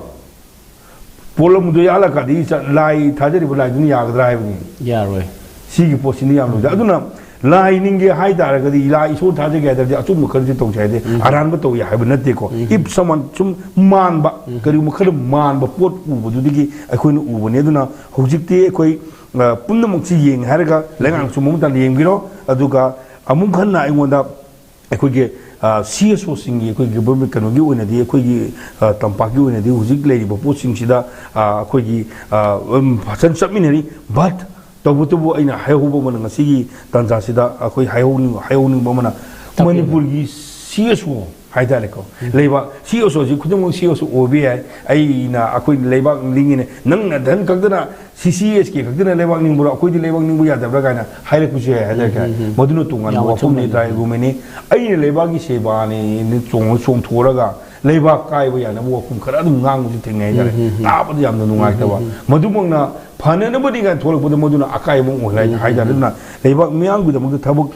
ꯄꯣꯠꯂꯝꯗꯣ ꯌꯥꯜꯂꯀꯥꯟꯗ ꯆ- ꯂꯥꯏ ꯊꯥꯖꯔꯤꯕ ꯂꯥꯏꯗꯨꯅ ꯌꯥꯒꯗ꯭ꯔꯥ ꯍꯥꯏꯕꯅꯤ꯫ ꯌꯥꯔꯣꯏ꯫ ꯁꯤꯒꯤ ꯄꯣꯠꯁꯤꯅ ꯌꯥꯝ ꯂꯨꯏ꯫ ꯑꯗꯨꯅ ꯂꯥꯏ ꯅꯤꯡꯒꯦ ꯍꯥꯏ ꯇꯥꯔꯒꯗꯤ, ꯂꯥꯏ ꯏꯁꯣꯔ ꯊꯥꯖꯒꯦ ꯍꯥꯏ ꯇꯥꯔꯗꯤ ꯑꯆꯨꯝꯕ ꯈꯔꯁꯤ ꯇꯧꯁꯦ ꯍꯥꯏꯗꯤ, ꯑꯔꯥꯟꯕ ꯇꯧꯏ ꯍꯥꯏꯕ ꯅꯠꯇꯦꯀꯣ꯫ If someone, ꯁꯨꯝ ꯃꯥꯟꯕ, ꯀꯔꯤꯒꯨꯝꯕ ꯈꯔ ꯃꯥꯟꯕ ꯄꯣꯠ ꯎꯕꯗꯨꯗꯒꯤ ꯑꯩꯈꯣꯏꯅ ꯎꯕꯅꯤ꯫ ꯑꯗꯨꯅ ꯍꯧꯖꯤꯛꯇꯤ ꯑꯩꯈꯣꯏ, ꯑ, ꯄꯨꯝꯅꯃꯛꯁꯤ ꯌꯦꯡꯉꯦ ꯍꯥꯏꯔꯒ ꯂꯩꯉꯥꯛꯅ ꯆꯨꯝꯕ ꯃꯇꯝꯗ ꯌꯦꯡꯕꯤꯔꯣ꯫ ꯑꯗꯨꯒ ꯑꯃꯨꯛ ꯍꯟꯅ ꯑꯩꯉꯣꯟꯗ ꯑꯩꯈꯣꯏꯒꯤ ꯁꯤ ꯑꯦꯁ ꯑꯣꯁꯤꯡꯒꯤ, ꯑꯩꯈꯣꯏꯒꯤ ꯒꯚꯔꯟꯃꯦꯟ ꯀꯩꯅꯣꯒꯤ ꯑꯣꯏꯅꯗꯤ, ꯑꯩꯈꯣꯏꯒꯤ ꯇꯝꯄꯥꯛꯀꯤ ꯑꯣꯏꯅꯗꯤ ꯍꯧꯖꯤꯛ ꯂꯩꯔꯤꯕ ꯄꯣꯠꯁꯤꯡꯁꯤꯗ ꯑꯩꯈꯣꯏꯒꯤ ꯐꯖꯅ ꯆꯠꯃꯤꯟꯅꯔꯤ꯫ ꯕꯠ ꯇꯧꯕꯇꯕꯨ ꯑꯩꯅ ꯍꯥꯏꯍꯧꯕ ꯑꯃꯅ, ꯉꯁꯤꯒꯤ ꯇꯥꯟꯖꯥꯁꯤꯗ ꯑꯩꯈꯣꯏ ꯍꯥꯏꯍꯧꯅꯤꯡ ꯍꯥꯏꯍꯧꯅꯤꯡꯕ ꯑꯃꯅ, ꯃꯅꯤꯄꯨꯔꯒꯤ ꯁꯤ ꯑꯦꯁ ꯑꯣ ꯍꯥꯏꯇꯥꯔꯦꯀꯣ, ꯂꯩꯕꯥꯛ ꯁꯤ ꯑꯦꯁ ꯑꯣꯁꯤ ꯈꯨꯗꯤꯡꯃꯛ ꯁꯤ ꯑꯦꯁ ꯑꯣ ꯑꯣꯏꯕ ꯌꯥꯏ꯫ ꯑꯩꯅ ꯑꯩꯈꯣꯏ ꯂꯩꯕꯥꯛ ꯅꯤꯡꯉꯤꯅꯦ, ꯅꯪꯅ ꯙꯟ ꯈꯛꯇꯅ ꯁꯤ ꯁꯤ ꯑꯦꯁ ꯀꯦ ꯈꯛꯇꯅ ꯂꯩꯕꯥꯛ ꯅꯤꯡꯕ꯭ꯔꯣ, ꯑꯩꯈꯣꯏꯗꯤ ꯂꯩꯕꯥꯛ ꯅꯤꯡꯕ ꯌꯥꯗꯕ꯭ꯔꯥ ꯀꯥꯏꯅ ꯍꯥꯏꯔꯛꯄꯁꯨ ꯌꯥꯏ ꯍꯥꯏꯇꯥꯔꯦ꯫ ꯃꯗꯨꯅ ꯇꯣꯉꯥꯟꯕ ꯋꯥꯐꯝꯅꯤ, ꯇ꯭ꯔꯥꯏ ꯑꯦꯒ꯭ꯔꯤꯃꯦꯟꯅꯤ꯫ ꯑꯩꯅ ꯂꯩꯕꯥꯛꯀꯤ ꯁꯦꯕꯥꯅꯦꯅ ꯆꯣꯡ ꯆꯣꯡꯊꯣꯛꯑꯒ ꯂꯩꯕꯥꯛ ꯀꯥꯏꯕ ꯌꯥꯅꯕ ꯋꯥꯐꯝ ꯈꯔ ꯑꯗꯨꯝ ꯉꯥꯡꯕꯁꯨ ꯊꯦꯡꯅꯩ ꯍꯥꯏꯇꯥꯔꯦ꯫ ꯇꯥꯕꯗ ꯌꯥꯝꯅ ꯅꯨꯡꯉꯥꯏꯇꯕ꯫ ꯃꯗꯨꯃꯛꯅ ꯐꯅꯅꯕꯅꯤ ꯀꯥꯏꯅ ꯊꯣꯛꯂꯛꯄꯗ ꯃꯗꯨꯅ ꯑꯀꯥꯏꯕ ꯑꯃ ꯑꯣꯏꯍꯜꯂꯦ ꯍꯥꯏꯇꯥꯔꯦ꯫ ꯑꯗꯨꯅ ꯂꯩꯕꯥꯛ ꯃꯤꯌꯥꯝꯒꯤꯗꯃꯛꯇ ꯊꯕꯛ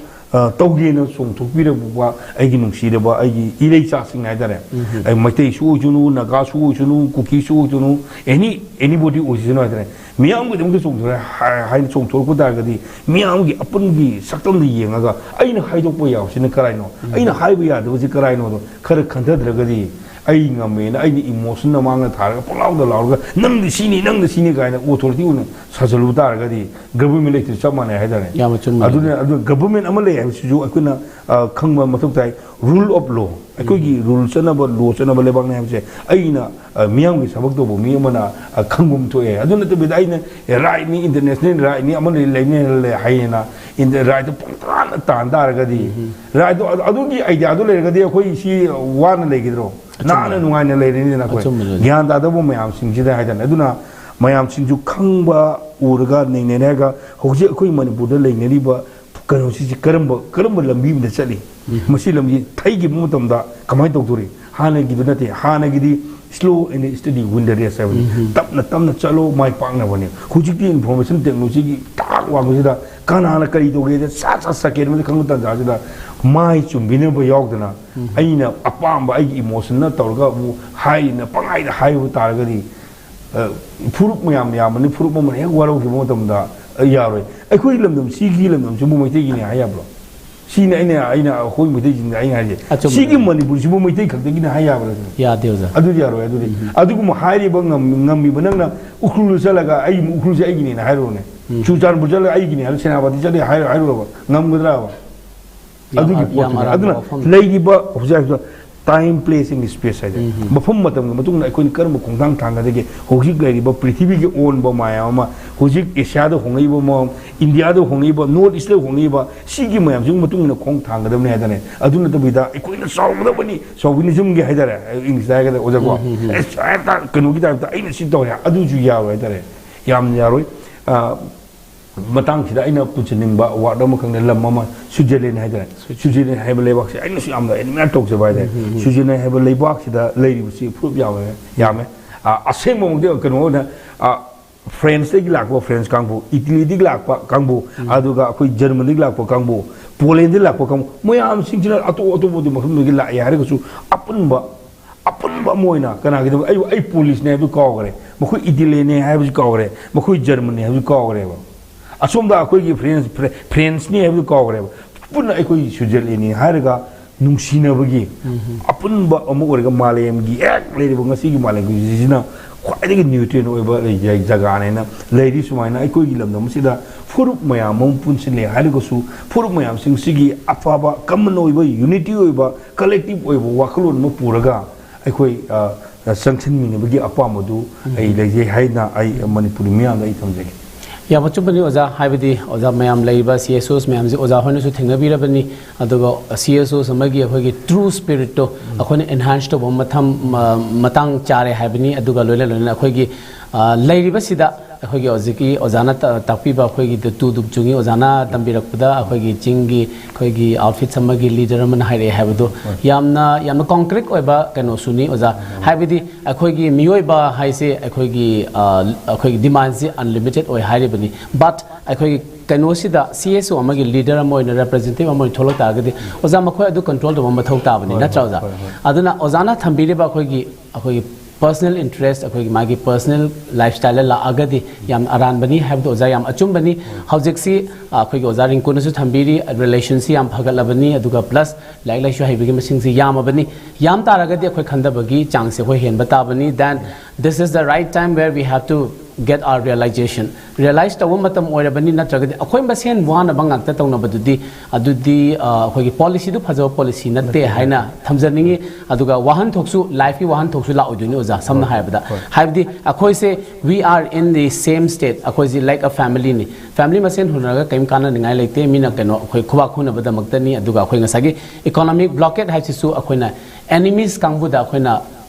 ꯇꯧꯒꯦꯅ ꯆꯣꯡꯊꯣꯛꯄꯤꯔꯛꯄ ꯑꯩꯒꯤ ꯅꯨꯡꯁꯤꯔꯕ ꯑꯩꯒꯤ ꯏꯔꯩꯆꯥꯁꯤꯡ ꯍꯥꯏꯇꯥꯔꯦ꯫ ꯑꯩ ꯃꯩꯇꯩꯁꯨ ꯑꯣꯏꯁꯅꯨ, ꯅꯥꯒꯥꯁꯨ ꯑꯣꯏꯁꯅꯨ, ꯀꯨꯀꯤꯁꯨ ꯑꯣꯏꯁꯅꯨ, ꯑꯦꯅꯤ ꯑꯦꯅꯤꯕꯣꯗꯤ ꯑꯣꯏꯁꯅꯨ ꯍꯥꯏꯇꯥꯔꯦ, ꯃꯤꯌꯥꯝꯒꯤꯗꯃꯛꯇ ꯆꯣꯡꯊꯣꯔꯛꯑꯦ ꯍꯥꯏ- ꯍꯥꯏꯅ ꯆꯣꯡꯊꯣꯔꯛꯄ ꯇꯥꯔꯒꯗꯤ, ꯃꯤꯌꯥꯝꯒꯤ ꯑꯄꯨꯟꯒꯤ ꯁꯛꯇꯝꯗ ꯌꯦꯡꯉꯒ ꯑꯩꯅ ꯍꯥꯏꯗꯣꯛꯄ ꯌꯥꯕꯁꯤꯅ ꯀꯔꯥꯏꯅꯣ, ꯑꯩꯅ ꯍꯥꯏꯕ ꯌꯥꯗꯕꯁꯤ ꯀꯔꯥꯏꯅꯣꯗꯣ ꯈꯔ ꯈꯟꯊꯗ꯭ꯔꯒꯗꯤ, ꯑꯩ ꯉꯝꯃꯦꯅ ꯑꯩꯅ ꯏꯃꯣꯁꯟꯅ ꯃꯥꯡꯗ ꯊꯥꯔꯒ ꯄꯪꯂꯥꯎꯗ ꯂꯥꯎꯔꯒ, "ꯅꯪꯗꯤ ꯁꯤꯅꯤ, ꯅꯪꯗꯤ ꯁꯤꯅꯤ" ꯀꯥꯏꯅ ꯑꯣꯊꯣꯔꯤꯇꯤ ꯑꯣꯏꯅ ꯁꯥꯖꯜꯂꯨꯕ ꯇꯥꯔꯒꯗꯤ, ꯒꯚꯔꯟꯃꯦꯟ ꯂꯩꯇ꯭ꯔꯦ, ꯆꯞ ꯃꯥꯟꯅꯩ ꯍꯥꯏꯇꯥꯔꯦ꯫ ꯌꯥꯝꯅ ꯆꯨꯝꯃꯦ꯫ ꯑꯗꯨꯅ, ꯑꯗꯨꯅ ꯒꯚꯔꯟꯃꯦꯟ ꯑꯃ ꯂꯩ ꯍꯥꯏꯕꯁꯤꯁꯨ ꯑꯩꯈꯣꯏꯅ, ꯑ, ꯈꯪꯕ ꯃꯊꯧ ꯇꯥꯏ꯫ ꯔꯨꯜ ꯑꯣꯐ ꯂꯣ, ꯑꯩꯈꯣꯏꯒꯤ ꯔꯨꯜ ꯆꯠꯅꯕ, ꯂꯣ ꯆꯠꯅꯕ ꯂꯩꯕꯥꯛꯅꯤ ꯍꯥꯏꯕꯁꯦ ꯑꯩꯅ, ꯑ, ꯃꯤꯌꯥꯝꯒꯤ ꯊꯕꯛ ꯇꯧꯕ ꯃꯤ ꯑꯃꯅ, ꯑ, ꯈꯪꯕ ꯑꯃ ꯊꯣꯛꯑꯦ꯫ ꯑꯗꯨ ꯅꯠꯇꯕꯤꯗ ꯑꯩꯅ, ꯑꯦ, ꯔꯥꯏꯠꯅꯤ, ꯏꯟꯇꯔꯅꯦꯁꯅꯦꯜ ꯔꯥꯏꯠꯅꯤ, ꯑꯃ ꯂꯩ, ꯂꯩꯅꯦ ꯂꯩ ꯍꯥꯏꯌꯦꯅ ꯏꯟꯇ-, ꯔꯥꯏꯠꯇꯣ ꯄꯪꯇꯥꯟꯗ ꯇꯥꯟ ꯇꯥꯔꯒꯗꯤ, ꯔꯥꯏꯠꯇꯣ, ꯑꯗꯨ, ꯑꯗꯨꯒꯤ ꯑꯥꯏꯗꯤꯌꯥꯗꯣ ꯂꯩꯔꯒꯗꯤ ꯑꯩꯈꯣꯏ ꯁꯤ ꯋꯥꯅ ꯂꯩꯒꯗ꯭ꯔꯣ? ꯅꯥꯟꯅ ꯅꯨꯡꯉꯥꯏꯅ ꯂꯩꯔꯅꯤꯗꯅ ꯑꯩꯈꯣꯏ꯫ ꯑꯆꯨꯝꯕꯗꯨꯅꯤ꯫ ꯒ꯭ꯌꯥꯟ ꯇꯥꯗꯕ ꯃꯌꯥꯝꯁꯤꯡꯁꯤꯗ ꯍꯥꯏꯇꯥꯔꯦ꯫ ꯑꯗꯨꯅ ꯃꯌꯥꯝꯁꯤꯡꯁꯨ ꯈꯪꯕ ꯎꯔꯒ ꯅꯩꯅꯔꯒ ꯍꯧꯖꯤꯛ ꯑꯩꯈꯣꯏ ꯃꯅꯤꯄꯨꯔꯗ ꯂꯩꯅꯔꯤꯕ ꯀꯩꯅꯣꯁꯤꯁꯦ ꯀꯔꯝꯕ, ꯀꯔꯝꯕ ꯂꯝꯕꯤ ꯑꯃꯗ ꯆꯠꯂꯤ? ꯃꯁꯤ ꯂꯝꯕꯤ ꯊꯩꯈꯤꯕ ꯃꯇꯝꯗ ꯀꯃꯥꯏꯅ ꯇꯧꯗꯣꯔꯤ? ꯍꯥꯟꯅꯒꯤꯗꯨ ꯅꯠꯇꯦ, ꯍꯥꯟꯅꯒꯤꯗꯤ slow and steady win the race ꯍꯥꯏꯕꯅꯤ꯫ ꯇꯞꯅ ꯇꯞꯅ ꯆꯠꯂꯣ, ꯃꯥꯏ ꯄꯥꯛꯅꯕꯅꯤ꯫ ꯍꯧꯖꯤꯛꯇꯤ ꯏꯟꯐꯣꯔꯃꯦꯁꯟ ꯇꯦꯛꯅꯣꯂꯣꯖꯤꯒꯤ ꯊꯥꯛ ꯋꯥꯡꯕꯁꯤꯗ ꯀꯅꯥꯅ ꯀꯔꯤ ꯇꯧꯒꯦꯗ ꯁꯠ ꯁꯠ ꯁꯦꯀꯦꯟ ꯑꯃꯗ ꯈꯪꯕ ꯇꯥꯟꯖꯥꯁꯤꯗ ꯃꯥꯏ ꯆꯨꯝꯕꯤꯅꯕ ꯌꯥꯎꯗꯅ ꯑꯩꯅ ꯑꯄꯥꯝꯕ ꯑꯩꯒꯤ ꯏꯃꯣꯁꯟꯅ ꯇꯧꯔꯒ ꯑꯃꯨꯛ ꯍꯥꯏꯔꯤꯅ ꯄꯪꯍꯥꯏꯗ ꯍꯥꯏꯕ ꯇꯥꯔꯒꯗꯤ, ꯑ, ꯐꯨꯔꯨꯞ ꯃꯌꯥꯝ ꯌꯥꯝꯕꯅꯤ, ꯐꯨꯔꯨꯞ ꯑꯃꯅ ꯍꯦꯛ ꯋꯥꯔꯧꯈꯤꯕ ꯃꯇꯝꯗ, ꯑ, ꯌꯥꯔꯣꯏ꯫ ꯑꯩꯈꯣꯏ ꯂꯝꯗꯝ, ꯁꯤꯒꯤ ꯂꯝꯗꯝꯁꯤꯕꯨ ꯃꯩꯇꯩꯒꯤꯅꯤ ꯍꯥꯏ ꯌꯥꯕ꯭ꯔꯣ? ꯁꯤꯅꯤ ꯑꯩꯅ, ꯑꯩꯅ ꯑꯩꯈꯣꯏ ꯃꯩꯇꯩꯁꯤꯡꯗ ꯑꯩꯅ ꯍꯥꯏꯁꯦ꯫ ꯑꯆꯨꯝꯕꯅꯤ꯫ ꯁꯤꯒꯤ ꯃꯅꯤꯄꯨꯔꯁꯤꯕꯨ ꯃꯩꯇꯩ ꯈꯛꯇꯒꯤꯅꯤ ꯍꯥꯏ ꯌꯥꯕ꯭ꯔꯥ ꯁꯤꯅꯤ? ꯌꯥꯗꯦ, ꯑꯣꯖꯥ꯫ ꯑꯗꯨꯗꯤ ꯌꯥꯔꯣꯏ꯫ ꯑꯗꯨꯗꯤ ꯑꯗꯨꯒꯨꯝꯕ ꯍꯥꯏꯔꯤꯕ ꯉꯝ-, ꯉꯝꯃꯤꯕ ꯅꯪꯅ ꯎꯈ꯭ꯔꯨꯜꯗ ꯆꯠꯂꯒ ꯑꯩ ꯎꯈ꯭ꯔꯨꯜꯁꯦ ꯑꯩꯒꯤꯅꯤꯅ ꯍꯥꯏꯔꯨꯔꯅꯦ꯫ ꯆꯨꯔꯆꯥꯟꯄꯨꯔ ꯆꯠꯂꯒ ꯑꯩꯒꯤꯅꯤ ꯍꯥꯏꯔ ꯁꯦꯅꯥꯄꯇꯤ ꯆꯠꯂꯒ ꯍꯥꯏꯔ-, ꯍꯥꯏꯔꯨꯔꯕ? ꯉꯝꯒꯗ꯭ꯔꯕ? ꯑꯗꯨꯒꯤ ꯌꯥꯝ ꯄꯣꯠꯇꯨꯅꯤ꯫ ꯑꯔꯥꯟꯕ ꯑꯗꯨꯅ ꯋꯥꯐꯝꯅꯤ꯫ ꯂꯩꯔꯤꯕ ꯍꯧꯖꯤꯛ ꯍꯥꯏꯔꯤꯕ time, place and space ꯍꯥꯏꯗꯅ, ꯎꯝ, ꯎꯝ꯫ ꯃꯐꯝ ꯃꯇꯝꯒꯤ ꯃꯇꯨꯡ ꯏꯟꯅ ꯑꯩꯈꯣꯏꯅ ꯀꯔꯝꯕ ꯈꯣꯡꯊꯥꯡ ꯊꯥꯡꯒꯗꯒꯦ? ꯍꯧꯖꯤꯛ ꯂꯩꯔꯤꯕ ꯄ꯭ꯔꯤꯊꯤꯕꯤꯒꯤ ꯑꯑꯣꯟꯕ ꯃꯌꯥꯝ ꯑꯃ, ꯍꯧꯖꯤꯛ ꯑꯦꯁꯤꯌꯥꯗ ꯍꯣꯡꯉꯛꯏꯕ ꯃꯑꯣꯡ, ꯏꯟꯗꯤꯌꯥꯗ ꯍꯣꯡꯉꯛꯏꯕ, North East ꯇ ꯍꯣꯡꯉꯛꯏꯕ, ꯁꯤꯒꯤ ꯃꯌꯥꯝꯁꯤꯒꯤ ꯃꯇꯨꯡ ꯏꯟꯅ ꯈꯣꯡ ꯊꯥꯡꯒꯗꯕꯅꯤ ꯍꯥꯏꯇꯥꯔꯦ꯫ ꯑꯗꯨ ꯅꯠꯇꯕꯤꯗ ꯑꯩꯈꯣꯏꯅ ꯆꯥꯎꯒꯗꯕꯅꯤ, chauvinism ꯒꯤ ꯍꯥꯏꯇꯥꯔꯦ, English ꯇ ꯍꯥꯏꯔꯒꯗ, ꯑꯣꯖꯥꯀꯣ, ꯎꯝ, ꯎꯝ, ꯎꯝ꯫ ꯑꯦ, ꯁꯨꯃꯥꯏꯅ ꯇ-, ꯀꯩꯅꯣꯒꯤ type ꯇ ꯑꯩꯅ ꯁꯤ ꯇꯧꯔꯦ, ꯑꯗꯨꯁꯨ ꯌꯥꯔꯣꯏ ꯍꯥꯏꯇꯥꯔꯦ, ꯌꯥꯝ ꯌꯥꯔꯣꯏ꯫ ꯑ, ꯃꯇꯥꯡꯁꯤꯗ ꯑꯩꯅ ꯄꯨꯟꯁꯤꯟꯅꯤꯡꯕ word ꯑꯃꯈꯛꯅ, ꯂꯝ ꯑꯃ, Switzerland ꯍꯥꯏꯇꯥꯔꯦ꯫ Switzerland ꯍꯥꯏꯕ ꯂꯩꯕꯥꯛꯁꯦ ꯑꯩꯅꯁꯨ ꯌꯥꯝꯅ admire ꯇꯧꯖꯕ ꯍꯥꯏꯇꯥꯔꯦ꯫ ꯎꯝ, ꯎꯝ, ꯎꯝ꯫ Switzerland ꯍꯥꯏꯕ ꯂꯩꯕꯥꯛꯁꯤꯗ ꯂꯩꯔꯤꯕꯁꯤ ꯐꯨꯔꯨꯞ ꯌꯥꯝꯃꯦ, ꯌꯥꯝꯃꯦ꯫ ꯑ, ꯑꯁꯦꯡꯕꯃꯛꯇꯤ ꯀꯩꯅꯣ ꯑꯣꯏꯅ, ꯑ, France ꯇꯒꯤ ꯂꯥꯛꯄ France ꯀꯥꯡꯕꯨ, Italy ꯗꯒꯤ ꯂꯥꯛꯄ ꯀꯥꯡꯕꯨ, ꯎꯝ꯫ ꯑꯗꯨꯒ ꯑꯩꯈꯣꯏ Germany ꯗꯒꯤ ꯂꯥꯛꯄ ꯀꯥꯡꯕꯨ, Poland ꯗꯒꯤ ꯂꯥꯛꯄ ꯀꯥꯡꯕꯨ, ꯃꯌꯥꯝꯁꯤꯡꯁꯤꯅ ꯑꯇꯣꯞ ꯑꯇꯣꯞꯄ ꯃꯐꯝꯗꯒꯤ ꯂꯥꯛꯑꯦ ꯍꯥꯏꯔꯒꯁꯨ, ꯑꯄꯨꯟꯕ ꯑꯄꯨꯟꯕ ꯑꯃ ꯑꯣꯏꯅ ꯀꯅꯥꯒꯤꯗꯃꯛ? ꯑꯩ, ꯑꯩ Polish ꯅꯦ ꯍꯥꯏꯕꯗꯨ ꯀꯥꯎꯈ꯭ꯔꯦ, ꯃꯈꯣꯏ Italy ꯅꯦ ꯍꯥꯏꯕꯁꯨ ꯀꯥꯎꯈ꯭ꯔꯦ, ꯃꯈꯣꯏ German ꯅꯦ ꯍꯥꯏꯕꯁꯨ ꯀꯥꯎꯈ꯭ꯔꯦꯕ꯫ ꯑꯁꯣꯝꯗ ꯑꯩꯈꯣꯏꯒꯤ France, Fre-, France ꯅꯤ ꯍꯥꯏꯕꯗꯨ ꯀꯥꯎꯈ꯭ꯔꯦꯕ꯫ ꯄꯨꯟꯅ ꯑꯩꯈꯣꯏ Switzerland ꯅꯤ ꯍꯥꯏꯔꯒ ꯅꯨꯡꯁꯤꯅꯕꯒꯤ ꯎꯝ꯫ ꯑꯄꯨꯟꯕ ꯑꯃ ꯑꯣꯏꯔꯒ, ꯃꯥꯂꯦꯝꯒꯤ ꯍꯦꯛ ꯂꯩꯔꯤꯕ ꯉꯁꯤꯒꯤ ꯃꯥꯂꯦꯝꯒꯤ ꯍꯧꯖꯤꯛꯁꯤꯅ ꯈ꯭ꯋꯥꯏꯗꯒꯤ neutral ꯑꯣꯏꯕ ꯂꯩ-, ꯖꯒꯥꯅꯦꯅ ꯂꯩꯔꯤ꯫ ꯁꯨꯃꯥꯏꯅ ꯑꯩꯈꯣꯏꯒꯤ ꯂꯝꯗꯝ ꯑꯁꯤꯗ ꯐꯨꯔꯨꯞ ꯃꯌꯥꯝ ꯑꯃ ꯄꯨꯟꯁꯤꯜꯂꯦ ꯍꯥꯏꯔꯒꯁꯨ, ꯐꯨꯔꯨꯞ ꯃꯌꯥꯝꯁꯤꯡꯁꯤꯒꯤ ꯑꯐꯕ, common ꯑꯣꯏꯕ, unity ꯑꯣꯏꯕ, collective ꯑꯣꯏꯕ ꯋꯥꯈꯜꯂꯣꯟ ꯑꯃ ꯄꯨꯔꯒ ꯑꯩꯈꯣꯏ, ꯑ, ꯆꯪꯁꯤꯟꯃꯤꯟꯅꯕꯒꯤ ꯑꯄꯥꯝꯕꯗꯨ ꯎꯝ꯫ ꯑꯩ ꯂꯩꯖꯩ ꯍꯥꯏꯅ ꯑꯩ ꯃꯅꯤꯄꯨꯔꯤ ꯃꯤꯌꯥꯝꯗ ꯑꯩ ꯊꯝꯖꯒꯦ꯫ ꯌꯥꯝ ꯑꯆꯨꯝꯕꯅꯤ ꯑꯣꯖꯥ, ꯍꯥꯏꯕꯗꯤ ꯑꯣꯖꯥ ꯃꯌꯥꯝ ꯂꯩꯔꯤꯕ C S Os ꯃꯌꯥꯝꯁꯦ ꯑꯣꯖꯥ ꯍꯣꯏꯅꯁꯨ ꯊꯦꯡꯅꯕꯤꯔꯕꯅꯤ, ꯑꯗꯨꯒ C S Os ꯑꯃꯒꯤ ꯑꯩꯈꯣꯏꯒꯤ true spirit ꯇꯣ ꯎꯝ꯫ ꯑꯩꯈꯣꯏꯅ enhance ꯇꯧꯕ ꯃꯊꯝ-, ꯃ-, ꯃꯇꯥꯡ ꯆꯥꯔꯦ ꯍꯥꯏꯕꯅꯤ꯫ ꯑꯗꯨꯒ ꯂꯣꯏꯅ ꯂꯣꯏꯅꯅ ꯑꯩꯈꯣꯏꯒꯤ, ꯑ, ꯂꯩꯔꯤꯕꯁꯤꯗ ꯑꯩꯈꯣꯏꯒꯤ ꯍꯧꯖꯤꯛꯀꯤ ꯑꯣꯖꯥꯅ ꯇ-, ꯇꯥꯛꯄꯤꯕ ꯑꯩꯈꯣꯏꯒꯤ ꯇꯨ ꯗꯨꯞ ꯆꯨꯡꯉꯤ ꯑꯣꯖꯥꯅ ꯇꯝꯕꯤꯔꯛꯄꯗ ꯑꯩꯈꯣꯏꯒꯤ ꯆꯤꯡꯒꯤ ꯑꯩꯈꯣꯏꯒꯤ outfits ꯑꯃꯒꯤ leader ꯑꯃꯅ ꯍꯥꯏꯔꯛꯑꯦ ꯍꯥꯏꯕꯗꯣ ꯍꯣꯏ꯫ ꯌꯥꯝꯅ, ꯌꯥꯝꯅ concrete ꯑꯣꯏꯕ ꯀꯩꯅꯣꯁꯨꯅꯤ ꯑꯣꯖꯥ꯫ ꯍꯣꯏ꯫ ꯍꯥꯏꯕꯗꯤ ꯑꯩꯈꯣꯏꯒꯤ ꯃꯤꯑꯣꯏꯕ ꯍꯥꯏꯁꯦ ꯑꯩꯈꯣꯏꯒꯤ, ꯑ, ꯑꯩꯈꯣꯏꯒꯤ demand ꯁꯤ unlimited ꯑꯣꯏ ꯍꯥꯏꯔꯤꯕꯅꯤ꯫ But ꯑꯩꯈꯣꯏꯒꯤ ꯀꯩꯅꯣꯁꯤꯗ C S O ꯑꯃꯒꯤ leader ꯑꯃ ꯑꯣꯏꯅ, representative ꯑꯃ ꯑꯣꯏꯅ ꯊꯣꯛꯂꯛ ꯇꯥꯔꯒꯗꯤ ꯑꯣꯖꯥ ꯃꯈꯣꯏ ꯑꯗꯨ control ꯇꯧꯕ ꯃꯊꯧ ꯇꯥꯕꯅꯤ, ꯍꯣꯏ, ꯅꯠꯇ꯭ꯔꯥ ꯍꯣꯏ, ꯑꯣꯖꯥ? ꯍꯣꯏ, ꯍꯣꯏ꯫ ꯑꯗꯨꯅ ꯑꯣꯖꯥꯅ ꯊꯝꯕꯤꯔꯤꯕ ꯑꯩꯈꯣꯏꯒꯤ, ꯑꯩꯈꯣꯏꯒꯤ personal interest, ꯑꯩꯈꯣꯏꯒꯤ ꯃꯥꯒꯤ personal lifestyle ꯂꯥꯛꯑꯒꯗꯤ ꯌꯥꯝꯅ ꯑꯔꯥꯟꯕꯅꯤ ꯍꯥꯏꯕꯗꯣ ꯑꯣꯖꯥ ꯌꯥꯝ ꯑꯆꯨꯝꯕꯅꯤ꯫ ꯍꯧꯖꯤꯛꯁꯤ, ꯑ, ꯑꯩꯈꯣꯏꯒꯤ ꯑꯣꯖꯥ ꯔꯤꯡꯀꯨꯅꯁꯨ ꯊꯝꯕꯤꯔꯤ, relation ꯁꯤ ꯌꯥꯝ ꯐꯒꯠꯂꯕꯅꯤ, ꯑꯗꯨꯒ plus ꯂꯥꯏꯔꯤꯛ ꯂꯥꯏꯁꯨ ꯍꯩꯕꯒꯤ ꯃꯁꯤꯡꯁꯤ ꯌꯥꯝꯃꯕꯅꯤ꯫ ꯌꯥꯝ ꯇꯥꯔꯒꯗꯤ ꯑꯩꯈꯣꯏ ꯈꯟꯊꯕꯒꯤ ꯆꯥꯡꯁꯦ ꯑꯩꯈꯣꯏ ꯍꯦꯟꯕ ꯇꯥꯕꯅꯤ꯫ Then this is the right time where we have to get our realization. Realize ꯇꯧꯕ ꯃꯇꯝ ꯑꯣꯏꯔꯕꯅꯤ, ꯅꯠꯇ꯭ꯔꯒꯗꯤ ꯑꯩꯈꯣꯏ ꯃꯁꯦꯟ ꯋꯥꯅꯕ ꯉꯥꯛꯇ ꯇꯧꯅꯕꯗꯨꯗꯤ, ꯑꯗꯨꯗꯤ ꯑ, ꯑꯩꯈꯣꯏꯒꯤ policyꯗꯨ ꯐꯖꯕ policy ꯅꯠꯇꯦ ꯍꯥꯏꯅ ꯊꯝꯖꯅꯤꯡꯉꯤ꯫ ꯑꯗꯨꯒ ꯋꯥꯍꯟꯊꯣꯛꯁꯨ, lifeꯀꯤ ꯋꯥꯍꯟꯊꯣꯛꯁꯨ ꯂꯥꯛꯑꯣꯏꯗꯣꯏꯅꯤ ꯑꯣꯖꯥ, ꯁꯝꯅ ꯍꯥꯏꯔꯕꯗ꯫ ꯍꯥꯏꯕꯗꯤ ꯑꯩꯈꯣꯏꯁꯦ, we are in the same state, ꯑꯩꯈꯣꯏꯁꯦ like a familyꯅꯤ꯫ Family ꯃꯁꯦꯟ ꯍꯨꯟꯅꯔꯒ ꯀꯔꯤꯝ ꯀꯥꯟꯅꯅꯤꯡꯉꯥꯏ ꯂꯩꯇꯦ꯫ ꯃꯤꯅ ꯀꯩꯅꯣ, ꯑꯩꯈꯣꯏ ꯈꯨꯕꯥꯛ ꯈꯨꯅꯕꯗꯃꯛꯇꯅꯤ꯫ ꯑꯗꯨꯒ ꯑꯩꯈꯣꯏ ꯉꯁꯥꯏꯒꯤ economic blockade ꯍꯥꯏꯁꯤꯁꯨ ꯑꯩꯈꯣꯏꯅ enemies ꯀꯥꯡꯕꯨꯗ ꯑꯩꯈꯣꯏꯅ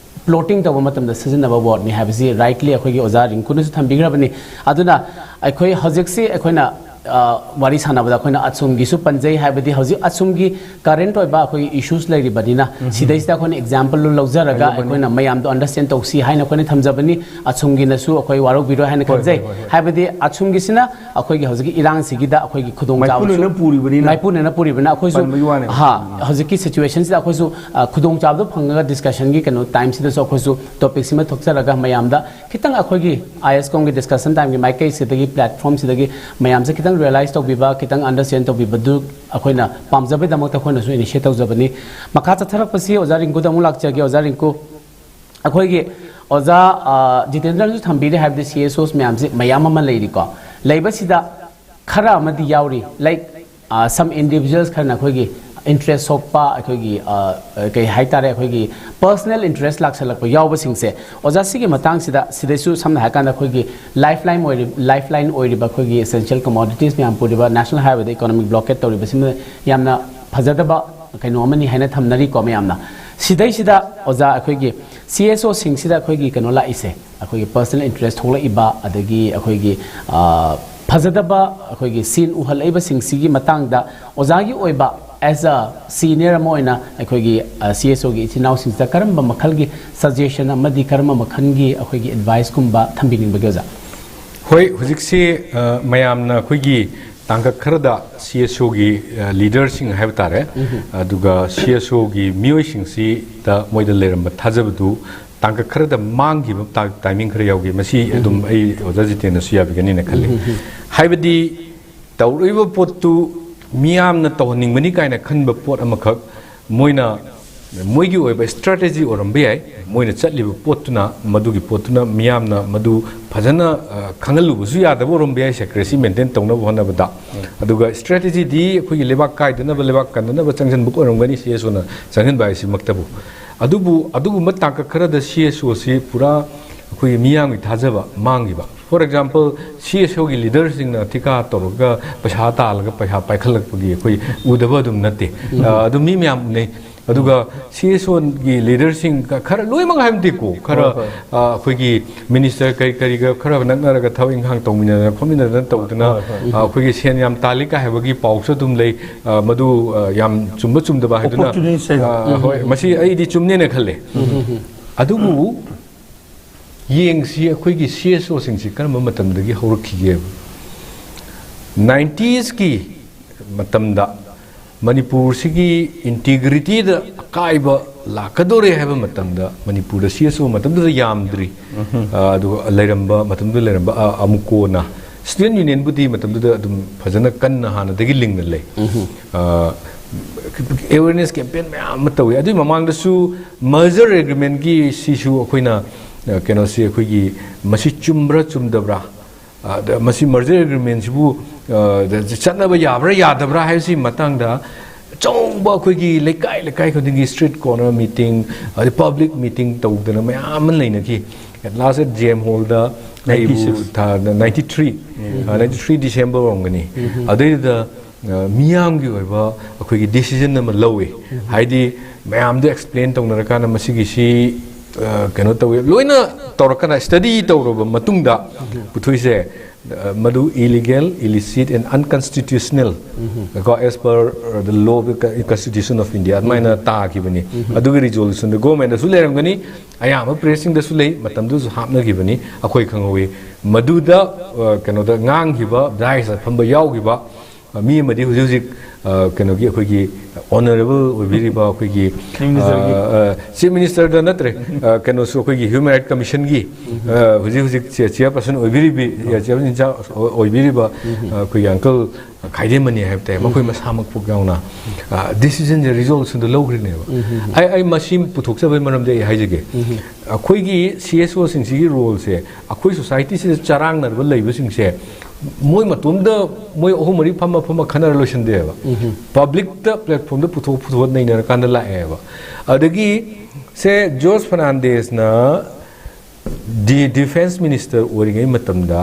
plotting ꯇꯧꯕ ꯃꯇꯝꯗ ꯁꯤꯖꯤꯟꯅꯕ wordꯅꯤ ꯍꯥꯏꯕꯁꯤ rightly ꯑꯩꯈꯣꯏꯒꯤ ꯑꯣꯖꯥ ꯔꯤꯡꯀꯨꯅꯁꯨ ꯊꯝꯕꯤꯈ꯭ꯔꯕꯅꯤ꯫ ꯑꯗꯨꯅ ꯑꯩꯈꯣꯏ ꯍꯧꯖꯤꯛꯁꯤ ꯑꯩꯈꯣꯏꯅ, ꯑ, ꯋꯥꯔꯤ ꯁꯥꯟꯅꯕꯗ ꯑꯩꯈꯣꯏꯅ ꯑꯁꯣꯝꯒꯤꯁꯨ ꯄꯟꯖꯩ, ꯍꯥꯏꯕꯗꯤ ꯍꯧꯖꯤꯛ ꯑꯁꯣꯝꯒꯤ current ꯑꯣꯏꯕ ꯑꯩꯈꯣꯏꯒꯤ issues ꯂꯩꯔꯤꯕꯅꯤꯅ, ꯁꯤꯗꯩꯁꯤꯗ ꯑꯩꯈꯣꯏꯅ exampleꯗꯨ ꯂꯧꯖꯔꯒ ꯑꯩꯈꯣꯏꯅ ꯃꯌꯥꯝꯗꯣ understand ꯇꯧꯁꯤ ꯍꯥꯏꯅ ꯑꯩꯈꯣꯏꯅ ꯊꯝꯖꯕꯅꯤ꯫ ꯑꯁꯣꯝꯒꯤꯅꯁꯨ ꯑꯩꯈꯣꯏ ꯋꯥꯔꯧꯕꯤꯔꯣꯏ ꯍꯥꯏꯅ ꯈꯟꯖꯩ꯫ ꯍꯥꯏꯕꯗꯤ ꯑꯁꯣꯝꯒꯤꯁꯤꯅ ꯑꯩꯈꯣꯏꯒꯤ ꯍꯧꯖꯤꯛꯀꯤ ꯏꯔꯥꯡꯁꯤꯒꯤꯗ ꯑꯩꯈꯣꯏꯒꯤ ꯈꯨꯗꯣꯡꯆꯥꯕꯁꯨ, ꯃꯥꯏꯄꯨꯅꯅ ꯄꯨꯔꯤꯕꯅꯤꯅ꯫ ꯃꯥꯏꯄꯨꯅꯅ ꯄꯨꯔꯤꯕꯅꯤꯅ ꯑꯩꯈꯣꯏꯁꯨ, ꯄꯟꯕꯒꯤ ꯋꯥꯅꯦꯕ꯫ ꯍꯥ, ꯍꯧꯖꯤꯛꯀꯤ situationꯁꯤꯗ ꯑꯩꯈꯣꯏꯁꯨ, ꯑ, ꯈꯨꯗꯣꯡꯆꯥꯕꯗꯣ ꯐꯪꯉꯒ discussionꯒꯤ ꯀꯩꯅꯣ timeꯁꯤꯗꯁꯨ ꯑꯩꯈꯣꯏꯁꯨ topicꯁꯤꯃ ꯊꯣꯛꯆꯔꯒ ꯃꯌꯥꯝꯗ ꯈꯤꯇꯪ ꯑꯩꯈꯣꯏꯒꯤ IAS Comꯒꯤ discussion timeꯒꯤ ꯃꯥꯏꯀꯩꯁꯤꯗꯒꯤ, platformꯁꯤꯗꯒꯤ ꯃꯌꯥꯝꯁꯦ ꯈꯤꯇꯪ realize ꯇꯧꯕꯤꯕ, ꯈꯤꯇꯪ understand ꯇꯧꯕꯤꯕꯗꯨ ꯑꯩꯈꯣꯏꯅ ꯄꯥꯝꯖꯕꯒꯤꯗꯃꯛꯇ ꯑꯩꯈꯣꯏꯅꯁꯨ initiate ꯇꯧꯖꯕꯅꯤ꯫ ꯃꯈꯥ ꯆꯠꯊꯔꯛꯄꯁꯤ ꯑꯣꯖꯥ ꯔꯤꯡꯀꯨꯗ ꯑꯃꯨꯛ ꯂꯥꯛꯆꯒꯦ꯫ ꯑꯣꯖꯥ ꯔꯤꯡꯀꯨ, ꯑꯩꯈꯣꯏꯒꯤ ꯑꯣꯖꯥ, ꯑ, ꯖꯤꯇꯦꯟꯗ꯭ꯔꯅꯁꯨ ꯊꯝꯕꯤꯔꯦ, ꯍꯥꯏꯕꯗꯤ CSOs ꯃꯌꯥꯝꯁꯤ ꯃꯌꯥꯝ ꯑꯃ ꯂꯩꯔꯤꯀꯣ꯫ ꯂꯩꯕꯁꯤꯗ ꯈꯔ ꯑꯃꯗꯤ ꯌꯥꯎꯔꯤ, like, ꯑ, some individuals ꯈꯔꯅ ꯑꯩꯈꯣꯏꯒꯤ interest ꯁꯣꯛꯄ, ꯑꯩꯈꯣꯏꯒꯤ, ꯑ, ꯑ, ꯀꯩ ꯍꯥꯏꯇꯥꯔꯦ, ꯑꯩꯈꯣꯏꯒꯤ personal interest ꯂꯥꯛꯁꯜꯂꯛꯄ ꯌꯥꯎꯕꯁꯤꯡꯁꯦ, ꯑꯣꯖꯥ, ꯁꯤꯒꯤ ꯃꯇꯥꯡꯁꯤꯗ, ꯁꯤꯗꯩꯁꯨ ꯁꯝꯅ ꯍꯥꯏꯔꯀꯥꯟꯗ ꯑꯩꯈꯣꯏꯒꯤ lifeline ꯑꯣꯏꯔꯤ-, lifeline ꯑꯣꯏꯔꯤꯕ ꯑꯩꯈꯣꯏꯒꯤ essential commodities ꯃꯌꯥꯝ ꯄꯨꯔꯤꯕ National Highwayꯗ economic blockade ꯇꯧꯔꯤꯕꯁꯤꯃ ꯌꯥꯝꯅ ꯐꯖꯗꯕ ꯀꯩꯅꯣ ꯑꯃꯅꯤ ꯍꯥꯏꯅ ꯊꯝꯅꯔꯤꯀꯣ ꯃꯌꯥꯝꯅ꯫ ꯁꯤꯗꯩꯁꯤꯗ ꯑꯣꯖꯥ, ꯑꯩꯈꯣꯏꯒꯤ CSOꯁꯤꯡꯁꯤꯗ ꯑꯩꯈꯣꯏꯒꯤ ꯀꯩꯅꯣ ꯂꯥꯛꯏꯁꯦ, ꯑꯩꯈꯣꯏꯒꯤ personal interest ꯊꯣꯛꯂꯛꯏꯕ, ꯑꯗꯒꯤ ꯑꯩꯈꯣꯏꯒꯤ, ꯑ, ꯐꯖꯗꯕ ꯑꯩꯈꯣꯏꯒꯤ scene ꯎꯍꯜꯂꯛꯏꯕꯁꯤꯡꯁꯤꯒꯤ ꯃꯇꯥꯡꯗ ꯑꯣꯖꯥꯒꯤ ꯑꯣꯏꯕ as a senior ꯑꯃ ꯑꯣꯏꯅ ꯑꯩꯈꯣꯏꯒꯤ, ꯑ, CSOꯒꯤ ꯏꯆꯤꯟ ꯏꯅꯥꯎꯁꯤꯡꯁꯤꯗ ꯀꯔꯝꯕ ꯃꯈꯜꯒꯤ suggestion ꯑꯃꯗꯤ ꯀꯔꯝꯕ ꯃꯈꯜꯒꯤ ꯑꯩꯈꯣꯏꯒꯤ adviceꯀꯨꯝꯕ ꯊꯝꯕꯤꯅꯤꯡꯕꯒꯦ ꯑꯣꯖꯥ? ꯍꯣꯏ, ꯍꯧꯖꯤꯛꯁꯤ, ꯑ, ꯃꯌꯥꯝꯅ ꯑꯩꯈꯣꯏꯒꯤ ꯇꯥꯡꯀꯛ ꯈꯔꯗ CSOꯒꯤ, ꯑ, leaderꯁꯤꯡ ꯍꯥꯏꯕ ꯇꯥꯔꯦ, ꯑꯗꯨꯒ CSOꯒꯤ ꯃꯤꯑꯣꯏꯁꯤꯡꯁꯤꯗ ꯃꯣꯏꯗ ꯂꯩꯔꯝꯕ ꯊꯥꯖꯕꯗꯨ ꯇꯥꯡꯀꯛ ꯈꯔꯗ ꯃꯥꯡꯈꯤꯕ ꯇꯥ-, timing ꯈꯔ ꯌꯥꯎꯈꯤ꯫ ꯃꯁꯤ ꯑꯗꯨꯝ ꯑꯩ ꯑꯣꯖꯥ ꯖꯤꯇꯦꯟꯅꯁꯨ ꯌꯥꯕꯤꯒꯅꯤꯅ ꯈꯜꯂꯤ꯫ ꯍꯥꯏꯕꯗꯤ ꯇꯧꯔꯛꯏꯕ ꯄꯣꯠꯇꯨ ꯃꯤꯌꯥꯝꯅ ꯇꯧꯍꯟꯅꯤꯡꯕꯅꯤ ꯀꯥꯏꯅ ꯈꯟꯕ ꯄꯣꯠ ꯑꯃꯈꯛ ꯃꯣꯏꯅ ꯃꯣꯏꯒꯤ ꯑꯣꯏꯕ ꯁ꯭ꯇ꯭ꯔꯦꯇꯦꯖꯤ ꯑꯣꯏꯔꯝꯕ ꯌꯥꯏ꯫ ꯃꯣꯏꯅ ꯆꯠꯂꯤꯕ ꯄꯣꯠꯇꯨꯅ, ꯃꯗꯨꯒꯤ ꯄꯣꯠꯇꯨꯅ ꯃꯤꯌꯥꯝꯅ ꯃꯗꯨ ꯐꯖꯅ, ꯑ, ꯈꯪꯍꯜꯂꯨꯕꯁꯨ ꯌꯥꯗꯕ ꯑꯣꯏꯔꯝꯕ ꯌꯥꯏ, ꯁꯦꯀ꯭ꯔꯦꯁꯤ ꯃꯦꯟꯇꯦꯟ ꯇꯧꯅꯕ ꯍꯣꯠꯅꯕꯗ꯫ ꯑꯗꯨꯒ ꯁ꯭ꯇ꯭ꯔꯦꯇꯦꯖꯤꯗꯤ ꯑꯩꯈꯣꯏꯒꯤ ꯂꯩꯕꯥꯛ ꯀꯥꯏꯗꯅꯕ, ꯂꯩꯕꯥꯛ ꯀꯟꯅꯅꯕ ꯆꯪꯁꯤꯟꯕ ꯑꯣꯏꯔꯝꯒꯅꯤ, ꯁꯤ ꯑꯦꯁ ꯑꯣꯅ ꯆꯪꯁꯤꯟꯕ ꯍꯥꯏꯁꯤꯃꯛꯇꯕꯨ꯫ ꯑꯗꯨꯕꯨ ꯑꯗꯨꯒꯨꯝꯕ ꯇꯥꯡꯀꯛ ꯈꯔꯗ ꯁꯤ ꯑꯦꯁ ꯑꯣꯁꯤ ꯄꯨꯔꯥ ꯑꯩꯈꯣꯏꯒꯤ ꯃꯤꯌꯥꯝꯒꯤ ꯊꯥꯖꯕ ꯃꯥꯡꯈꯤꯕ꯫ For example, ꯁꯤ ꯑꯦꯁ ꯑꯣꯒꯤ ꯂꯤꯗꯔꯁꯤꯡꯅ ꯊꯤꯀꯥ ꯇꯧꯔꯒ ꯄꯩꯁꯥ ꯇꯥꯜꯂꯒ ꯄꯩꯁꯥ ꯄꯥꯏꯈꯠꯂꯛꯄꯒꯤ ꯑꯩꯈꯣꯏ ꯎꯗꯕ ꯑꯗꯨꯝ ꯅꯠꯇꯦ꯫ ꯑ, ꯑꯗꯨꯝ ꯃꯤ ꯃꯌꯥꯝ ꯎꯅꯩ꯫ ꯑꯗꯨꯒ ꯁꯤ ꯑꯦꯁ ꯑꯣꯒꯤ ꯂꯤꯗꯔꯁꯤꯡ ꯈꯔ, ꯂꯣꯏꯅꯃꯛ ꯍꯥꯏꯕ ꯅꯠꯇꯦꯀꯣ, ꯈꯔ, ꯍꯣꯏ, ꯍꯣꯏ꯫ ꯑ, ꯑꯩꯈꯣꯏꯒꯤ ꯃꯤꯅꯤꯁꯇꯔ ꯀꯔꯤ ꯀꯔꯤꯒ ꯈꯔ ꯅꯛꯅꯔꯒ ꯊꯕꯛ ꯏꯪꯈꯥꯡ ꯇꯧꯃꯤꯟꯅꯗꯅ ꯈꯣꯠꯃꯤꯟꯅꯗꯅ ꯇꯧꯗꯅ, ꯍꯣꯏ, ꯍꯣꯏ꯫ ꯑ, ꯑꯩꯈꯣꯏꯒꯤ ꯁꯦꯟ ꯌꯥꯝ ꯇꯥꯜꯂꯤ ꯀꯥꯏ ꯍꯥꯏꯕꯒꯤ ꯄꯥꯎꯁꯨ ꯑꯗꯨꯝ ꯂꯩ꯫ ꯑ, ꯃꯗꯨ, ꯑ, ꯌꯥꯝ ꯆꯨꯝꯕ ꯆꯨꯝꯗꯕ ꯍꯥꯏꯗꯨꯅ, Opportunist ꯍꯥꯏꯗꯣ꯫ ꯑ, ꯍꯣꯏ, ꯃꯁꯤ ꯑꯩꯗꯤ ꯆꯨꯝꯅꯦꯅ ꯈꯜꯂꯦ꯫ ꯑꯗꯨꯕꯨ ꯌꯦꯡꯁꯤ, ꯑꯩꯈꯣꯏꯒꯤ ꯁꯤ ꯑꯦꯁ ꯑꯣꯁꯤꯡꯁꯤ ꯀꯔꯝꯕ ꯃꯇꯝꯗꯒꯤ ꯍꯧꯔꯛꯈꯤꯒꯦꯕ? ꯅꯥꯏꯟꯇꯤꯁꯀꯤ ꯃꯇꯝꯗ ꯃꯅꯤꯄꯨꯔꯁꯤꯒꯤ ꯏꯟꯇꯤꯒ꯭ꯔꯤꯇꯤꯗ ꯑꯀꯥꯏꯕ ꯂꯥꯛꯀꯗꯧꯔꯦ ꯍꯥꯏꯕ ꯃꯇꯝꯗ, ꯃꯅꯤꯄꯨꯔꯗ ꯁꯤ ꯑꯦꯁ ꯑꯣ ꯃꯇꯝꯗꯨꯗ ꯌꯥꯝꯗ꯭ꯔꯤ꯫ ꯑ, ꯑꯗꯨꯒ ꯂꯩꯔꯝꯕ, ꯃꯇꯝꯗꯨꯗ ꯂꯩꯔꯝꯕ, ꯑ, ꯑꯃꯨꯀꯣꯅ, ꯁ꯭ꯇꯨꯗꯦꯟ ꯌꯨꯅꯤꯌꯟꯕꯨꯗꯤ ꯃꯇꯝꯗꯨꯗ ꯑꯗꯨꯝ ꯐꯖꯅ ꯀꯟꯅ ꯍꯥꯟꯅꯗꯒꯤ ꯂꯤꯡꯅ ꯂꯩ꯫ ꯑ, ꯑꯦꯋꯦꯔꯅꯦꯁ ꯀꯦꯝꯄꯦꯟ ꯃꯌꯥꯝ ꯑꯃ ꯇꯧꯏ꯫ ꯑꯗꯨꯒꯤ ꯃꯃꯥꯡꯗꯁꯨ ꯃꯔꯖꯔ ꯑꯦꯒ꯭ꯔꯤꯃꯦꯟꯒꯤ ꯁꯤꯁꯨ ꯑꯩꯈꯣꯏꯅ, ꯑ, ꯀꯩꯅꯣꯁꯤ, ꯑꯩꯈꯣꯏꯒꯤ ꯃꯁꯤ ꯆꯨꯝꯕ꯭ꯔꯥ ꯆꯨꯝꯗꯕ꯭ꯔꯥ, ꯑ, ꯗ-, ꯃꯁꯤ ꯃꯔꯖꯔ ꯑꯦꯒ꯭ꯔꯤꯃꯦꯟꯁꯤꯕꯨ, ꯑ, ꯗ-, ꯆꯠꯅꯕ ꯌꯥꯕ꯭ꯔꯥ ꯌꯥꯗꯕ꯭ꯔꯥ ꯍꯥꯏꯕꯁꯤ ꯃꯇꯥꯡꯗ ꯑꯆꯧꯕ ꯑꯩꯈꯣꯏꯒꯤ ꯂꯩꯀꯥꯏ ꯂꯩꯀꯥꯏ ꯈꯨꯗꯤꯡꯒꯤ ꯁ꯭ꯇ꯭ꯔꯤꯠ ꯀꯣꯔꯅꯔ ꯃꯤꯇꯤꯡ, ꯑꯗꯩ ꯄꯕ꯭ꯂꯤꯛ ꯃꯤꯇꯤꯡ ꯇꯧꯗꯅ ꯃꯌꯥꯝ ꯑꯃ ꯂꯩꯅꯈꯤ꯫ At last at J M Hall ꯗ ꯑꯩꯕꯨ ninety-six꯫ ꯊꯥ-, ninety-three, ꯑ, ninety-three December ꯑꯣꯏꯔꯝꯒꯅꯤ꯫ ꯑꯗꯩꯗꯨꯗ, ꯑ, ꯃꯤꯌꯥꯝꯒꯤ ꯑꯣꯏꯕ ꯑꯩꯈꯣꯏꯒꯤ ꯗꯤꯁꯤꯖꯟ ꯑꯃ ꯂꯧꯋꯤ꯫ ꯍꯥꯏꯗꯤ ꯃꯌꯥꯝꯗꯣ ꯑꯦꯛꯁꯄ꯭ꯂꯦꯟ ꯇꯧꯅꯔꯀꯥꯟꯗ ꯃꯁꯤꯒꯤꯁꯤ, ꯑ, ꯀꯩꯅꯣ ꯇꯧꯋꯤ, ꯂꯣꯏꯅ ꯇꯧꯔꯀꯥꯟꯗ, ꯁ꯭ꯇꯗꯤ ꯇꯧꯔꯕ ꯃꯇꯨꯡꯗ ꯄꯨꯊꯣꯛꯏꯁꯦ, ꯑ, ꯃꯗꯨ illegal, illicit and unconstitutional, ꯀꯣ, as per, uh, the law of the Constitution of India, ꯑꯗꯨꯃꯥꯏꯅ ꯇꯥꯈꯤꯕꯅꯤ꯫ ꯑꯗꯨꯒꯤ ꯔꯤꯖꯣꯂꯨꯁꯟꯗ ꯒꯣꯔꯃꯦꯟꯗꯁꯨ ꯂꯩꯔꯝꯒꯅꯤ, ꯑꯌꯥꯝꯕ ꯄ꯭ꯔꯦꯁꯁꯤꯡꯗꯁꯨ ꯂꯩ, ꯃꯇꯝꯗꯨꯁꯨ ꯍꯥꯞꯅꯈꯤꯕꯅꯤ, ꯑꯩꯈꯣꯏ ꯈꯪꯍꯧꯋꯤ꯫ ꯃꯗꯨꯗ, ꯑ, ꯀꯩꯅꯣꯗ ꯉꯥꯡꯈꯤꯕ, ꯗꯥꯏꯁꯇ ꯐꯝꯕ ꯌꯥꯎꯈꯤꯕ, ꯑ, ꯃꯤ ꯑꯃꯗꯤ ꯍꯧꯖꯤꯛ ꯍꯧꯖꯤꯛ, ꯑ, ꯀꯩꯅꯣꯒꯤ ꯑꯩꯈꯣꯏꯒꯤ ꯑꯣꯅꯔꯦꯕꯜ ꯑꯣꯏꯕꯤꯔꯤꯕ ꯑꯩꯈꯣꯏꯒꯤ Chief Minister ꯒꯤ. ꯆꯤꯐ ꯃꯤꯅꯤꯁꯇꯔꯗ ꯅꯠꯇ꯭ꯔꯦ, ꯑ, ꯀꯩꯅꯣꯁꯨ ꯑꯩꯈꯣꯏꯒꯤ ꯍ꯭ꯌꯨꯃꯦꯟ ꯔꯥꯏꯠ ꯀꯃꯤꯁꯟꯒꯤ, ꯑ, ꯍꯧꯖꯤꯛ ꯍꯧꯖꯤꯛ ꯆꯦ- ꯆꯤꯌꯔ ꯄꯔꯁꯟ ꯑꯣꯏꯕꯤꯔꯤꯕꯤ, ꯆꯤꯌꯔ ꯄꯔꯁꯟ ꯏꯟꯆꯥꯔꯖ ꯑꯣꯏꯕꯤꯔꯤꯕ, ꯑ, ꯑꯩꯈꯣꯏꯒꯤ ꯑꯪꯀꯜ ꯈꯥꯏꯗꯦꯝꯃꯅꯤ ꯍꯥꯏꯕ ꯇꯥꯏ, ꯃꯈꯣꯏ ꯃꯁꯥꯃꯛ ꯄꯣꯛ ꯌꯥꯎꯅ, ꯑ, ꯗꯤꯁꯤꯖꯟꯁꯦ, ꯔꯤꯖꯣꯂꯨꯁꯟꯗꯣ ꯂꯧꯈ꯭ꯔꯤꯅꯦꯕ꯫ ꯑꯩ ꯑꯩ ꯃꯁꯤ ꯄꯨꯊꯣꯛꯆꯕꯒꯤ ꯃꯔꯝꯗꯤ ꯑꯩ ꯍꯥꯏꯖꯒꯦ꯫ ꯑꯩꯈꯣꯏꯒꯤ ꯁꯤ ꯑꯦꯁ ꯑꯣꯁꯤꯡꯁꯤꯒꯤ ꯔꯣꯜꯁꯦ, ꯑꯩꯈꯣꯏ ꯁꯣꯁꯥꯏꯇꯤꯁꯤꯗ ꯆꯔꯥꯡꯅꯔꯕ ꯂꯩꯕꯁꯤꯡꯁꯦ ꯃꯣꯏ ꯃꯇꯣꯝꯗ, ꯃꯣꯏ ꯑꯍꯨꯝ ꯃꯔꯤ ꯐꯝꯃ ꯐꯝꯃ ꯈꯟꯅꯔ ꯂꯣꯏꯁꯤꯟꯗꯦꯕ꯫ ꯄꯕ꯭ꯂꯤꯛꯇ, ꯄ꯭ꯂꯦꯠꯐꯣꯝꯗ ꯄꯨꯊꯣꯛ ꯄꯨꯊꯣꯛꯑ ꯅꯩꯅꯔꯀꯥꯟꯗ ꯂꯥꯛꯑꯦꯕ꯫ ꯑꯗꯒꯤ ꯁꯦ ꯖꯣꯔꯖ ꯐꯔꯅꯥꯟꯗꯦꯁꯅ ꯗꯤ ꯗꯤꯐꯦꯟꯁ ꯃꯤꯅꯤꯁꯇꯔ ꯑꯣꯏꯔꯤꯉꯩ ꯃꯇꯝꯗ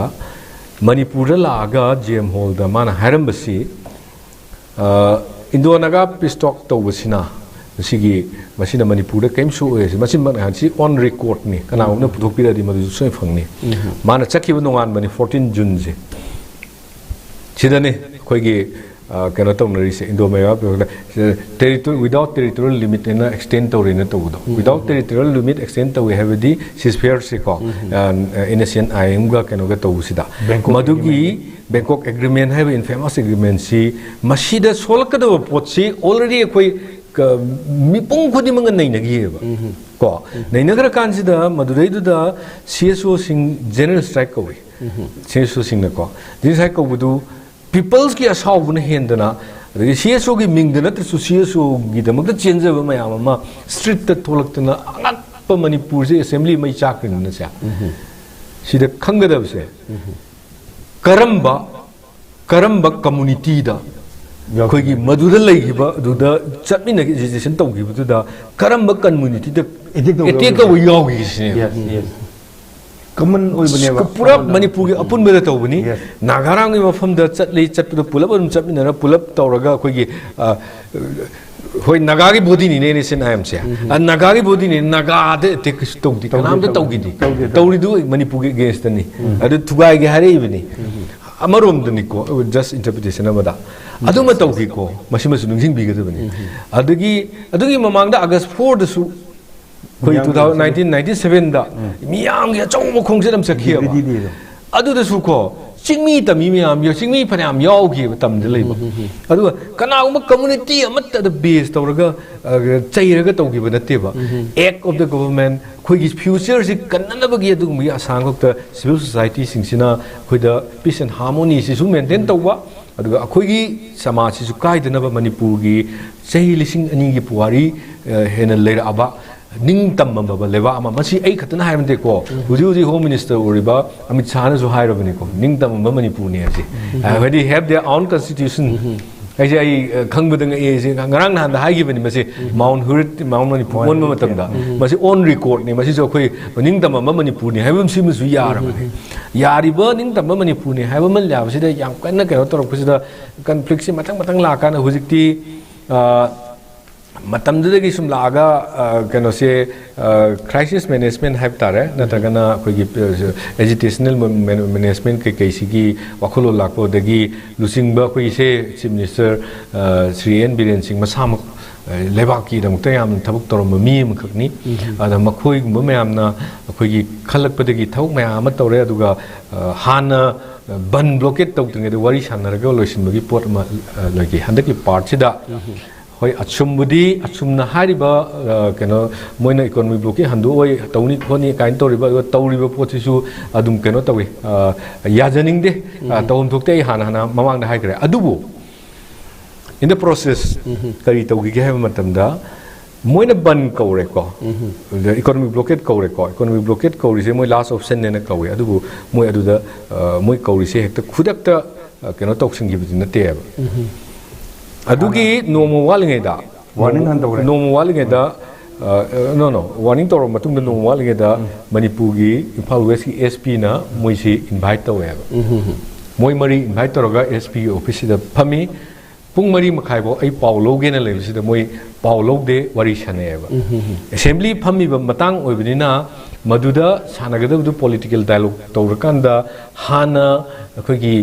ꯃꯅꯤꯄꯨꯔꯗ ꯂꯥꯛꯑꯒ ꯖꯤ ꯑꯦꯝ ꯍꯣꯜꯗ ꯃꯥꯅ ꯍꯥꯏꯔꯝꯕꯁꯤ, ꯑ, ꯏꯟꯗꯣ ꯅꯥꯒꯥ ꯄꯤꯁ ꯇꯣꯛ ꯇꯧꯕꯁꯤꯅ, ꯃꯁꯤꯒꯤ, ꯃꯁꯤꯅ ꯃꯅꯤꯄꯨꯔꯗ ꯀꯔꯤꯝ ꯁꯣꯛꯑꯣꯏ ꯍꯥꯏꯁꯦ, ꯃꯁꯤ ꯍꯥꯏꯁꯤ ꯑꯣꯟ ꯔꯦꯀꯣꯔꯗꯅꯤ, ꯀꯅꯥꯒꯨꯝꯕꯅ ꯄꯨꯊꯣꯛꯄꯤꯔꯗꯤ ꯃꯗꯨꯁꯨ ꯁꯣꯏꯅ ꯐꯪꯅꯤ꯫ ꯃꯥꯅ ꯆꯠꯈꯤꯕ ꯅꯣꯡꯉꯥꯟꯕꯅꯤ, ꯐꯣꯔꯇꯤꯟ ꯖꯨꯟꯁꯦ꯫ ꯁꯤꯗꯅꯤ ꯑꯩꯈꯣꯏꯒꯤ, ꯑ, ꯀꯩꯅꯣ ꯇꯧꯅꯔꯤꯁꯦ, ꯏꯟꯗꯣ ꯃꯌꯥ ꯇꯦꯔꯤꯇꯣꯔꯤ ꯋꯤꯗꯥꯎꯠ ꯇꯦꯔꯤꯇꯣꯔꯤꯌꯦꯜ ꯂꯤꯃꯤꯠ ꯍꯥꯏꯅ ꯑꯦꯛꯁꯇꯦꯟ ꯇꯧꯔꯦꯅ ꯇꯧꯕꯗꯣ꯫ ꯋꯤꯗꯥꯎꯠ ꯇꯦꯔꯤꯇꯣꯔꯤꯌꯦꯜ ꯂꯤꯃꯤꯠ ꯑꯦꯛꯁꯇꯦꯟ ꯇꯧꯋꯦ ꯍꯥꯏꯕꯗꯤ ꯁꯤꯁ ꯐꯤꯌꯔꯁꯦꯀꯣ, ꯑꯦꯟ ꯑꯦꯁ ꯑꯦꯟ ꯑꯥꯏ ꯑꯦꯝꯒ ꯀꯩꯅꯣꯒ ꯇꯧꯕꯁꯤꯗ, Bangkok ꯃꯗꯨꯒꯤ ꯕꯦꯡꯀꯣꯛ ꯑꯦꯒ꯭ꯔꯤꯃꯦꯟ ꯍꯥꯏꯕ ꯏꯟꯐꯦꯃꯁ ꯑꯦꯒ꯭ꯔꯤꯃꯦꯟꯁꯤ, ꯃꯁꯤꯗ ꯁꯣꯛꯂꯛꯀꯗꯕ ꯄꯣꯠꯁꯤ ꯑꯣꯜꯔꯦꯗꯤ ꯑꯩꯈꯣꯏ ꯀ- ꯃꯤꯄꯨꯝ ꯈꯨꯗꯤꯡꯃꯛꯅ ꯅꯩꯅꯈꯤꯑꯕ꯫ ꯀꯣ, ꯅꯩꯅꯈ꯭ꯔ ꯀꯥꯟꯁꯤꯗ ꯃꯗꯨꯗꯩꯗꯨꯗ ꯁꯤ ꯑꯦꯁ ꯑꯣꯁꯤꯡ ꯖꯦꯅꯔꯦꯜ ꯁ꯭ꯇ꯭ꯔꯥꯏꯛ ꯀꯧꯏ꯫ ꯁꯤ ꯑꯦꯁ ꯑꯣꯁꯤꯡꯅꯀꯣ, ꯖꯦꯅꯔꯦꯜ ꯁ꯭ꯇ꯭ꯔꯥꯏꯛ ꯀꯧꯕꯗꯨ ꯄꯤꯄꯜꯁꯀꯤ ꯑꯁꯥꯎꯕꯅ ꯍꯦꯟꯗꯅ, ꯑꯗꯒꯤ ꯁꯤ ꯑꯦꯁ ꯑꯣꯒꯤ ꯃꯤꯡꯗ ꯅꯠꯇ꯭ꯔꯁꯨ ꯁꯤ ꯑꯦꯁ ꯑꯣꯒꯤꯗꯃꯛꯇ ꯆꯦꯟꯖꯕ ꯃꯌꯥꯝ ꯑꯃ ꯁ꯭ꯇ꯭ꯔꯤꯠꯇ ꯊꯣꯛꯂꯛꯇꯅ ꯑꯉꯛꯄ ꯃꯅꯤꯄꯨꯔꯁꯦ ꯑꯦꯁꯦꯝꯕ꯭ꯂꯤ ꯃꯩ ꯆꯥꯛꯈ꯭ꯔꯤꯅꯤꯅꯁꯦ꯫ ꯁꯤꯗ ꯈꯪꯒꯗꯕꯁꯦ, ꯀꯔꯝꯕ ꯀꯔꯝꯕ ꯀꯝꯃꯨꯅꯤꯇꯤꯗ ꯑꯩꯈꯣꯏꯒꯤ ꯃꯗꯨꯗ ꯂꯩꯈꯤꯕ, ꯑꯗꯨꯗ ꯆꯠꯃꯤꯟꯅꯈꯤ, ꯑꯦꯖꯤꯇꯦꯁꯟ ꯇꯧꯈꯤꯕꯗꯨꯗ ꯀꯔꯝꯕ ꯀꯝꯃꯨꯅꯤꯇꯤꯗ Attack ꯇꯧꯕ ꯑꯦꯇꯦꯛ ꯇꯧꯕ ꯌꯥꯎꯈꯤ ꯁꯤꯅꯦꯕ꯫ Yes, yes. ꯀꯃꯟ ꯑꯣꯏꯕꯅꯦꯕ꯫ ꯄꯨꯔꯥ ꯃꯅꯤꯄꯨꯔꯒꯤ ꯑꯄꯨꯟꯕꯗ ꯇꯧꯕꯅꯤ꯫ Yes. ꯅꯥꯒꯥꯔꯥꯝꯒꯤ ꯃꯐꯝꯗ ꯆꯠꯂꯤ, ꯆꯠꯄꯗ ꯄꯨꯂꯞ ꯑꯗꯨꯝ ꯆꯠꯃꯤꯟꯅꯔ ꯄꯨꯂꯞ ꯇꯧꯔꯒ ꯑꯩꯈꯣꯏꯒꯤ, ꯑ, ꯍꯣꯏ, ꯅꯥꯒꯥꯒꯤ ꯕꯣꯗꯤꯅꯤꯅꯦ ꯑꯦꯟ ꯑꯦꯁ ꯑꯦꯟ ꯑꯥꯏ ꯑꯦꯝꯁꯦ꯫ ꯑ, ꯅꯥꯒꯥꯒꯤ ꯕꯣꯗꯤꯅꯤ, ꯅꯥꯒꯥꯗ ꯑꯦꯇꯦꯛ ꯀꯩꯁꯨ ꯇꯧꯗꯦ, ꯇꯧꯗꯦ, ꯀꯅꯥꯝꯇ ꯇꯧꯗꯦ, ꯇꯧꯈꯤꯗꯦ꯫ ꯇꯧꯗꯦ, ꯇꯧꯗꯦ꯫ ꯇꯧꯔꯤꯗꯨ ꯃꯅꯤꯄꯨꯔꯒꯤ ꯑꯦꯒꯦꯟꯁꯇꯅꯤ꯫ ꯑꯗꯨ ꯊꯨꯒꯥꯏꯒꯦ ꯍꯥꯏꯔꯛꯏꯕꯅꯤ꯫ ꯑꯃꯔꯣꯝꯗꯅꯤꯀꯣ, ꯖꯁ ꯏꯟꯇꯔꯄ꯭ꯔꯤꯇꯦꯁꯟ ꯑꯃꯗ꯫ ꯑꯗꯨꯃ ꯇꯧꯈꯤꯀꯣ, ꯃꯁꯤꯃꯁꯨ ꯅꯤꯡꯁꯤꯡꯕꯤꯒꯗꯕꯅꯤ꯫ ꯑꯗꯒꯤ, ꯑꯗꯨꯒꯤ ꯃꯃꯥꯡꯗ ꯑꯥꯒꯁ ꯐꯣꯔꯗꯁꯨ ꯑꯩꯈꯣꯏ ꯃꯤꯌꯥꯝꯒꯤ ꯇꯨ ꯊꯥꯎꯖꯟ ꯅꯥꯏꯟꯇꯤꯟ ꯅꯥꯏꯟꯇꯤ ꯁꯚꯦꯟꯗ ꯃꯤꯌꯥꯝꯒꯤ ꯑꯆꯧꯕ ꯈꯣꯡꯆꯠ ꯑꯃ ꯆꯠꯈꯤꯑꯕ꯫ ꯗꯤꯒ꯭ꯔꯤꯗꯤꯗꯣ꯫ ꯑꯗꯨꯗꯁꯨ ꯀꯣ, ꯆꯤꯡꯃꯤ ꯇꯝꯃꯤ ꯃꯌꯥꯝ ꯌꯥꯎ-, ꯆꯤꯡꯃꯤ ꯐꯅꯌꯥꯝ ꯌꯥꯎꯈꯤꯕ ꯇꯝꯗ ꯂꯩꯕ꯫ ꯑꯗꯨꯒ ꯀꯅꯥꯒꯨꯝꯕ community ꯑꯃꯠꯇꯗ base ꯇꯧꯔꯒ, ꯑ, ꯆꯩꯔꯒ ꯇꯧꯈꯤꯕ ꯅꯠꯇꯦꯕ꯫ Act of the government, ꯑꯩꯈꯣꯏꯒꯤ future ꯁꯤ ꯀꯟꯅꯅꯕꯒꯤ ꯑꯗꯨꯒꯨꯝꯕꯒꯤ ꯑꯁꯥꯡ ꯈꯛꯇ civil society ꯁꯤꯡꯁꯤꯅ ꯑꯩꯈꯣꯏꯗ peace and harmony ꯁꯤꯁꯨ maintain ꯇꯧꯕ, ꯑꯗꯨꯒ ꯑꯩꯈꯣꯏꯒꯤ ꯁꯃꯥꯖꯁꯤꯁꯨ ꯀꯥꯏꯗꯅꯕ ꯃꯅꯤꯄꯨꯔꯒꯤ ꯆꯍꯤ ꯂꯤꯁꯤꯡ ꯑꯅꯤꯒꯤ ꯄꯨꯋꯥꯔꯤ, ꯑ, ꯍꯦꯟꯅ ꯂꯩꯔꯛꯑꯕ ꯅꯤꯡꯇꯝꯃꯝꯕ ꯂꯩꯕꯥꯛ ꯑꯃ, ꯃꯁꯤ ꯑꯩ ꯈꯛꯇꯅ ꯍꯥꯏꯕ ꯅꯠꯇꯦꯀꯣ, ꯍꯧꯖꯤꯛ ꯍꯧꯖꯤꯛ Home Minister ꯑꯣꯏꯔꯤꯕ ꯑꯃꯤꯠ ꯁꯥꯍꯅꯁꯨ ꯍꯥꯏꯔꯕꯅꯤꯀꯣ, ꯅꯤꯡꯇꯝꯃꯝꯕ ꯃꯅꯤꯄꯨꯔꯅꯤ ꯍꯥꯏꯕꯁꯦ꯫ ꯍꯥꯏꯗꯤ have their own constitution꯫ ꯑꯩꯁꯦ ꯑꯩ, ꯑ, ꯈꯪꯕꯗ ꯉꯛꯑꯦ꯫ ꯑꯩꯁꯦ ꯉꯔꯥꯡ ꯅꯍꯥꯟꯗ ꯍꯥꯏꯈꯤꯕꯅꯤ ꯃꯁꯤ, Mount Hurut, Mount Manipur ꯑꯣꯟꯕ ꯃꯇꯝꯗ ꯃꯁꯤ on record ꯅꯤ꯫ ꯃꯁꯤꯁꯨ ꯑꯩꯈꯣꯏ ꯅꯤꯡꯇꯝꯃꯝꯕ ꯃꯅꯤꯄꯨꯔꯅꯤ ꯍꯥꯏꯕ ꯑꯃ ꯁꯤꯃꯁꯨ ꯌꯥꯔꯕꯅꯤ꯫ ꯌꯥꯔꯤꯕ ꯅꯤꯡꯇꯝꯕ ꯃꯅꯤꯄꯨꯔꯅꯤ ꯍꯥꯏꯕ ꯑꯃ ꯌꯥꯕꯁꯤꯗ ꯌꯥꯝ ꯀꯟꯅ ꯀꯩꯅꯣ ꯇꯧꯔꯛꯄꯁꯤꯗ conflict ꯁꯤ ꯃꯊꯪ ꯃꯊꯪ ꯂꯥꯛꯀꯥꯟꯗ ꯍꯧꯖꯤꯛꯇꯤ, ꯑ, ꯃꯇꯝꯗꯨꯗꯒꯤ ꯁꯨꯝ ꯂꯥꯛꯑꯒ, ꯑ, ꯀꯩꯅꯣꯁꯦ, ꯑ, crisis management ꯍꯥꯏꯕ ꯇꯥꯔꯦ, ꯅꯠꯇ꯭ꯔꯒꯅ ꯑꯩꯈꯣꯏꯒꯤ, ꯑ, agitational management ꯀꯩꯀꯩꯁꯤꯒꯤ ꯋꯥꯈꯜꯂꯣꯟ ꯂꯥꯛꯄꯗꯒꯤ ꯂꯨꯆꯤꯡꯕ ꯑꯩꯈꯣꯏꯒꯤ ꯏꯁꯦ Chief Minister, ꯑ, ꯁ꯭ꯔꯤ ꯑꯦꯟ ꯕꯤꯔꯦꯟ ꯁꯤꯡ ꯃꯁꯥꯃꯛ, ꯑ, ꯂꯩꯕꯥꯛꯀꯤꯗꯃꯛꯇ ꯌꯥꯝꯅ ꯊꯕꯛ ꯇꯧꯔꯝꯕ ꯃꯤ ꯑꯃꯈꯛꯅꯤ꯫ ꯑꯗ ꯃꯈꯣꯏꯒꯨꯝꯕ ꯃꯌꯥꯝꯅ ꯑꯩꯈꯣꯏꯒꯤ ꯈꯜꯂꯛꯄꯗꯒꯤ ꯊꯕꯛ ꯃꯌꯥꯝ ꯑꯃ ꯇꯧꯔꯦ꯫ ꯑꯗꯨꯒ, ꯑ, ꯍꯥꯟꯅ ꯕꯟ blockade ꯇꯧꯗ꯭ꯔꯤꯉꯩꯗ ꯋꯥꯔꯤ ꯁꯥꯟꯅꯔꯒ ꯂꯣꯏꯁꯤꯟꯕꯒꯤ ꯄꯣꯠ ꯑꯃ, ꯑ, ꯂꯩꯈꯤ꯫ ꯍꯟꯗꯛꯀꯤ part ꯁꯤꯗ ꯍꯣꯏ, ꯑꯆꯨꯝꯕꯗꯤ, ꯑꯆꯨꯝꯅ ꯍꯥꯏꯔꯤꯕ, ꯑ, ꯀꯩꯅꯣ, ꯃꯣꯏꯅ economic blockade ꯍꯟꯗꯣꯛꯑꯣꯏ, ꯇꯧꯅꯤ ꯈꯣꯠꯅꯤ ꯀꯥꯏꯅ ꯇꯧꯔꯤꯕ, ꯑꯗꯨꯒ ꯇꯧꯔꯤꯕ ꯄꯣꯠꯁꯤꯁꯨ ꯑꯗꯨꯝ ꯀꯩꯅꯣ ꯇꯧꯏ, ꯑ, ꯌꯥꯖꯅꯤꯡꯗꯦ꯫ ꯑ, ꯇꯧꯐꯝ ꯊꯣꯛꯇꯦ, ꯑꯩ ꯍꯥꯟꯅ, ꯍꯥꯟꯅ ꯃꯃꯥꯡꯗ ꯍꯥꯏꯈ꯭ꯔꯦ꯫ ꯑꯗꯨꯕꯨ in the process ꯀꯔꯤ ꯇꯧꯈꯤꯒꯦ ꯍꯥꯏꯕ ꯃꯇꯝꯗ, ꯃꯣꯏꯅ ꯕꯟ ꯀꯧꯔꯦꯀꯣ, ꯑꯗ economic blockade ꯀꯧꯔꯦꯀꯣ, economic blockade ꯀꯧꯔꯤꯁꯦ ꯃꯣꯏ last option ꯅꯦꯅ ꯀꯧꯏ꯫ ꯑꯗꯨꯕꯨ ꯃꯣꯏ ꯑꯗꯨꯗ, ꯑ, ꯃꯣꯏ ꯀꯧꯔꯤꯁꯦ ꯍꯦꯛꯇ ꯈꯨꯗꯛꯇ, ꯑ, ꯀꯩꯅꯣ ꯇꯧꯁꯤꯟꯈꯤꯕꯗꯤ ꯅꯠꯇꯦꯕ꯫ ꯑꯗꯨꯒꯤ ꯅꯣꯡꯃ ꯋꯥꯠꯂꯤꯉꯩꯗ, warning ꯍꯟꯗꯧꯔꯦ꯫ ꯅꯣꯡꯃ ꯋꯥꯠꯂꯤꯉꯩꯗ, ꯑ, no, no, warning ꯇꯧꯔꯕ ꯃꯇꯨꯡꯗ ꯅꯣꯡꯃ ꯋꯥꯠꯂꯤꯉꯩꯗ ꯃꯅꯤꯄꯨꯔꯒꯤ ꯏꯝꯐꯥꯜ West ꯀꯤ S P ꯅ ꯃꯣꯏꯁꯤ invite ꯇꯧꯋꯦꯕ꯫ ꯃꯣꯏ ꯃꯔꯤ invite ꯇꯧꯔꯒ S P ꯒꯤ office ꯁꯤꯗ ꯐꯝꯃꯤ꯫ ꯄꯨꯡ ꯃꯔꯤ ꯃꯈꯥꯏꯐꯥꯎ ꯑꯩ ꯄꯥꯎ ꯂꯧꯒꯦꯅ ꯂꯩꯕꯁꯤꯗ ꯃꯣꯏ ꯄꯥꯎ ꯂꯧꯗꯦ, ꯋꯥꯔꯤ ꯁꯥꯟꯅꯩꯑꯕ꯫ Assembly ꯐꯝꯃꯤꯕ ꯃꯇꯥꯡ ꯑꯣꯏꯕꯅꯤꯅ ꯃꯗꯨꯗ ꯁꯥꯟꯅꯒꯗꯕꯗꯨ ꯄꯣꯂꯤꯇꯤꯀꯦꯜ ꯗꯥꯏꯂꯣꯛ ꯇꯧꯔꯀꯥꯟꯗ ꯍꯥꯟꯅ ꯑꯩꯈꯣꯏꯒꯤ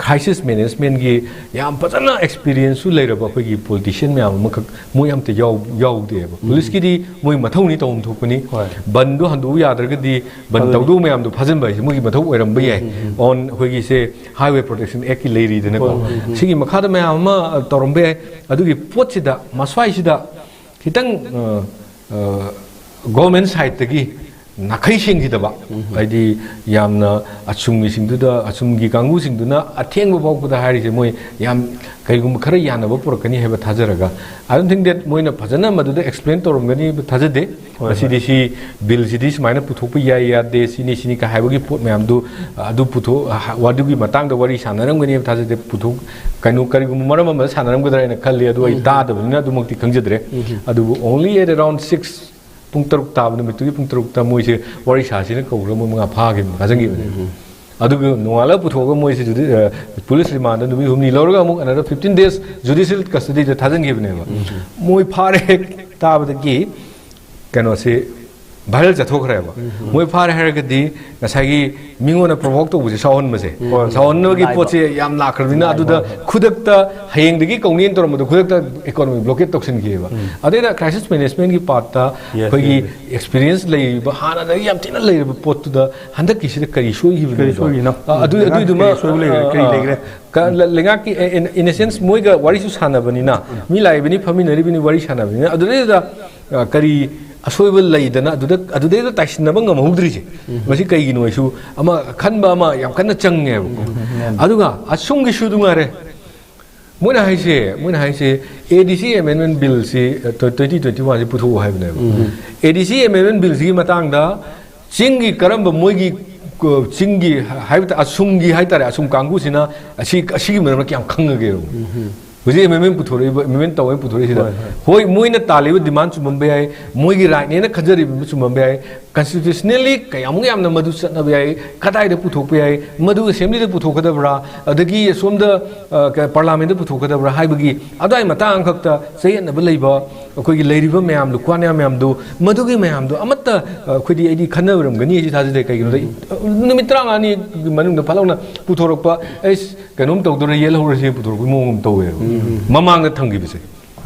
ꯀ꯭ꯔꯥꯏꯁꯤꯁ ꯃꯦꯅꯦꯖꯃꯦꯟꯒꯤ ꯌꯥꯝ ꯐꯖꯅ ꯑꯦꯛꯁꯄꯤꯔꯤꯌꯦꯟꯁꯁꯨ ꯂꯩꯔꯕ ꯑꯩꯈꯣꯏꯒꯤ ꯄꯣꯂꯤꯇꯤꯁꯤꯌꯟ ꯃꯌꯥꯝ ꯑꯃꯈꯛ ꯃꯣꯏ ꯑꯝꯇ ꯌꯥꯎ ꯌꯥꯎꯗꯦꯕ꯫ ꯄꯨꯂꯤꯁꯀꯤꯗꯤ ꯃꯣꯏ ꯃꯊꯧꯅꯤ ꯇꯧꯐꯝ ꯊꯣꯛꯄꯅꯤ꯫ ꯍꯣꯏ꯫ ꯕꯟꯗꯨ ꯍꯟꯗꯣꯛꯎ ꯌꯥꯗ꯭ꯔꯒꯗꯤ ꯕꯟ ꯑꯗꯨꯅꯤ꯫ ꯇꯧꯗꯧꯕ ꯃꯌꯥꯝꯗꯣ ꯐꯥꯖꯤꯟꯕ ꯍꯥꯏꯁꯦ ꯃꯣꯏꯒꯤ ꯃꯊꯧ ꯑꯣꯏꯔꯝꯕ ꯌꯥꯏ꯫ ꯑꯣꯟ ꯑꯩꯈꯣꯏꯒꯤꯁꯦ ꯍꯥꯏꯋꯦ ꯄ꯭ꯔꯣꯇꯦꯛꯁꯟ ꯑꯦꯛꯀꯤ ꯂꯩꯔꯤꯗꯅꯀꯣ꯫ ꯍꯣꯏ, ꯍꯣꯏ, ꯎꯝ꯫ ꯁꯤꯒꯤ ꯃꯈꯥꯗ ꯃꯌꯥꯝ ꯑꯃ ꯇꯧꯔꯝꯕ ꯌꯥꯏ꯫ ꯑꯗꯨꯒꯤ ꯄꯣꯠꯁꯤꯗ ꯃꯁ꯭ꯋꯥꯏꯁꯤꯗ ꯈꯤꯇꯪ ꯒꯣꯔꯃꯦꯟ ꯁꯥꯏꯠꯇꯒꯤ ꯅꯥꯈꯩ ꯁꯦꯡꯈꯤꯗꯕ, ꯍꯥꯏꯗꯤ ꯌꯥꯝꯅ ꯑꯁꯨꯝꯒꯤꯁꯤꯡꯗꯨꯗ, ꯑꯁꯨꯝꯒꯤ ꯀꯥꯡꯕꯨꯁꯤꯡꯗꯨꯅ ꯑꯊꯦꯡꯕ ꯐꯥꯎꯕꯗ ꯍꯥꯏꯔꯤꯁꯦ ꯃꯣꯏ ꯌꯥꯝ ꯀꯩꯒꯨꯝꯕ ꯈꯔ ꯌꯥꯅꯕ ꯄꯨꯔꯛꯀꯅꯤ ꯍꯥꯏꯕ ꯊꯥꯖꯔꯒ, I don't think that ꯃꯣꯏꯅ ꯐꯖꯅ ꯃꯗꯨꯗ ꯑꯦꯛꯁꯄ꯭ꯂꯦꯟ ꯇꯧꯔꯝꯒꯅꯤ ꯊꯥꯖꯗꯦ꯫ ꯍꯣꯏ, ꯃꯁꯤꯗꯤ ꯁꯤ ꯕꯤꯜꯁꯤꯗꯤ ꯁꯨꯃꯥꯏꯅ ꯄꯨꯊꯣꯛꯄ ꯌꯥꯏ ꯌꯥꯗꯦ, ꯁꯤꯅꯤ ꯁꯤꯅꯤ ꯀ ꯍꯥꯏꯕꯒꯤ ꯄꯣꯠ ꯃꯌꯥꯝꯗꯨ ꯑꯗꯨ ꯄꯨꯊꯣꯛ ꯑꯗꯨꯒꯤ ꯃꯇꯥꯡꯗ ꯋꯥꯔꯤ ꯁꯥꯟꯅꯔꯝꯒꯅꯤ ꯍꯥꯏꯕ ꯊꯥꯖꯗꯦ꯫ ꯄꯨꯊꯣꯛ ꯀꯩꯅꯣ ꯀꯔꯤꯒꯨꯝꯕ ꯃꯔꯝ ꯑꯃꯗ ꯁꯥꯟꯅꯔꯝꯒꯗ꯭ꯔꯥ ꯍꯥꯏꯅ ꯈꯜꯂꯤ꯫ ꯑꯗꯨ ꯑꯩ ꯇꯥꯗꯕꯅꯤꯅ ꯑꯗꯨꯃꯛꯇꯤ ꯈꯪꯖꯗ꯭ꯔꯦ꯫ ꯑꯗꯨꯕꯨ only at around six, ꯄꯨꯡ ꯇꯔꯨꯛ ꯇꯥꯕ ꯅꯨꯃꯤꯠꯇꯨꯒꯤ ꯄꯨꯡ ꯇꯔꯨꯛꯇ ꯃꯣꯏꯁꯦ ꯋꯥꯔꯤ ꯁꯥꯁꯤꯅ ꯀꯧꯔꯒ ꯃꯣꯏ ꯃꯉꯥ ꯐꯥꯈꯤꯕꯅꯤ, ꯐꯥꯖꯤꯟꯈꯤꯕꯅꯤ꯫ ꯑꯗꯨꯒ ꯅꯣꯡꯉꯥꯜꯂꯒ ꯄꯨꯊꯣꯛꯑꯒ ꯃꯣꯏꯁꯦ ꯖꯨꯗꯤ ꯄꯨꯂꯤꯁ ꯔꯤꯃꯥꯟꯗ ꯅꯨꯃꯤꯠ ꯍꯨꯝꯅꯤ ꯂꯧꯔꯒ ꯑꯃꯨꯛ another fifteen days judicial custody ꯗ ꯊꯥꯖꯤꯟꯈꯤꯕꯅꯦꯕ꯫ ꯃꯣꯏ ꯐꯥꯔꯦ ꯍꯦꯛ ꯇꯥꯕꯗꯒꯤ ꯀꯩꯅꯣꯁꯤ ꯚꯥꯏꯔꯦꯜ ꯆꯠꯊꯣꯛꯈ꯭ꯔꯦꯕ꯫ ꯃꯣꯏ ꯐꯥꯔꯦ ꯍꯥꯏꯔꯒꯗꯤ ꯉꯁꯥꯏꯒꯤ ꯃꯤꯉꯣꯟꯗ ꯄ꯭ꯔꯣꯚꯣꯛ ꯇꯧꯕꯁꯦ ꯁꯥꯎꯍꯟꯕꯁꯦ, ꯍꯣꯏ, ꯁꯥꯎꯍꯟꯕꯒꯤ ꯂꯥꯏꯕ꯫ ꯄꯣꯠꯁꯦ ꯌꯥꯝ ꯂꯥꯛꯈ꯭ꯔꯕꯅꯤꯅ ꯑꯗꯨꯗ ꯈꯨꯗꯛꯇ ꯍꯌꯦꯡꯗꯒꯤ ꯀꯧꯅꯤꯅ ꯇꯧꯔꯝꯕꯗꯣ ꯈꯨꯗꯛꯇ ꯏꯀꯣꯅꯣꯃꯤ ꯕ꯭ꯂꯣꯀꯦꯠ ꯇꯧꯁꯤꯟꯈꯤꯑꯕ꯫ ꯑꯗꯩꯗ ꯀ꯭ꯔꯥꯏꯁꯤꯁ ꯃꯦꯅꯦꯖꯃꯦꯟꯒꯤ ꯄꯥꯔꯠꯇ Yes, ꯑꯩꯈꯣꯏꯒꯤ yes, yes. ꯑꯦꯛꯁꯄꯤꯔꯤꯌꯦꯟꯁ ꯂꯩꯔꯤꯕ, ꯍꯥꯟꯅꯗꯒꯤ ꯌꯥꯝ ꯊꯤꯅ ꯂꯩꯔꯕ ꯄꯣꯠꯇꯨꯗ ꯍꯟꯗꯛꯀꯤꯁꯤꯗ ꯀꯔꯤ ꯁꯣꯏꯈꯤꯕꯅꯣ? ꯀꯔꯤ ꯁꯣꯏꯈꯤꯅꯣ? ꯑ, ꯑꯗꯨ ꯂꯩꯉꯥꯛꯀꯤ ꯑꯗꯨꯏꯗꯨꯃ ꯀꯔꯤ ꯁꯣꯏꯕ ꯂꯩꯈ꯭ꯔꯦ? ꯀꯔꯤ ꯑ, ꯂꯩꯈ꯭ꯔꯦ? ꯀ- ꯂ- ꯂꯩꯉꯥꯛꯀꯤ in a sense ꯃꯣꯏꯒ ꯋꯥꯔꯤꯁꯨ ꯁꯥꯟꯅꯕꯅꯤꯅ ꯃꯤ ꯂꯥꯛꯏꯕꯅꯤ, ꯐꯝꯃꯤꯟꯅꯔꯤꯕꯅꯤ, ꯋꯥꯔꯤ ꯁꯥꯟꯅꯕꯅꯤꯅ ꯑꯗꯨꯗꯩꯗꯨꯗ ꯑ, ꯀꯔꯤ ꯑꯁꯣꯏꯕ ꯂꯩꯗꯅ ꯑꯗꯨꯗ ꯑꯗꯨꯗꯩꯗ ꯇꯥꯏꯁꯤꯟꯅꯕ ꯉꯝꯍꯧꯗ꯭ꯔꯤꯁꯦ ꯃꯁꯤ ꯀꯩꯒꯤꯅꯣ ꯍꯥꯏꯁꯨ ꯑꯃ ꯈꯟꯕ ꯑꯃ ꯌꯥꯝ ꯀꯟꯅ ꯆꯪꯉꯦꯕꯀꯣ꯫ ꯑꯗꯨꯒ ꯑꯁꯨꯝꯒꯤꯁꯨ ꯑꯗꯨ ꯉꯥꯏꯔꯦ꯫ ꯃꯣꯏꯅ ꯍꯥꯏꯁꯦ, ꯃꯣꯏꯅ ꯍꯥꯏꯁꯦ, ꯑꯦ ꯗꯤ ꯁꯤ ꯑꯦꯃꯦꯟꯃꯦꯟ ꯕꯤꯜꯁꯤ ꯇ꯭ꯋꯦꯟꯇꯤ ꯇ꯭ꯋꯦꯟꯇꯤ ꯋꯥꯟꯁꯤ ꯄꯨꯊꯣꯛꯑꯣ ꯍꯥꯏꯕꯅꯦꯕ꯫ ꯑꯦ ꯗꯤ ꯁꯤ ꯑꯦꯃꯦꯟꯃꯦꯟ ꯕꯤꯜꯁꯤꯒꯤ ꯃꯇꯥꯡꯗ ꯆꯤꯡꯒꯤ ꯀꯔꯝꯕ ꯃꯣꯏꯒꯤ, ꯀ- ꯆꯤꯡꯒꯤ ꯍꯥꯏꯕ ꯇꯥ- ꯑꯁꯨꯝꯒꯤ ꯍꯥꯏꯇꯥꯔꯦ, ꯑꯁꯨꯝ ꯀꯥꯡꯕꯨꯁꯤꯅ ꯑꯁꯤ ꯑꯁꯤꯒꯤ ꯃꯔꯝꯗ ꯀꯌꯥꯝ ꯈꯪꯉꯒꯦꯕ? ꯍꯧꯖꯤꯛ ꯑꯦꯃꯦꯟꯃꯦꯟ ꯄꯨꯊꯣꯔꯛꯏꯕ, ꯑꯦꯃꯦꯟꯃꯦꯟ ꯇꯧꯋꯦ ꯄꯨꯊꯣꯔꯛꯏꯁꯤꯗ, ꯍꯣꯏ, ꯍꯣꯏ꯫ ꯍꯣꯏ, ꯃꯣꯏꯅ ꯇꯥꯜꯂꯤꯕ ꯗꯤꯃꯥꯟ ꯆꯨꯝꯃꯝꯕ ꯌꯥꯏ, ꯃꯣꯏꯒꯤ ꯔꯥꯏꯠꯅꯦꯅ ꯈꯟꯖꯔꯤꯕ ꯆꯨꯝꯃꯝꯕ ꯌꯥꯏ, Constitutionally ꯀꯌꯥꯃꯨꯛ ꯌꯥꯝꯅ ꯃꯗꯨ ꯆꯠꯅꯕ ꯌꯥꯏ, ꯀꯗꯥꯏꯗ ꯄꯨꯊꯣꯛꯄ ꯌꯥꯏ, ꯃꯗꯨ assembly ꯗ ꯄꯨꯊꯣꯛꯀꯗꯕ꯭ꯔꯥ, ꯑꯗꯒꯤ ꯑꯁꯣꯝꯗ, ꯑ, ꯀ-, parliament ꯗ ꯄꯨꯊꯣꯛꯀꯗꯕ꯭ꯔꯥ ꯍꯥꯏꯕꯒꯤ ꯑꯗꯨꯋꯥꯏ ꯃꯇꯥꯡ ꯈꯛꯇ ꯆꯌꯦꯠꯅꯕ ꯂꯩꯕ ꯑꯩꯈꯣꯏꯒꯤ ꯂꯩꯔꯤꯕ ꯃꯌꯥꯝꯗꯨ, ꯀ꯭ꯋꯥꯅꯌꯥ ꯃꯌꯥꯝꯗꯨ, ꯃꯗꯨꯒꯤ ꯃꯌꯥꯝꯗꯨ ꯑꯃꯠꯇ, ꯑ, ꯑꯩꯈꯣꯏꯗꯤ, ꯑꯩꯗꯤ ꯈꯟꯅꯔꯝꯒꯅꯤ ꯍꯥꯏꯁꯤ ꯊꯥꯖꯗꯦ꯫ ꯀꯩꯒꯤꯅꯣꯗ, ꯎꯝ꯫ ꯅꯨꯃꯤꯠ ꯇꯔꯥꯃꯉꯥꯅꯤꯒꯤ ꯃꯅꯨꯡꯗ ꯐꯠ ꯂꯥꯎꯅ ꯄꯨꯊꯣꯔꯛꯄ, ꯑꯩꯁ, ꯀꯩꯅꯣꯝ ꯇꯧꯗꯣꯔꯦ, ꯌꯦꯜꯍꯧꯔꯁꯤ ꯄꯨꯊꯣꯔꯛꯄꯒꯤ ꯃꯑꯣꯡ ꯑꯃ ꯇꯧꯋꯦꯕ꯫ ꯎꯝ꯫ ꯃꯃꯥꯡꯗ ꯊꯝꯈꯤꯕꯁꯦ꯫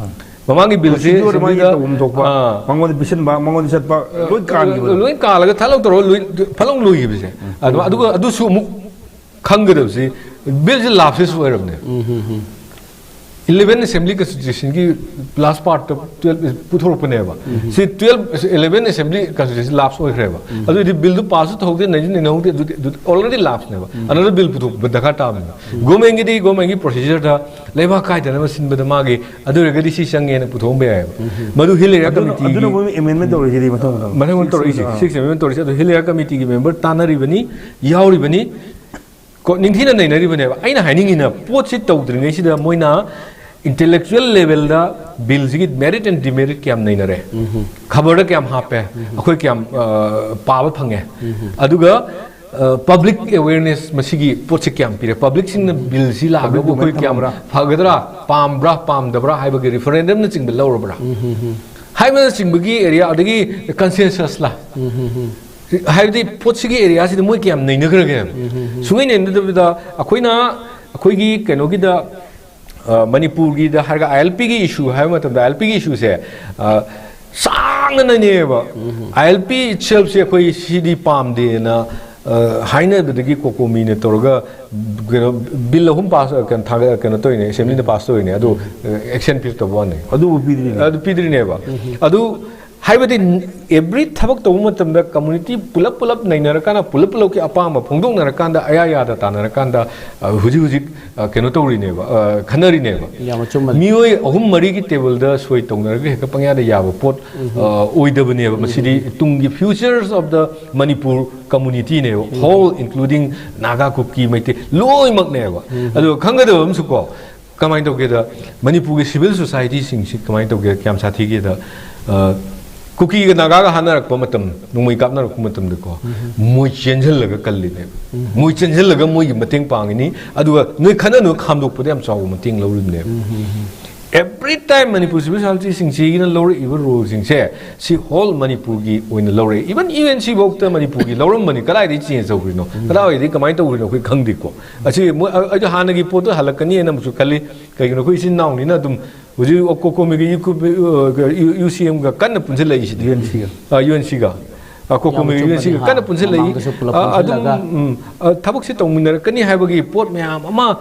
ꯃꯃꯥꯡꯒꯤ ꯕꯤꯜꯁꯦ procedure ꯃꯥꯒꯤ ꯑꯁꯦꯝꯕ꯭ꯂꯤꯗ, ꯇꯧꯐꯝ ꯊꯣꯛꯄ, ꯑꯥ, ꯃꯉꯣꯟꯗ ꯄꯤꯁꯤꯟꯕ, ꯃꯉꯣꯟꯗ ꯆꯠꯄ, ꯂꯣꯏ ꯀꯥꯟꯈꯤꯕꯗꯣ꯫ ꯂꯣꯏ ꯀꯥꯜꯂꯒ ꯊꯠꯂꯧ ꯇꯧꯔꯒ ꯂꯣꯏ, ꯐꯠ ꯂꯥꯎ ꯂꯣꯏꯈꯤꯕꯁꯦ꯫ ꯑꯗꯨ, ꯑꯗꯨꯒ ꯑꯗꯨꯁꯨ ꯑꯃꯨꯛ ꯈꯪꯒꯗꯕꯁꯤ, ꯕꯤꯜꯁꯦ lapses ꯑꯣꯏꯔꯕꯅꯦ꯫ ꯎꯝ, ꯍꯝ, ꯍꯝ꯫ eleven assembly constitution ꯒꯤ last part twelve ꯄꯨꯊꯣꯔꯛꯄꯅꯦꯕ꯫ ꯁꯤ twelve, eleven assembly constitution lapse ꯑꯣꯏꯈ꯭ꯔꯦꯕ꯫ ꯑꯗꯨꯗꯤ ꯕꯤꯜꯗꯨ ꯄꯥꯁꯁꯨ ꯇꯧꯍꯧꯗꯦ, ꯅꯩꯁꯨ ꯅꯩꯅꯍꯧꯗꯦ, ꯑꯗꯨꯗꯤ, ꯑꯗꯨꯗꯤ already lapse ꯅꯦꯕ꯫ Another bill ꯄꯨꯊꯣꯛꯄ ꯗꯔꯀꯥꯔ ꯇꯥꯕꯅꯦꯕ꯫ ꯒꯣꯔꯃꯦꯟꯒꯤꯗꯤ ꯒꯣꯔꯃꯦꯟꯒꯤ procedure ꯗ ꯂꯩꯕꯥꯛ ꯀꯥꯏꯗꯅꯕ ꯁꯤꯟꯕꯗ ꯃꯥꯒꯤ ꯑꯗꯨ ꯑꯣꯏꯔꯒꯗꯤ ꯁꯤ ꯆꯪꯉꯦꯅ ꯄꯨꯊꯣꯛꯑꯝꯕ ꯌꯥꯏꯑꯕ꯫ ꯃꯗꯨ Hill Area ꯑꯗꯨꯅ, Committee ꯒꯤ ꯑꯗꯨꯅ ꯃꯣꯏ amendment ꯇꯧꯔꯤꯁꯤꯗꯤ ꯃꯊꯪ ꯃꯊꯪ꯫ ꯃꯊꯪ ꯃꯊꯪ ꯇꯧꯔꯛꯏꯁꯦ, ꯑꯥ꯫ Sixth Amendment ꯇꯧꯔꯤꯁꯦ꯫ ꯑꯗꯨ Hill Area Committee ꯒꯤ member ꯇꯥꯟꯅꯔꯤꯕꯅꯤ, ꯌꯥꯎꯔꯤꯕꯅꯤ꯫ ꯀꯣ, ꯅꯤꯡꯊꯤꯅ ꯅꯩꯅꯔꯤꯕꯅꯦꯕ꯫ ꯑꯩꯅ ꯍꯥꯏꯅꯤꯡꯉꯤꯅ, ꯄꯣꯠꯁꯤ ꯇꯧꯗ꯭ꯔꯤꯉꯩꯁꯤꯗ ꯃꯣꯏꯅ intellectual level the ꯕꯤꯜꯁꯤꯒꯤ merit and demerit ꯀꯌꯥꯝ ꯅꯩꯅꯔꯦ, ꯈꯕꯔꯗ ꯀꯌꯥꯝ ꯍꯥꯞꯄꯦ, ꯑꯩꯈꯣꯏ ꯀꯌꯥꯝ, ꯑ, ꯄꯥꯕ ꯐꯪꯉꯦ, ꯑꯗꯨꯒ, ꯑ, public awareness ꯃꯁꯤꯒꯤ ꯄꯣꯠꯁꯤ ꯀꯌꯥꯝ ꯄꯤꯔꯦ, ꯄꯕ꯭ꯂꯤꯛꯁꯤꯡꯅ ꯕꯤꯜꯁꯤ ꯂꯥꯛꯑꯒꯕꯨ ꯑꯩꯈꯣꯏ ꯀꯌꯥꯝ ꯐꯒꯗ꯭ꯔꯥ, ꯄꯥꯝꯕ꯭ꯔꯥ, ꯄꯥꯝꯗꯕ꯭ꯔꯥ ꯍꯥꯏꯕꯒꯤ referendum ꯅꯆꯤꯡꯕ ꯂꯧꯔꯕ꯭ꯔꯥ ꯍꯥꯏꯕꯅꯆꯤꯡꯕꯒꯤ area, ꯑꯗꯒꯤ consensus ꯂꯥ ꯍꯥꯏꯕꯗꯤ ꯄꯣꯠꯁꯤꯒꯤ area ꯁꯤꯗ ꯃꯣꯏ ꯀꯌꯥꯝ ꯅꯩꯅꯈ꯭ꯔꯒꯦ ꯍꯥꯏꯕ꯫ ꯁꯨꯡꯅꯩ ꯅꯩꯅꯗꯕꯤꯗ ꯑꯩꯈꯣꯏꯅ, ꯑꯩꯈꯣꯏꯒꯤ ꯀꯩꯅꯣꯒꯤꯗ, ꯑ, ꯃꯅꯤꯄꯨꯔꯒꯤꯗ ꯍꯥꯏꯔꯒ I L P ꯒꯤ issue ꯍꯥꯏꯕ ꯃꯇꯝꯗ, I L P ꯒꯤ issue ꯁꯦ, ꯑ, ꯁꯥꯡꯅ ꯅꯩꯅꯩꯌꯦꯕ꯫ I L P itself ꯁꯦ ꯑꯩꯈꯣꯏ ꯁꯤꯗꯤ ꯄꯥꯝꯗꯦꯅ, ꯑ, ꯍꯥꯏꯅꯕꯗꯒꯤ COCOMI ꯅ ꯇꯧꯔꯒ ꯀꯩꯅꯣ, ꯕꯤꯜ ꯑꯍꯨꯝ ꯄꯥꯁ, ꯀꯩꯅꯣ, ꯊꯥꯒꯠ-, ꯀꯩꯅꯣ ꯇꯧꯔꯤꯅꯦ, ꯑꯁꯦꯝꯕ꯭ꯂꯤꯗ ꯄꯥꯁ ꯇꯧꯔꯤꯅꯦ, ꯑꯗꯨ, ꯑ, action ꯄꯤꯔꯛꯇꯕ ꯋꯥꯅꯤ꯫ ꯑꯗꯨꯕꯨ ꯄꯤꯗ꯭ꯔꯤꯅꯦ꯫ ꯑꯗꯨ ꯄꯤꯗ꯭ꯔꯤꯅꯦꯕ꯫ ꯑꯗꯨ ꯍꯥꯏꯕꯗꯤ every ꯊꯕꯛ ꯇꯧꯕ ꯃꯇꯝꯗ community ꯄꯨꯂꯞ ꯄꯨꯂꯞ ꯅꯩꯅꯔꯀꯥꯟꯗ, ꯄꯨꯂꯞ ꯄꯨꯂꯞꯀꯤ ꯑꯄꯥꯝꯕ ꯐꯣꯡꯗꯣꯛꯅꯔꯀꯥꯟꯗ, ꯑꯌꯥ ꯌꯥꯗ ꯇꯥꯅꯔꯀꯥꯟꯗ, ꯑ, ꯍꯧꯖꯤꯛ ꯍꯧꯖꯤꯛ, ꯑ, ꯀꯩꯅꯣ ꯇꯧꯔꯤꯅꯦꯕ, ꯑ, ꯈꯟꯅꯔꯤꯅꯦꯕ꯫ ꯌꯥꯝ ꯑꯆꯨꯝꯕꯅꯤ꯫ ꯃꯤꯑꯣꯏ ꯑꯍꯨꯝ ꯃꯔꯤꯒꯤ table ꯗ ꯁꯣꯏ ꯇꯧꯅꯔꯒ ꯍꯦꯛꯇ ꯄꯪꯌꯥꯗ ꯌꯥꯕ ꯄꯣꯠ, ꯑ, ꯑꯣꯏꯗꯕꯅꯦꯕ꯫ ꯃꯁꯤꯗꯤ ꯇꯨꯡꯒꯤ futures of the Manipur community ꯅꯦꯕ, whole including ꯅꯥꯒꯥ, ꯀꯨꯀꯤ, ꯃꯩꯇꯩ ꯂꯣꯏꯅꯃꯛꯅꯦꯕ꯫ ꯑꯗꯨꯒ ꯈꯪꯒꯗꯕ ꯑꯃꯁꯨ ꯀꯣ, ꯀꯃꯥꯏꯅ ꯇꯧꯒꯦꯗ, ꯃꯅꯤꯄꯨꯔꯒꯤ civil society ꯁꯤꯡꯁꯤ ꯀꯃꯥꯏꯅ ꯇꯧꯒꯦ, ꯀꯌꯥꯝ ꯁꯥꯊꯤꯒꯦꯗ, ꯑ, ꯀꯨꯀꯤꯒ ꯅꯥꯒꯥꯒ ꯍꯥꯟꯅꯔꯛꯄ ꯃꯇꯝ, ꯅꯣꯡꯃꯩ ꯀꯥꯞꯅꯔꯛꯄ ꯃꯇꯝꯗꯀꯣ, ꯃꯣꯏ ꯆꯦꯟꯁꯤꯜꯂꯒ ꯀꯜꯂꯤꯅꯦꯕ꯫ ꯃꯣꯏ ꯆꯦꯟꯁꯤꯜꯂꯒ ꯃꯣꯏꯒꯤ ꯃꯇꯦꯡ ꯄꯥꯡꯉꯤꯅꯤ꯫ ꯑꯗꯨꯒ ꯅꯣꯏ ꯈꯠꯅꯅꯨ, ꯈꯥꯝꯗꯣꯛꯄꯗ ꯌꯥꯝ ꯆꯥꯎꯕ ꯃꯇꯦꯡ ꯂꯧꯔꯤꯕꯅꯦꯕ꯫ Every time ꯃꯅꯤꯄꯨꯔ ꯁꯤꯚꯤꯜ ꯁꯣꯁꯥꯏꯇꯤꯁꯤꯡꯁꯤꯒꯤꯅ ꯂꯧꯔꯛꯏꯕ ꯔꯣꯜꯁꯤꯡꯁꯦ, ꯁꯤ ꯍꯣꯜ ꯃꯅꯤꯄꯨꯔꯒꯤ ꯑꯣꯏꯅ ꯂꯧꯔꯛꯑꯦ꯫ Even ꯌꯨ ꯑꯦꯟ ꯁꯤ ꯐꯥꯎꯗ ꯃꯅꯤꯄꯨꯔꯒꯤ ꯂꯧꯔꯝꯕꯅꯤ, ꯀꯗꯥꯏꯗꯒꯤ ꯆꯦꯟꯖ ꯇꯧꯈ꯭ꯔꯤꯅꯣ, ꯀꯗꯥꯏꯋꯥꯏꯗꯒꯤ ꯀꯃꯥꯏꯅ ꯇꯧꯈ꯭ꯔꯤꯅꯣ ꯑꯩꯈꯣꯏ ꯈꯪꯗꯦꯀꯣ꯫ ꯑꯁꯤ ꯃꯣꯏ, ꯑꯩ-, ꯑꯩꯗꯣ ꯍꯥꯟꯅꯒꯤ ꯄꯣꯠꯇꯣ ꯍꯜꯂꯛꯀꯅꯤꯅ ꯑꯃꯨꯛꯁꯨ ꯈꯜꯂꯤ꯫ ꯀꯩꯒꯤꯅꯣ, ꯑꯩꯈꯣꯏ ꯏꯆꯤꯟ ꯏꯅꯥꯎꯅꯤꯅ ꯑꯗꯨꯝ ꯍꯧꯖꯤꯛ ꯀꯣꯀꯣꯃꯤꯒ ꯌꯨ ꯁꯤ ꯑꯦꯝꯒ ꯀꯟꯅ ꯄꯨꯟꯁꯤꯜꯂꯛꯏꯁꯤꯗꯤ꯫ ꯌꯨ ꯑꯦꯟ ꯁꯤꯒ꯫ ꯌꯨ ꯑꯦꯟ ꯁꯤꯒ, ꯀꯣꯀꯣꯃꯤꯒ ꯌꯨ ꯑꯦꯟ ꯁꯤꯒ ꯀꯟꯅ ꯄꯨꯟꯁꯤꯜꯂꯛꯏ꯫ ꯃꯃꯥꯡꯗꯁꯨ ꯄꯨꯂꯞ ꯑ, ꯑꯗꯨꯝ, ꯄꯨꯟꯁꯤꯜꯂꯒ꯫ ꯎꯝ, ꯑ, ꯊꯕꯛꯁꯦ ꯇꯧꯃꯤꯟꯅꯔꯛꯀꯅꯤ ꯍꯥꯏꯕꯒꯤ ꯄꯣꯠ ꯃꯌꯥꯝ ꯑꯃ,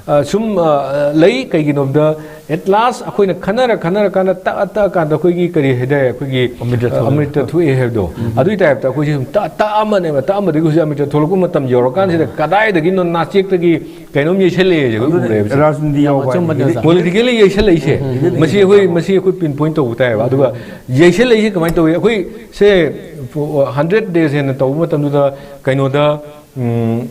ꯑ, ꯁꯨꯝ, ꯑ, ꯂꯩ꯫ ꯀꯩꯒꯤꯅꯣꯗ, at last ꯑꯩꯈꯣꯏꯅ ꯈꯟꯅꯔ ꯈꯟꯅꯔꯀꯥꯟꯗ ꯇꯛꯑ ꯇꯛꯑꯀꯥꯟꯗ ꯑꯩꯈꯣꯏꯒꯤ ꯀꯔꯤ ꯍꯥꯏꯇꯥꯔꯦ, ꯑꯩꯈꯣꯏꯒꯤ, ꯑ, ꯑꯃ꯭ꯔꯤꯇ ꯊꯣꯛꯑꯦ ꯍꯥꯏꯕꯗꯣ꯫ ꯑꯗꯨꯒꯤ ꯇꯥꯏꯞꯇ ꯑꯩꯈꯣꯏꯁꯦ ꯁꯨꯝ ꯇꯛ-, ꯇꯛꯑꯝꯕꯅꯦꯕ꯫ ꯇꯛꯑꯝꯕꯗꯒꯤ ꯍꯧꯖꯤꯛ ꯑꯃ꯭ꯔꯤꯇ ꯊꯣꯛꯂꯛꯄ ꯃꯇꯝ ꯌꯧꯔꯀꯥꯟꯁꯤꯗ ꯀꯗꯥꯏꯗꯒꯤꯅꯣ ꯅꯥꯆꯦꯛꯇꯒꯤ ꯀꯩꯅꯣꯝ ꯌꯩꯁꯜꯂꯛꯑꯦ ꯍꯧꯖꯤꯛ ꯎꯔꯦꯕ꯫ ꯔꯥꯖꯅꯤꯇꯤ ꯌꯥꯎꯕ ꯑꯆꯨꯝꯕꯅꯦ, ꯍꯥꯏꯕꯁꯤꯗꯤ꯫ ꯑꯣꯖꯥ꯫ ꯄꯣꯂꯤꯇꯤꯀꯦꯜꯂꯤ ꯌꯩꯁꯜꯂꯛꯏꯁꯦ꯫ ꯃꯁꯤ ꯑꯩꯈꯣꯏ, ꯃꯁꯤ ꯑꯩꯈꯣꯏ ꯄꯤꯟ ꯄꯣꯏꯟ ꯇꯧꯕ ꯇꯥꯏꯌꯦꯕ꯫ ꯑꯗꯨꯒ ꯌꯩꯁꯜꯂꯛꯏꯁꯦ ꯀꯃꯥꯏꯅ ꯇꯧꯏ? ꯑꯩꯈꯣꯏ ꯁꯦ ꯍꯟꯗ꯭ꯔꯦꯠ ꯗꯦꯖ ꯍꯦꯟꯅ ꯇꯧꯕ ꯃꯇꯝꯗꯨꯗ ꯀꯩꯅꯣꯗ, ꯎꯝ,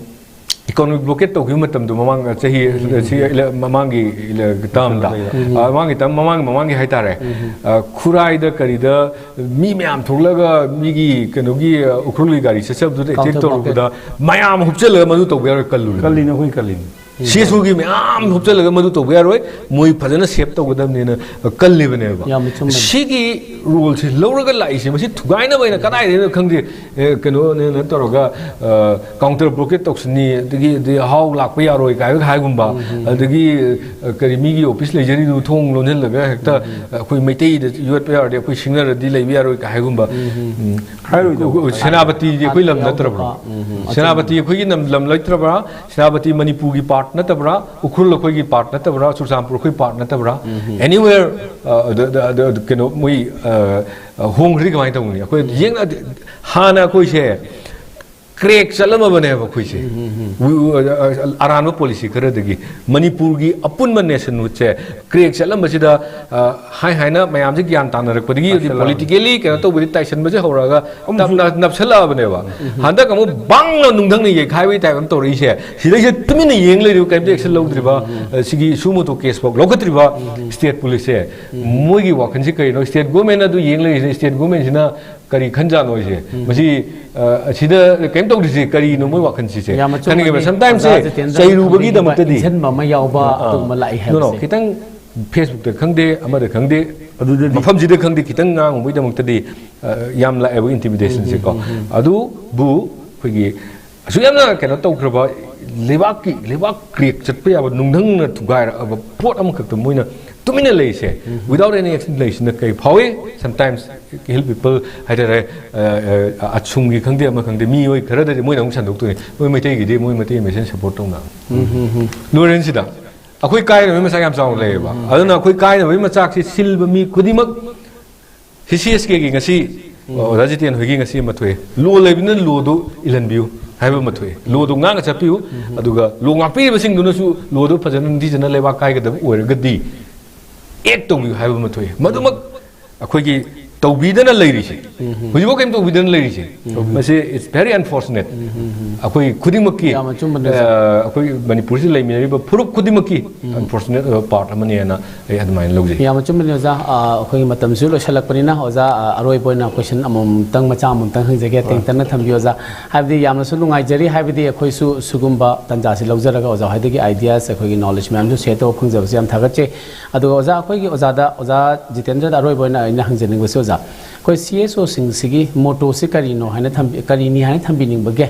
ꯏꯀꯣꯅꯣꯃꯤꯛ ꯕ꯭ꯂꯣꯀꯦꯠ ꯇꯧꯈꯤꯕ ꯃꯇꯝꯗꯣ, ꯃꯃꯥꯡ ꯆꯍꯤ, ꯁꯤ ꯏꯂꯦ-, ꯃꯃꯥꯡꯒꯤ ꯏꯂꯦ-, ꯇꯥꯝꯗ, ꯎꯝ꯫ ꯑ, ꯃꯃꯥꯡꯒꯤ ꯇꯥꯝ, ꯃꯃꯥꯡ, ꯃꯃꯥꯡꯒꯤ ꯍꯥꯏꯇꯥꯔꯦ꯫ ꯎꯝ꯫ ꯑ, ꯈꯨꯔꯥꯏꯗ ꯀꯔꯤꯗ ꯃꯤ ꯃꯌꯥꯝ ꯊꯣꯛꯂꯒ ꯃꯤꯒꯤ ꯀꯩꯅꯣꯒꯤ, ꯑ, ꯎꯈ꯭ꯔꯨꯜꯒꯤ ꯒꯥꯔꯤ ꯆꯠꯆꯕꯗꯨꯗ ꯑꯦꯇꯦꯛ ꯀꯥꯎꯟꯇꯔ ꯕ꯭ꯂꯣꯀꯦꯠ꯫ ꯇꯧꯔꯨꯕꯗ ꯃꯌꯥꯝ ꯍꯨꯞꯆꯜꯂꯒ ꯃꯗꯨ ꯇꯧꯕ ꯌꯥꯔꯣꯏ, ꯀꯜꯂꯨꯔꯦ꯫ ꯀꯜꯂꯤꯅꯦ, ꯑꯩꯈꯣꯏ ꯀꯜꯂꯤꯅꯦ꯫ ꯁꯤ ꯑꯦꯁ ꯑꯣꯒꯤ ꯃꯌꯥꯝ ꯍꯨꯞꯆꯜꯂꯒ ꯃꯗꯨ ꯇꯧꯕ ꯌꯥꯔꯣꯏ, ꯃꯣꯏ ꯐꯖꯅ ꯁꯦꯞ ꯇꯧꯒꯗꯕꯅꯦꯅ ꯀꯜꯂꯤꯕꯅꯦꯕ꯫ ꯌꯥꯝꯅ ꯆꯨꯝꯕꯅꯦ꯫ ꯁꯤꯒꯤ ꯔꯣꯜꯁꯦ ꯂꯧꯔꯒ ꯂꯥꯛꯏꯁꯦ, ꯃꯁꯤ ꯊꯨꯒꯥꯏꯅꯕ ꯍꯥꯏꯅ ꯀꯗꯥꯏꯗꯩꯅꯣ ꯈꯪꯗꯦ, ꯑꯦ, ꯀꯩꯅꯣꯅꯦꯅ ꯇꯧꯔꯒ, ꯑ, ꯀꯥꯎꯟꯇꯔ ꯕ꯭ꯂꯣꯀꯦꯠ ꯇꯧꯁꯤꯟꯅꯤ, ꯑꯗꯒꯤ, ꯑꯗꯒꯤ ꯍꯥꯎ ꯂꯥꯛꯄ ꯌꯥꯔꯣꯏ ꯀꯥꯏ ꯍꯥꯏꯒꯨꯝꯕ, ꯎꯝ, ꯎꯝ꯫ ꯑꯗꯒꯤ, ꯑ, ꯀꯔꯤ, ꯃꯤꯒꯤ ꯑꯣꯐꯤꯁ ꯂꯩꯖꯔꯤꯗꯨ ꯊꯣꯡ ꯂꯣꯟꯁꯤꯜꯂꯒ ꯍꯦꯛꯇ, ꯎꯝ, ꯎꯝ꯫ ꯑꯩꯈꯣꯏ ꯃꯩꯇꯩꯗ ꯌꯣꯠꯄ ꯌꯌꯥꯔꯗꯤ ꯑꯩꯈꯣꯏ ꯁꯤꯡꯅꯔꯗꯤ ꯂꯩꯕ ꯌꯥꯔꯣꯏ ꯀꯥꯏ ꯍꯥꯏꯒꯨꯝꯕ꯫ ꯎꯝ, ꯎꯝ꯫ ꯎꯝ꯫ ꯍꯥꯏꯔꯣꯏꯗꯧꯕ꯫ ꯁꯦꯅꯥꯄꯇꯤꯗꯤ ꯑꯩꯈꯣꯏ ꯂꯝ ꯅꯠꯇ꯭ꯔꯕ꯭ꯔꯣ? ꯎꯝ, ꯎꯝ꯫ ꯁꯦꯅꯥꯄꯇꯤ ꯑꯩꯈꯣꯏꯒꯤ ꯂꯝ, ꯂꯝ ꯂꯩꯇ꯭ꯔꯕ꯭ꯔꯥ? ꯁꯦꯅꯥꯄꯇꯤ ꯃꯅꯤꯄꯨꯔꯒꯤ ꯄꯥꯔꯠ ꯅꯠꯇꯕ꯭ꯔꯥ? ꯎꯈ꯭ꯔꯨꯜ ꯑꯩꯈꯣꯏꯒꯤ ꯄꯥꯔꯠ ꯅꯠꯇꯕ꯭ꯔꯥ? ꯆꯨꯔꯆꯥꯟꯄꯨꯔ ꯑꯩꯈꯣꯏ ꯄꯥꯔꯠ ꯅꯠꯇꯕ꯭ꯔꯥ? ꯎꯝ, ꯎꯝ꯫ Anywhere, ꯑ, ꯗ, ꯗ, ꯗ, ꯀꯩꯅꯣ, ꯃꯣꯏ, ꯑ, ꯑ, ꯍꯣꯡꯈ꯭ꯔꯗꯤ ꯀꯃꯥꯏꯅ ꯇꯧꯒꯅꯤ? ꯑꯩꯈꯣꯏ ꯌꯦꯡꯅ-, ꯍꯥꯟꯅ ꯑꯩꯈꯣꯏꯁꯦ ꯀ꯭ꯔꯦꯛ ꯆꯠꯂꯝꯃꯕꯅꯦꯕ ꯑꯩꯈꯣꯏꯁꯦ꯫ ꯎ- ꯑ- ꯑ- ꯑꯔꯥꯟꯕ ꯄꯣꯂꯤꯁꯤ ꯈꯔꯗꯒꯤ ꯃꯅꯤꯄꯨꯔꯒꯤ ꯑꯄꯨꯟꯕ ꯅꯦꯁꯟꯍꯨꯗꯁꯦ ꯀ꯭ꯔꯦꯛ ꯆꯠꯂꯝꯕꯁꯤꯗ, ꯑ, ꯍꯥꯏ ꯍꯥꯏꯅ ꯃꯌꯥꯝꯁꯦ ꯒ꯭ꯌꯥꯟ ꯇꯥꯅꯔꯛꯄꯗꯒꯤ, ꯍꯧꯖꯤꯛ ꯇꯥꯏꯁꯜꯂꯛꯑꯕꯅꯤ꯫ ꯄꯣꯂꯤꯇꯤꯀꯦꯜꯂꯤ ꯀꯩꯅꯣ ꯇꯧꯕꯗꯤ, ꯇꯥꯏꯁꯟꯕꯁꯦ ꯍꯧꯔꯛꯑꯒ ꯑꯃꯨꯛꯁꯨ ꯇꯞꯅ ꯅꯞꯁꯜꯂꯛꯑꯕꯅꯦꯕ꯫ ꯍꯟꯗꯛ ꯑꯃꯨꯛ ꯕꯥꯡꯅ ꯅꯨꯡꯙꯪꯅ ꯌꯩꯈꯥꯏꯕꯒꯤ ꯇꯥꯏꯞ ꯑꯃ ꯇꯧꯔꯛꯏꯁꯦ, ꯁꯤꯗꯩꯁꯤꯗ ꯇꯨꯃꯤꯟꯅ ꯌꯦꯡ ꯂꯩꯔꯤꯕ, ꯀꯩꯝꯇ ꯑꯦꯛꯁꯟ ꯂꯧꯗ꯭ꯔꯤꯕ, ꯑ, ꯁꯤꯒꯤ ꯁꯨ ꯃꯣꯇꯣ ꯀꯦꯁ ꯐꯥꯎ ꯂꯧꯈꯠꯇ꯭ꯔꯤꯕ ꯁ꯭ꯇꯦꯠ ꯄꯨꯂꯤꯁꯁꯦ, ꯃꯣꯏꯒꯤ ꯋꯥꯈꯜꯁꯤ ꯀꯔꯤꯅꯣ? ꯁ꯭ꯇꯦꯠ ꯒꯣꯔꯃꯦꯟꯅ ꯑꯗꯨ ꯌꯦꯡ ꯂꯩꯔꯤꯁꯦ, ꯁ꯭ꯇꯦꯠ ꯒꯣꯔꯃꯦꯟꯁꯤꯅ ꯀꯔꯤ ꯈꯟꯖꯥꯠꯅꯣ ꯑꯩꯁꯦ? ꯃꯁꯤ, ꯑ, ꯑꯁꯤꯗ ꯀꯩꯝ ꯇꯧꯗ꯭ꯔꯤꯁꯦ ꯀꯔꯤꯅꯣ ꯃꯣꯏ ꯋꯥꯈꯜꯁꯤꯁꯦ? ꯌꯥꯝ ꯑꯆꯨꯝꯕꯅꯦ꯫ ꯈꯟꯅꯤꯡꯉꯦꯕ꯫ Sometimes ꯑꯣꯖꯥ ꯁꯦ ꯖꯤꯇꯦꯟꯗ꯭ꯔ ꯆꯩꯔꯨꯕꯒꯤꯗꯃꯛꯇꯗꯤ ꯊꯝꯕꯤꯔꯤꯕ ꯏꯟꯖꯟꯕ ꯑꯃ ꯌꯥꯎꯕ ꯑꯥ, ꯑꯥ꯫ ꯑꯗꯨꯒꯨꯝꯕ ꯂꯥꯛꯏ No, no, ꯍꯥꯏꯕꯁꯦ꯫ ꯈꯤꯇꯪ Facebook ꯇ ꯈꯪꯗꯦ, ꯑꯃꯗ ꯈꯪꯗꯦ, ꯑꯗꯨꯗꯗꯤ ꯃꯐꯝꯁꯤꯗ ꯈꯪꯗꯦ, ꯈꯤꯇꯪ ꯉꯥꯡꯉꯨꯕꯒꯤꯗꯃꯛꯇꯗꯤ, ꯑ, ꯌꯥꯝ ꯂꯥꯛꯑꯦꯕ intimidationꯁꯦꯀꯣ꯫ ꯑꯗꯨꯕꯨ ꯑꯩꯈꯣꯏꯒꯤ ꯑꯁꯨꯛ ꯌꯥꯝꯅ ꯀꯩꯅꯣ ꯇꯧꯈ꯭ꯔꯕ ꯂꯩꯕꯥꯛꯀꯤ, ꯂꯩꯕꯥꯛ ꯀ꯭ꯔꯦꯛ ꯆꯠꯄ ꯌꯥꯕ, ꯅꯨꯡꯙꯪꯅ ꯊꯨꯒꯥꯏꯔꯛꯑꯕ ꯄꯣꯠ ꯑꯃꯈꯛꯇ ꯃꯣꯏꯅ ꯇꯨꯃꯤꯟꯅ ꯂꯩꯔꯤꯁꯦ, without any action ꯂꯩꯁꯤꯅ ꯀꯩ ꯐꯥꯎꯏ? Sometimes hill people ꯍꯥꯏꯇꯥꯔꯦ, ꯑ, ꯑ, ꯑꯁꯨꯝꯒꯤ ꯈꯪꯗꯦ, ꯑꯃ ꯈꯪꯗꯦ, ꯃꯤꯑꯣꯏ ꯈꯔꯗꯗꯤ ꯃꯣꯏꯅ ꯑꯃꯨꯛ ꯁꯟꯗꯣꯛꯇꯣꯏꯅꯤ, ꯃꯣꯏ ꯃꯩꯇꯩꯒꯤꯗꯤ ꯃꯣꯏ ꯃꯩꯇꯩ ꯃꯁꯦꯟ ꯁꯞꯄꯣꯔꯠ ꯇꯧꯅꯕꯅꯤ꯫ ꯂꯣꯏꯔꯦꯟꯁꯤꯗ ꯑꯩꯈꯣꯏ ꯀꯥꯏꯅꯕꯒꯤ ꯃꯆꯥꯛ ꯌꯥꯝ ꯆꯥꯎꯅ ꯂꯩꯌꯦꯕ꯫ ꯑꯗꯨꯅ ꯑꯩꯈꯣꯏ ꯀꯥꯏꯅꯕꯒꯤ ꯃꯆꯥꯛꯁꯤ ꯁꯤꯜꯕ ꯃꯤ ꯈꯨꯗꯤꯡꯃꯛ, CCSKꯒꯤ ꯉꯁꯤ, ꯑꯣꯖꯥ ꯖꯤꯇꯦꯟ ꯍꯣꯏꯒꯤ ꯉꯁꯤ ꯑꯃ ꯊꯣꯛꯑꯦ, ꯂꯣ ꯂꯩꯕꯅꯤꯅ ꯂꯣꯗꯨ ꯏꯜꯍꯟꯕꯤꯌꯨ ꯍꯥꯏꯕ ꯑꯃ ꯊꯣꯛꯑꯦ꯫ ꯂꯣꯗꯨ ꯉꯥꯛꯅ ꯆꯠꯄꯤꯌꯨ, ꯑꯗꯨꯒ ꯂꯣ ꯉꯥꯛꯄꯤꯔꯤꯕꯁꯤꯡꯗꯨꯅꯁꯨ ꯂꯣꯗꯨ ꯐꯖꯅ ꯅꯤꯡꯊꯤꯖꯅ ꯂꯩꯕꯥꯛ ꯀꯥꯏꯒꯗꯕ ꯑꯣꯏꯔꯒꯗꯤ ꯑꯦꯛ ꯇꯧꯕꯤꯌꯨ ꯍꯥꯏꯕ ꯑꯃ ꯊꯣꯛꯑꯦ꯫ ꯃꯗꯨꯃꯛ ꯑꯩꯈꯣꯏꯒꯤ ꯇꯧꯕꯤꯗꯅ ꯂꯩꯔꯤꯁꯦ, ꯍꯧꯖꯤꯛꯐꯥꯎ ꯀꯩꯝ ꯇꯧꯕꯤꯗꯅ ꯂꯩꯔꯤꯁꯦ, ꯃꯁꯤ it's very unfortunate꯫ ꯑꯩꯈꯣꯏ ꯈꯨꯗꯤꯡꯃꯛꯀꯤ, ꯌꯥꯝ ꯑꯆꯨꯝꯕꯅꯦ, ꯑ, ꯑꯣꯖꯥ꯫ ꯑꯩꯈꯣꯏ ꯃꯅꯤꯄꯨꯔꯁꯤꯗ ꯂꯩꯃꯤꯟꯅꯔꯤꯕ ꯐꯨꯔꯨꯞ ꯈꯨꯗꯤꯡꯃꯛꯀꯤ unfortunate ꯑꯣꯏꯕ part ꯑꯃꯅꯦꯅ ꯑꯩ ꯑꯗꯨꯃꯥꯏꯅ ꯂꯧꯖꯩ꯫ ꯌꯥꯝ ꯑꯆꯨꯝꯕꯅꯦ ꯑꯣꯖꯥ꯫ ꯑ, ꯑꯩꯈꯣꯏꯒꯤ ꯃꯇꯝꯁꯨ ꯂꯣꯏꯁꯤꯜꯂꯛꯄꯅꯤꯅ ꯑꯣꯖꯥ, ꯑ, ꯑꯔꯣꯏꯕ ꯑꯣꯏꯅ question ꯑꯃꯃꯝꯇꯪ, ꯃꯆꯥ ꯑꯃꯃꯝꯇꯪ ꯍꯪꯖꯒꯦ, ꯍꯣꯏ꯫ ꯇꯦꯟꯇꯛꯅ ꯊꯝꯕꯤꯌꯨ ꯑꯣꯖꯥ꯫ ꯍꯥꯏꯕꯗꯤ ꯌꯥꯝꯅꯁꯨ ꯅꯨꯡꯉꯥꯏꯖꯔꯤ, ꯍꯥꯏꯕꯗꯤ ꯑꯩꯈꯣꯏꯁꯨ ꯁꯤꯒꯨꯝꯕ ꯇꯥꯟꯖꯥꯁꯤ ꯂꯧꯖꯔꯒ ꯑꯣꯖꯥ ꯍꯣꯏꯗꯒꯤ ideas, ꯑꯩꯈꯣꯏꯒꯤ knowledge ꯃꯌꯥꯝꯁꯨ share ꯇꯧꯕ ꯐꯪꯖꯕꯁꯦ ꯌꯥꯝ ꯊꯥꯒꯠꯆꯩ꯫ ꯑꯗꯨꯒ ꯑꯣꯖꯥ, ꯑꯩꯈꯣꯏꯒꯤ ꯑꯣꯖꯥꯗ, ꯑꯣꯖꯥ ꯖꯤꯇꯦꯟꯗ꯭ꯔꯗ ꯑꯔꯣꯏꯕ ꯑꯣꯏꯅ ꯑꯩꯅ ꯍꯪꯖꯅꯤꯡꯕꯁꯤ ꯑꯣꯖꯥ, ꯑꯩꯈꯣꯏ CSOꯁꯤꯡꯁꯤꯒꯤ mottoꯁꯤ ꯀꯔꯤꯅꯣ ꯍꯥꯏꯅ ꯊꯝꯕꯤ-, ꯀꯔꯤꯅꯤ ꯍꯥꯏꯅ ꯊꯝꯕꯤꯅꯤꯡꯕꯒꯦ?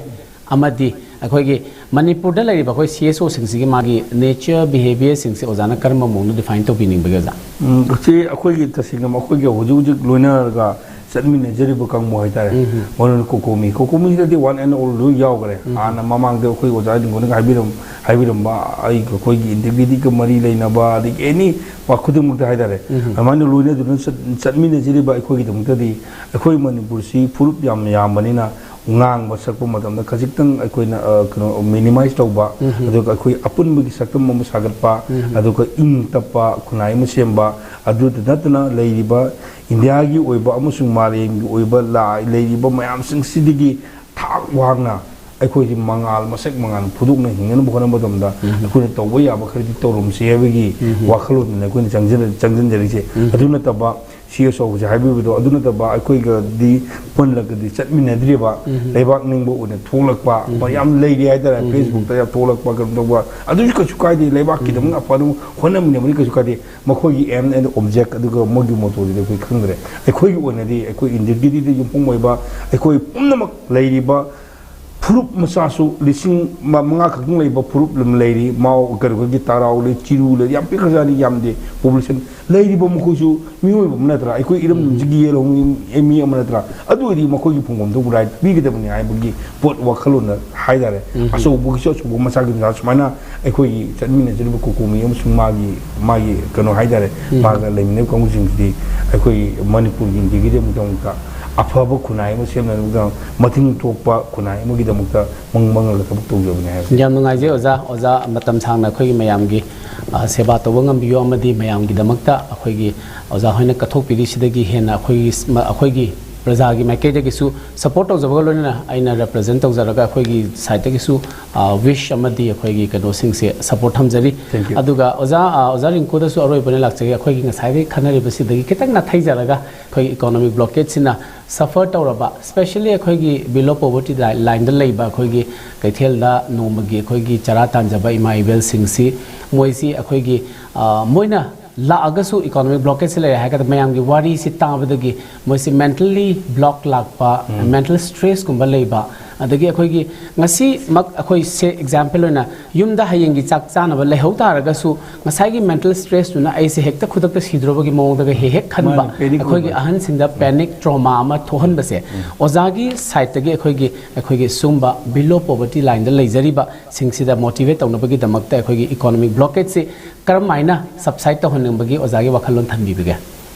ꯑꯃꯗꯤ ꯑꯩꯈꯣꯏꯒꯤ ꯃꯅꯤꯄꯨꯔꯗ ꯂꯩꯔꯤꯕ ꯑꯩꯈꯣꯏ CSOꯁꯤꯡꯁꯤꯒꯤ ꯃꯥꯒꯤ nature, behaviourꯁꯤꯡꯁꯦ ꯑꯣꯖꯥꯅ ꯀꯔꯝꯕ ꯃꯑꯣꯡꯗ define ꯇꯧꯕꯤꯅꯤꯡꯕꯒꯦ ꯑꯣꯖꯥ? ꯎꯝ, ꯁꯤ ꯑꯩꯈꯣꯏꯒꯤ ꯇꯁꯦꯡꯅ ꯑꯩꯈꯣꯏꯒꯤ ꯍꯧꯖꯤꯛ ꯍꯧꯖꯤꯛ ꯂꯣꯏꯅꯔꯒ ꯆꯠꯃꯤꯟꯅꯖꯔꯤꯕ ꯀꯥꯡꯕꯨ ꯍꯥꯏꯇꯥꯔꯦ꯫ ꯎꯝ, ꯎꯝ꯫ ꯃꯔꯨ ꯑꯣꯏꯅ COCOMI, COCOMIꯁꯤꯗꯗꯤ one and all ꯂꯣꯏ ꯌꯥꯎꯈ꯭ꯔꯦ꯫ ꯎꯝ꯫ ꯍꯥꯟꯅ ꯃꯃꯥꯡꯗ ꯑꯩꯈꯣꯏ ꯑꯣꯖꯥ ꯂꯤꯡꯒꯣꯟꯅꯒ ꯍꯥꯏꯕꯤꯔꯝ-, ꯍꯥꯏꯕꯤꯔꯝꯕ ꯑꯩ, ꯑꯩꯈꯣꯏꯒꯤ integrityꯒ ꯃꯔꯤ ꯂꯩꯅꯕ, ꯑꯗꯒꯤ any ꯋꯥ ꯈꯨꯗꯤꯡꯃꯛꯇ ꯍꯥꯏꯇꯥꯔꯦ꯫ ꯎꯝ꯫ ꯑꯗꯨꯃꯥꯏꯅ ꯂꯣꯏꯅꯗꯨꯅ ꯆꯠ-, ꯆꯠꯃꯤꯟꯅꯖꯔꯤꯕ ꯑꯩꯈꯣꯏꯒꯤꯗꯃꯛꯇꯗꯤ ꯑꯩꯈꯣꯏ ꯃꯅꯤꯄꯨꯔꯁꯤ ꯐꯨꯔꯨꯞ ꯌꯥꯝ ꯌꯥꯝꯕꯅꯤꯅ ꯉꯥꯡꯕ ꯁꯛꯄ ꯃꯇꯝꯗ ꯈꯖꯤꯛꯇꯪ ꯑꯩꯈꯣꯏꯅ, ꯑ, ꯀꯩꯅꯣ, ꯃꯤꯅꯤꯃꯥꯏꯁ ꯇꯧꯕ, ꯎꯝ꯫ ꯑꯗꯨꯒ ꯑꯩꯈꯣꯏ ꯑꯄꯨꯟꯕꯒꯤ ꯁꯛꯇꯝ ꯑꯃ ꯁꯥꯒꯠꯄ, ꯎꯝ꯫ ꯑꯗꯨꯒ ꯏꯪ ꯇꯞꯄ ꯈꯨꯟꯅꯥꯏ ꯑꯃ ꯁꯦꯝꯕ, ꯑꯗꯨꯗ ꯅꯠꯇꯅ ꯂꯩꯔꯤꯕ ꯏꯟꯗꯤꯌꯥꯒꯤ ꯑꯣꯏꯕ ꯑꯃꯁꯨꯡ ꯃꯥꯂꯦꯝꯒꯤ ꯑꯣꯏꯕ ꯂꯥ-, ꯂꯩꯔꯤꯕ ꯃꯌꯥꯝꯁꯤꯡꯁꯤꯗꯒꯤ ꯊꯥꯛ ꯋꯥꯡꯅ ꯑꯩꯈꯣꯏꯁꯤ ꯃꯉꯥꯜ, ꯃꯁꯛ ꯃꯉꯥꯜ ꯐꯨꯗꯣꯛꯅ ꯍꯤꯡꯅꯅꯕ ꯍꯣꯠꯅꯕ ꯃꯇꯝꯗ, ꯎꯝ꯫ ꯑꯩꯈꯣꯏꯅ ꯇꯧꯕ ꯌꯥꯕ ꯈꯔꯗꯤ ꯇꯧꯔꯝꯁꯤ ꯍꯥꯏꯕꯒꯤ, ꯎꯝ꯫ ꯋꯥꯈꯜꯂꯣꯟꯗꯨꯅ ꯑꯩꯈꯣꯏꯅ ꯆꯪꯖꯤꯜ-, ꯆꯪꯁꯤꯟꯖꯔꯤꯁꯦ꯫ ꯎꯝ꯫ ꯑꯗꯨ ꯅꯠꯇꯕ ꯁꯤ ꯑꯦꯁ ꯑꯣꯁꯦ ꯍꯥꯏꯕꯤꯕꯗꯣ, ꯑꯗꯨ ꯅꯠꯇꯕ ꯑꯩꯈꯣꯏꯒꯗꯤ ꯄꯨꯜꯂꯒꯗꯤ ꯆꯠꯃꯤꯟꯅꯗ꯭ꯔꯤꯕ, ꯎꯝ꯫ ꯂꯩꯕꯥꯛ ꯅꯤꯡꯕ ꯑꯣꯏꯅ ꯊꯣꯛꯂꯛꯄ, ꯎꯝ꯫ ꯌꯥꯝ ꯂꯩꯔꯤ ꯍꯥꯏꯇꯥꯔꯦ꯫ ꯎꯝ꯫ ꯐꯦꯁꯕꯨꯛꯇ ꯌꯥꯝ ꯊꯣꯛꯂꯛꯄ, ꯀꯩꯅꯣ ꯇꯧꯕ, ꯑꯗꯨꯁꯨ ꯀꯩꯁꯨ ꯀꯥꯏꯗꯦ꯫ ꯂꯩꯕꯥꯛꯀꯤꯗꯃꯛ ꯎꯝ꯫ ꯑꯐꯕ ꯍꯣꯠꯅꯃꯤꯟꯅꯕꯅꯤ, ꯀꯩꯁꯨ ꯀꯥꯏꯗꯦ꯫ ꯃꯈꯣꯏꯒꯤ aim and object ꯑꯗꯨꯒ ꯃꯣꯏꯒꯤ ꯃꯣꯇꯣꯗꯨꯗꯤ ꯑꯩꯈꯣꯏ ꯈꯪꯗ꯭ꯔꯦ꯫ ꯑꯩꯈꯣꯏꯒꯤ ꯑꯣꯏꯅꯗꯤ ꯑꯩꯈꯣꯏ ꯏꯟꯇꯤꯒ꯭ꯔꯤꯇꯤꯗ ꯌꯨꯝꯐꯝ ꯑꯣꯏꯕ ꯑꯩꯈꯣꯏ ꯄꯨꯝꯅꯃꯛ ꯂꯩꯔꯤꯕ ꯐꯨꯔꯨꯞ ꯃꯆꯥꯁꯨ ꯂꯤꯁꯤꯡ ꯃ-, ꯃꯉꯥ ꯈꯛꯇꯪ ꯂꯩꯕ ꯐꯨꯔꯨꯞ ꯑꯃ ꯂꯩꯔꯤ, ꯃꯥꯎ, ꯀꯩꯅꯣ, ꯑꯩꯈꯣꯏꯒꯤ ꯇꯥꯔꯥꯎ ꯂꯩ, ꯆꯤꯔꯨ ꯂꯩ, ꯌꯥꯝ ꯄꯤꯛꯈ꯭ꯔꯖꯥꯠꯅꯤ, ꯌꯥꯝꯗꯦ ꯄꯣꯄꯨꯂꯦꯁꯟ꯫ ꯂꯩꯔꯤꯕ ꯃꯈꯣꯏꯁꯨ ꯃꯤꯑꯣꯏꯕ ꯑꯃ ꯅꯠꯇ꯭ꯔꯥ? ꯑꯩꯈꯣꯏ ꯏꯔꯝꯗꯝꯁꯤꯒꯤ ꯌꯦꯜꯍꯧꯃꯤ ꯃꯤ ꯑꯃ ꯅꯠꯇ꯭ꯔꯥ? ꯑꯗꯨ ꯑꯣꯏꯔꯗꯤ ꯃꯈꯣꯏꯒꯤ ꯐꯪꯐꯝ ꯊꯣꯛꯄ ꯔꯥꯏꯠ ꯄꯤꯒꯗꯕꯅꯤ ꯍꯥꯏꯕꯒꯤ ꯄꯣꯠ ꯋꯥꯈꯜꯂꯣꯟꯗ ꯍꯥꯏꯇꯥꯔꯦ꯫ ꯎꯝ꯫ ꯑꯆꯧꯕꯒꯤꯁꯨ ꯑꯆꯧꯕ, ꯃꯆꯥꯒꯤ ꯃꯆꯥ, ꯁꯨꯃꯥꯏꯅ ꯑꯩꯈꯣꯏꯒꯤ ꯆꯠꯃꯤꯟꯅꯖꯔꯤꯕ ꯀꯣꯀꯣꯃꯤ ꯑꯃꯁꯨꯡ ꯃꯥꯒꯤ, ꯃꯥꯒꯤ ꯀꯩꯅꯣ ꯍꯥꯏꯇꯥꯔꯦ, ꯎꯝ꯫ ꯃꯥꯒ ꯂꯩꯃꯤꯟꯅꯕ ꯀꯥꯡꯕꯨꯁꯤꯡꯁꯤꯗꯤ ꯑꯩꯈꯣꯏ ꯃꯅꯤꯄꯨꯔꯒꯤ ꯏꯟꯗꯤꯌꯥꯒꯤꯗꯃꯛꯇ ꯑꯐꯕ ꯈꯨꯟꯅꯥꯏ ꯑꯃ ꯁꯦꯝꯅꯅꯕꯒꯤꯗꯃꯛ, ꯃꯇꯤꯛ ꯊꯣꯛꯄ ꯈꯨꯟꯅꯥꯏ ꯑꯃꯒꯤꯗꯃꯛꯇ ꯃꯪ ꯃꯪꯉꯒ ꯊꯕꯛ ꯇꯧꯖꯕꯅꯤ ꯍꯥꯏꯕꯁꯦ꯫ ꯌꯥꯝ ꯅꯨꯡꯉꯥꯏꯖꯩ ꯑꯣꯖꯥ꯫ ꯑꯣꯖꯥ ꯃꯇꯝ ꯁꯥꯡꯅ ꯑꯩꯈꯣꯏꯒꯤ ꯃꯌꯥꯝꯒꯤ, ꯑ, ꯁꯦꯕꯥ ꯇꯧꯕ ꯉꯝꯕꯤꯌꯨ ꯑꯃꯗꯤ ꯃꯌꯥꯝꯒꯤꯗꯃꯛꯇ ꯑꯩꯈꯣꯏꯒꯤ ꯑꯣꯖꯥ ꯍꯣꯏꯅ ꯀꯠꯊꯣꯛꯄꯤꯔꯤꯁꯤꯗꯒꯤ ꯍꯦꯟꯅ ꯑꯩꯈꯣꯏꯒꯤ ꯁ-, ꯃ-, ꯑꯩꯈꯣꯏꯒꯤ ꯄ꯭ꯔꯖꯥꯒꯤ ꯃꯥꯏꯀꯩꯗꯒꯤꯁꯨ ꯁꯄꯣꯔꯠ ꯇꯧꯖꯕꯒ ꯂꯣꯏꯅꯅ ꯑꯩꯅ ꯔꯦꯄ꯭ꯔꯖꯦꯟ ꯇꯧꯖꯔꯒ ꯑꯩꯈꯣꯏꯒꯤ ꯁꯥꯏꯠꯇꯒꯤꯁꯨ, ꯑ, ꯋꯤꯁ ꯑꯃꯗꯤ ꯑꯩꯈꯣꯏꯒꯤ ꯀꯩꯅꯣꯁꯤꯡꯁꯦ ꯁꯄꯣꯔꯠ ꯊꯝꯖꯔꯤ꯫ Thank you. ꯑꯗꯨꯒ ꯑꯣꯖꯥ, ꯑ, ꯑꯣꯖꯥ ꯔꯤꯡꯀꯨꯗꯁꯨ ꯑꯔꯣꯏꯕꯅ ꯂꯥꯛꯆꯒꯦ꯫ ꯑꯩꯈꯣꯏꯒꯤ ꯉꯁꯥꯏꯗꯒꯤ ꯈꯟꯅꯔꯤꯕꯁꯤꯗꯒꯤ ꯈꯤꯇꯪ ꯅꯥꯊꯩꯖꯔꯒ ꯑꯩꯈꯣꯏꯒꯤ ꯏꯀꯣꯅꯣꯃꯤꯛ ꯕ꯭ꯂꯣꯀꯦꯠꯁꯤꯅ ꯁꯐꯔ ꯇꯧꯔꯕ, ꯁ꯭ꯄꯦꯁꯦꯜꯂꯤ ꯑꯩꯈꯣꯏꯒꯤ below poverty line, ꯂꯥꯏꯟꯗ ꯂꯩꯕ ꯑꯩꯈꯣꯏꯒꯤ ꯀꯩꯊꯦꯜꯗ ꯅꯣꯡꯃꯒꯤ ꯑꯩꯈꯣꯏꯒꯤ ꯆꯔꯥ ꯇꯥꯟꯖꯕ ꯏꯃꯥ ꯏꯕꯦꯜꯁꯤꯡꯁꯤ, ꯃꯣꯏꯁꯤ ꯑꯩꯈꯣꯏꯒꯤ, ꯑ, ꯃꯣꯏꯅ ꯂꯥꯛꯑꯒꯁꯨ ꯏꯀꯣꯅꯣꯃꯤꯛ ꯕ꯭ꯂꯣꯀꯦꯠꯁꯤ ꯂꯩꯔꯦ ꯍꯥꯏꯔꯒꯗꯤ ꯃꯌꯥꯝꯒꯤ ꯋꯥꯔꯤꯁꯤ ꯇꯥꯕꯗꯒꯤ ꯃꯣꯏꯁꯤ ꯃꯦꯟꯇꯜꯂꯤ ꯕ꯭ꯂꯣꯛ ꯂꯥꯛꯄ, ꯎꯝ꯫ ꯃꯦꯟꯇꯜ ꯁ꯭ꯇ꯭ꯔꯦꯁꯀꯨꯝꯕ ꯂꯩꯕ, ꯑꯗꯒꯤ ꯑꯩꯈꯣꯏꯒꯤ ꯉꯁꯤꯃꯛ ꯑꯩꯈꯣꯏ ꯁꯦ ꯑꯦꯛꯖꯥꯝꯄꯜ ꯑꯣꯏꯅ ꯌꯨꯝꯗ ꯍꯌꯦꯡꯒꯤ ꯆꯥꯛ ꯆꯥꯅꯕ ꯂꯩꯍꯧ ꯇꯥꯔꯒꯁꯨ ꯉꯁꯥꯏꯒꯤ ꯃꯦꯟꯇꯜ ꯁ꯭ꯇ꯭ꯔꯦꯁꯇꯨꯅ ꯑꯩꯁꯦ ꯍꯦꯛꯇ ꯈꯨꯗꯛꯇ ꯁꯤꯗ꯭ꯔꯣꯕꯒꯤ ꯃꯑꯣꯡꯗꯒ ꯍꯦꯛ ꯍꯦꯛ ꯈꯟꯕ, ꯃꯥꯅꯦ, panic ꯑꯩꯈꯣꯏꯒꯤ ꯑꯣꯏꯕ꯫ ꯑꯍꯟꯁꯤꯡꯗ ꯄꯦꯅꯤꯛ ꯇ꯭ꯔꯣꯃꯥ ꯑꯃ ꯊꯣꯛꯍꯟꯕꯁꯦ, ꯎꯝ꯫ ꯑꯣꯖꯥꯒꯤ ꯁꯥꯏꯠꯇꯒꯤ ꯑꯩꯈꯣꯏꯒꯤ, ꯑꯩꯈꯣꯏꯒꯤ ꯁꯨꯝꯕ below poverty line-ꯗ ꯂꯩꯖꯔꯤꯕꯁꯤꯡꯁꯤꯗ ꯃꯣꯇꯤꯚꯦꯠ ꯇꯧꯅꯕꯒꯤꯗꯃꯛꯇ ꯑꯩꯈꯣꯏꯒꯤ ꯏꯀꯣꯅꯣꯃꯤꯛ ꯕ꯭ꯂꯣꯀꯦꯠꯁꯤ ꯀꯔꯝ ꯍꯥꯏꯅ ꯁꯕꯁꯥꯏꯠ ꯇꯧꯍꯟꯅꯤꯡꯕꯒꯤ ꯑꯣꯖꯥꯒꯤ ꯋꯥꯈꯜꯂꯣꯟ ꯊꯝꯕꯤꯕꯒꯦ?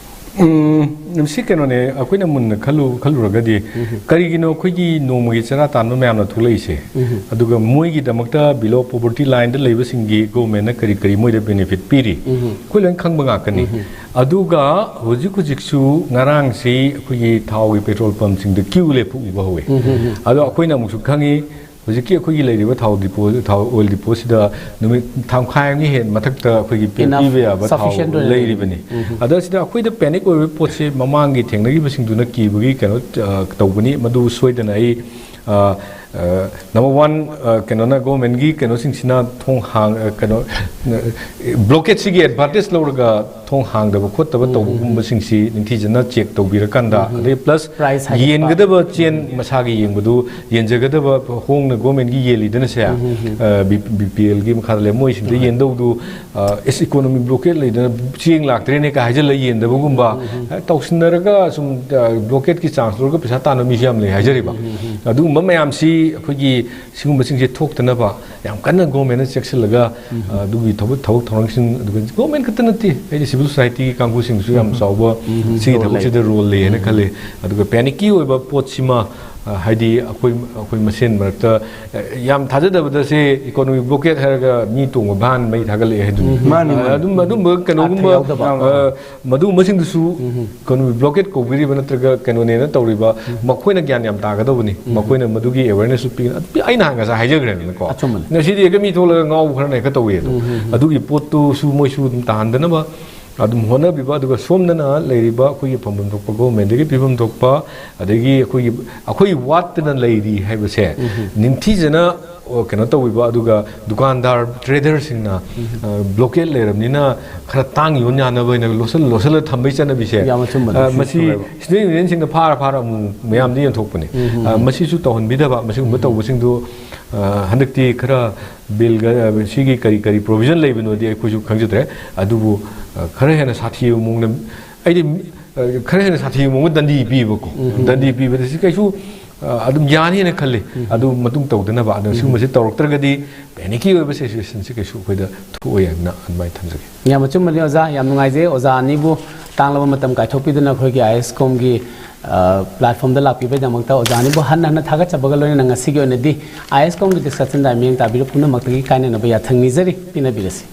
ꯎꯝ, ꯁꯤ ꯀꯩꯅꯣꯅꯦ, ꯑꯩꯈꯣꯏꯅ ꯃꯨꯟꯅ ꯈꯜꯂꯨ ꯈꯜꯂꯨꯔꯒꯗꯤ, ꯀꯔꯤꯒꯤꯅꯣ ꯑꯩꯈꯣꯏꯒꯤ ꯅꯣꯡꯃꯒꯤ ꯆꯔꯥ ꯇꯥꯟꯕ ꯃꯌꯥꯝꯅ ꯊꯣꯛꯂꯛꯏꯁꯦ? ꯑꯗꯨꯒ ꯃꯣꯏꯒꯤꯗꯃꯛꯇ below poverty line ꯗ ꯂꯩꯕꯁꯤꯡꯒꯤ government ꯅ ꯀꯔꯤ ꯀꯔꯤ ꯃꯣꯏꯗ benefit ꯄꯤꯔꯤ? ꯑꯩꯈꯣꯏ ꯂꯣꯏꯅ ꯈꯪꯕ ꯉꯥꯛꯇꯅꯤ꯫ ꯑꯗꯨꯒ ꯍꯧꯖꯤꯛ ꯍꯧꯖꯤꯛꯁꯨ ꯉꯔꯥꯡꯁꯤ ꯑꯩꯈꯣꯏꯒꯤ ꯊꯥꯎꯒꯤ petrol pump ꯁꯤꯡꯗ queue ꯂꯦꯞꯄ ꯎꯕ ꯍꯧꯋꯦ꯫ ꯑꯗꯣ ꯑꯩꯈꯣꯏꯅ ꯑꯃꯨꯛꯁꯨ ꯈꯪꯉꯤ, ꯍꯧꯖꯤꯛꯀꯤ ꯑꯩꯈꯣꯏꯒꯤ ꯂꯩꯔꯤꯕ ꯊꯥꯎ depot, ꯊꯥꯎ oil depot ꯁꯤꯗ ꯅꯨꯃꯤꯠ ꯊꯥ ꯃꯈꯥꯏ ꯑꯃꯒꯤ ꯍꯦꯟ ꯃꯊꯛꯇ ꯑꯩꯈꯣꯏꯒꯤ ꯄꯤ-, Enough, ꯄꯤꯕ ꯌꯥꯕ ꯊꯥꯎ sufficient ꯑꯣꯏꯅ ꯂꯩꯔꯤꯕꯅꯤ꯫ ꯑꯗ ꯁꯤꯗ ꯑꯩꯈꯣꯏꯗ panic ꯑꯣꯏꯕ ꯄꯣꯠꯁꯦ ꯃꯃꯥꯡꯒꯤ ꯊꯦꯡꯅꯈꯤꯕꯁꯤꯡꯗꯨꯅ ꯀꯤꯕꯒꯤ ꯀꯩꯅꯣ, ꯑ, ꯇꯧꯕꯅꯤ꯫ ꯃꯗꯨ ꯁꯣꯏꯗꯅ ꯑꯩ, ꯑ, ꯑ, number one, ꯑ, ꯀꯩꯅꯣꯅ, government ꯀꯤ ꯀꯩꯅꯣꯁꯤꯡꯁꯤꯅ ꯊꯣꯡ ꯍꯥꯡ-, ꯑ, ꯀꯩꯅꯣ, ꯑ, blockade ꯁꯤꯒꯤ advantage ꯂꯧꯔꯒ ꯊꯣꯡ ꯍꯥꯡꯗꯕ ꯈꯣꯠꯇꯕ ꯇꯧꯕꯒꯨꯝꯕꯁꯤꯡꯁꯤ ꯅꯤꯡꯊꯤꯖꯅ check ꯇꯧꯕꯤꯔꯀꯥꯟꯗ, ꯑꯗꯩ plus price ꯍꯥꯏꯒꯠꯄ꯫ ꯌꯦꯟꯒꯗꯕ ꯆꯦꯟ ꯃꯁꯥꯒꯤ ꯌꯦꯡꯕꯗꯨ, ꯌꯦꯟꯖꯒꯗꯕ ꯍꯣꯡꯅ government ꯀꯤ ꯌꯦꯜꯂꯤꯗꯅ ꯁꯦ, ꯑ, ꯕꯤ-, BPL ꯒꯤ ꯃꯈꯥꯗ ꯂꯩ, ꯃꯣꯏꯁꯤꯡꯗ ꯌꯦꯟꯗꯧꯗꯨ, ꯑ, "ꯑꯁ, economic blockade ꯂꯩꯗꯅ ꯆꯦꯡ ꯂꯥꯛꯇ꯭ꯔꯦꯅꯦ" ꯀ ꯍꯥꯏꯖꯤꯜꯂ ꯌꯦꯟꯗꯕꯒꯨꯝꯕ, ꯑ, ꯇꯧꯁꯤꯟꯅꯔꯒ ꯁꯨꯝ, ꯑ, blockade ꯀꯤ chance ꯂꯧꯔꯒ ꯄꯩꯁꯥ ꯇꯥꯟꯕ ꯃꯤꯁꯨ ꯌꯥꯝ ꯂꯩ ꯍꯥꯏꯖꯔꯤꯕ꯫ ꯑꯗꯨꯒꯨꯝꯕ ꯃꯌꯥꯝꯁꯤ ꯑꯩꯈꯣꯏꯒꯤ ꯁꯤꯒꯨꯝꯕꯁꯤꯡꯁꯦ ꯊꯣꯛꯇꯅꯕ ꯌꯥꯝ ꯀꯟꯅ government ꯅ ꯆꯦꯛꯁꯤꯜꯂꯒ, ꯑ, ꯑꯗꯨꯒꯤ ꯊꯕꯛ, ꯊꯕꯛ ꯊꯧꯔꯝꯁꯤꯡ, ꯑꯗꯨꯒ government ꯈꯛꯇ ꯅꯠꯇꯦ, ꯍꯥꯏꯗꯤ civil society ꯒꯤ ꯀꯥꯡꯕꯨꯁꯤꯡꯁꯨ ꯌꯥꯝ ꯆꯥꯎꯕ ꯁꯤꯒꯤ ꯊꯕꯛꯁꯤꯗ role ꯂꯩ ꯍꯥꯏꯅ ꯈꯜꯂꯤ꯫ ꯑꯗꯨꯒ panic ꯀꯤ ꯑꯣꯏꯕ ꯄꯣꯠꯁꯤꯃ, ꯑ, ꯍꯥꯏꯗꯤ ꯑꯩꯈꯣꯏ, ꯑꯩꯈꯣꯏ ꯃꯁꯦꯟ ꯃꯔꯛꯇ, ꯑ, ꯌꯥꯝ ꯊꯥꯖꯗꯕꯗ ꯁꯦ economic blockade ꯍꯥꯏꯔꯒ ꯃꯤ ꯇꯣꯡꯕ van ꯃꯩ ꯊꯥꯒꯠꯂꯛꯑꯦ ꯍꯥꯏꯗꯨꯅꯤ꯫ ꯃꯥꯅꯤ, ꯑ, ꯃꯥꯅꯤ꯫ ꯑꯗꯨꯝ, ꯑꯗꯨꯝꯕ ꯀꯩꯅꯣꯒꯨꯝꯕ, ꯑꯥꯔꯊ ꯌꯥꯎꯗꯕ꯫ ꯑ, ꯃꯗꯨꯒꯨꯝꯕꯁꯤꯡꯗꯨꯁꯨ economic blockade ꯀꯧꯕꯤꯔꯤꯕ ꯅꯠꯇ꯭ꯔꯒ ꯀꯩꯅꯣꯅꯦꯅ ꯇꯧꯔꯤꯕ, ꯃꯈꯣꯏꯅ ꯒ꯭ꯌꯥꯟ ꯌꯥꯝ ꯇꯥꯒꯗꯧꯕꯅꯤ꯫ ꯃꯈꯣꯏꯅ ꯃꯗꯨꯒꯤ awareness ꯁꯨ ꯄꯤ-, ꯑꯩꯅ ꯉꯁꯥꯏ ꯍꯥꯏꯖꯈ꯭ꯔꯦꯗꯅꯀꯣ꯫ ꯑꯆꯨꯝꯕꯅꯤ꯫ ꯉꯁꯤꯗꯤ ꯍꯦꯛꯇ ꯃꯤ ꯊꯣꯛꯂꯒ ꯉꯥꯎꯕ ꯈꯔꯅ ꯍꯦꯛꯇ ꯇꯧꯋꯦ ꯑꯗꯣ꯫ ꯑꯗꯨꯒꯤ ꯄꯣꯠꯇꯨꯁꯨ ꯃꯣꯏꯁꯨ ꯑꯗꯨꯝ ꯇꯥꯍꯟꯗꯅꯕ ꯑꯗꯨꯝ ꯍꯣꯠꯅꯕꯤꯕ, ꯑꯗꯨꯒ ꯁꯣꯝꯗꯅ ꯂꯩꯔꯤꯕ ꯑꯩꯈꯣꯏꯒꯤ ꯐꯪꯐꯝ ꯊꯣꯛꯄ government ꯇꯒꯤ ꯄꯤꯐꯝ ꯊꯣꯛꯄ, ꯑꯗꯒꯤ ꯑꯩꯈꯣꯏꯒꯤ, ꯑꯩꯈꯣꯏ ꯋꯥꯠꯇꯅ ꯂꯩꯔꯤ ꯍꯥꯏꯕꯁꯦ ꯅꯤꯡꯊꯤꯖꯅ, ꯑꯣ, ꯀꯩꯅꯣ ꯇꯧꯕꯤꯕ, ꯑꯗꯨꯒ ꯗꯨꯀꯥꯟꯗꯥꯔ, trader ꯁꯤꯡꯅ, ꯑ, blockade ꯂꯩꯔꯕꯅꯤꯅ ꯈꯔ ꯇꯥꯡ ꯌꯣꯟ ꯌꯥꯅꯕ ꯍꯥꯏꯅ ꯂꯣꯠꯁꯤꯜ-, ꯂꯣꯠꯁꯤꯜꯂ ꯊꯝꯕꯩ ꯆꯠꯅꯕꯤꯁꯦ, ꯌꯥꯝ ꯑꯆꯨꯝꯕꯅꯤ꯫ ꯑ, ꯃꯁꯤ student union ꯁꯤꯡꯅ ꯐꯥꯔ ꯐꯥꯔ ꯑꯃꯨꯛ ꯃꯌꯥꯝꯗ ꯌꯦꯟꯊꯣꯛꯄꯅꯤ꯫ ꯑ, ꯃꯁꯤꯁꯨ ꯇꯧꯍꯟꯕꯤꯗꯕ, ꯃꯁꯤꯒꯨꯝꯕ ꯇꯧꯕꯁꯤꯡꯗꯨ, ꯑ, ꯍꯟꯗꯛꯇꯤ ꯈꯔ bill ꯒ, ꯑ, ꯁꯤꯒꯤ ꯀꯔꯤ ꯀꯔꯤ provision ꯂꯩꯕꯅꯣꯗꯤ ꯑꯩꯈꯣꯏꯁꯨ ꯈꯪꯖꯗ꯭ꯔꯦ꯫ ꯑꯗꯨꯕꯨ, ꯑ, ꯈꯔ ꯍꯦꯟꯅ ꯁꯥꯊꯤꯕ ꯃꯑꯣꯡꯗ, ꯑꯩꯗꯤ, ꯑ, ꯈꯔ ꯍꯦꯟꯅ ꯁꯥꯊꯤꯕ ꯃꯑꯣꯡꯗ ꯗꯟꯗꯤ ꯄꯤꯕꯀꯣ꯫ ꯗꯟꯗꯤ ꯄꯤꯕꯗ ꯁꯤ ꯀꯩꯁꯨ ꯑ, ꯑꯗꯨꯝ ꯌꯥꯅꯤꯅ ꯈꯜꯂꯤ꯫ ꯑꯗꯨ ꯃꯇꯨꯡ ꯇꯧꯗꯅꯕ, ꯑꯗꯣ ꯁꯤꯒꯨꯝꯕꯁꯤ ꯇꯧꯔꯛꯇ꯭ꯔꯒꯗꯤ ꯄꯦꯅꯤꯛꯀꯤ ꯑꯣꯏꯕ ꯁꯤꯆꯨꯋꯦꯁꯟꯁꯤ ꯀꯩꯁꯨ ꯑꯩꯈꯣꯏꯗ ꯊꯣꯛꯑꯣꯏ ꯍꯥꯏꯅ ꯑꯗꯨꯃꯥꯏꯅ ꯊꯝꯖꯒꯦ꯫ ꯌꯥꯝ ꯑꯆꯨꯝꯕꯅꯤ ꯑꯣꯖꯥ, ꯌꯥꯝ ꯅꯨꯡꯉꯥꯏꯖꯩ ꯑꯣꯖꯥ ꯑꯅꯤꯕꯨ ꯇꯥꯡꯂꯕ ꯃꯇꯝ ꯀꯥꯏꯊꯣꯛꯄꯤꯗꯨꯅ ꯑꯩꯈꯣꯏꯒꯤ ꯑꯥꯏ ꯑꯦꯁ ꯀꯣꯝꯒꯤ, ꯑ, ꯄ꯭ꯂꯦꯠꯐꯣꯝꯗ ꯂꯥꯛꯄꯤꯕꯒꯤꯗꯃꯛꯇ ꯑꯣꯖꯥ ꯑꯅꯤꯕꯨ ꯍꯟꯅ ꯍꯟꯅ ꯊꯥꯒꯠꯆꯕꯒ ꯂꯣꯏꯅꯅ ꯉꯁꯤꯒꯤ ꯑꯣꯏꯅꯗꯤ ꯑꯥꯏ ꯑꯦꯁ ꯀꯣꯝꯒꯤ ꯗꯤꯁꯀꯁꯟꯗ ꯃꯤꯠꯌꯦꯡ ꯇꯥꯕꯤꯔꯤꯕ ꯄꯨꯝꯅꯃꯛꯇꯒꯤ ꯀꯥꯏꯅꯅꯕ ꯌꯥꯊꯪ ꯅꯤꯖꯔꯤ꯫ ꯄꯤꯅꯕꯤꯔꯁꯤ꯫